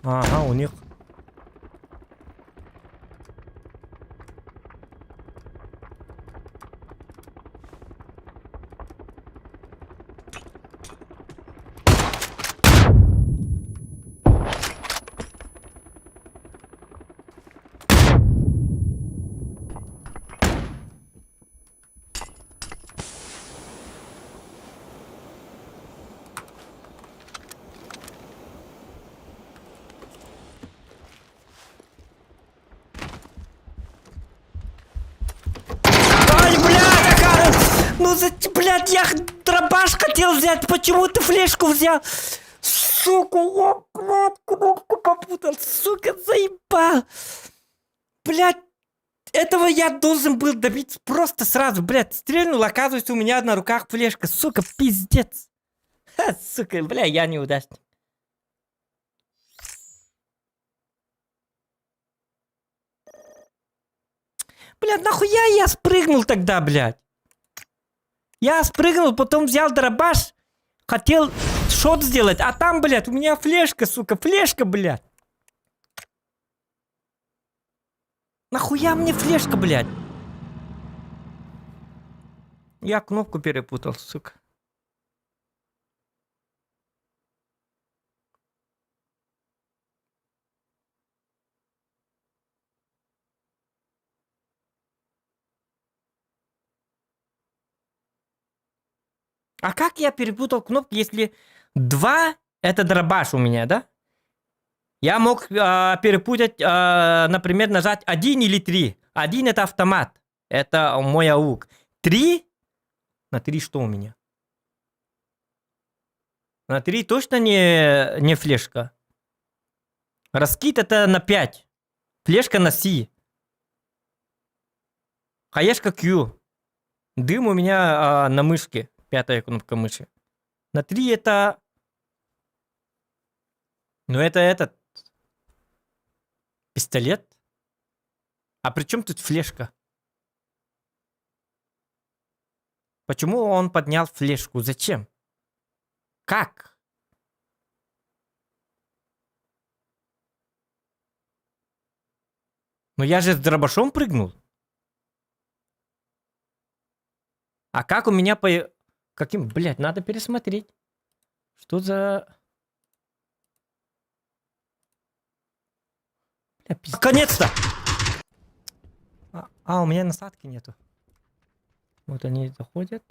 Ага, у них... Ай, блядь, какая... Ну, за... блядь, я дробаш хотел взять, почему ты флешку взял? Сука, я, блядь, кнопку попутал, сука, заебал. Блядь, этого я должен был добить просто сразу, блядь, стрельнул, оказывается, у меня на руках флешка, сука, пиздец. Ха, сука, бля, я неудачник. Блядь, нахуя я спрыгнул тогда, блядь? Я спрыгнул, потом взял дробаш, хотел шот сделать, а там, блядь, у меня флешка, сука, флешка, блядь. Нахуя мне флешка, блядь? Я кнопку перепутал, сука. А как я перепутал кнопки, если 2 это дробаш у меня, да? Я мог перепутать, например, нажать 1 или 3. 1 это автомат, это мой аук. 3? На 3 что у меня? На 3 точно не флешка. Раскид это на 5. Флешка на C. Хаешка Q. Дым у меня на мышке. Пятая кнопка мыши. На 3 это... Ну это этот... Пистолет? А при чем тут флешка? Почему он поднял флешку? Зачем? Как? Ну я же с дробашом прыгнул. А как у меня по... Каким... Блядь, надо пересмотреть. Что за... Бля, пиздец. Наконец-то! А, у меня насадки нету. Вот они заходят.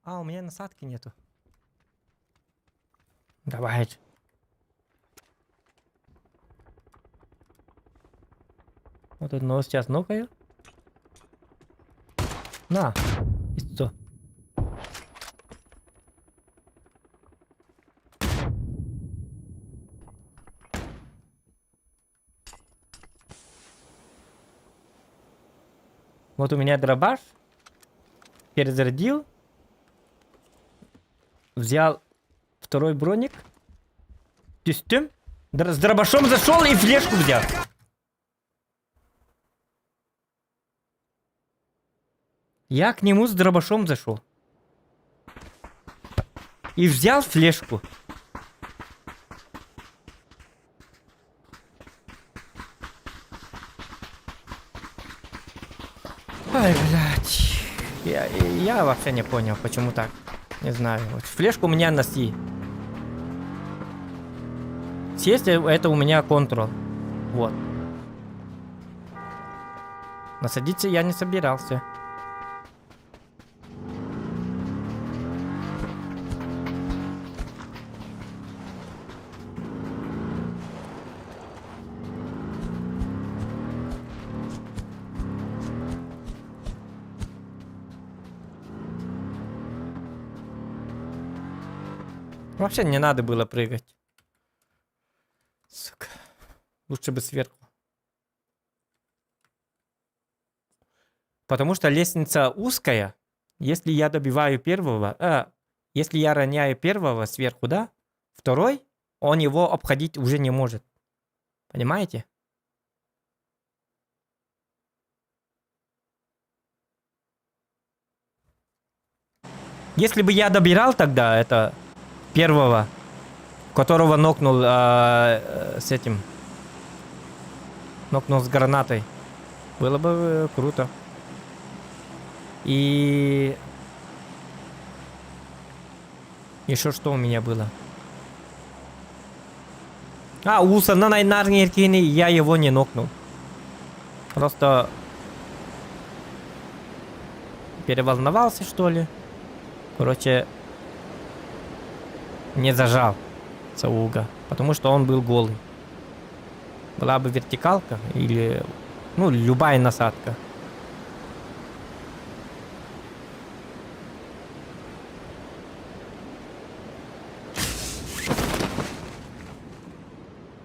А, у меня насадки нету. Давай. Вот одного сейчас нокаю. На. Исто. Вот у меня дробаш. Перезарядил. Взял второй броник. Түстүм. С дробашом зашел и флешку взял. Я к нему с дробашом зашел. И взял флешку. Ай, блядь. Я вообще не понял, почему так. Не знаю. Вот флешку у меня на Си. Сесть это у меня контрол. Вот. Насадиться я не собирался. Вообще не надо было прыгать. Сука. Лучше бы сверху. Потому что лестница узкая. Если я добиваю первого, если я роняю первого сверху, да, второй, он его обходить уже не может. Понимаете? Если бы я добирал тогда это первого, которого нокнул с этим, нокнул с гранатой, было бы круто. И еще что у меня было? А, Уса на Найнарнеркине я его не нокнул. Просто переволновался, что ли. Короче, не зажал Сауга, потому что он был голый. Была бы вертикалка или, ну, любая насадка.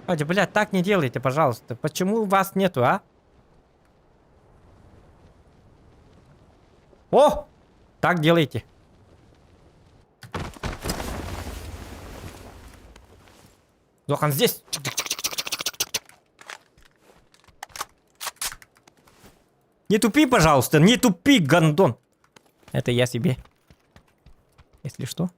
Адя, блядь, так не делайте, пожалуйста. Почему вас нету, а? О! Так делайте. Зохан здесь. Не тупи, пожалуйста, не тупи, гондон. Это я себе. Если что.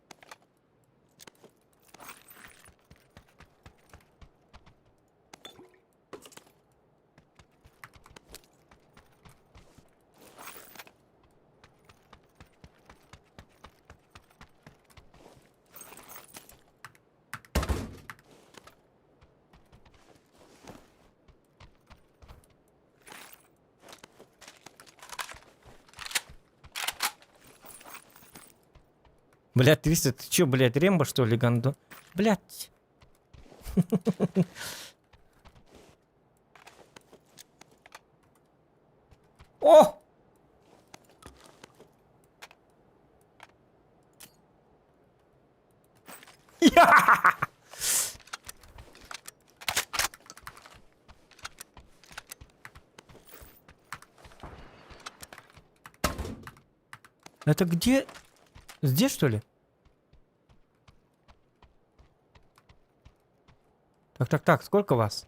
Блядь, 300, ты чё, блядь, Рембо, что ли, гондон? Блядь. О! Я! Это где? Здесь, что ли? Так, сколько вас?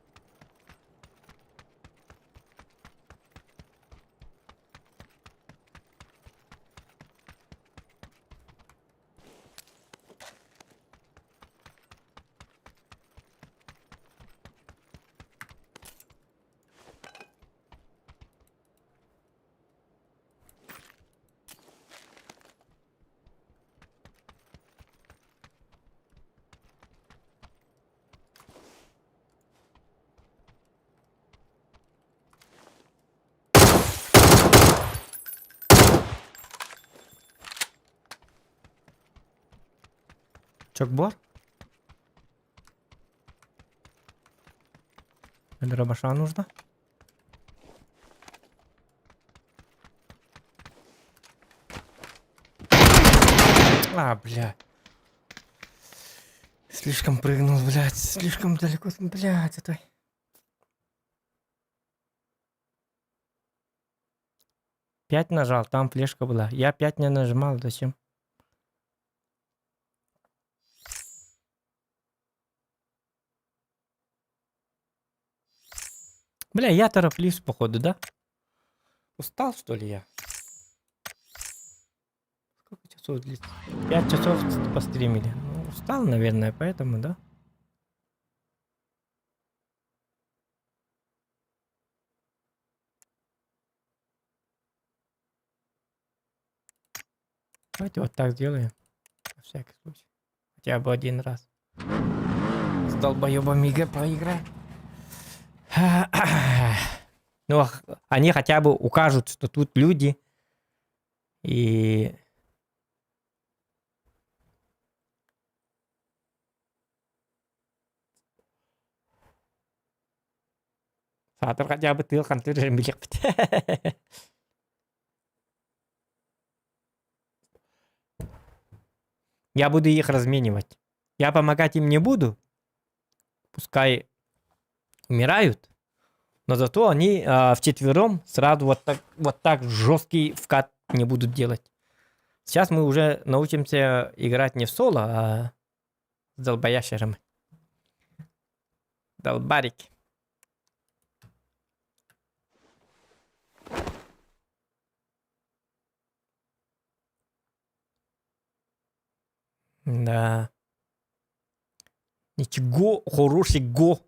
Чокбор? Дробаша нужно. А, бля. Слишком прыгнул, блядь, слишком далеко, блядь, это... Пять нажал, там флешка была. Я пять не нажимал, зачем? Бля, я тороплюсь, походу, да? Устал, что ли, я? Сколько часов длится? 5 часов постримили. Ну, устал, наверное, поэтому, да? Давайте вот так сделаем. На всякий случай. Хотя бы один раз. С долбоебом ИГ поиграем. Ну, они хотя бы укажут, что тут люди. И... Саатар хотя бы тыал хантыр билиэхпит. Я буду их разменивать. Я помогать им не буду. Пускай умирают. Но зато они вчетвером сразу вот так жесткий вкат не будут делать. Сейчас мы уже научимся играть не в соло, а с долбоящерами. Долбарики. Да. Ничего хорошего.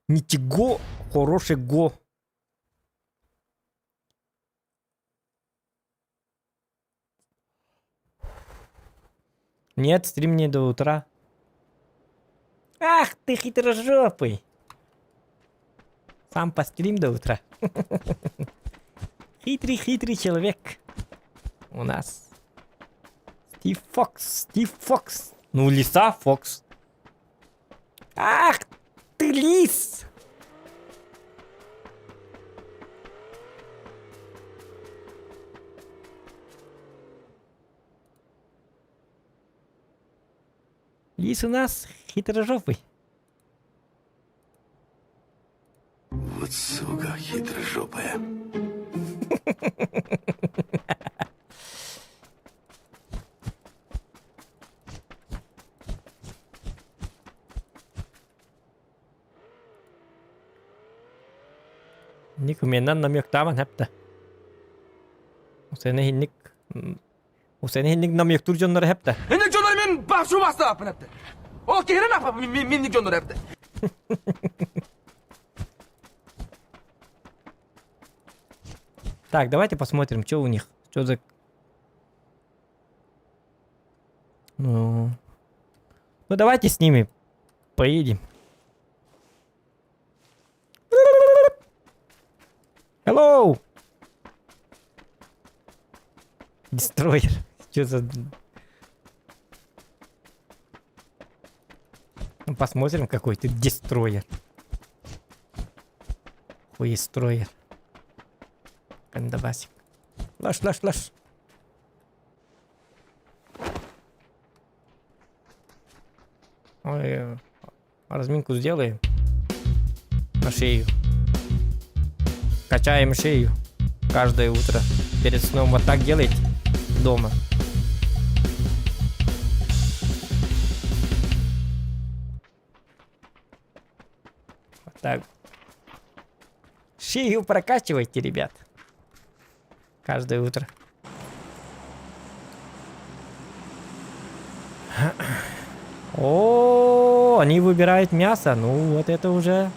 Ничего хорошего. Нет, стрим не до утра. Ах ты хитрожопый. Сам пострим до утра. Хитрый-хитрый человек. У нас. Стив Фокс, Стив Фокс. Ну, лиса Фокс. Ах ты лис! Лис у нас хитрожопый. Вот сука хитрожопая. Ник менен намектаабат хэптэ. Усене хинник Усене хинник намектуур дьоннор хэптэ. Инник дьоннор мин башу бастааппын эптэ. Ол киһини напа минник дьоннор эптэ. Так, давайте посмотрим, что у них. Что за... Ну, давайте с ними поедем. Hello! Destroyer. Что за... Ну, посмотрим, какой ты destroyer. Хуестроер. Кандабасик. Лаш, лаш, лаш. Ой, разминку сделаем. На шею. Качаем шею. Каждое утро. Перед сном вот так делайте дома. Вот так. Шею прокачивайте, ребят. Каждое утро. О, они выбирают мясо. Ну, вот это уже...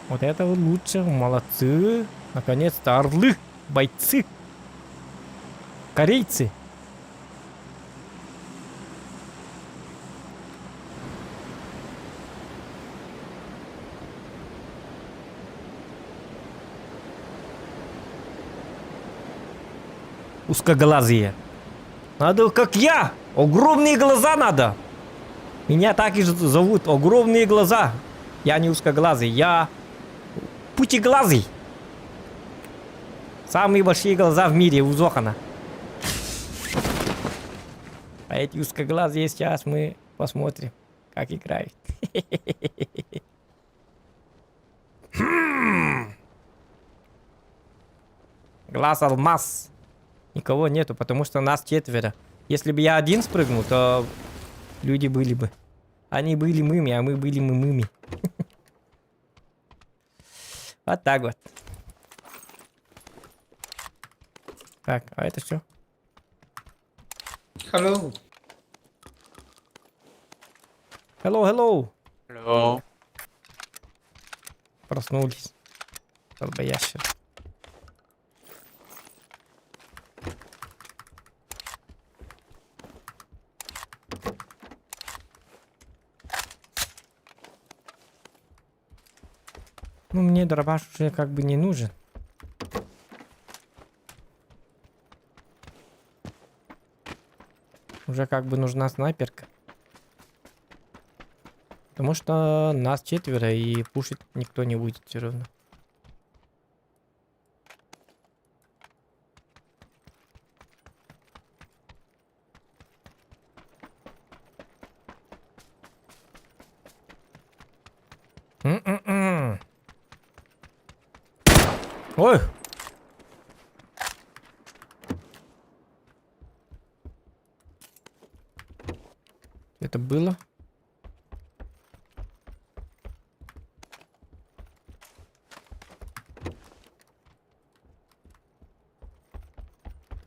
Вот это вот лучше. Молодцы. Наконец-то орлы. Бойцы. Корейцы. Узкоглазые. Надо, как я. Огромные глаза надо. Меня так и зовут. Огромные глаза. Я не узкоглазый. Я путеглазый. Самые большие глаза в мире у Зохана. А эти узкоглазые сейчас мы посмотрим, как играют. Хм. Глаз алмаз. Никого нету, потому что нас четверо. Если бы я один спрыгнул, то люди были бы. Они были мыми, а мы были мы мыми. Вот так вот. Так, а это что? Hello. Hello, hello. Hello. Проснулись. Долбоящер. Ну, мне дробаш уже как бы не нужен. Уже как бы нужна снайперка. Потому что нас четверо и пушить никто не будет все равно. М-м-м. Ой! Это было?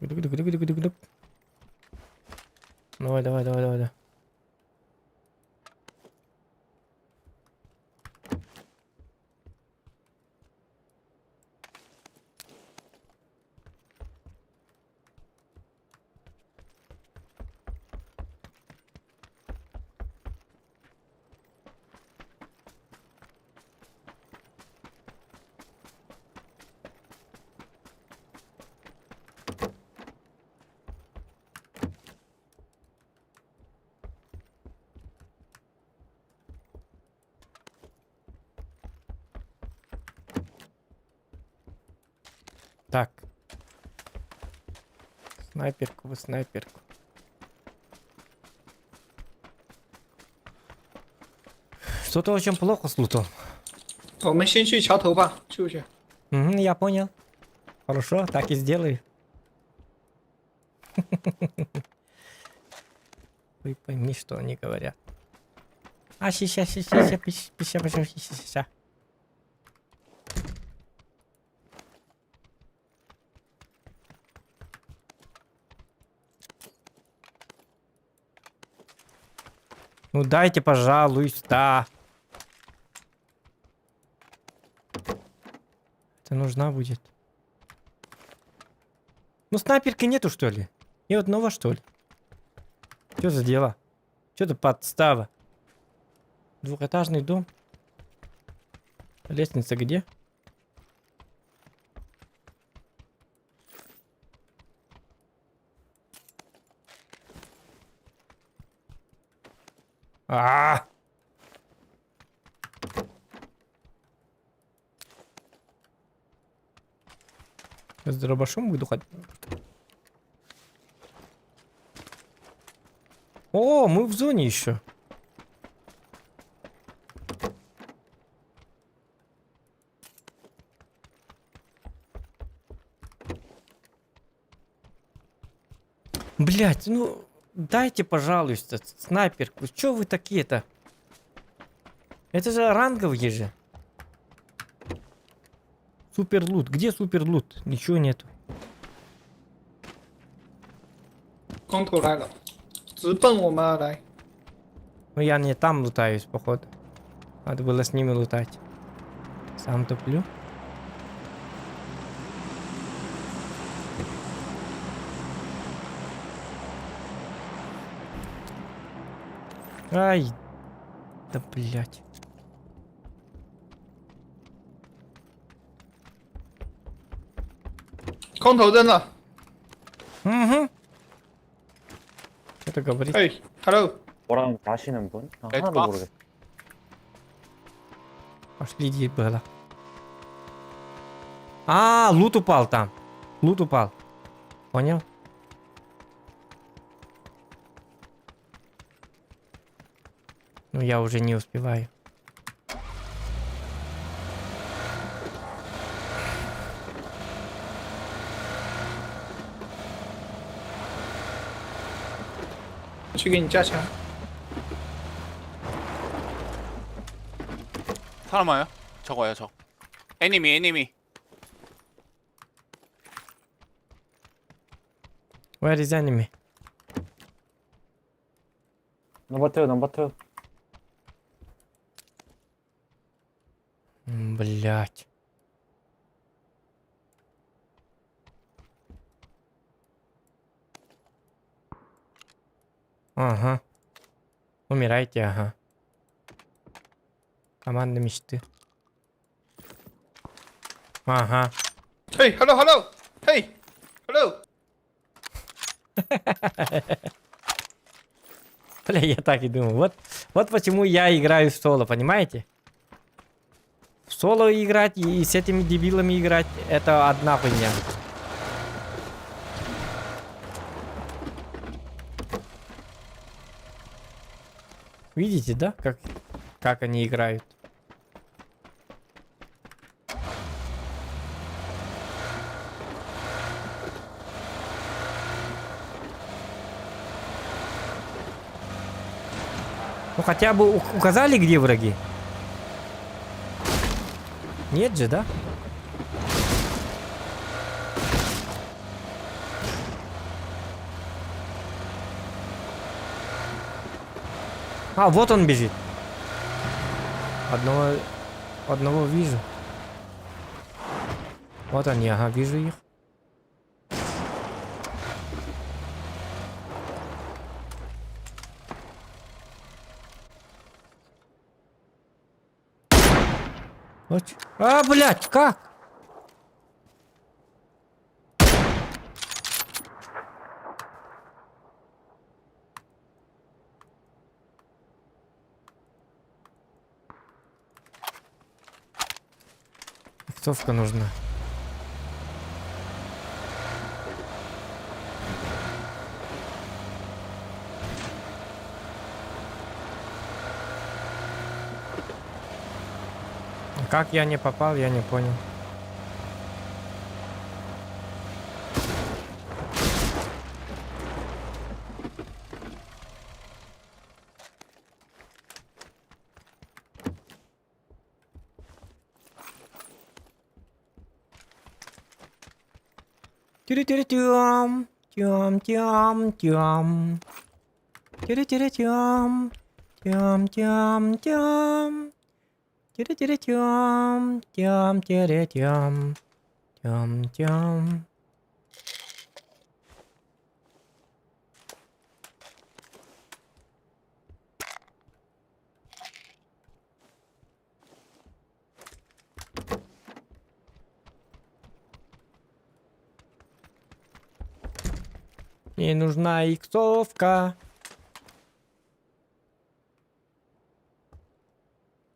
Дук-дук-дук-дук-дук-дук. Давай, давай, давай, давай, давай. Так. Снайперку, вы снайперку. Что-то очень плохо с лутом. 我们先去桥头吧，去不去？ Угу, я понял. Хорошо, так и сделаю. Вы пойми, что они говорят. А, ща, ща, ща, ща, пища, пища, пища, ща, ща. Ну дайте, пожалуйста. Это нужна будет. Ну снайперки нету, что ли? И одного, что ли? Что за дела? Что за подстава? Двухэтажный дом. Лестница где? А! -а, -а! С дробашом буду ходить. О, мы в зоне еще. Блять, ну дайте, пожалуйста, снайперку. Чё вы такие-то? Это же ранговые же. Супер лут. Где супер лут? Ничего нету. 光头来了，直奔我们而来。 Ну я не там лутаюсь, походу. Надо было с ними лутать. Сам туплю. Ай. Да блять. 空投扔了， Угу. Что-то говорит. 哎，hello， 뭐랑 아시는 분? 아, 하나도 Xbox. 모르겠어. Пошли, иди, было. А, лут упал там. Лут упал. Понял? Я уже не успеваю. 去给你加钱。 사람 와요? 저거 와요 저 enemy enemy Where is enemy? Number 2, number 2. Блять. Ага. Умирайте, ага. Команда мечты. Ага. Hey, hello, hello. Hey, hello. Бля, я так и думал. Вот почему я играю в соло, понимаете? В соло играть и с этими дебилами играть, это одна хуйня. Видите, да, как они играют? Ну хотя бы указали, где враги? Нет же, да? А, вот он бежит. Одного вижу. Вот они, ага, вижу их. Вот. А, блядь, как? Фехтовка нужна. А как я не попал, я не понял. Тюрю-тюрю-тюм, тюм-тюм-тюм. Тюрю-тюрю-тюм, тюм-тюм-тюм. Тюрю-тюрю-тюм, тюм-тюрю-тюм, тюм-тюм. Мне нужна иксовка.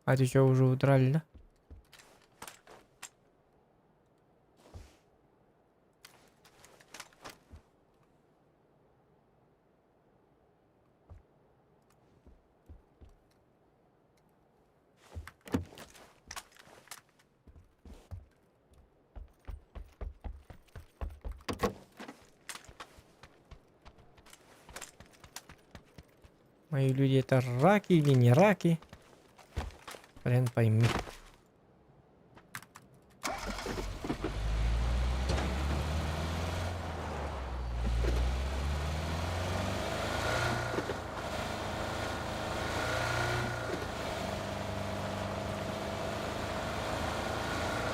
А ты что, уже удрали, да? Мои люди это раки или не раки? Хрен пойми.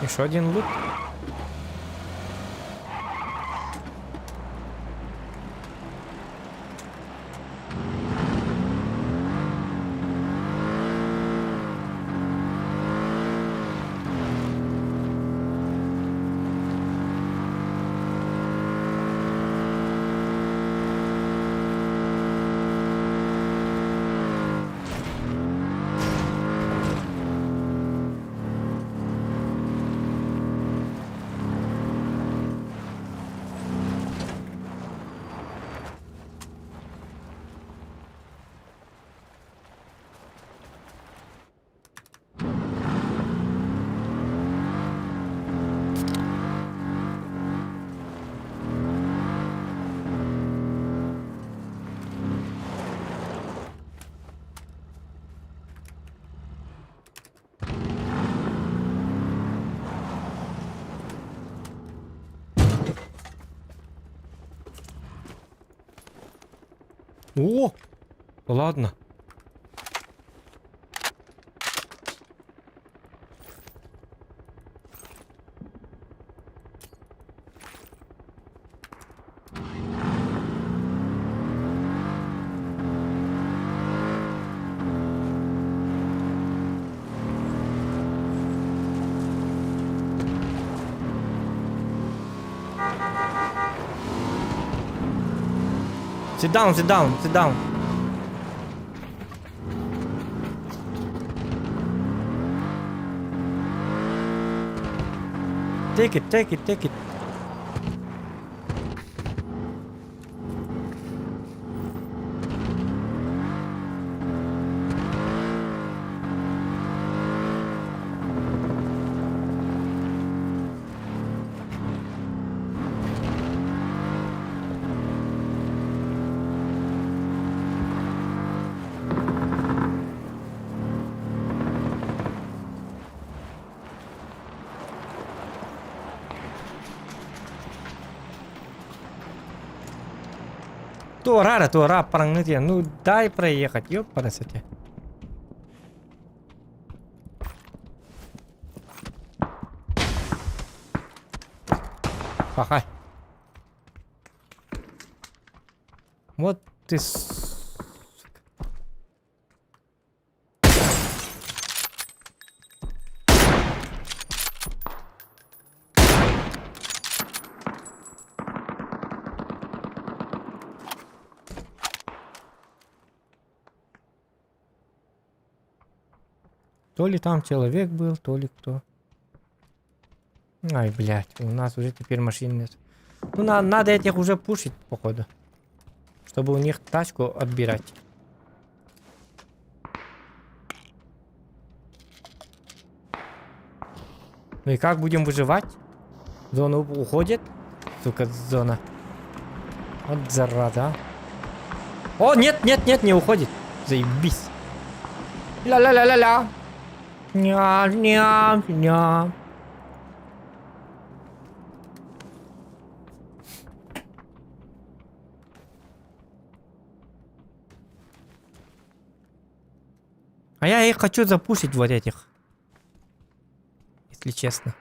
Еще один лут. О! Ладно. Sit down, sit down, sit down. Take it, take it, take it. Туора, туора, параңны Ну дай проехать, ёпарасоте. Пахай. Вот ты сука. То ли там человек был, то ли кто. Ай, блядь, у нас уже теперь машин нет. Ну, надо этих уже пушить, походу. Чтобы у них тачку отбирать. Ну и как будем выживать? Зона уходит? Сука, зона. Вот зараза, а. О, нет, нет, нет, не уходит. Заебись. Ля-ля-ля-ля-ля. Ня, ня, ня. А я их хочу запушить вот этих. Если честно.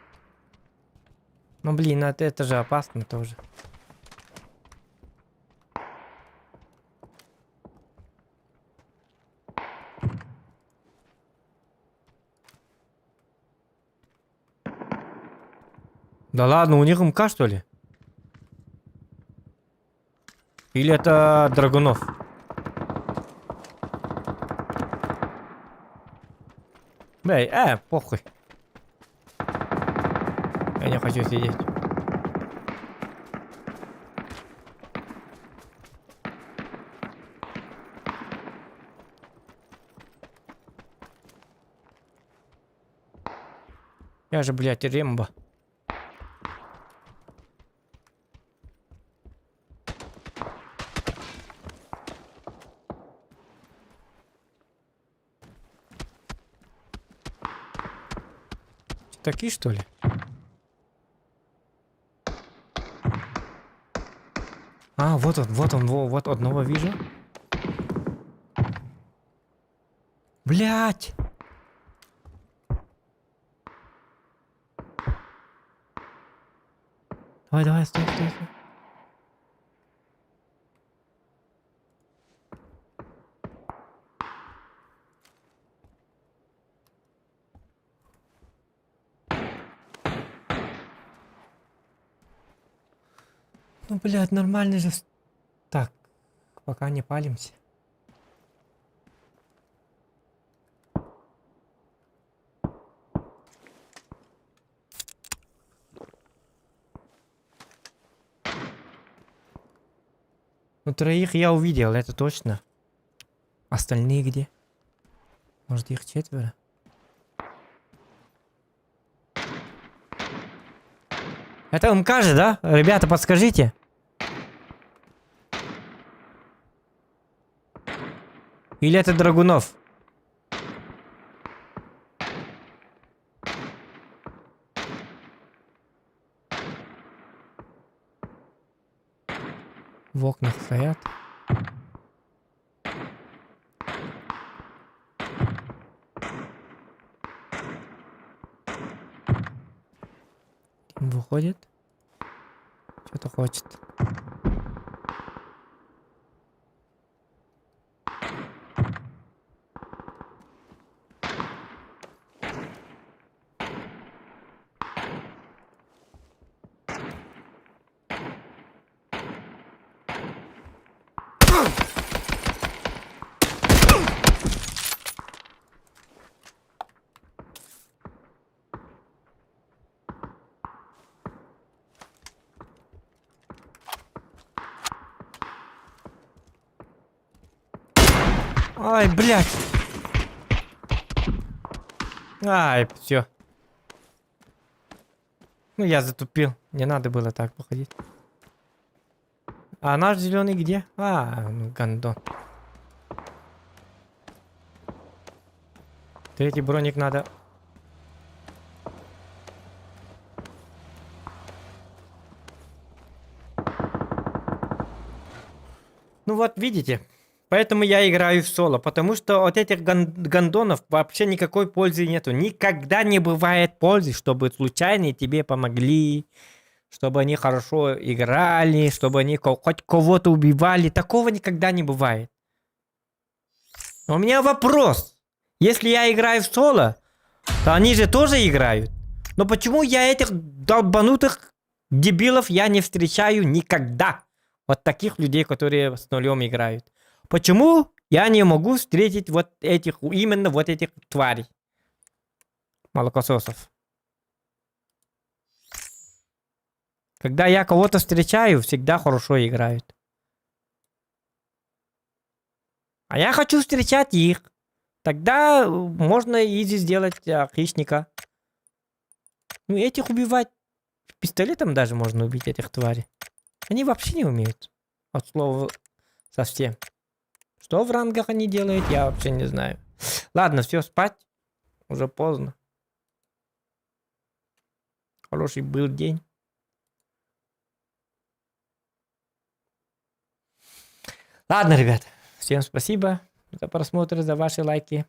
Ну блин, это же опасно тоже. Да ладно, у них МК что ли? Или это Драгунов? Бэй, похуй. Я не хочу сидеть. Я же, блядь, Рембо. Такие, что ли? А, вот он, вот он, вот одного вижу. Блять! Давай, давай, стой, стой, стой. Ну, блядь, нормально же. Так, пока не палимся. Ну, троих я увидел, это точно. Остальные где? Может, их четверо? Это МК же, да? Ребята, подскажите. Или это Драгунов? В окнах стоят. Подходит. Что-то хочет. Ай, блядь. Ай, все. Ну, я затупил. Не надо было так походить. А наш зеленый где? А, ну, гандон. Третий броник надо. Ну вот, видите. Поэтому я играю в соло, потому что от этих гандонов вообще никакой пользы нету. Никогда не бывает пользы, чтобы случайно тебе помогли, чтобы они хорошо играли, чтобы они хоть кого-то убивали. Такого никогда не бывает. Но у меня вопрос. Если я играю в соло, то они же тоже играют. Но почему я этих долбанутых дебилов я не встречаю никогда? Вот таких людей, которые с нулем играют. Почему я не могу встретить вот этих, именно вот этих тварей? Молокососов. Когда я кого-то встречаю, всегда хорошо играют. А я хочу встречать их. Тогда можно изи сделать хищника. Ну, этих убивать пистолетом даже можно убить этих тварей. Они вообще не умеют. От слова совсем. Что в рангах они делают, я вообще не знаю. Ладно, все, спать. Уже поздно. Хороший был день. Ладно, ребят, всем спасибо за просмотр, за ваши лайки.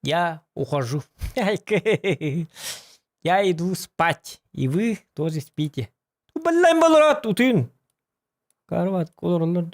Я ухожу. Я иду спать. И вы тоже спите. Блин, Утын. Карват, колор.